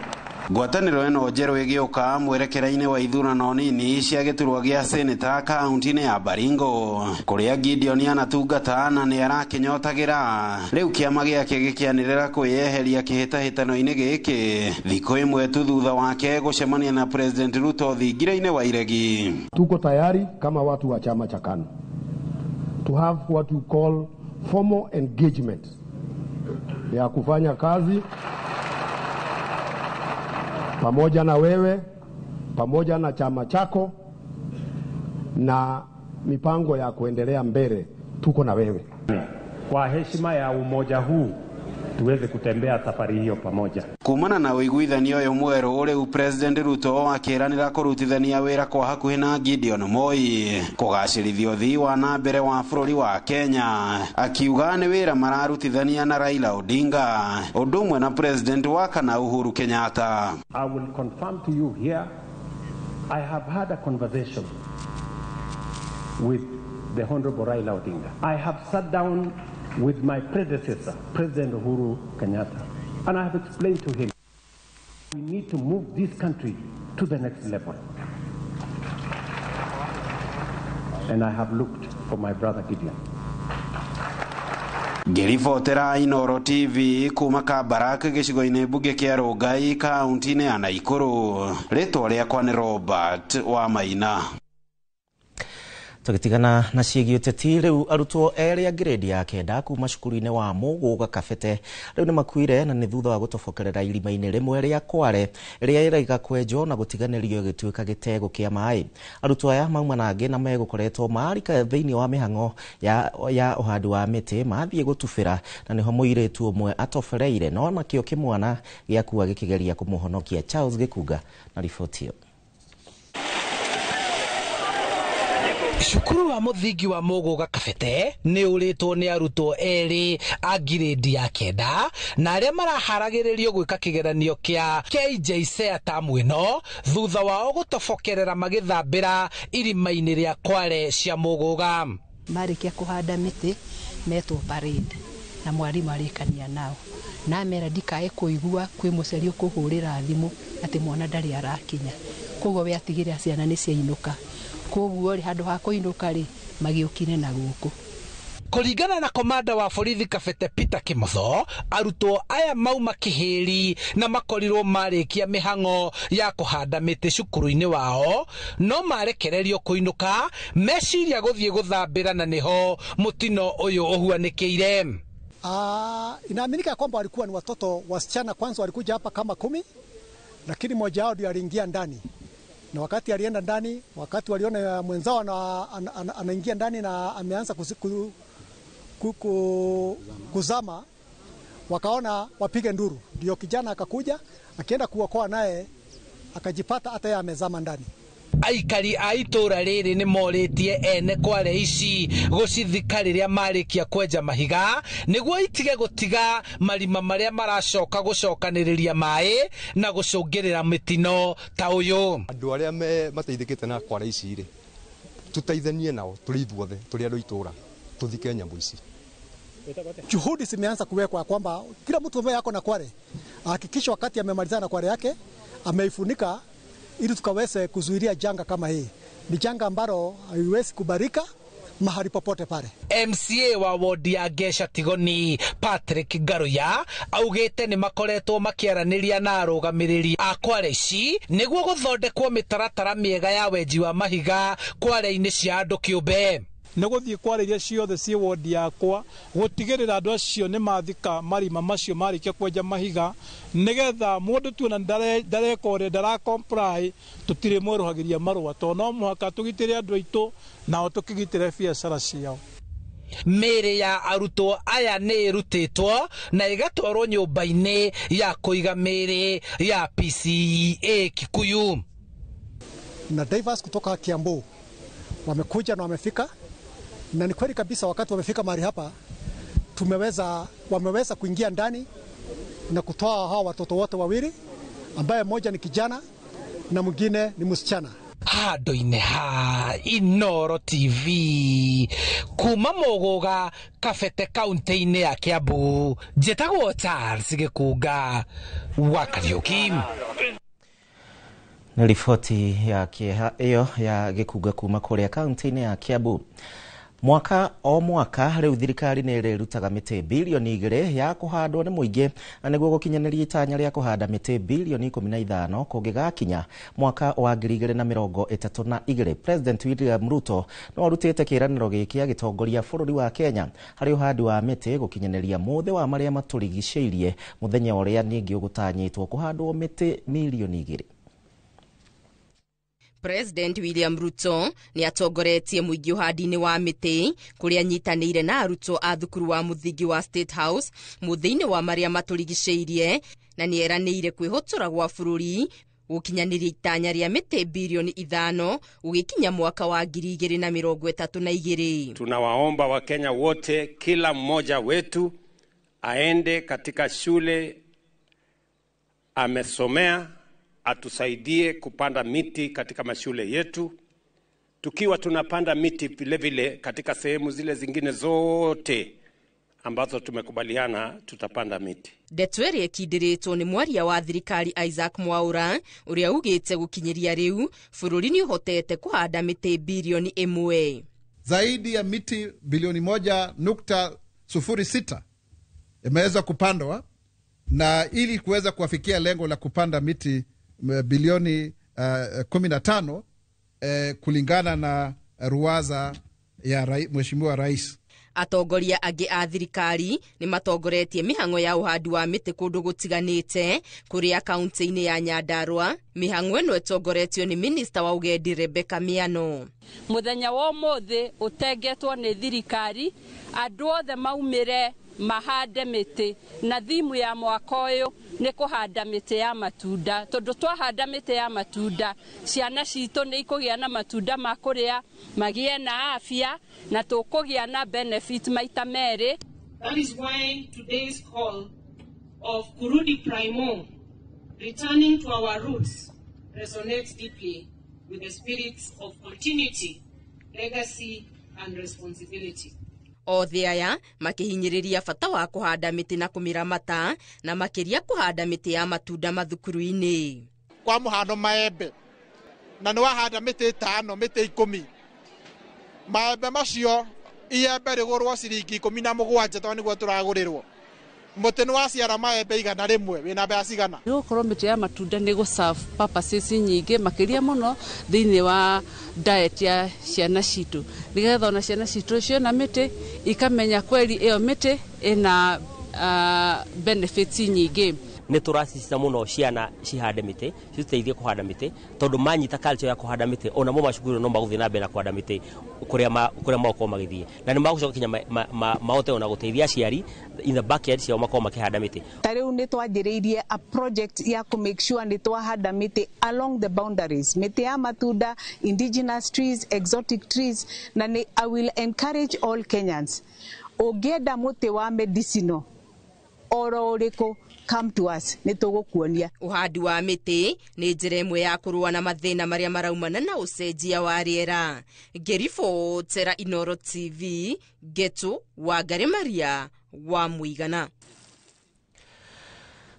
Ngwatanĩro ĩno njerũ ĩgĩũka mwerekera-inĩ wa ithurano nini cia gĩturwa gĩa seneta kaunti-inĩ ya Baringo kũrĩa Gideon anatungata na nĩ arakĩnyotagĩra. Rĩu kĩama gĩake gĩkĩanĩrĩra kwĩyeheria kĩhĩtahĩtano-inĩ gĩkĩ thikũ ĩmwe tu thutha wake gũcemania na President Ruto thingira-inĩ wa iregi. Tuko tayari kama watu wa chama cha KANU to have what we call formal engagement ya kufanya kazi pamoja na wewe, pamoja na chama chako na mipango ya kuendelea mbele, tuko na wewe. Kwa heshima ya umoja huu tuweze kutembea safari hiyo pamoja. Kumana na ũiguithanio ũyũ mwerũ rĩu President Ruto akĩranĩra kũrutithania wĩra kwa hakuhĩ na Gideon Moi kũgacĩrithia ũthii wa na mbere wa bũrũri wa Kenya, akiuga nĩ wĩra mararutithania na Raila Odinga ũndũ ũmwe na President wa kana Uhuru Kenyatta. I will confirm to you here, I have had a conversation with the Honorable Raila Odinga. I have sat down with my predecessor, President Uhuru Kenyatta, and I have explained to him we need to move this country to the next level. And I have looked for my brother Gideon. Ngĩribotera Inooro TV kuma Kabarak gĩcigo-inĩ mbunge kĩa Rongai kaunti-inĩ ya Naikuru, rĩtwa rĩakwa nĩ Robert wa Maina. Tũgĩtigana na ciĩgiĩ ũteti, rĩu arutwo erĩ a grade ya kenda kuma cukuru-inĩ wa Mũgũga Kabete rĩu nĩ makuire na nĩ thutha wa gũtobokerera irima-inĩ rĩmwe rĩa Kware rĩrĩa ĩraiga kwenjwo na gũtiganĩrio gĩtuĩka gĩtego kĩa maĩ. Arutwo aya mauma na angĩ na megũkoretwo marika thĩinĩ wa mĩhang'o ya ũhandi wa mĩtĩ mathiĩ gũtubĩra na nĩho mũirĩtu ũmwe atobereire no nakĩo kĩmwana gĩakua gĩkĩgeria kũmũhonokia. Charles Gĩkunga na riboti ĩyo. Cukuru wa mũthingi wa Mũgũga Kabete nĩ ũrĩtwo nĩ arutwo erĩ a ngirĩndi ya 9 na arĩa maraharagĩrĩrio gwĩka kĩgeranio kĩa KJSEA tamu ĩno thutha wao gũtobokerera magĩthambĩra irima-inĩ rĩa kware cia Mũgũga. Marĩkia kũhanda mĩtĩ metwo parade na mwarimũ arĩkania nao na amera ndikae kũigua kwĩ mũciari ũkũhũrĩra thimũ atĩ mwana ndarĩ arakinya, koguo we atigĩrĩra ciana nĩ ciainũka, koguo rĩ handũ ha kũinũka rĩ magĩũkire na gũkũ. Kũringana na komanda wa borithi Kabete Peter Kimotho, arutwo aya mauma kĩhĩri na makorirwo marĩkia mĩhang'o ya kũhanda mĩtĩ cukuru-inĩ wao, no marekererio kũinũka meciria gũthiĩ gũthambĩra na nĩho mũtino ũyũ ũhuanĩkĩire. Inaaminika kwamba walikuwa ni watoto wasichana, kwanza walikuja hapa kama 10, lakini mmoja wao ndiye aliingia ndani. Na wakati alienda ndani, wakati waliona mwenzao anaingia ndani na ameanza kuzama, wakaona wapige nduru. Ndio kijana akakuja, akienda kuokoa naye akajipata hata yeye amezama ndani. Aikari a itũra rĩrĩ nĩ morĩtie ene kware ici gũcithika rĩrĩa marĩkia kwenja mahiga nĩguo itige gũtiga marima marĩa maracoka gũcokanĩrĩria maĩ na gũcũngĩrĩra mĩtino ta ũyũ. Andũ arĩa mateithĩkĩte na kware ici rĩ, tũteithanie nao tũrĩ ithuothe tũrĩ andũ itũra tũthike nyamũ ici. Juhudi zimeanza kuwekwa kwamba kila mtu ambaye ako na kware hakikisha wakati amemalizana na kware yake ameifunika ili tukaweze kuzuilia janga kama hii. Ni janga ambalo haiwezi kubarika mahali popote pale. MCA wa wodi ya Gesha Tigoni Patrick Ngaruya augite ni makoretwo makiaraniria na arugamiriri a kware ici niguo guthondekwo mitaratara miega ya wenji wa mahiga kware-ini cia andu kiumbe. Nĩ gũthiĩ kware iria ciothe ciĩ wodi yakwa gũtigĩrĩra andũ acio nĩ mathika marima macio marĩkia kwenja mahiga nĩgetha mũndũ tuona ndareka ũrĩa ndara comply tũtirĩ mwerũhagĩria marũa tondũ no mũhaka tũgitĩre andũ aitũ nao tũkĩgitĩre biacara ciao. Mĩĩrĩ ya arutwo aya nĩ ĩrutĩtwo na ĩgatwarwo nyũmba-inĩ ya kũiga mĩĩrĩ ya PCEA Kikuyu. Na divers kutoka Kiambu wamekuja na wamefika, na ni kweli kabisa wakati wamefika mahali hapa wameweza kuingia ndani na kutoa hawa watoto wote wawili, ambaye mmoja ni kijana na mwingine ni msichana. Handũ-inĩ ha Inooro TV kuma Mũgũga Kabete kaunti-inĩ ya Kiambu, njĩtagwo Charles Gĩkunga wa Kariũki. Nĩ riboti ya kĩeha ĩyo ya Gĩkunga kuma kũrĩa kaunti-inĩ ya Kiambu. Mwaka o mwaka rĩu thirikari nĩ ĩrĩrutaga mĩtĩ bilioni 2 ya kũhandwo nĩ mũingĩ na nĩguo gũkinyanĩria itanya rĩa kũhanda mĩtĩ bilioni 15 kũngĩgakinya mwaka wa 2032. President William Ruto no arutĩte kĩĩranĩro gĩkĩ agĩtongoria bũrũri wa Kenya harĩ ũhandi wa mĩtĩ gũkinyanĩria mũthĩ wa marĩa matũrigicĩirie mũthenya ũrĩa ningĩ ũgũtanyĩtwo kũhandwo mĩtĩ milioni 2. President William Ruto nĩ atongoretie mũingĩ ũhandi-inĩ wa mĩtĩ kũrĩa anyitanĩire na arutwo a thukuru wa mũthingi wa State House mũthĩ-inĩ wa marĩa matũrigicĩirie na nĩ eranĩire kwĩhotora gwa bũrũri gũkinyanĩria itanya rĩa mĩtĩ bilioni 5 gũgĩkinya mwaka wa 2032. Tunawaomba Wakenya wote, kila mmoja wetu aende katika shule amesomea, atusaidie kupanda miti katika mashule yetu, tukiwa tunapanda miti vile vile katika sehemu zile zingine zote ambazo tumekubaliana tutapanda miti. Ndeto ĩrĩa ĩkindĩrĩtwo nĩ mwaria wa thirikari Isaac Mwaura ũrĩa ugĩte gũkinyĩria rĩu bũrũri nĩ ũhotete kũhanda mĩtĩ bilioni 1. Zaidi ya miti bilioni 1.06 imeweza kupandwa, na ili kuweza kuwafikia lengo la kupanda miti bilioni 15 kulingana na ruwaza ya Mheshimiwa Rais. Atongoria angĩ a thirikari nĩ matongoretie mĩhang'o ya ũhandi wa mĩtĩ kũndũ gũtiganĩte kũrĩa kaunti-inĩ ya Nyandarua. Mĩhang'o ĩno ĩtongoretio nĩ minista wa ũgendi Rebecca Miano. Mũthenya wa ũmũthĩ ũtengetwo nĩ thirikari, andũ othe maumĩre Mahande mĩtĩ, na thimu ya mwaka ũyũ nĩ kũhanda mĩtĩ ya matunda, tondũ twahanda mĩtĩ ya matunda, ciana citũ nĩ ikũgĩa na matunda ma kũrĩa, magĩe na afya, na tũkũgĩa na benefit maita merĩ. That is why today's call of Kurudi Primo, returning to our roots, resonates deeply with the spirit of continuity, legacy, and responsibility. Othe aya makĩhinyĩrĩria bata wa kũhanda mĩtĩ na kũmĩramata, na makĩria kũhanda mĩtĩ ya matunda mathukuru-inĩ. Kwa mũhano maembe, na nĩ wahanda mĩtĩ 5, mĩtĩ 10, maembe macio iembe rĩgũrwo ciringi 17 tondũ nĩguo tũragũrĩrwo. Mũtĩ nĩ waciara maembe 100, wĩna mbeca cigana? Nĩ gũkorwo mĩtĩ ya matunda nĩ gũ serve purposes nyingĩ makĩria mũno thĩinĩ wa diet ya ciana citũ, nĩgetha ona ciana citũ ciona mĩtĩ ikamenya kweli ĩyo mĩtĩ ĩna benefits nyingĩ. Nĩ tũracicica mũno ciana cihande mĩtĩ, citeithie kũhanda mĩtĩ, tondũ manyita culture ya kũhanda mĩtĩ, ona mo macukuru no magũthiĩ na mbere na kũhanda mĩtĩ kũrĩa magũkorwo magĩthiĩ, na nĩ magũcoka kinya mahote ona gũteithia aciari in the backyard ciao makorwo makĩhanda mĩtĩ. Ta rĩu nĩ twanjĩrĩirie a project ya kũ make sure nĩ twahanda mĩtĩ along the boundaries, mĩtĩ ya matunda, indigenous trees, exotic trees, na nĩ I will encourage all Kenyans, ũngĩenda mũtĩ wa medicinal oro ũrĩkũ, come to us, nĩ tũgũkuonia. Ũhandi wa mĩtĩ nĩ njĩra ĩmwe ya kũrũa na mathĩna marĩa maraumana na ũcenjia wa rĩera. Ngĩribotera Inoro TV, Ngetu Wangari Maria wa Mũigana.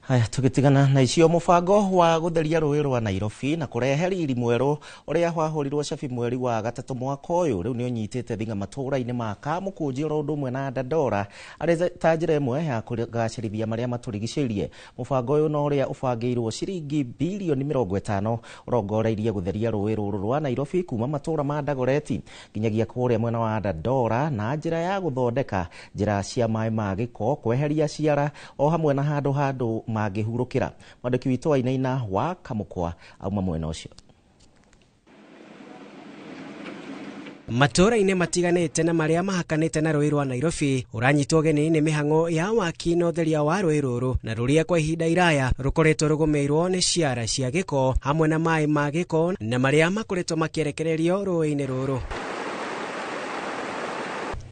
Haya, tugitigana na icio mubango wa gutheria rũĩ rwa Nairobi na kũrehe riri mwerũ ũrĩa wahũrirwo cabi mweri wa gatatũ mwaka ũyũ rĩu nĩ ũnyitĩte thing'a matũũra-inĩ ma Kamũkũnji oro ũndũ ũmwe na Dandora arĩ ta njĩra ĩmwe ya kũgacĩrithia marĩa matũrigicĩirie. Mũbango ũyũ no ũrĩa ũbangĩirwo ciringi bilioni 50 ũrongoreirie gũtheria rũĩ rũrũ rwa Nairobi kuma matũũra ma Dagoretti nginyagia kũrĩa mwena wa Dandora na njĩra ya gũthondeka njĩra cia maĩ ma gĩko, kweheria ciara o hamwe na handũ handũ mangĩhurũkĩra. Mwandĩki witũ wa Inaina wa Kamũkwa auma mwena ũcio. Matũũra-inĩ matiganĩte na marĩa mahakanĩte na rũĩ rwa Nairobi ũranyitwo ũgeni nĩ mĩhang'o ya waki na ũtheria wa rũĩ rũrũ, na rũrĩa kwa ihinda iraya rũkoretwo rũgũmĩirwo nĩ ciara cia gĩko hamwe na maĩ ma gĩko na marĩa makoretwo makĩrekererio rũĩ-inĩ rũrũ.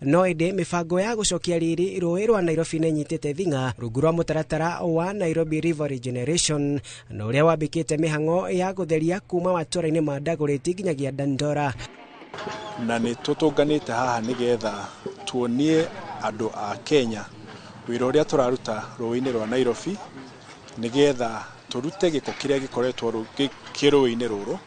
No ĩndĩ mĩbango ya gũcokia riri rũĩ rwa Nairobi nĩ ĩnyitĩte thing'a rungu rwa mũtaratara wa Nairobi River Regeneration na ũrĩa wambĩkĩte mĩhang'o ya gũtheria kuma matũũra-inĩ ma Dagoretti nginyagia Dandora. Na nĩ tũtũnganĩte haha nĩgetha tuonie andũ a Kenya wĩra ũrĩa tũraruta rũĩ-inĩ rwa Nairobi nĩgetha tũrute gĩko kĩrĩa gĩkoretwo kĩ rũĩ-inĩ rũrũ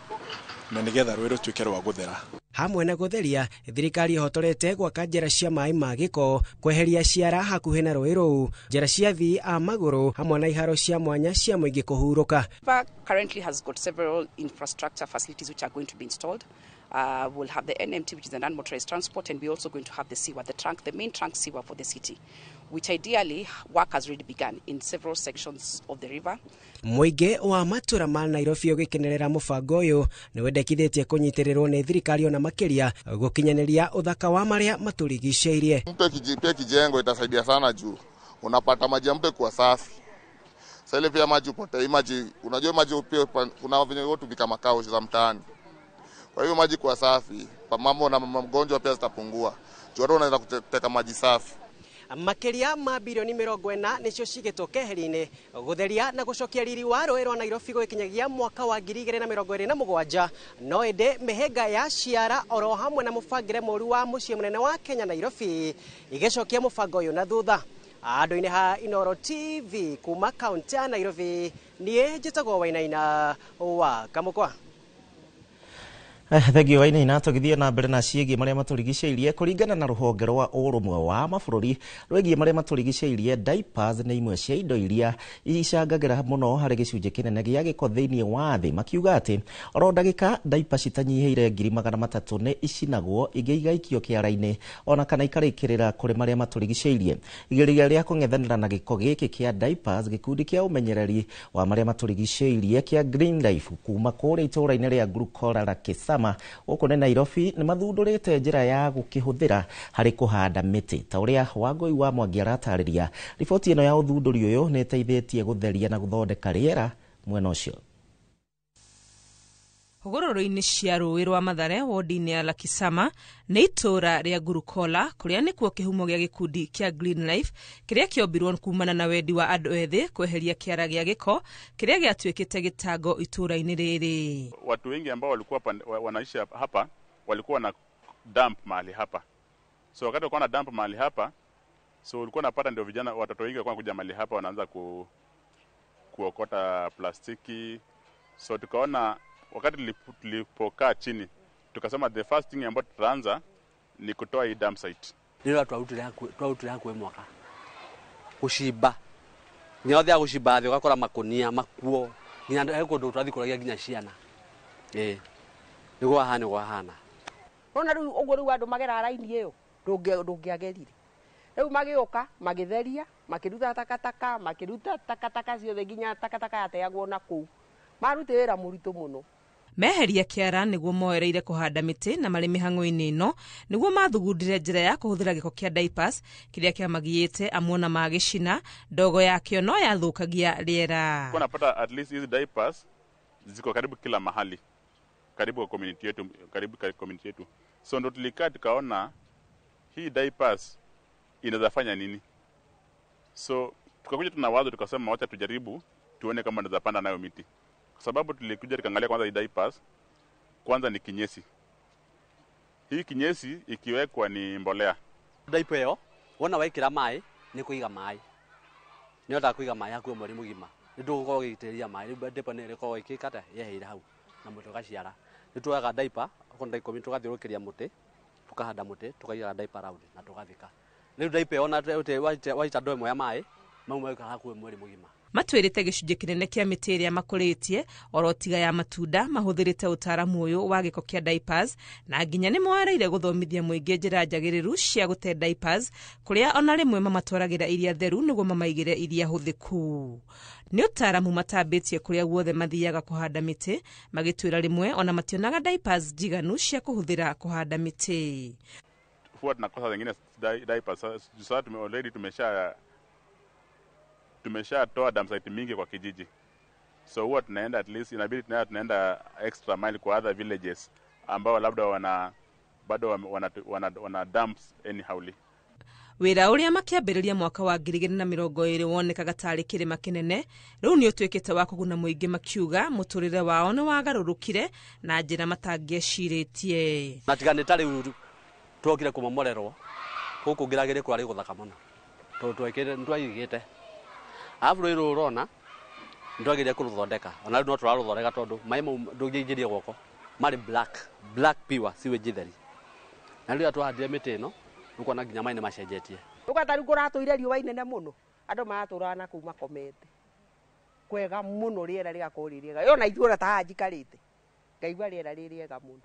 na nĩgetha rũĩ rũtuĩke rwa gũthera. Hamwe na gũtheria, thirikari ĩhotorete gwaka njĩra cia maĩ ma gĩko, kweheria ciara hakuhĩ na rũĩ rũu, njĩra cia athii a magũrũ hamwe na iharo cia mwanya cia mũingĩ kũhurũka. Currently has got several infrastructure facilities which are going to be installed. We'll have the NMT, which is the non-motorized transport, and we're also going to have the sewer, the trunk, the main trunk sewer for the city, which ideally work has already begun in several sections of the river. Mũingĩ wa matũũra ma Nairobi ũgĩkenerera mũbango ũyũ nĩ wendekithĩtie kũnyitĩrĩrwo nĩ thirikari ona makĩria gũkinyanĩria ũthaka wa marĩa matũrigicĩirie. Mto pia kijengo itasaidia sana juu unapata maji ya mto kuwa safi. Sasa ile pia maji upotea, maji unajua maji pia kuna venye hutumika makao za mtaani. Kwa hiyo maji kuwa safi, mambo na mgonjwa pia zitapungua. Juu watu wanaweza kuteka maji safi. Makĩria ma bilioni 40 nĩcio cigĩtwo keheri-inĩ gũtheria na gũcokia riri wa rũĩ rwa Nairobi gũgĩkinyagia mwaka wa 2027. No ĩndĩ mĩhĩnga ya ciara oro hamwe na mũbangĩre mũru wa mũciĩ mũnene wa Kenya Nairobi igĩcokia mũbango ũyũ na thutha. Andũ-inĩ ha Inoro TV kuma kaunti ya Nairobi, niĩ njĩtagwo Wainaina wa Kamũkwa. Thengio Wainaina. Tũgĩthiĩ na mbere na ciĩgiĩ marĩa matũrigicĩirie kũringana na rũhonge rwa ũrũmwe wa mabũrũri rwĩgiĩ marĩa matũrigicĩirie, diapers nĩ imwe cia indo iria icangagĩra mũno harĩ gĩcunjĩ kĩnene gĩa gĩko thĩinĩ wa thĩ, makiuga atĩ oro ndagĩka diapers citanyihĩire 300,000 nĩ icinagwo, ingĩ igaikio kĩara-inĩ ona kana ikarĩkĩrĩra kũrĩ marĩa matũrigicĩirie. Igeria rĩa kũng'ethanĩra na gĩko gĩkĩ kĩa diapers, gĩkundi kĩa ũmenyereri wa marĩa matũrigicĩirie kĩa Green Life kuma kũrĩa itũũra-inĩ rĩa Glucola la Lakisama gũkũ nĩ Nairobi nĩ mathundũrĩte njĩra ya gũkĩhũthĩra harĩ kũhanda mĩtĩ. Ta ũrĩa Wangũi wa Mwangi aratarĩria, riboti ĩno ya ũthundũri ũyũ nĩ ĩteithĩtie gũtheria na gũthondeka rĩera mwena ũcio. Hũgũrũrũ-inĩ cia rũĩ rwa Mathare wodi-inĩ ya Lakisama nĩ itũũra rĩa Ngurukola kũrĩa nĩkuo kĩhumo gĩa gĩkundi kĩa Green Life kĩrĩa kĩombirwo kumana na wendi wa andũ ethĩ kweheria kĩara gĩa gĩko kĩrĩa gĩatuĩkĩte gĩtango itũũra-inĩ rĩrĩ. Watu wengi ambao walikuwa wanaishi hapa walikuwa na dump mahali hapa, so wakati walikuwa na dump mahali hapa, so ulikuwa unapata ndio vijana watoto wengi walikuwa wanakuja mahali hapa wanaanza kuokota plastiki. So tukaona wakati tulipokaa chini tukasema the first thing ambayo tutaanza ni kutoa hii dump site. Ndio twarutire hakuhĩ mwaka gucimba nginya ũthiaga gucimba thĩ ũgakora makunia makuo nginya he kũndũ twathikũragia nginya ciana ĩĩ nĩguo hahana nĩguo hahana. Rona rĩu ũguo rĩu andũ magera raini ĩyo ndũngĩagerire. Rĩu magĩũka magĩtheria makĩruta takataka makĩruta takataka ciothe nginya takataka yateagwo na kũu. Marute wĩra mũritũ mũno. Meheria kĩara nĩguo moereire kũhanda mĩtĩ na marĩ mĩhang'o-inĩ ĩno nĩguo mathugundire njĩra ya kũhũthĩra gĩko kĩa diapers kĩrĩa kĩamagiyĩte amuona magĩcina ndogo yakĩo no yathũkagia rĩera. Kwa napata at least hizi diapers ziko karibu kila mahali, karibu kwa community yetu, karibu kwa community yetu. So ndo tulikaa tukaona hii diapers inaweza fanya nini. So tukakuja tuna wazo tukasema wacha tujaribu tuone kama tunaweza panda nayo miti. Kwa sababu tulikuja tukaangalia kwanza hii diapers kwanza ni kinyesi. Hii kinyesi ikiwekwa ni mbolea. Diaper yo wona waikira mai ni kuiga mai. Ni ota kuiga mai hakuhĩ mweri mũgima. Nĩ ndũgũkorwo ũgĩitĩrĩria mai rĩu diaper nĩ ĩrĩkoragwo ĩkĩkata yeheire hau na mũtĩ ũgaciara. Nĩ tuoyaga diaper okorwo nĩ 10 tũgathiũrũrũkĩria mũtĩ tukahanda mũtĩ tukaigaga diaper round na tũgathika. Rĩu diaper ona waita ndoo ĩmwe ya mai mau maikara hakuhĩ mweri mũgima. Matwĩrĩte gĩcunjĩ kĩnene kĩa mĩtĩ ĩrĩa makũrĩtie oro tiga ya matunda mahũthĩrĩte ũtaaramu ũyũ wa gĩko kĩa diapers na nginya nĩ moereire gũthomithia mũingĩ njĩra njagĩrĩru cia gũte diapers kũrĩa ona rĩmwe mamatwaragĩra iria theru nĩguo mamaigĩre iria hũthĩku. Nĩ ũtaaramu matambĩtie kũrĩa guothe mathiaga kũhanda mĩtĩ magĩtwĩra rĩmwe ona mationaga diapers njiganu cia kũhũthĩra kũhanda mĩtĩ. Huwa tunakosa zingine diapers sasa already tumeshatoa dump site mingi kwa kijiji. So huwa tunaenda at least inabidi tunaenda extra mile kwa other villages ambao labda wana bado wana dumps anyhowly. Wĩra ũrĩa makĩambĩrĩria mwaka wa 2020 wonekaga tarĩ kĩrĩma kĩnene rĩu nĩ ũtuĩkĩte wa kũguna mũingĩ makiuga mũtũrĩre wao nĩ wagarũrũkire na njĩra matangĩecirĩtie. Na tiga nĩ ta rĩu twokire kũmomorerwo gũkũ ngĩragĩrĩ kwarĩ gũthaka mũno tondũ twekĩre nĩtwaigĩte arabu rũĩ rũrũ ũrona nĩtwagĩrĩire kũrũthondeka ona rĩu no tũrarũthondeka tondũ maĩ mau ndũngĩingĩria guoko marĩ black pure sewage theri na rĩrĩa twahandire mĩtĩ ĩno nĩũkuona nginya maĩ nĩmacenjetie. Ũgata rĩu kũratũire riũa inene mũno andũ maratũraga na kũu makomete kwega mũno rĩera rĩgakorwo rĩ rĩega ona ithuĩ ona ta haha njikarĩte ngaigua rĩera rĩ rĩega mũno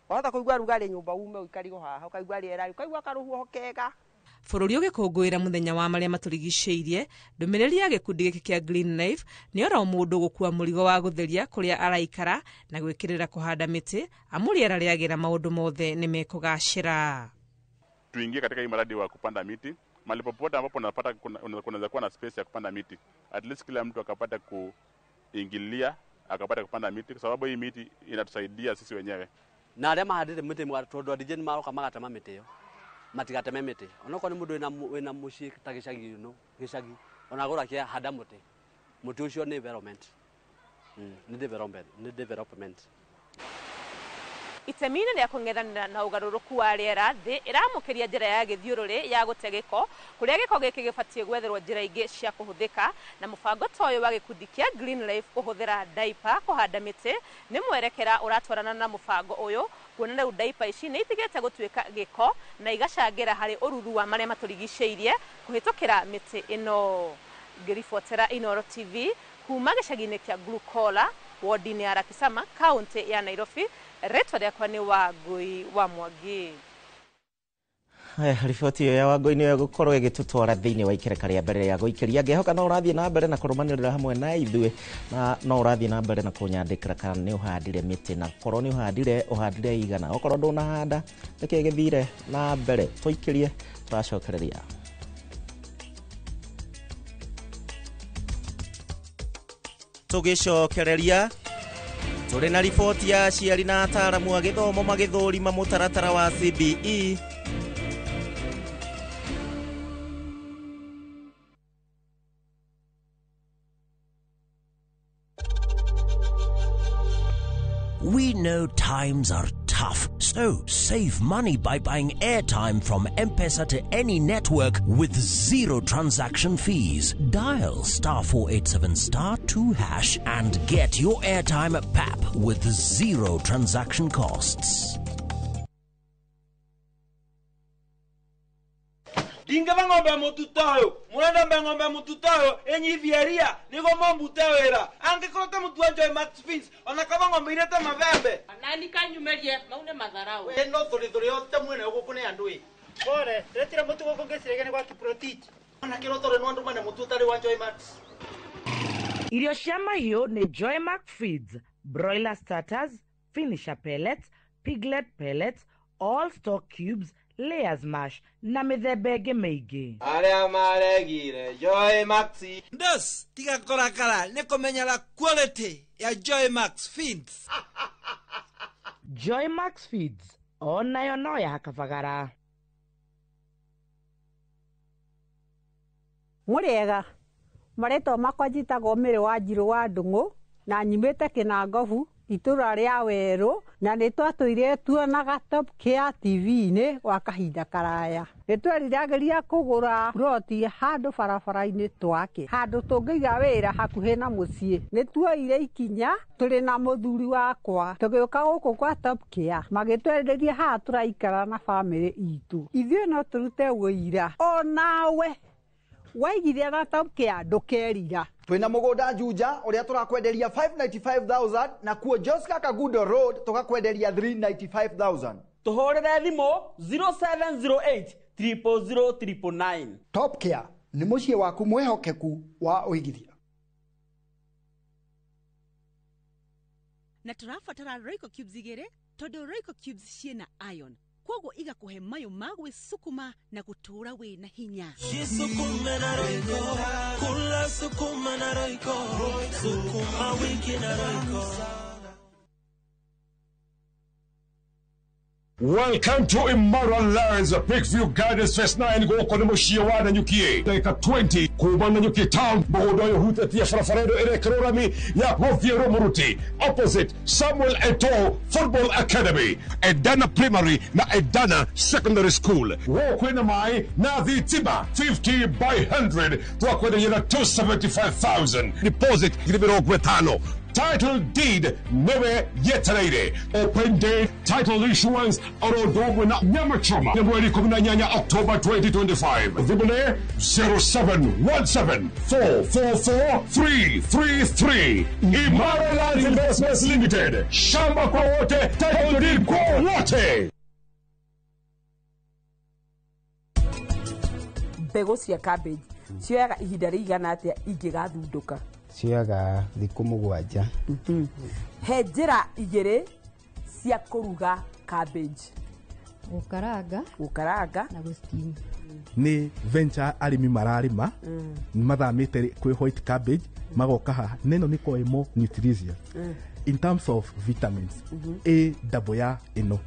wahota kũigua rugarĩ nyũmba ume ũikarigwo haha ũkaigua rĩera ũkaigua karũhuho kega. Bũrũri ũgĩkũngũĩra mũthenya wa marĩa matũrigicĩirie ndũmĩrĩri ya gĩkundi gĩkĩ kĩa Green Life nĩ oro mũndũ gũkua mũrigo wa gũtheria kũrĩa araikara na gwĩkĩrĩra kũhanda mĩtĩ amu rĩera rĩagĩra maũndũ mothe nĩ mekũgacĩra. Tuingie katika hii mradi wa kupanda miti mahali popote ambapo unapata kunaweza kuwa na space ya kupanda miti, at least kila mtu akapata kuingilia akapata kupanda miti kwa sababu hii miti inatusaidia sisi wenyewe. Na arĩa mahandĩte mĩtĩ tondũ andũ nĩ maroka magatema mĩtĩ ĩyo matigateme mĩtĩ onokorwo nĩ mũndũ wĩna mũciĩ ta gĩcagi ĩno gĩcagi ona agũra kĩa handa mũtĩ mũtĩ ũcio nĩ environment nĩ development nĩ development. Itemi-inĩ rĩa kũng'ethanĩra na ũgarũrũku wa rĩera thĩ ĩramũkĩria njĩra ya gĩthiũrũrĩ ya gũte gĩko kũrĩa gĩko gĩkĩ gĩbatiĩ gwetherwo njĩra ingĩ cia kũhũthĩka na mũbango ta ũyũ wa gĩkundi kĩa Green Life kũhũthĩra diaper kũhanda mĩtĩ nĩ mwerekera ũratwarana na mũbango ũyũ kuona rĩu diaper ici nĩ itigĩte gũtuĩka gĩko na igacangĩra harĩ ũruru wa marĩa matũrigicĩirie kũhĩtũkĩra mĩtĩ ĩno. Ngĩribotera Inooro TV kuma gĩcagi-inĩ kĩa Glucola wodi-inĩ ya Lakisama kaũntĩ ya Nairobi. Rĩtwa rĩakwa nĩ Wangũi wa Mwangi. Haya, riboti ĩyo ya Wangũi nĩyo ĩgũkorwo ĩgĩtũtwara thĩinĩ wa ikereka rĩa mbere rĩa gũikĩria. Ngĩhoka no ũrathiĩ na mbere na kũrũmanĩrĩra hamwe na ithuĩ, na no ũrathiĩ na mbere na kũnyandĩkĩra kana nĩ ũhandire mĩtĩ, na korwo nĩ ũhandire, ũhandire igana, okorwo ndũnahanda nĩkĩ gĩthire na mbere. Tũikĩrie, tũracokereria. Tũgĩcokereria tũrĩ na riboti ya aciari na ataaramu a gĩthomo magĩthũrima mũtaratara wa CBE. We know times are tough, so save money by buying airtime from M-Pesa to any network with zero transaction fees. Dial *487 *2# and get your airtime at PAP with zero transaction costs. Ndingeva ng'ombe mututoyo murenda mbe ng'ombe mututoyo enyithieria nigo mombute wira angikorwo te mutu wa Joy Max Fins ona kaba ng'ombe irete mabembe nani kanyumerie maune matharau we no thuri yote mwene guku ni andu i pore retira mutu guku ngicirege gwa Kiprotich ona kirotore no andu mane mutu utari wa Joy Max. Irio cia mahiũ nĩ Joy Max Feeds, broiler starters, finisher pellets, piglet pellets, all stock cubes, layers mash na mĩthemba ĩngĩ mĩingĩ. Arĩa maregire Joy Max ndos tiga kũrakara nĩ kũmenyera quality ya Joy Max Feeds. Joy Max Feeds onayo no ya kabagara. Mũrĩega, marĩtwa makwa njĩtagwo Mĩrĩ wa Njirũ wa Ndung'u na nyumĩte Kĩnangobu itũra rĩa werũ, na nĩ twatũire tuonaga Top Care TV-inĩ gwa kahinda karaya. Nĩ tweriragĩria kũgũra ploti handũ barabara-inĩ twake, handũ tũngĩiga wĩra hakuhĩ na mũciĩ. Nĩ tuoire ikinya tũrĩ na mũthuri wakwa tũgĩũka gũkũ kwa Top Care, magĩtwenderia haha tũraikara na bamĩrĩ itũ. Ithuĩ no tũrute wũira onawe waigithia na Top Care ndũkerira. Twina mugunda Juja uria turakwenderia 595,000 na kuo Joska Kagudo Road tukakwenderia 395,000. Tuhurire thimu 0708 000 999. Top Care ni muciĩ waku mwihokeku wa uigithia. Na tũrabatara Royco cubes igĩrĩ tondũ Royco cubes ciĩna iron, koguo igakuhe mayo ma gwĩsukuma na gũtũũra wĩna hinya. Jisukume na Royco, kula sukuma na Royco, sukuma wiki na Royco. Welcome to Imara Lands, Peakview Gardens Phase 9 gũkũ nĩ mũciĩ wa Nanyuki. Ndagĩka 20 kuma Nanyuki town, mũgũnda ũyũ ũhutĩtie barabara ĩno ĩrekĩrwo rami ya gũthiĩ Rũmũruti, opposite Samuel Eto'o Football Academy, Edana Primary na Edana Secondary School. Gũkũ kwĩna maĩ na thitima 50 by 100 twakwenderia na 275,000 deposit 50,000. Title deed newe yetereire. Open day title issuance oro ũndũ na nyama choma nĩ mweri 18 October 2025. Thimũ nĩ 0717 444 333. Imara Land Investments Limited, shamba kwa wote, title deed kwa wote. Mbegũ cia cabbage cioyaga ihinda rĩigana atĩa ingĩgathundũka? Cioyaga thikũ 7. He njĩra igĩrĩ cia kũruga cabbage. Gũkaranga. Gũkaranga na gũsteam. Nĩ venture arĩmi mararĩma, mathamĩte kwĩ white cabbage magoka haha, na ĩno nĩ ĩkoragwo ĩ more nutritious in terms of vitamins, A double ya ĩno.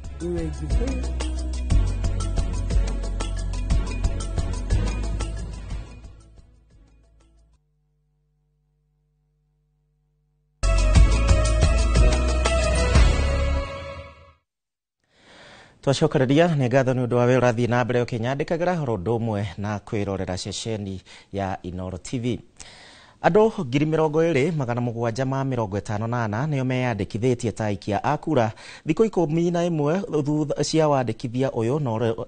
Twacokereria nĩ ngatho nĩ ũndũ wa wĩra ũrathiĩ na mbere ũkĩnyandĩkagĩra oro ũndũ ũmwe na kwĩrorera ceceni ya Inooro TV. Andũ 20,754 nĩo meyandĩkithĩtie ta aikia a kura thikũ 11 thutha cia wandĩkithia ũyũ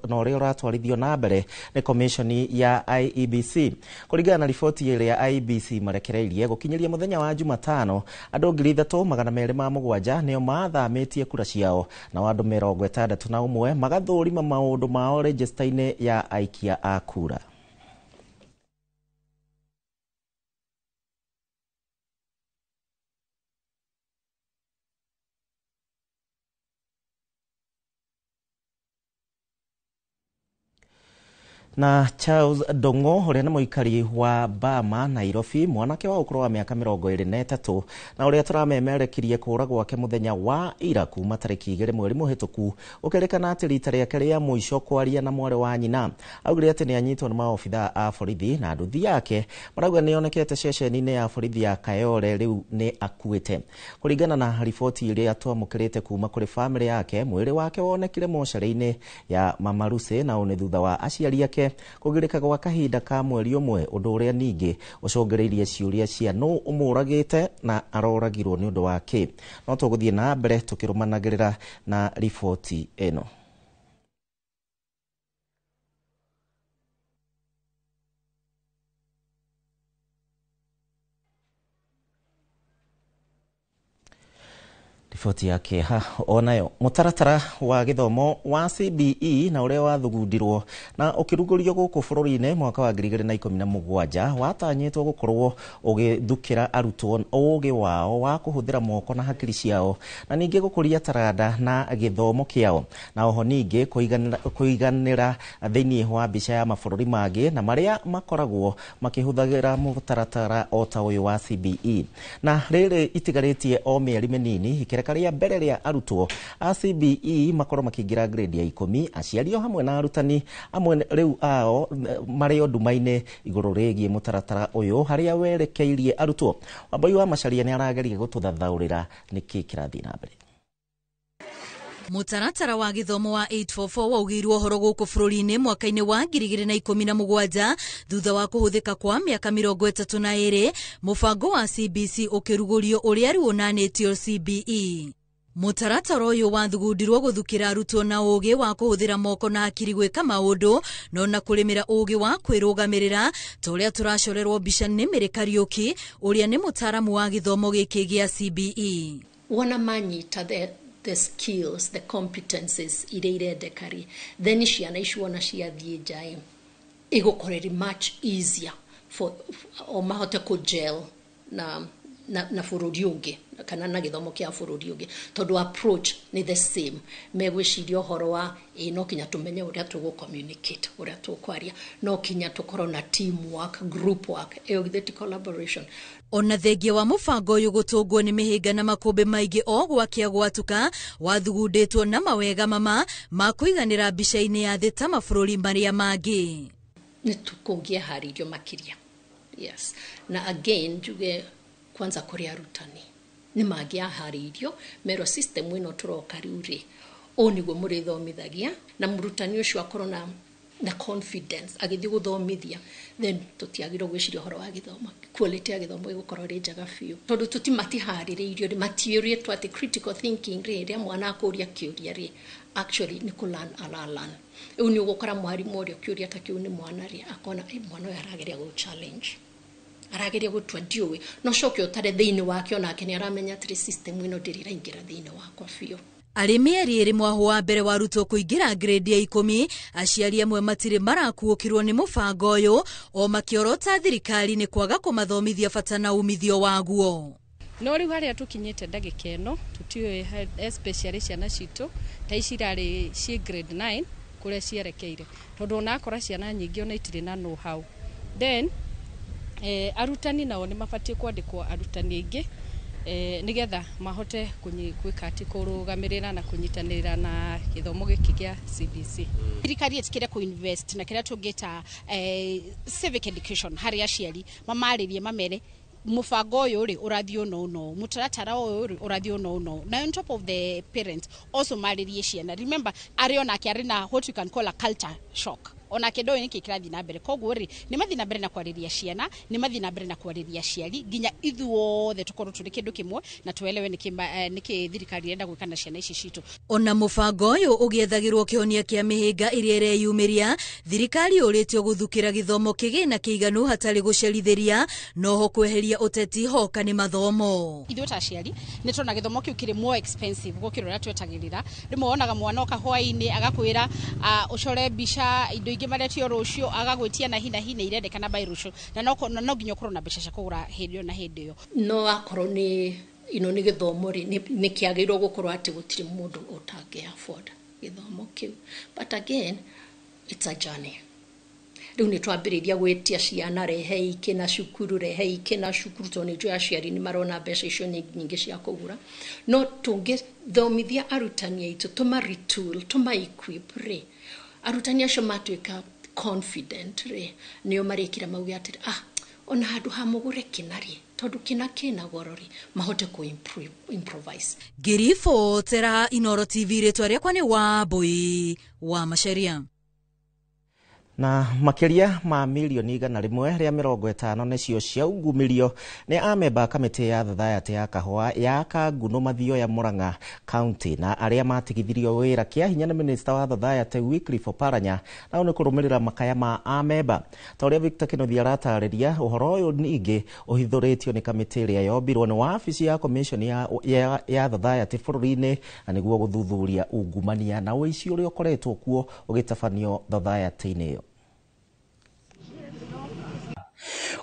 na ũrĩa ũratwarithio na mbere nĩ komishoni ya IEBC. Kũringana na riboti ĩrĩa IEBC marekereirie gũkinyĩria mũthenya wa Jumatano, andũ 3,207 nĩo mathamĩtie kura ciao nao andũ 61 magathũrima maũndũ mao rejista-inĩ ya aikia a kura. Na Charles Ndongo ũrĩa nĩ mũikari wa Bama Nairobi, mwanake wa ũkũrũ wa mĩaka 23 na ũrĩa tũramemerekirie kũra gwake mũthenya wa ira kuma tarĩki 2 mweri mũhĩtũku, ũkĩrĩkana atĩ rita rĩake rĩa mũico kwaria na mwarĩ wa nyina augire atĩ nĩanyitwo nĩ maobithaa a borithi na nduthi yake marauga nĩyonekete ceceni-inĩ ya borithi ya Kayole rĩu nĩ akuĩte. Kũringana na riboti ĩrĩa twamũkĩrĩte kuma kũrĩ bamĩrĩ yake, mwĩrĩ wake wonekire mocarĩ-inĩ ya Mamaruse na ũũ nĩ thutha wa aciari ake kũgirĩka gwa kahinda ka mweri ũmwe, ũndũ ũrĩa ningĩ ũcũngĩrĩirie ciũria cia nũ ũmũragĩte na aroragirwo nĩ ũndũ wa kĩ. No tũgũthiĩ na mbere tũkĩrũmanagĩrĩra na riboti ĩno. Riboti ya kĩeha onayo. Mũtaratara wa gĩthomo wa CBE na ũrĩa wathugundirwo na ũkĩrugũrio gũkũ bũrũri-inĩ mwaka wa 2017 watanyĩtwo gũkorwo ũgĩthukĩra arutwo ũgĩ wao wa kũhũthĩra moko na hakiri ciao na ningĩ gũkũria taranda na gĩthomo kĩao na oho ningĩ kũiganĩra thĩinĩ wa mbica ya mabũrũri mangĩ na marĩa makoragwo makĩhũthagĩra mũtaratara o ta ũyũ wa CBE. Na rĩrĩ itigarĩtie o mĩeri mĩnini ikereka rĩa mbere rĩa arutwo a CBE makorwo makĩingĩra grade ya 10, aciari o hamwe na arutani amwe rĩu ao marĩ o nduma-inĩ igũrũ rĩgiĩ mũtaratara ũyũ harĩa werekeirie arutwo. Wambui wa Macharia nĩ arageria gũtũthathaũrĩra nĩkĩ kĩrathiĩ na mbere. Mũtaratara wa gĩthomo wa 844 waugĩirwo ũhoro gũkũ bũrũri-inĩ mwaka-inĩ wa 2017 thutha wa kũhũthĩka kwa mĩaka 32, mũbango wa CBC ũkĩrugũrio ũrĩa rĩu ũnanĩtio CBE. Mũtaratara ũyũ wathugundirwo gũthukĩra arutwo na ũgĩ wa kũhũthĩra moko na hakiri gwĩka maũndũ no na kũrĩmĩra ũgĩ wa kwĩrũgamĩrĩra ta ũrĩa tũracorerwo mbica nĩ Mary Kariũki ũrĩa nĩ mũtaaramu wa gĩthomo gĩkĩ gĩa CBE. Wona manyita the skills, the competences iria irendeka rĩ, then ciana icio wona ciathiĩ nja ĩ, ĩgũkorwo ĩrĩ much easier for o mahote kũ gel na na bũrũri ũngĩ kana na gĩthomo kĩa bũrũri ũngĩ, tondũ approach nĩ the same. Megwĩciria ũhoro wa ĩ no kinya tũmenye ũrĩa tũgũ communicate, ũrĩa tũkwaria, no kinya tũkorwo na team work, group work, ĩyo githĩ ti collaboration. Ona thengia wa mũbango ũyũ gũtũngwo nĩ mĩhĩnga na makũmbĩ maingĩ o gwakĩa gwatuka, wathugundĩtwo na mawega mama ma kũiganĩra mbica-inĩ ya thĩ ta mabũrũri marĩa mangĩ. Nĩ tũkũngĩaharĩirio makĩria. Yes. Na again njuge kwanza kũrĩ arutani nĩ mangĩaharĩirio merwo system ĩno tũroka rĩu rĩ, ũũ nĩguo mũrĩthomithagia, na mũrutani ũcio akorwo na confidence agĩthiĩ gũthomithia, then tũtiagĩrĩirwo gwĩciria ũhoro wa gĩthomo, quality ya gĩthomo ĩgũkorwo ĩrĩ njega biũ, tondũ matiharĩrĩirio, matiũrĩtwo atĩ critical thinking rĩ, rĩrĩa mwana akũria kĩũria rĩ, actually nĩ kũ learn ara learn. Rĩu nĩ ũgũkora mwarimũ ũrĩa ũkĩũria ta kĩu nĩ mwana rĩ, akona mwana ũyũ arageria gũ challenge, arageria gũtua ndiũĩ, no coke ũtare thĩinĩ wake onake nĩ aramenya atĩrĩ system ĩno ndĩrĩ ĩraingĩra thĩinĩ wakwa biũ. Arĩ mĩeri ĩrĩ mwahũ wa mbere wa arutwo kũingĩra grade ya 10, aciari amwe matirĩ marakuũkĩrwo nĩ mũbango ũyũ o makĩorota thirikari nĩ kwaga kũmathomithia bata na umithio waguo. No rĩu harĩa tũkinyĩte ndagĩka ĩno tũtiũĩ, especially ciana citũ ta ici irarĩ ciĩ grade 9 kũrĩa cierekeire, tondũ ona akora ciana nyingĩ ona itirĩ na know how. Then arutani nao nĩ mabatiĩ kwandĩkwo arutani aingĩ nĩgetha mahote gwĩka atĩ kũrũgamĩrĩra na kũnyitanĩra na gĩthomo gĩkĩ gĩa CBC. Thirikari ĩtikĩre kũ invest na kĩrĩa tũngĩta civic education harĩ aciari, mamarĩrie mamere mũbango ũyũ rĩ ũrathiĩ ũna ũna, mũtaratara ũyũ rĩ ũrathiĩ ũna ũna. Na on top of the parents also marĩrie ciana. Remember arĩ onake arĩ na what you can call a culture shock. Onake ndoĩ nĩkĩ kĩrathiĩ na mbere. Koguo rĩ, nĩ mathiĩ na mbere na kwarĩria ciana, nĩ mathiĩ na mbere na kwarĩria aciari, nginya ithuothe tũkorwo tũrĩ kĩndũ kĩmwe na tuelewe nĩkĩ thirikari ĩrenda gwĩka na ciana ici citũ. Ona mũbango ũyũ ũgĩethagĩrwo kĩhonia kĩa mĩhĩnga ĩrĩa ĩreyumĩria, thirikari yũrĩtio gũthukĩra gĩthomo kĩgĩna kĩiganu hatarĩ gũcerithĩria, noho kweheria ũteti hoka nĩ mathomo. Ithuĩ ta aciari nĩ tũrona gĩthomo kĩu kĩrĩ more expensive gũkĩra ũrĩa twetagĩrĩra. Rĩmwe wonaga mwana oka hwaĩ-inĩ agakwĩra ũcore mbica indo ingĩ maretio rũciũ, agagwĩtia na hi na hi nĩ irendekana by rũciũ, na no nginya ũkorwo na mbeca cia kũgũra hĩndĩ ĩyo na hĩndĩ ĩyo. No akorwo nĩ ino nĩ gĩthomo rĩ, nĩ kĩagĩrĩirwo gũkorwo atĩ gũtirĩ mũndũ ũtangĩ afford gĩthomo kĩu, but again it's a journey. Rĩu nĩ twambĩrĩria gwĩtia ciana, rehei kĩna cukuru, rehei kĩna cukuru, tondũ nĩ njũĩ aciari nĩ marona mbeca icio nĩ nyingĩ cia kũgũra. No tũngĩthomithia arutani aitũ, tũma retool, tũma equip rĩ, arutani acio matuĩka confident rĩ, nĩo marĩkĩra mauge atĩrĩ, ona handũ ha mũgũre kĩna rĩ, tondũ kĩna kĩna goro rĩ, mahote kũ improvise. Ngĩribotera Inooro TV, rĩtwa rĩakwa nĩ Wambui wa Macharia. Na makĩria ma milioni 150 nĩcio ciaungumirio nĩ amemba kamĩtĩ ya Thathayatĩ ya kahũa ya Kanguno Mathioya Murang'a County, na arĩa matigithirio wĩra kĩa hinya nĩ minista wa Thathayatĩ Wycliffe Oparanya, nao nĩ kũrũmĩrĩra makaya ma amemba. Ta ũrĩa Victor Kĩnuthia aratarĩria, ũhoro ũyũ ningĩ ũhithũrĩtio nĩ kamĩtĩ ĩrĩa yombirwo nĩ wabici ya commission ya Thathayatĩ bũrũri-inĩ, na nĩguo gũthuthuria ungumania na ũici ũrĩa ũkoretwo kuo ũgĩtabanio thathayatĩ-inĩ ĩyo.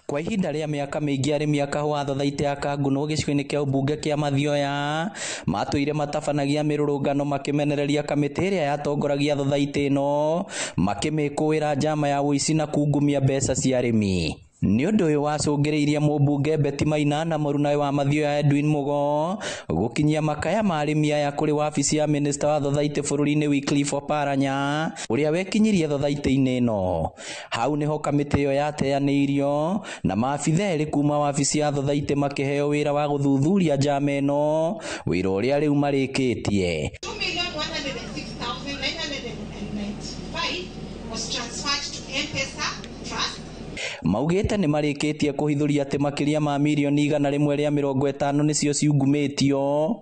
Kwa ihinda rĩa mĩaka mĩingĩ arĩmi a kahũa thathaitĩ ya Kanguno gĩcigo-inĩ kĩa ũmbunge kĩa Mathioya matũire matabanagia mĩrũrũngano makĩmenereria kamĩtĩ ĩrĩa yatongoragia thathaitĩ ĩno, makĩmĩkũĩra njama ya ũici na kungumia mbeca cia arĩmi. Nĩ ũndũ ũyũ wacũngĩrĩirie mũmbunge Betty Maina na mũrunawe wa Mathioya Edwin Mugo gũkinyia makaya ma arĩmi aya kũrĩ wabici ya minista wa thathaitĩ bũrũri-inĩ Wycliffe Oparanya, ũrĩa wekinyirie thathaitĩ-inĩ ĩno. Hau nĩho kamĩtĩ ĩyo yateanĩirio na maabitha erĩ kuma wabici ya thathaitĩ makĩheo wĩra wa gũthuthuria njama ĩno, wĩra ũrĩa rĩu marĩkĩtie. 2,106,995 was transferred to M-Pesa Trust. Maugĩte nĩ marĩkĩtie kũhithũria atĩ makĩria ma milioni 150 nĩcio ciungumĩtio,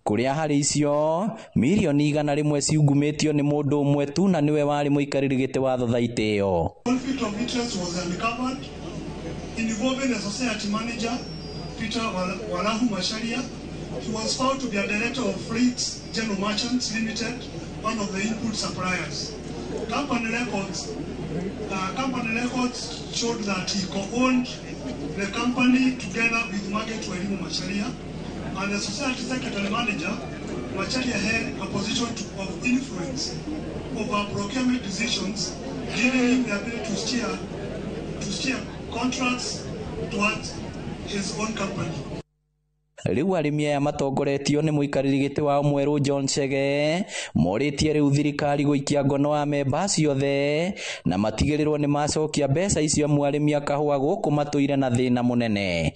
kũrĩa harĩ icio milioni 100 ciungumĩtio nĩ mũndũ ũmwe tu na nĩwe warĩ mũikarĩri gĩtĩ wa thathaitĩ ĩyo. Conflict of interest was uncovered involving the society manager Peter Walahu Macharia. He was found to be a director of Fleet General Merchants Limited, one of the input suppliers. Company records showed that he co-owned the company together with Margaret Wairimu Macharia, and the society secretary manager, Macharia, held a position of influence over procurement decisions, giving him the ability to steer contracts towards his own company. Rĩu arĩmi aya matongoretio nĩ mũikarĩri gĩtĩ wao mwerũ John Chege morĩtie rĩu thirikari gũikia ngono amemba ciothe na matigĩrĩrwo nĩ macokia mbeca icio amu arĩmi a kahũa gũkũ matũire na thĩna mũnene.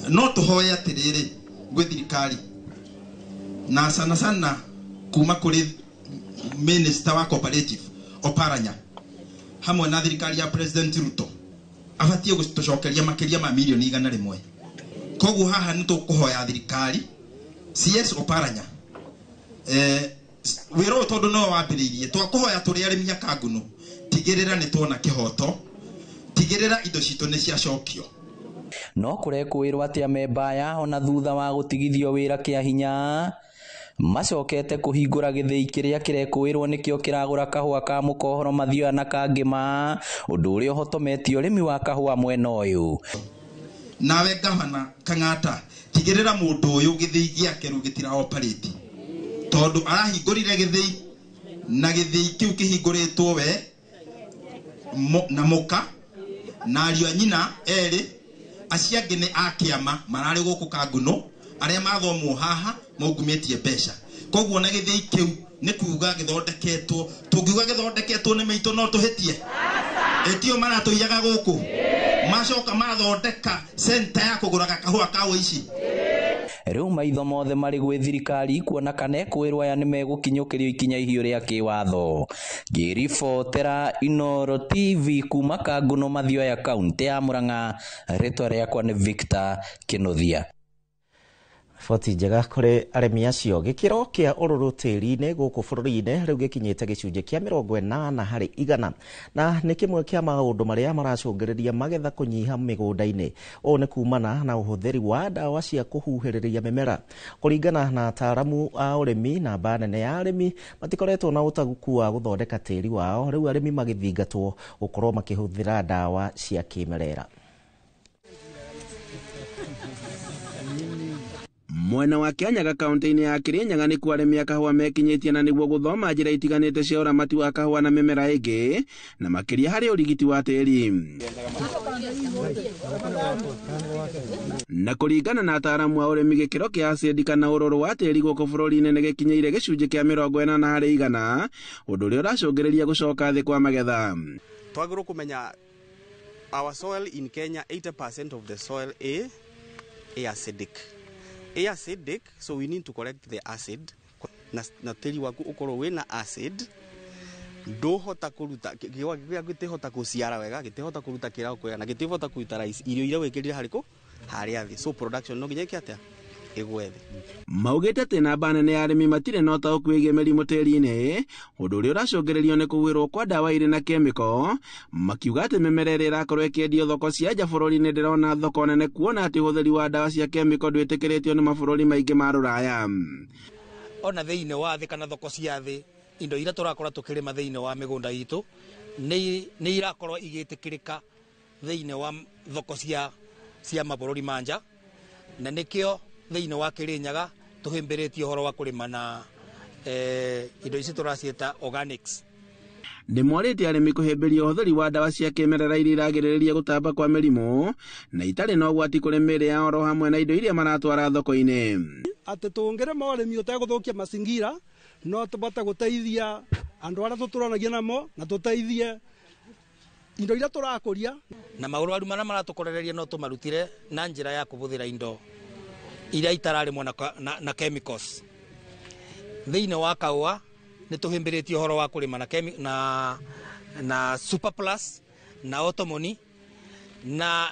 No tũhoe atĩrĩrĩ gwĩ thirikari na sana sana kuma kũrĩ minister wa cooperative Oparanya hamwe na thirikari ya President Ruto abatiĩ gũtũcokeria makĩria ma milioni 100. Koguo haha nĩ tũkũhoya thirikari CS Oparanya wĩra ũyũ tondũ no wambĩrĩirie, twakũhoya tũrĩ arĩmi a Kanguno, tigĩrĩra nĩ tuona kĩhoto, tigĩrĩra indo citũ nĩ ciacokio. No kũrekũĩrwo atĩ amemba aya ona thutha wa gũtigithio wĩra kĩa hinya macokete kũhingũra gĩthĩi kĩrĩa kĩrekũĩrwo nĩkĩo kĩragũra kahũa ka mũkohoro Mathioya na Kangĩma, ũndũ ũrĩa ũhotometie ũrĩmi wa kahũa mwena ũyũ. Nawe gavana Kang'ata, tigĩrĩra mũndũ ũyũ gĩthĩi gĩake rĩu gĩtira operate, tondũ arahingũrire gĩthĩi na gĩthĩi kĩu kĩhingũrĩtwo we na mũka na ariũ a nyina erĩ, acio angĩ nĩ a kĩama mararĩ gũkũ Kanguno, arĩa mathomwo haha maungumĩtie mbeca. Koguo na gĩthĩi kĩu nĩ kuga gĩthondeketwo, tũngiuga gĩthondeketwo nĩ mĩitũ no tũhĩtie? Ĩtio maratũiyaga gũkũ macoka mathondeka center ya kũgũraga kahũa ka ũici. Rĩu maitho mothe marĩ gwĩ thirikari kuona kana ekũĩrwo aya nĩmegũkinyũkĩrio ikinya ihiũ rĩa kĩwatho. Ngĩribotera Inooro TV kuma Kanguno Mathioya kaunti ya Murang'a, rĩtwa rĩakwa nĩ Victor Kĩnuthia. Riboti njega kũrĩ arĩmi acio. Gĩkĩro kĩa ũrũrũ tĩri-inĩ gũkũ bũrũri-inĩ rĩu gĩkinyĩte gĩcunjĩ kĩa 80% na nĩ kĩmwe kĩa maũndũ marĩa maracũngĩrĩria magetha kũnyiha mĩgũnda-inĩ. Ũũ nĩ kumana na ũhũthĩri wa ndawa cia kũhuhĩrĩria mĩmera. Kũringana na ataaramu a ũrĩmi, namba nene ya arĩmi matikoretwo na ũtaũku wa gũthondeka tĩri wao, rĩu arĩmi magĩthingatwo gũkorwo makĩhũthĩra ndawa cia kĩmerera. Mwena wa Kianyaga kaunti-inĩ ya Kirinyaga nĩkuo arĩmi a kahũa mekinyĩtie na nĩguo gũthoma njĩra itiganĩte cia ũramati wa kahũa na mĩmera ĩngĩ na makĩria harĩ ũrigiti wa tĩri. Na kũringana na ataaramu a ũrĩmi, gĩkĩro kĩa acidi kana ũrũrũ wa tĩri gũkũ bũrũri-inĩ nĩ gĩkinyĩire gĩcunjĩ kĩa 80% ũndũ ũrĩa ũracũngĩrĩria gũcoka thĩ kwa magetha. Twagĩrĩirwo kũmenya our soil in Kenya, 80% of the soil is acidic. Acidic, so we need to correct the acid. Na tĩri waku ũkorwo wĩna acid, ndũhota kũruta kĩgwa gĩaku gĩtihota gũciara wega, gĩtihota kũruta kĩrĩa ũkwenda, na gĩtihota kũruta rice irio iria wĩkĩrire harĩ harĩa thĩ. So production no nginya ĩke atĩa? Ĩgwe thĩ. Maugĩte atĩ namba nene ya arĩmi matirĩ na ũtaũku wĩgiĩ mĩrimũ tĩri-inĩ, ũndũ ũrĩa ũracũngĩrĩrio nĩ kũhuhĩrwo kwa ndawa irĩ na kemiko, makiuga atĩ mĩmera ĩrĩa ĩrakorwo ĩkĩendio thoko cia nja bũrũri-inĩ ndĩrona thoko nene kuona atĩ ũhũthĩri wa ndawa cia kemiko ndwĩtĩkĩrĩtio nĩ mabũrũri maingĩ ma rũraya. Ona thĩinĩ wa thĩ kana thoko cia thĩ, indo iria tũrakorwo tũkĩrĩma thĩinĩ wa mĩgũnda itũ nĩ irakorwo igĩtĩkĩrĩka thĩinĩ wa thoko cia mabũrũri ma nja, na nĩkĩo thĩinĩ wa Kirinyaga tũhĩmbĩrĩtie ũhoro wa kũrĩma na indo ici tũraciĩta organics. Nĩ morĩtie arĩmi kũhĩmbĩria ũhũthĩri wa ndawa cia kĩmerera iria iragirĩrĩria gũtamba kwa mĩrimũ na itarĩ na ũgwati kũrĩ mĩĩrĩ yao oro hamwe na indo iria maratwara thoko-inĩ. Atĩ tũngĩrĩma ũrĩmi ũtegũthũkia mazingira no tũbote gũteithia andũ arĩa tũtũranagia namo na tũteithie indo iria tũrakũria. Na maũrwaru marĩa maratũkorereria no tũmarutire na njĩra ya kũhũthĩra indo iria itararĩmwo na chemicals. Thĩinĩ wa kahũa nĩ tũhĩmbĩrĩtie ũhoro wa kũrĩma na Super Plus na Automoni, na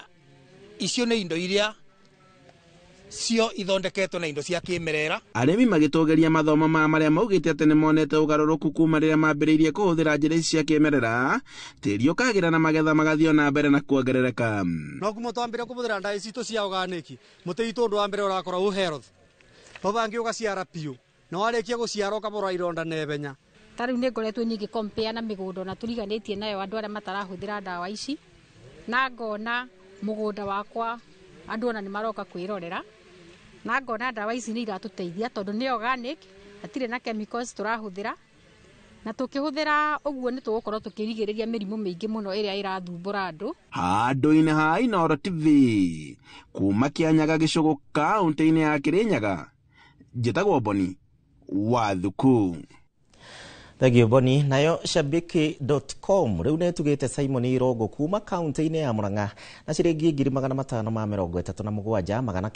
icio nĩ indo iria cio ithondeketwo na indo cia kĩmerera. Arĩmi magĩtũgĩria mathomo ma marĩa maugĩte atĩ nĩmonete ũgarũrũku kuma rĩrĩa mambĩrĩirie kũhũthĩra njĩra ici cia kĩmerera, tĩri ũkagĩra na magetha magathiĩ na mbere na kuongerereka. No kuma twambĩrĩria kũhũthĩra ndawa citũ cia organic, mũtĩ witũ ũndũ wa mbere ũrakorwo ũ health, ũbangĩ ũgaciara piũ, na warĩkia gũciara ũkabũra ironda naihenya. Ta rĩu nĩ ngoretwo niĩ ngĩ-compare na mĩgũnda na tũriganĩtie nayo andũ arĩa matarahũthĩra ndawa ici, na ngona mũgũnda wakwa andũ ona nĩ maroka kwĩrorera, na ngona ndawa ici nĩ iratũteithia tondũ nĩ organic, hatirĩ na chemicals tũrahũthĩra, na tũkĩhũthĩra ũguo nĩ tũgũkorwo tũkĩrigĩrĩria mĩrimũ mĩingĩ mũno ĩrĩa ĩrathumbũra andũ. Handũ-inĩ ha Inooro TV kuma Kĩanyaga gĩcũgũ kaũntĩ-inĩ ya Kĩrĩnyaga, njĩtagwo Boni wa Thuku. Thank Boni. Nayo shabiki.com rĩu nĩtugĩte Simon Irongo kuma kaunti-inĩ ya Murang'a na ciringi 537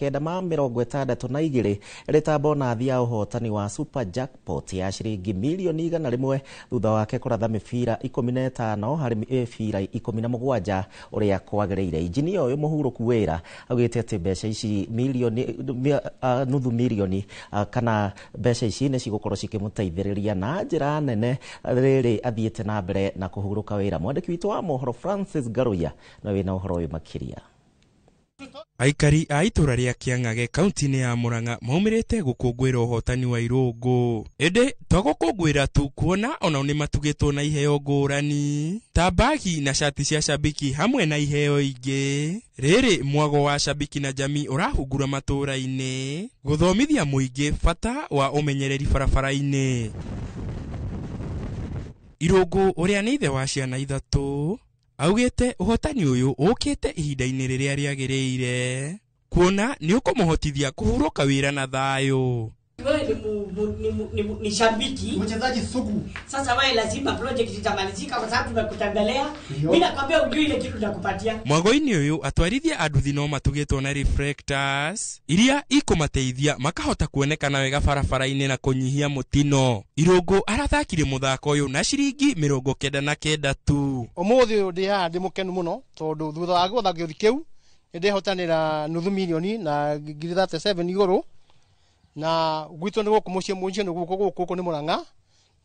962 ĩrĩ bonathi ya ũhotani wa super jackpot ya ciringi milioni 101 thutha wake kũratha mĩbira 15 harĩ mĩbira 17 ũrĩa kwagĩrĩire. Injinia ũyũ mũhurũku wĩra augĩte atĩ mbeca ici milioni nuthu milioni kana mbeca ici nĩ cigũkorwo cikĩmũteithĩrĩria na njĩra nene rĩrĩ athiĩte na mbere na kũhurũka wĩra. Mwandĩki witũ wa mohoro Francis Garuya no wĩna ũhoro ũyũ makĩria. Aikari a itũra rĩa Kĩang'age kaunti-inĩ ya Murang'a maumĩrĩte gũkũngũĩra ũhotani wa Irũngũ, ĩndĩ to gũkũngũĩra tu kuona onao nĩ matugĩtwo na iheo ngũrani ta bagi na cati cia shabiki hamwe na iheo ingĩ. Rĩrĩ mwago wa shabiki na jamii ũrahungura matũra-inĩ gũthomithia mũingĩ bata wa ũmenyereri barabara-inĩ. Irũngũ ũrĩa nĩ ithe wa ciana ithatũ augĩte ũhotani ũyũ ũkĩte ihinda-inĩ rĩrĩa rĩagĩrĩire kuona nĩ ũkũmũhotithia kũhurũka wĩra na thayũ. ni, mu, mu, ni, mu, ni, mu, ni shabiki mchezaji sugu. Sasa wewe lazima project itamalizika kwa sababu tumekutembelea. Ndio. Mimi nakwambia ujui ile kitu nitakupatia. Mwago-inĩ ũyũ atwarithia a nduthi no matugĩtwo na reflectors iria ikũmateithia makahota kuonekana wega barabara-inĩ na kũnyihia mũtino. Irũngũ arathakire mũthako ũyũ na ciringi 99 tu. Umuthi uyu ndi haha ndi mukenu muno tondu thutha wa gwetha gĩũthi kĩu nĩ ndehotanĩra nuthu milioni na 37,000 igũrũ na gwitũ nĩ gũkũ mũciĩ mũciĩ nĩ gũkũ gũkũ gũkũ nĩ Mũrang'a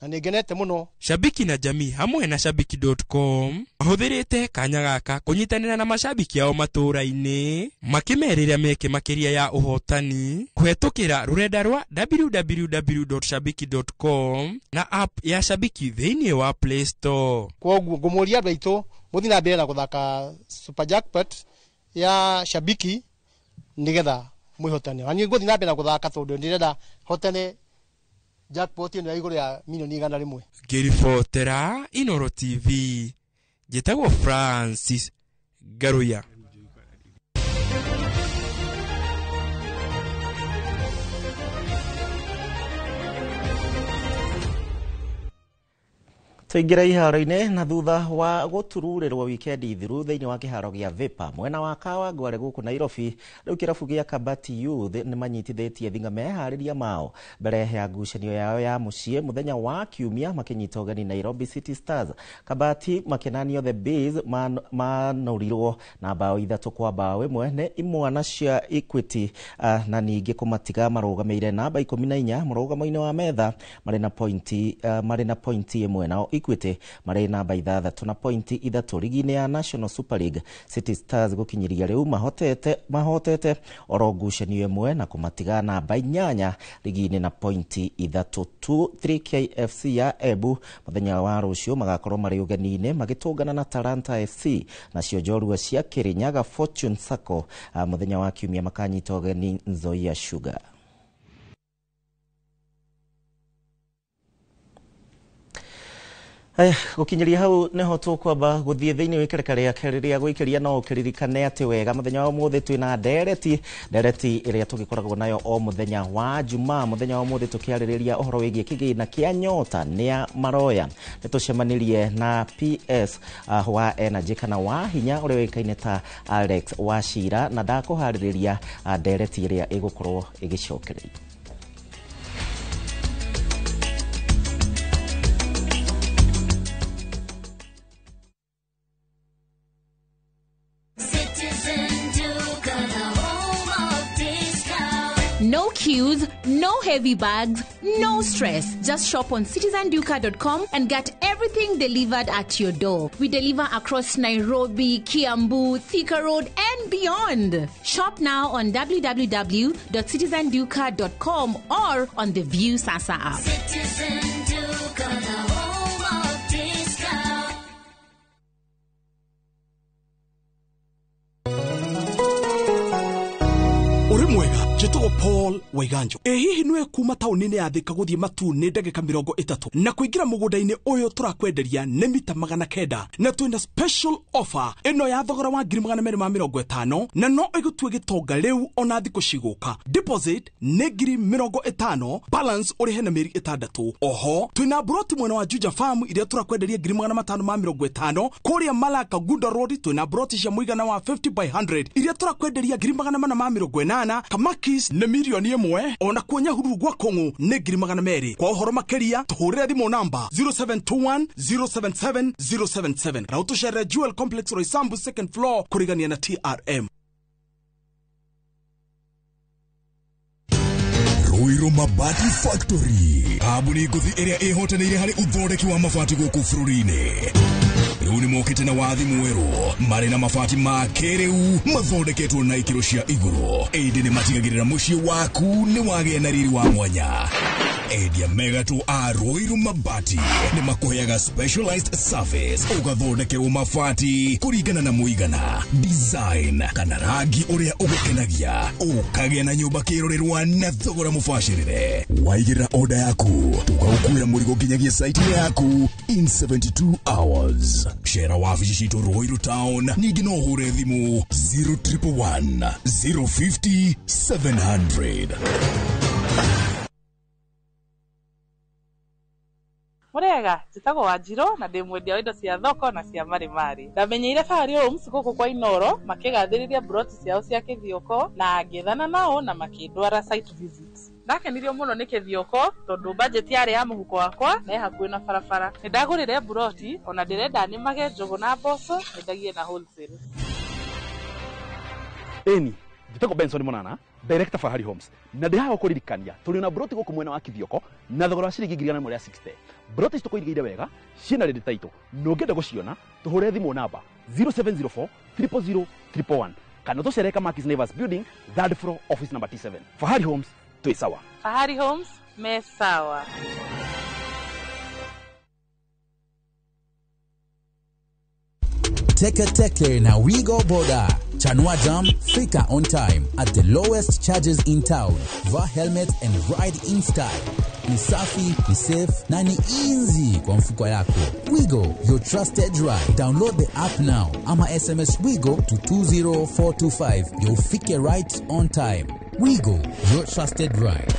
na nĩ ngenete mũno. Shabiki na Jamii hamwe na Shabiki.com mahũthĩrĩte kanya gaka kũnyitanĩra na mashabiki ao matũũra-inĩ makĩmerĩra meke makĩria ya ũhotani kũhetũkĩra rũrenda rwa www.shabiki.com na app ya Shabiki thĩinĩ wa Play Store. Kwoguo ngũmũria andũ aitũ mũthiĩ na mbere na gũthaka Super Jackpot ya Shabiki nĩgetha mwĩhotane. Na niĩ ngũthiĩ na mbere na gũthaka tondũ ndĩrenda hotane jackpot ĩno ya igũrũ ya milioni 100. Ngĩribotera Inoro TV, njĩtagwo Francis Ngaruya. Tũingĩre iharo-inĩ na thutha wa gũtururĩrwo wikendi thiru thĩinĩ wa kĩharo gĩa Vipa mwena wa Kawangware gũkũ Nairobi, rĩu kĩrabu gĩa Kabati Youth nĩ manyitithĩtie thinga meharĩria mao mbere ya ngucanio yao ya mũciĩ mũthenya wa kiumia makĩnyita ũgeni Nairobi City Stars. Kabati makenanio the Bees manũrirwo na bao 3-1 nĩ imwana cia Equity na ningĩ kũmatiga marũgamĩire namba 14 mũrũgamo-inĩ wa metha marĩ na pointi 1 nao Equity marĩ namba 6 na pointi 3 ligi-inĩ ya National Super League. City Stars gũkinyĩria rĩu mahotete oro ngucanio ĩmwe na kũmatiga namba 8 ligi-inĩ na pointi 3 tu. 3KFC ya Embu mũthenya wa rũciũ magakorwo marĩ ũgeni-inĩ magĩtũngana na Talanta FC, nacio njorua cia Kirinyaga Fortune Sacco mũthenya wa kiumia makanyita ũgeni Nzoia Sugar. Aya, gũkinyĩria hau nĩho tũkwamba gũthiĩ thĩinĩ wa ikereka rĩa kerĩ rĩa gũikĩria, no ũkĩririkane atĩ wega mũthenya wa ũmũthĩ twĩna ndereti ĩrĩa tũgĩkoragwo nayo o mũthenya wa Jumaa. Mũthenya wa ũmũthĩ tũkĩarĩrĩria ũhoro wĩgiĩ kĩgĩna kĩa nyota nĩa maroya. Nĩ tũcemanirie na PS wa Energy kana wa hinya ũrĩa ũĩkaine ta Alex Wachira, na ndakũharĩrĩria ndereti ĩrĩa ĩgũkorwo ĩgĩcokererio. No queues, no heavy bags, no stress. Just shop on citizenduka.com and get everything delivered at your door. We deliver across Nairobi, Kiambu, Thika Road, and beyond. Shop now on www.citizenduka.com or on the View Sasa app. Citizen Duka, the home of discount. Uri mwega njĩtagwo Paul Waiganjo. Ĩ hihi nĩwe kuma taũni-inĩ ya Thika gũthiĩ Matuu nĩ ndagĩka 30 na kũingĩra mũgũnda-inĩ ũyũ tũrakwenderia nĩ mita 900 na twĩna special offer ĩno ya thogora wa 250,000 na no ĩgũtue gĩtonga rĩu ona thikũ cigũka. Deposit nĩ 50,000, balance ũrĩhe na mĩeri 6. Oho twĩna broti mwena wa Juja Farm iria tũrakwenderia 550,000. Kũrĩa Malaka Gunda Road twĩna broti cia mũigana wa 50 by 100 iria tũrakwenderia 480,000. Kamakis nĩ milioni 1, ona kuo Nyahururu gwa Kong'u nĩ 200,000. Kwa ũhoro makĩria tũhũrĩre thimũ namba 0721 077 077 na ũtũcerere Jewel Complex Roysambu second floor kũrigania na TRM. Ruiru Mabati Factory, kambuni ngũthi ĩrĩa ĩhotanĩire harĩ ũthondeki wa mabati gũkũ bũrũri-inĩ. Rĩu nĩ mokĩte na wathi mwerũ marĩ na mabati ma kĩrĩu mathondeketwo na ikĩro cia igũrũ, ĩndĩ nĩ matigagĩrĩra mũciĩ waku nĩ wagĩa na riri wa mwanya. Endia mega tu a Ruiru Mabati nĩ makũheaga specialized service, ũgathondekerwo mabati kũringana na mũigana, design kana rangi ũrĩa ũgũkenagia, ũkagĩa na nyũmba kĩrorerwa na thogora mũbacĩrĩre. Waigĩrĩra order yaku tũgagũkuĩra mũrigo nginyagia site yaku in 72 hours. Cera wabici citũ Ruiru Town, ningĩ no ũhũre thimũ 0111 050 700. Wega, njĩtagwo Wanjirũ na ndĩ mwendia wa indo cia thoko na cia marĩmarĩ. Ndamenyeire Fahari Homes gũkũ kwa Inoro makĩgathĩrĩria broti ciao cia Kĩthioko na ngĩethana nao na makĩndwara site visit. Ndakenirio mũno nĩ Kĩthioko tondũ budget yarĩ ya mũhuko wakwa na ĩ hakuhĩ na barabara. Nĩ ndagũrire broti ona ndĩrenda nĩmage njũgũ na mboco nyendagie na wholesale. Ĩni njĩtagwo Benson Monana, director Fahari Homes, na ndĩ haha gũkũririkania tũrĩ na broti gũkũ mwena wa Kithioko na thogora wa ciringi 160,000. Broti ici tũkũirigĩire wega, ciĩna ready title, na ũngĩenda gũciona tũhũre thimũ namba 0704 000 111 kana tũcere Kamakis Neighbors Building, third floor, office number T7. Fahari Homes, twĩ sawa. Fahari Homes me sawa. Teke Teke na Wigo Boda. Chanua Jam, fika on time at the lowest charges in town. Vaa helmet and ride in style. Ni safi, ni safe na ni easy kwa mfuko yako. Wigo, your trusted ride. Download the app now ama SMS Wigo to 20425. You'll fike right on time. Wigo, your trusted ride.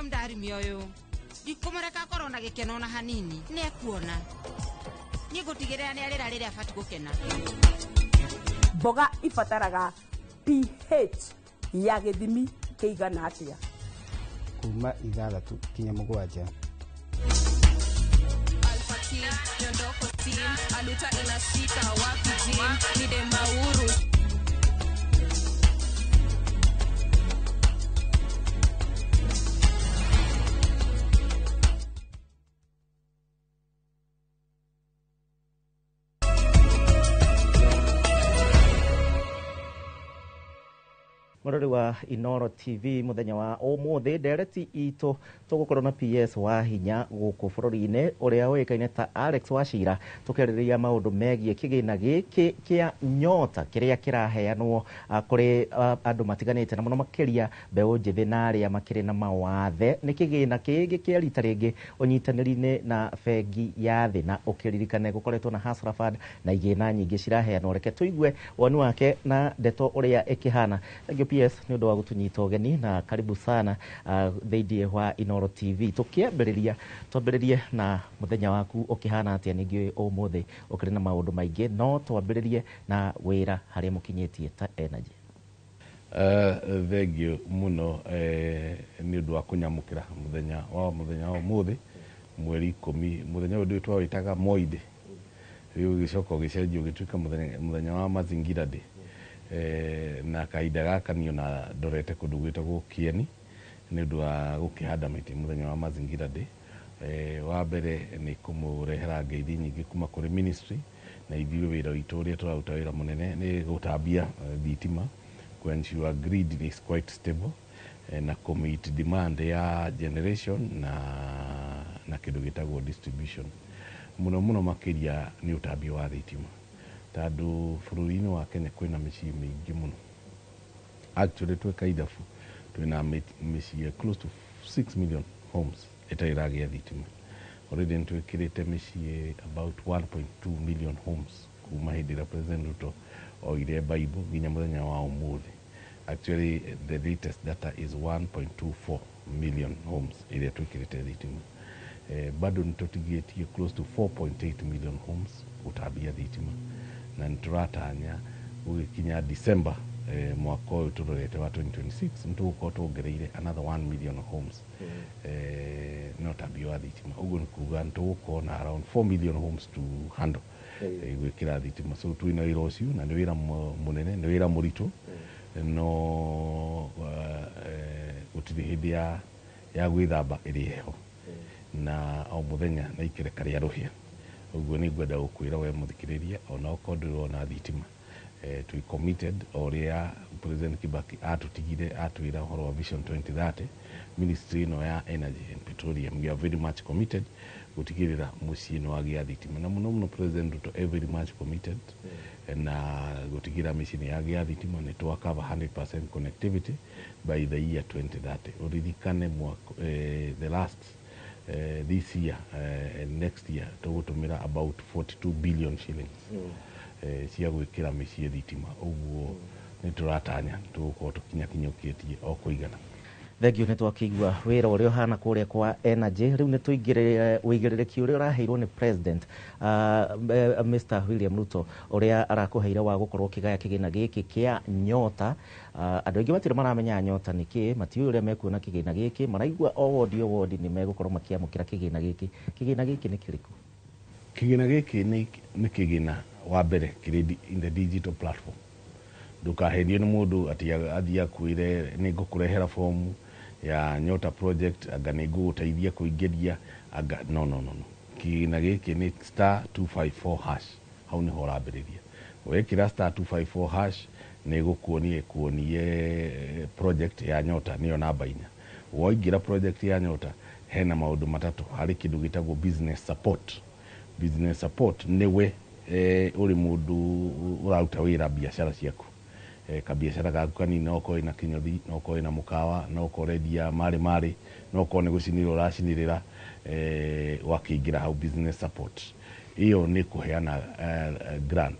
Ndarimi ũyũ ndikũmũreka akorwo na gĩkeno na hanini nĩ ekuona niĩ ngũtigĩrĩra nĩ arĩra rĩrĩa abati gũkena. Mboga ibataraga pH ya gĩthimi kĩigana atĩa? Kuma 6 kinya 7. Nyondoko team aluta inashika wapi gym ni de mauru. Mũrori wa Inoro TV mũthenya wa ũmũthĩ ndereti itũ tũgũkorwo na PS wa hinya gũkũ bũrũri-inĩ ũrĩa ũĩkaine ta Alex Wachira tũkĩarĩrĩria maũndũ megiĩ kĩgĩna gĩkĩ kĩa Nyota kĩrĩa kĩraheanwo kũrĩ andũ matiganĩte na mũno makĩria mbeũ njĩthĩ na arĩa makĩrĩ na mawathe. Nĩ kĩgĩna kĩngĩ kĩa rita rĩngĩ ũnyitanĩri-inĩ na bengi ya thĩ na ũkĩririkane gũkoretwo na Hustler Fund na igĩna nyingĩ ciraheanwo. Reke tũigue woni wake na ndeto ũrĩa ĩkĩhana. Thank you PS nĩ ũndũ wa gũtũnyita ũgeni na karibu sana thĩinĩ wa Inoro TV. Tũkĩambĩrĩria twambĩrĩrie na mũthenya waku ũkĩhana atĩa? Ningĩ ũmũthĩ ũkĩrĩ na maũndũ maingĩ, no twambĩrĩrie na wĩra harĩa mũkinyĩtie ta Energy. Thengiũ mũno nĩ ũndũ wa kũnyamũkĩra mũthenya wa ũmũthĩ mweri 10. Mũthenya ũyũ twawĩtaga Moi Day, rĩu ũgĩcoka ũgĩcenjio ũgĩtuĩka mũthenya wa Mazingira Day. Na kahinda gaka niĩ ona ndorete kũndũ gwĩtagwo Kieni nĩ ũndũ wa gũkĩhanda mĩtĩ mũthenya wa Mazingira Day. Wa mbere nĩ kũmũrehera ngeithi nyingĩ kuma kũrĩ ministry, na ithuĩ wĩra witũ ũrĩa tũraruta wĩra mũnene nĩ gũtambia thitima, kũ ensure grid is quite stable, na kũ meet demand ya generation na kĩndũ gĩtagwo distribution. Mũno mũno makĩria nĩ ũtambia wa thitima, tondũ bũrũri-inĩ wa Kenya kwĩna mĩciĩ mĩingĩ mũno. Actually tweka ithabu twĩna mĩciĩ close to 6 million homes ĩtarĩ ĩragĩa thitima. Already nĩ twĩkĩrĩte mĩciĩ about 1.2 million homes kuma hĩndĩ ĩrĩa President Ruto oire Bible nginya mũthenya wa ũmũthĩ. Actually the latest data is 1.24 million homes iria twĩkĩrĩte thitima. Bado nĩ tũtigĩtie close to 4.8 million homes gũtambia thitima, na nĩ tũratanya gũgĩkinya December mwaka ũyũ tũrorete wa 2026 nĩ tũgũkorwo tuongereire another 1 million homes na ũtambia wa thitima. Ũguo nĩ kuga nĩ tũgũkorwo na around 4 million homes to handle gwĩkĩra thitima. So twĩna wĩra ũcio na nĩ wĩra mũnene, nĩ wĩra mũritũ, no gũtirĩ hĩndĩ ya gwĩthamba ĩrĩ heho na o mũthenya na ikereka rĩa rũhĩa. Ũguo nĩ ngwenda gũkwĩra we mũthikĩrĩria, ona okorwo ndũrona thitima, twĩ committed o ũrĩa President Kibaki atũtigire atwĩra ũhoro wa Vision 2030. Ministry ĩno ya Energy and Petroleum, we are very much committed gũtigĩrĩra mũciĩ nĩ wagĩa thitima, na mũno mũno President Ruto e very much committed na gũtigĩrĩra mĩciĩ nĩ yagĩa thitima. Nĩ twa cover 100% connectivity by the year 2030. Ũririkane the last this year and next year tũgũtũmĩra about 42 billion shillings cia gwĩkĩra mĩciĩ thitima. Ũguo nĩ tũratanya tũgũkorwo tũkinyakinyũkĩtie o kũigana. Thengio, nĩ twakĩigua wĩra ũrĩa ũhana kũrĩa kwa energy. Rĩu nĩ tũingĩrĩre ũigĩrĩrĩki ũrĩa ũraheirwo nĩ president Mr William Ruto, ũrĩa arakũheire wa gũkorwo ũkĩgaya kĩgĩna gĩkĩ kĩa Nyota. Andũ aingĩ matirĩ maramenya Nyota nĩ kĩ, matiũĩ ũrĩa mekuona kĩgĩna gĩkĩ, maraigua o wodi o wodi nĩ megũkorwo makĩamũkĩra kĩgĩna gĩkĩ. Kĩgĩna gĩkĩ nĩ kĩrĩkũ? Kĩgĩna gĩkĩ nĩ kĩgĩna wa mbere kĩrĩ in the digital platform. Ndũkahenio nĩ mũndũ atĩ athiĩ akwĩre nĩ ngũkũrehera fomu ya Nyota project, anga nĩ ngũgũteithia kũingĩria, anga no no no no. Kĩgĩna gĩkĩ nĩ *254#. Hau nĩho ũrambĩrĩria. Wekĩra *254# nĩ ĩgũkuonia, ĩkuonie project ya Nyota, nĩyo namba 4. Waingĩra project ya Nyota, hena maũndũ matatũ. Harĩ kĩndũ gĩtagwo business support. Business support nĩwe ũrĩ mũndũ ũraruta wĩra biacara ciaku, kabiacara gaku kanini, no ũkorwo ĩna kĩnyothi, no ũkorwo ĩna mũkawa, no ũkorwo ũrendia marĩ marĩ, no ũkorwo nĩ gũcinĩrĩra ũracinĩrĩra, wakĩingĩra hau business support ĩyo nĩ kũheana grant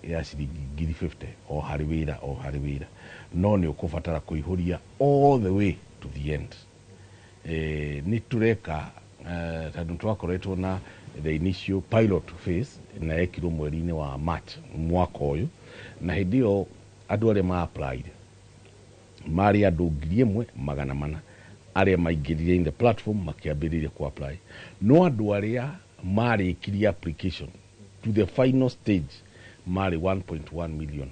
ya ciringi 50,000 o harĩ wĩra, o harĩ wĩra, no nĩ ũkũbatara kũihũria all the way to the end. Nĩ tũreka tondũ twakoretwo na the initial pilot phase na yekirwo mweri-inĩ wa March mwaka ũyũ, na hĩndĩ ĩyo andũ arĩa ma applied marĩ andũ 1,400 arĩa maingĩrire in the platform makĩambĩrĩria ku apply, no andũ arĩa marĩkirie application to the final stage marĩ 1.1 million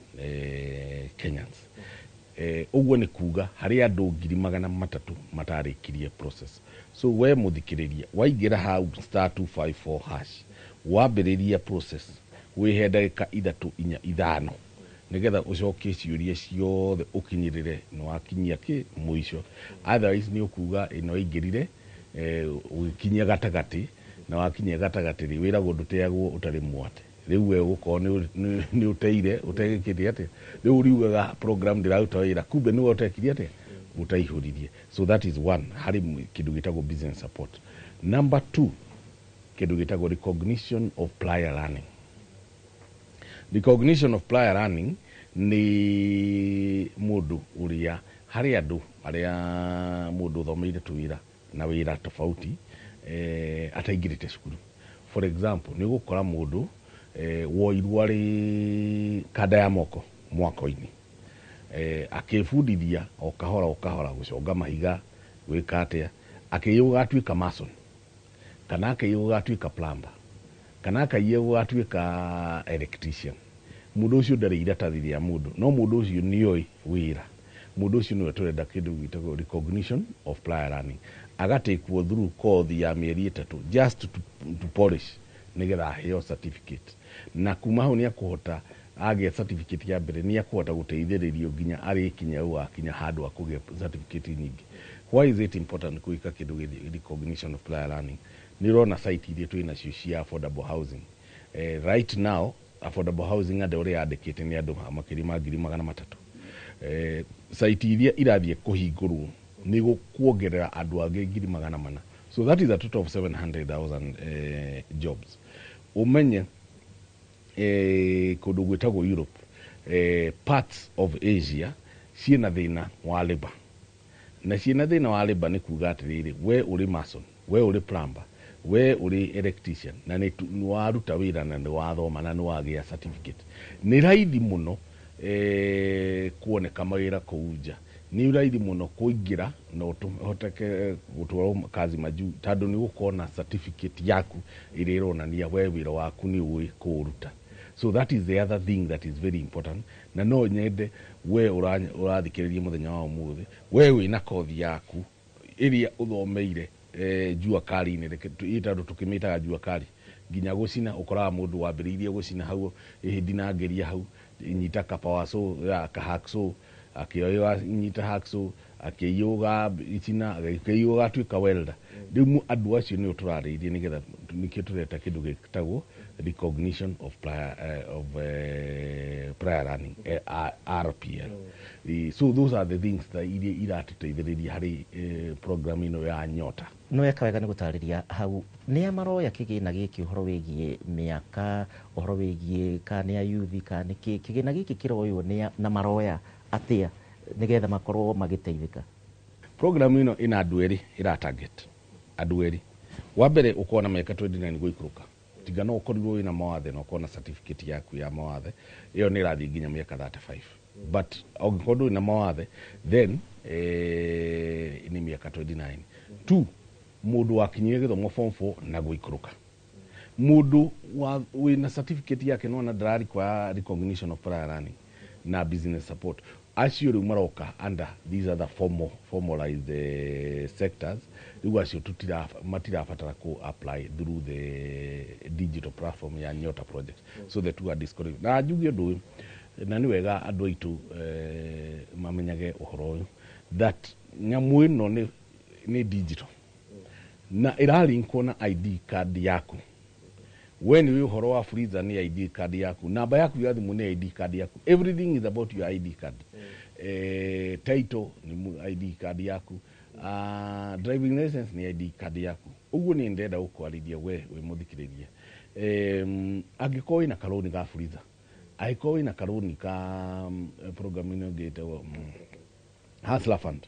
Kenyans. Ũguo nĩ kuga harĩ andũ 300,000 matarĩkirie process. So we mũthikĩrĩria, waingĩra hau *254# wambĩrĩria process, wĩhe ndagĩka 3, 4, 5 nĩgetha ũcokie ciũria ciothe ũkinyĩrĩre nĩ wakinyia kĩ mũico. Otherwise nĩ ũkuga ĩno ĩingĩrire ũgĩkinyia gatagatĩ, na wakinyia gatagatĩ rĩ, wĩragwo ndũteagwo ũtarĩ mwate. Rĩu we ũgũkorwo nĩ ũteire ũtegĩkĩte atĩa, rĩu riugaga program ndĩraruta wĩra, kumbe nĩwe ũtekire atĩa, ũtaihũririe. So that is one, harĩ kĩndũ gĩtagwo business support. Number 2, kĩndũ gĩtagwo recognition of prior learning. Recognition of prior learning nĩ mũndũ ũrĩa, harĩ andũ arĩa mũndũ ũthomeire tũwĩra na wĩra tofauti ataingĩrĩte cukuru. For example, nĩ ũgũkora mũndũ woirwo arĩ kanda ya moko mwako-inĩ, akĩbundithia o kahora o kahora gũconga mahiga, gwĩka atĩa, akĩiywo gũgatuĩka mason, kana akĩiywo gũgatuĩka plumber, kana akaiywo gũgatuĩka electrician. Mũndũ ũcio ndarĩ iratathi rĩa mũndũ, no mũndũ ũcio nĩoĩ wĩra. Mũndũ ũcio nĩwe tũrenda kĩndũ gĩtagwo recognition of prior learning, agatekwo through kothi ya mĩeri 3 just to polish nĩgetha aheo certificate, na kuma hau nĩakũhota agĩa certificate ya mbere, nĩakũhota gũteithĩrĩrio nginya arĩkinya gũgakinya handũ akũgĩa certificate nyingĩ. Why is it important gwĩka kĩndũ gĩ recognition of prior learning? Nĩ ũrona site iria twĩ nacio cia affordable housing. Right now affordable housing andũ ũrĩa yandĩkĩte nĩ andũ makĩria ma 300,000. Site iria irathiĩ kũhingũrwo nĩ kuongerera andũ angĩ 400,000, so that is a total of 700,000 jobs. Ũmenye kũndũ gwĩtagwo Europe, parts of Asia ciĩna thĩna wa labor, na ciĩna thĩna wa labor nĩ kuga atĩrĩrĩ, we ũrĩ mason, we ũrĩ plumber, we ũrĩ electrician, na nĩ waruta wĩra na nĩ wathoma na nĩ wagĩa certificate, nĩ raithi mũno kuoneka mawĩra kũu nja, nĩ raithi mũno kũingĩra na ũhoteke gũtwarwo kazi majuu, tondũ nĩ ũgũkorwo na certificate yaku ĩrĩa ĩronania we wĩra waku nĩ ũĩ kũũruta. So that is the other thing that is very important. Na no nyende we ũrathikĩrĩria mũthenya wa ũmũthĩ, we wĩna kothi yaku ĩrĩa ũthomeire jua kali-inĩ, tondũ tũkĩmĩtaga jua kali, nginya gũcina ũkoraga mũndũ wambĩrĩirie gũcina hau ĩhĩndi na ngeria hau nyita ka power saw, ka hacksaw, akĩoya nyita hacksaw, Akĩiyũga itina, akĩiyũga atuĩka welder. Rĩu andũ acio nĩo tũrarĩirie, nĩgetha nĩkĩo tũreta kĩndũ gĩtagwo recognition of prior learning, RPL. So those are the things that iria iratũteithĩrĩria harĩ program ĩno ya Nyota. No weka wega nĩ gũtarĩria hau nĩa maroya kĩgĩna gĩkĩ, ũhoro wĩgiĩ mĩaka, ũhoro wĩgiĩ kana nĩ ayuthi kana nĩ kĩ. Kĩgĩna gĩkĩ kĩroywo nĩa na maroya atĩa nĩgetha makorwo magĩteithĩka? Program ĩno ĩna andũ erĩ, ĩra target andũ erĩ. Wa mbere, ũkorwo na mĩaka 29 gũikũrũka, tiga no ũkorirwo wĩna mawathe na ũkorwo na certificate yaku ya mawathe, ĩyo nĩ ĩrathiĩ nginya mĩaka 35, but ũngĩkorwo ndũrĩ na mawathe, then nĩ mĩaka 29. Two, mũndũ wakinyire gĩthomo form 4 na gũikũrũka, mũndũ wĩna certificate yake nona ndara require recognition of prior learning na business support. Acio rĩu maroka under these other formalized sectors. Rĩu acio matirabatara ku apply through the digital platform ya Nyota project. So the two are disconnected. Na njuge ũndũ ũyũ, na nĩ wega andũ aitũ mamenyage ũhoro ũyũ, that nyamũ ĩno nĩ digital na ĩralinkwo na ID card yaku. We nĩ ũhoro wa Fuliza nĩ ID card yaku, namba yaku ya thimũ nĩ ID card yaku, everything is about your ID card. Title nĩ ID card yaku, driving license nĩ ID card yaku. Ũguo nĩ ndĩrenda gũkwarĩria we wĩ mũthikĩrĩria, angĩkorwo wĩna karũni ga Fuliza, angĩkorwo wĩna karũni ka program ĩno ĩngĩ ĩtagwo Hustler Fund,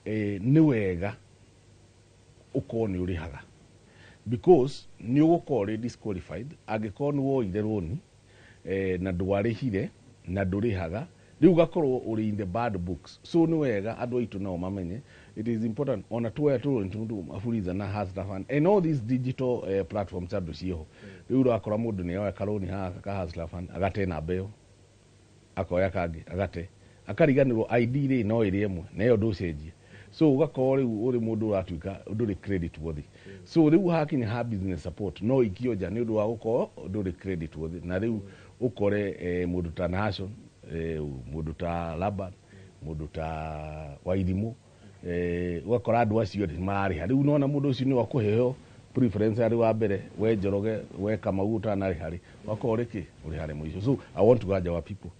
nĩ wega ũkorwo nĩ ũrĩhaga, because nĩ ũgũkorwo ũrĩ disqualified angĩkorwo nĩ woire rũni na ndwarĩhire na ndũrĩhaga. Rĩu ũgakorwo ũrĩ in the bad books. So nĩ wega andũ aitũ nao mamenye it is important ona tuoya tũrũni tũndũ Fuliza na Hustler Fund and all these digital platforms andũ ciĩho. Rĩu ũrakora mũndũ nĩ oya karũni haha ka Hustler Fund, agate namba ĩyo, akoya kangĩ, agate, akariganĩrwo ID rĩ no ĩrĩ ĩmwe na ĩyo ndũcenjie. So ũgakorwo rĩu ũrĩ mũndũ ũratuĩka ndũrĩ credit worthy. So rĩu hakinya ha business support, no ikio nja nĩ ũndũ wa gũkorwo ndũrĩ credit worthy. Na rĩu ũkore mũndũ ta Nashon, mũndũ ta Laban, mũndũ ta Wairimũ, ũgakora andũ acio othe mararĩha. Rĩu nona mũndũ ũcio nĩ wakũheo preference arĩ wa mbere, we Njoroge, we Kamau ũtanarĩha rĩ, wakorwo rĩkĩ ũrĩha mũico. So I want to urge our people,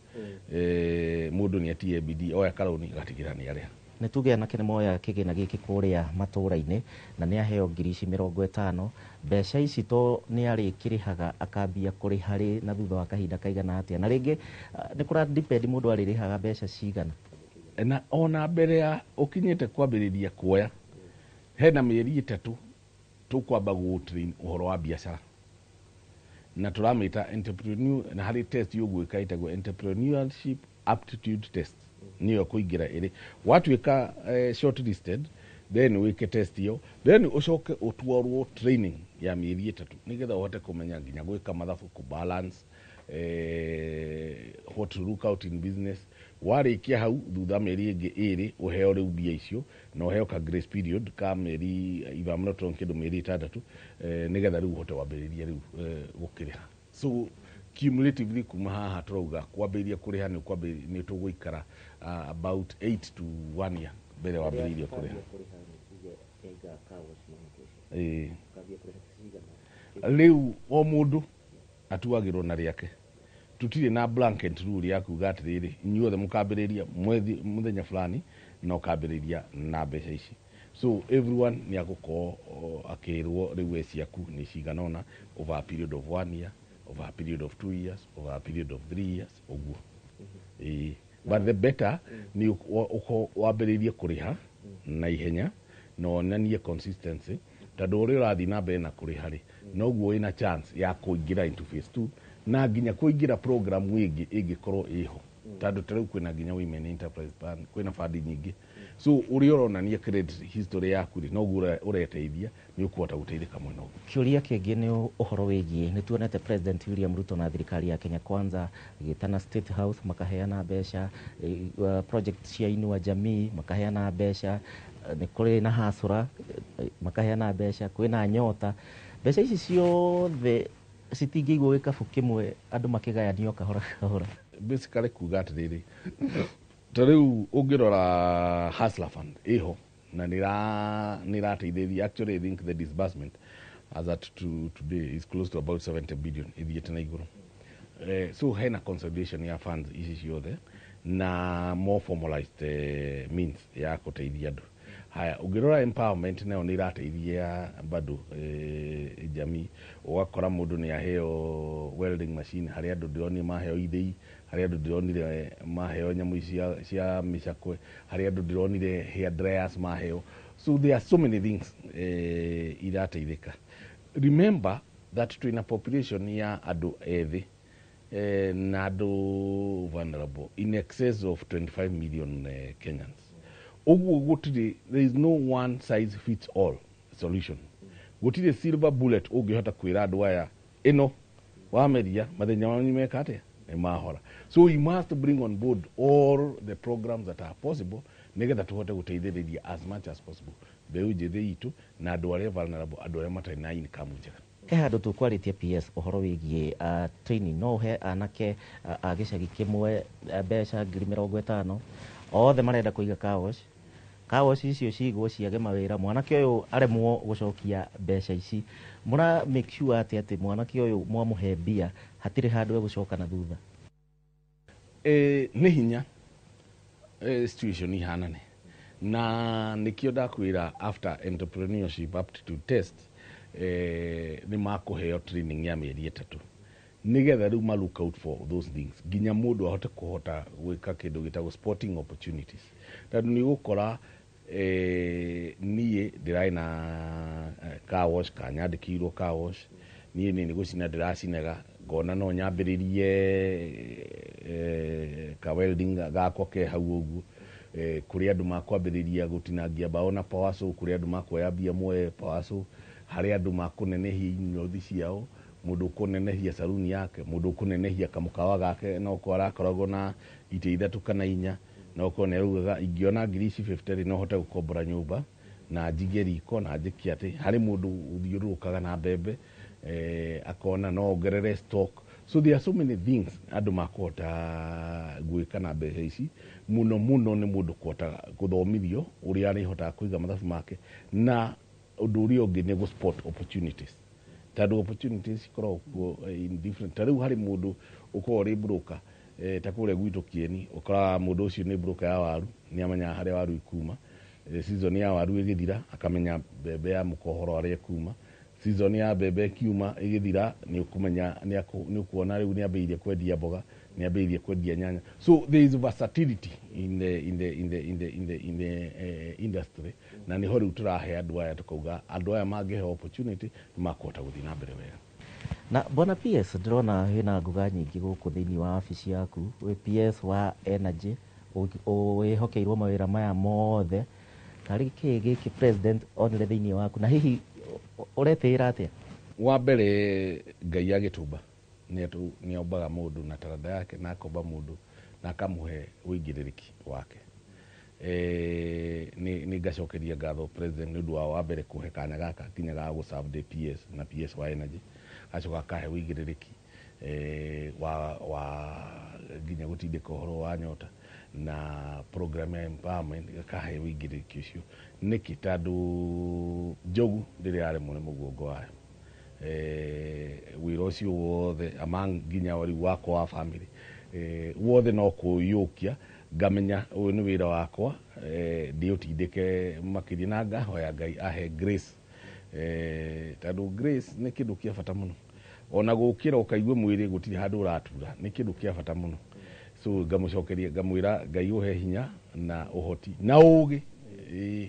mũndũ nĩ atie bidii, oya karũni agatigĩra nĩ arĩha. Nĩ tuge anake nĩ moya kĩgĩna gĩkĩ kũrĩa matũũra-inĩ na nĩ aheo 50,000 ici. Mbeca ici to nĩ arĩkĩrĩhaga, akambia kũrĩha rĩ, na thutha wa kahinda kaigana atĩa? Na rĩngĩ nĩ kũra depend mũndũ arĩrĩhaga mbeca cigana? Na ona mbere ya ũkinyĩte kwambĩrĩria kuoya, hena mĩeri 3 tũkwamba gũgũtrain ũhoro wa biacara, na tũramĩta entrepreneur, na harĩ test ũgwĩka ĩtagwo entrepreneurship aptitude test, nĩyo kũingĩra ĩrĩ. Watuĩka shortlisted, then wĩke test ĩyo, then ũcoke ũtwarwo training ya mĩeri 3, nĩgetha ũhote kũmenya nginya gwĩka mathabu, kũbalance, what to look out in business. Warĩkia hau, thutha mĩeri ĩngĩ 2, ũheo rĩu mbia icio na ũheo ka grace period ka mĩeri, if I'm not wrong, kĩndũ mĩeri 6, nĩgetha rĩu ũhote wambĩrĩria rĩu gũkĩrĩha. So cumulatively, kuma haha tũrauga kwambĩrĩria kũrĩha nĩ tũgũikara about 8 to 1 year mbere wambĩrĩirie kũrĩha. Ĩĩ. Rĩu o mũndũ atuagĩrwo na rĩake. Tutirĩ na blanket rule ya kuga atĩrĩrĩ, inyuothe mũkambĩrĩria mwezi mũthenya fulani na ũkambĩrĩria na mbeca ici. So everyone nĩ agũkorwo akĩrwo rĩu we ciaku nĩ cigana ũna over a period of one year, over a period of 2 years, over a period of 3 years, ũguo. Ĩĩ, but the better nĩ ũkorwo wambĩrĩrie kũrĩha na ihenya na wonanie consistency, tondũ ũrĩa ũrathiĩ na mbere na kũrĩha rĩ, noguo wĩna chance ya kũingĩra into phase 2 na nginya kũingĩra program ĩngĩ ĩngĩkorwo ĩho, tondũ ta rĩu kwĩna nginya women enterprise plan, kwĩna bandi nyingĩ. So ũrĩa ũronania credit history yaku rĩ, noguo ũreteithia nĩ ũkũhota gũteithĩka mwena ũguo. Kĩũria kĩngĩ nĩ ũhoro wĩgiĩ nĩ tuonete President William Ruto na thirikari ya Kenya Kwanza ĩgĩtana State House makaheana mbeca, project cia Inua Jamii makaheana mbeca, nĩ kũrĩ na Hasura makaheana mbeca, kwĩna Nyota. Mbeca ici ciothe citingĩigwo gĩkabu kĩmwe andũ makĩgayanio kahora kahora? Basically kuga atĩrĩrĩ, Ta rĩu ũngĩrora Hustler Fund ĩho na nĩ ĩrateithĩrĩria. Actually, I think the disbursement as at today is close to about 70 billion, ĩthiĩte na igũrũ. So hena consolidation ya funds ici ciothe na more formalized means ya kũteithia andũ. Haya, ũngĩrora empowerment nayo nĩ ĩrateithia bado jamii. Ũgakora mũndũ nĩ aheo welding machine, harĩ andũ ndĩronire maheo ithĩi, harĩ andũ ndĩronire maheo nyamũ ici cia mĩcakwe, harĩ andũ ndĩronire hair dryers maheo. So there are so many things irateithĩka. Remember that twĩna population ya andũ ethĩ na andũ vulnerable in excess of 25 million Kenyans. Ũguo gũtirĩ, there is no one size fits all solution. Gũtirĩ silver bullet ũngĩhota kwĩra andũ aya ĩno wameria mathĩna manyu meka atĩa nĩ mahora. So we must bring on board all the programs that are possible nĩgetha tũhote gũteithĩrĩria as much as possible mbeũ njĩthĩ itũ na andũ arĩa vulnerable, andũ arĩa matarĩ na income njega. He handũ tũkwarĩtie, PS, ũhoro wĩgiĩ training. No ũhe anake a gĩcagi kĩmwe mbeca 50,000, othe marenda kũiga car wash, car wash icio cigwo ciage mawĩra, mwanake ũyũ aremwo gũcokia mbeca ici. Mũra make sure atĩ mwanake ũyũ mwamũhe mbia hatirĩ handũ egũcoka na thutha? Nĩ hinya situation ihanane na nĩkĩo ndakwĩra after entrepreneurship aptitude test nĩ makũheo training ya mĩeri 3 nĩgetha rĩu ma look out for those things, nginya mũndũ ahote kũhota gwĩka kĩndũ gĩtagwo spotting opportunities, tondũ nĩ ũgũkora niĩ ndĩrarĩ na car wash kanyandĩkĩirwo car wash, niĩ nĩ gũcina ndĩracinaga, ngona no nyambĩrĩrie ka welding gakwa ke hau ũguo. Kũrĩ andũ makwambĩrĩria gũtinangia mbaũ na power saw, kũrĩ andũ makuoya mbia moe power saw, harĩ andũ makũnenehia inyothi ciao, mũndũ ũkũnenehia saruni yake, mũndũ ũkũnenehia kamũkawa gake, no ko arakoragwo na itĩ ithatũ kana inya, no korwo nĩ araugaga ingĩona ngiri ici 50 rĩ, no hote gũkombora nyũmba na njige riko na njĩke atĩ. Harĩ mũndũ ũthiũrũrũkaga na mbembe, akona no ongerere stock. So there are so many things andũ makũhota gwĩka na mbeca ici. Mũno mũno nĩ mũndũ kũhota gũthomithio ũrĩa arĩhotaga kũiga mathabu make, na ũndũ ũrĩa ũngĩ nĩ gũ spot opportunities, tondũ opportunities cikoragwo kuo in different. Ta rĩu harĩ mũndũ ũkoragwo ũrĩ broker, ta kũrĩa gwitũ Kieni, ũkoraga mũndũ ũcio nĩ broker ya waru, nĩ amenyaga harĩa waru ikuma. Season ya waru ĩgĩthira, akamenya mbembe ya mũkohoro harĩa ĩkuma. Season ya mbembe ĩkiuma ĩgĩthira, nĩ ũkũmenya nĩ ũkuona rĩu nĩ ambĩrĩirie kwendia mboga, nĩ ambĩrĩirie kwendia nyanya. So there is versatility in the industry, na nĩho rĩu tũrahe andũ aya, tũkauga andũ aya mangĩheo opportunity nĩ makũhota gũthiĩ na mbere wega. Na bwana PS, ndĩrona wĩna nguga nyingĩ gũkũ thĩinĩ wa wabici yaku. Wĩ PS wa energy, wĩhokeirwo mawĩra maya mothe. Tarĩ kĩĩ gĩkĩ president onire thĩinĩ waku, na hihi ũretĩĩra atĩa? Wa mbere, Ngai agĩtũmba nĩ ombaga mũndũ na taranda yake, na akomba mũndũ na akamũhe ũigĩrĩrĩki wake. Nĩ ngacokeria ngatho president nĩ ũndũ wa mbere kũhe kanya gaka nginya ga gũ serve ndĩ PS na PS wa energy, agacoka akahe ũigĩrĩrĩki wa nginya gũtindĩka ũhoro wa Nyota na program ya empowerment, gakahe ũigĩrĩrĩki ũcio. Nĩkĩ? Tondũ njogu ndĩrĩ yaremwo nĩ mũguongo wayo. Wĩra ũcio wothe among nginya rĩu wakwa wa family wothe no kũiyũkia, ngamenya ũyũ nĩ wĩra wakwa, ndĩũtindĩke makĩria, na ngahoya Ngai ahe grace, tondũ grace nĩ kĩndũ kĩa bata mũno. Ona gũkĩra ũkaigua mwĩrĩ gũtirĩ handũ ũratura nĩ kĩndũ kĩa bata mũno. So ngamũcokeria, ngamwĩra Ngai ũhe hinya na ũhoti na ũgĩ,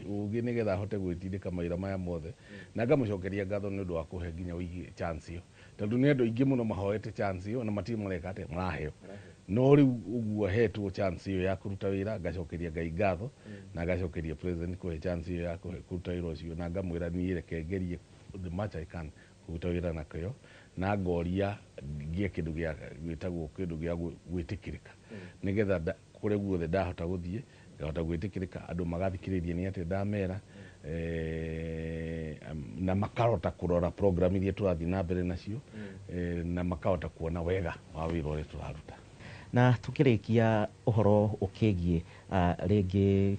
ũgĩ, nĩgetha ahote gwĩtindĩka mawĩra maya mothe, na ngamũcokeria ngatho nĩ ũndũ wa kũhe nginya ũigi chance ĩyo, tondũ nĩ andũ aingĩ mũno mahoete chance ĩyo na matirĩ mareka atĩa maraheo. No rĩu ũguo hetwo chance ĩyo ya kũruta wĩra, ngacokeria Ngai ngatho na ngacokeria president kũhe chance ĩyo ya kũruta wĩra ũcio, na ngamwĩra niĩ reke ngerie the much I can kũruta wĩra na kĩo, na ngoria ngĩe kĩndũ gĩa gwĩtagwo kĩndũ gĩa gwĩtĩkĩrĩka, nĩgetha kũrĩa guothe ndahota gũthiĩ ngahota gwĩtĩkĩrĩka, andũ magathikĩrĩria nĩ atĩ ndamera, na makahota kũrora program iria tũrathiĩ na mbere nacio, na makahota kuona wega wa wĩra ũrĩa tũraruta. Na tukirikia uhoro ukigie ringi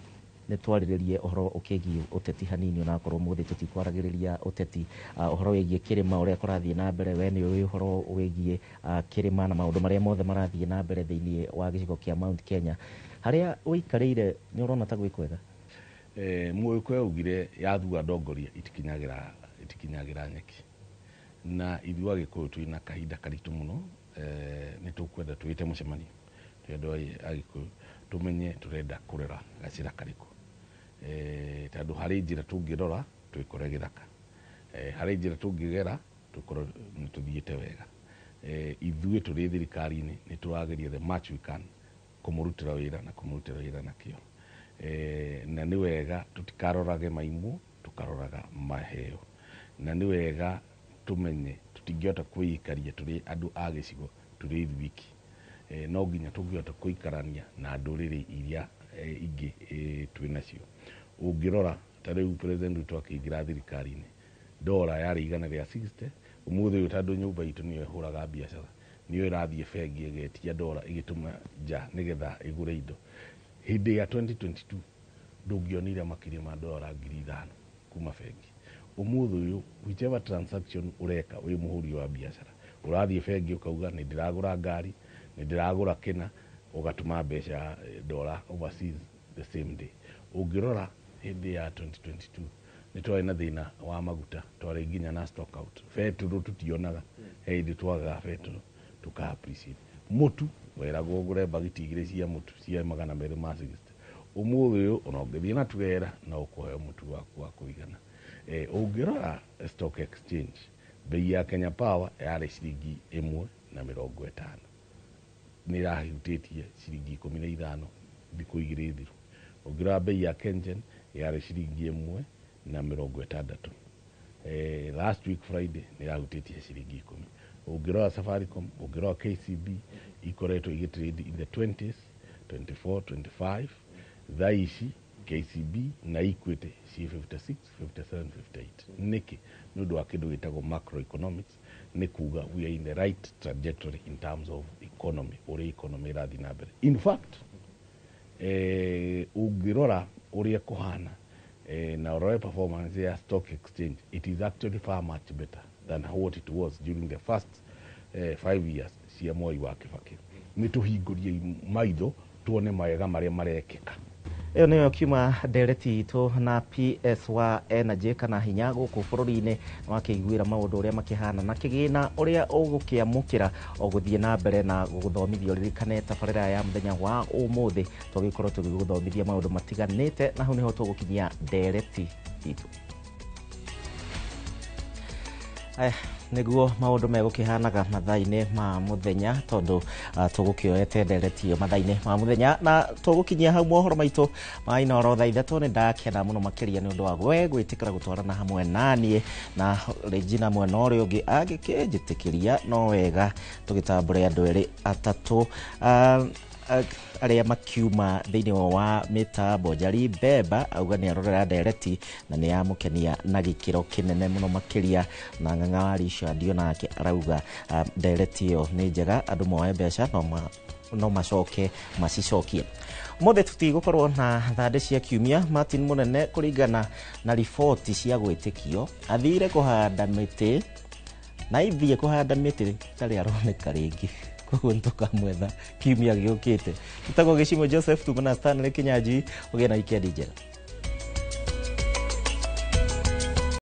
nĩ twarĩrĩrie ũhoro ũkĩgiĩ ũteti hanini onakorwo mũthĩ tũtikwaragĩrĩria ũteti, ũhoro wĩgiĩ kĩrĩma ũrĩa kũrathiĩ na mbere. We nĩ ũĩ ũhoro wĩgiĩ kĩrĩma na maũndũ marĩa mothe marathiĩ na mbere thĩinĩ wa gĩcigo kĩa Mount Kenya. Harĩa ũikarĩire nĩ ũrona ta gwĩ kwega? Mũgĩkũyũ augire yathua ndongoria itikinyagĩra nyeki, na ithuĩ Agĩkũyũ twĩna kahinda karitũ mũno. Nĩ tũkwenda twĩte mũcemanio twĩ andũ Agĩkũyũ tũmenye tũrenda kũrera gacĩra karĩkũ, tondũ harĩ njĩra tũngĩrora twĩkore gĩthaka, harĩ njĩra tũngĩgera tũkorwo nĩ tũthiĩte wega. Ithuĩ tũrĩ thirikari-inĩ nĩ tũrageria the much we can kũmũrutĩra wĩra na kũmũrutĩra wĩra nakĩo, na nĩ wega tũtikarorage maimũ, tũkaroraga maheo, na nĩ wega tũmenye tũtingĩhota kwĩikaria tũrĩ andũ a gĩcigo tũrĩ ithuiki, no nginya tũngĩhota kũikarania na ndũrĩrĩ iria ingĩ twĩ nacio. Ũngĩrora ta rĩu President Ruto akĩingĩra thirikari-inĩ ndora yarĩ 160, ũmũthĩ ũyũ tondũ nyũmba itũ nĩyo ĩhũraga biacara, nĩyo ĩrathiĩ bengi ĩgetia ndora ĩgĩtũma nja nĩgetha ĩgũre indo. Hĩndĩ ya 2022 ndũngĩonire makĩria ma ndora 5,000 kuma bengi. Ũmũthĩ ũyũ whichever transaction ũreka wĩ mũhũri wa biacara, ũrathiĩ bengi ũkauga nĩ ndĩragũra ngari, nĩ ndĩragũra kĩna, ũgatũma mbeca ndora overseas the same day. Ũngĩrora hĩndĩ ya 2022 nĩ twarĩ na thĩna wa maguta, twarĩ nginya na stock out, betũrũ tũtionaga, he hĩndĩ twagaga betũrũ tũka appreciate. Mũtu weragwo ũgũre mbagiti 2 cia mũtu cia 260, ũmũthĩ ũyũ ona ũngĩthiĩ na tugera no ũkũheo mũtu waku wa kũigana. Ũngĩrora stock exchange, bei ya Kenya Power yarĩ ciringi 1.50, nĩ ĩrahutĩtie ciringi 15 thikũ 2 thiru. Ũngĩrora bei ya Kengen yarĩ ciringi 1.60, last week Friday nĩ ĩrahutĩtie ciringi 10. Ũngĩrora Safaricom, ũngĩrora KCB ikoretwo igĩtrade in the 20s, 24, 25, thaa ici KCB na Equity ci 56, 57, 58. Nĩkĩ? Nĩ ũndũ wa kĩndũ gĩtagwo macroeconomics, nĩ kuga we are in the right trajectory in terms of economy, ũrĩa economy ĩrathiĩ na mbere. In fact, ũngĩrora ũrĩa kũhana na ũrore performance ya stock exchange, it is actually far much better than what it was during the first 5 years cia Mwai wa Kibaki. Nĩ tũhingũrie maitho tuone mawega marĩa marekĩka. Ĩyo nĩyo kiuma ndereti itũ na PS wa Energy kana hinya gũkũ bũrũri-inĩ, wakĩiguĩra maũndũ ũrĩa makĩhana na kĩgĩna ũrĩa ũgũkĩamũkĩra o gũthiĩ na mbere na gũgũthomithia. Ũririkane tabarĩra ya mũthenya wa ũmũthĩ tũgĩkorwo tũgĩgũthomithia maũndũ matiganĩte, na hau nĩho tũgũkinyia ndereti itũ. Nĩguo maũndũ megũkĩhanaga mathaa-inĩ ma mũthenya, tondũ tũgũkĩoete ndereti ĩyo mathaa-inĩ ma mũthenya, na tũgũkinyia hau mohoro maitũ ma Inooro thaa 3. Nĩ ndakena mũno makĩria nĩ ũndũ wa we gwĩtĩkĩra gũtwarana hamwe naniĩ na Regina mwena ũrĩa ũngĩ angĩkĩnjĩtĩkĩria no wega tũgĩtambũre andũ erĩ atatũ arĩa makiuma thĩinĩ wa mĩtambo. Njari Mbemba auga nĩ arorera ndereti na nĩ yamũkenia na gĩkĩro kĩnene mũno makĩria, na Ng'ang'a wa Richard onake arauga ndereti ĩyo nĩ njega, andũ moe mbeca no macoke macicokie. Ũmũthĩ tũtigũkorwo na thandĩ cia kiumia. Martin Mũnene kũringana na riboti cia gwĩtĩkio athire kũhanda mĩtĩ na ithiĩ kũhanda mĩtĩ tarĩ aroneka rĩngĩ, koguo nĩtũkamwetha kiumia gĩũkĩte. Tũtagwo Gĩcimo Joseph, tuma na Stanley Kinyanjui, ũgĩe na wikendi njega.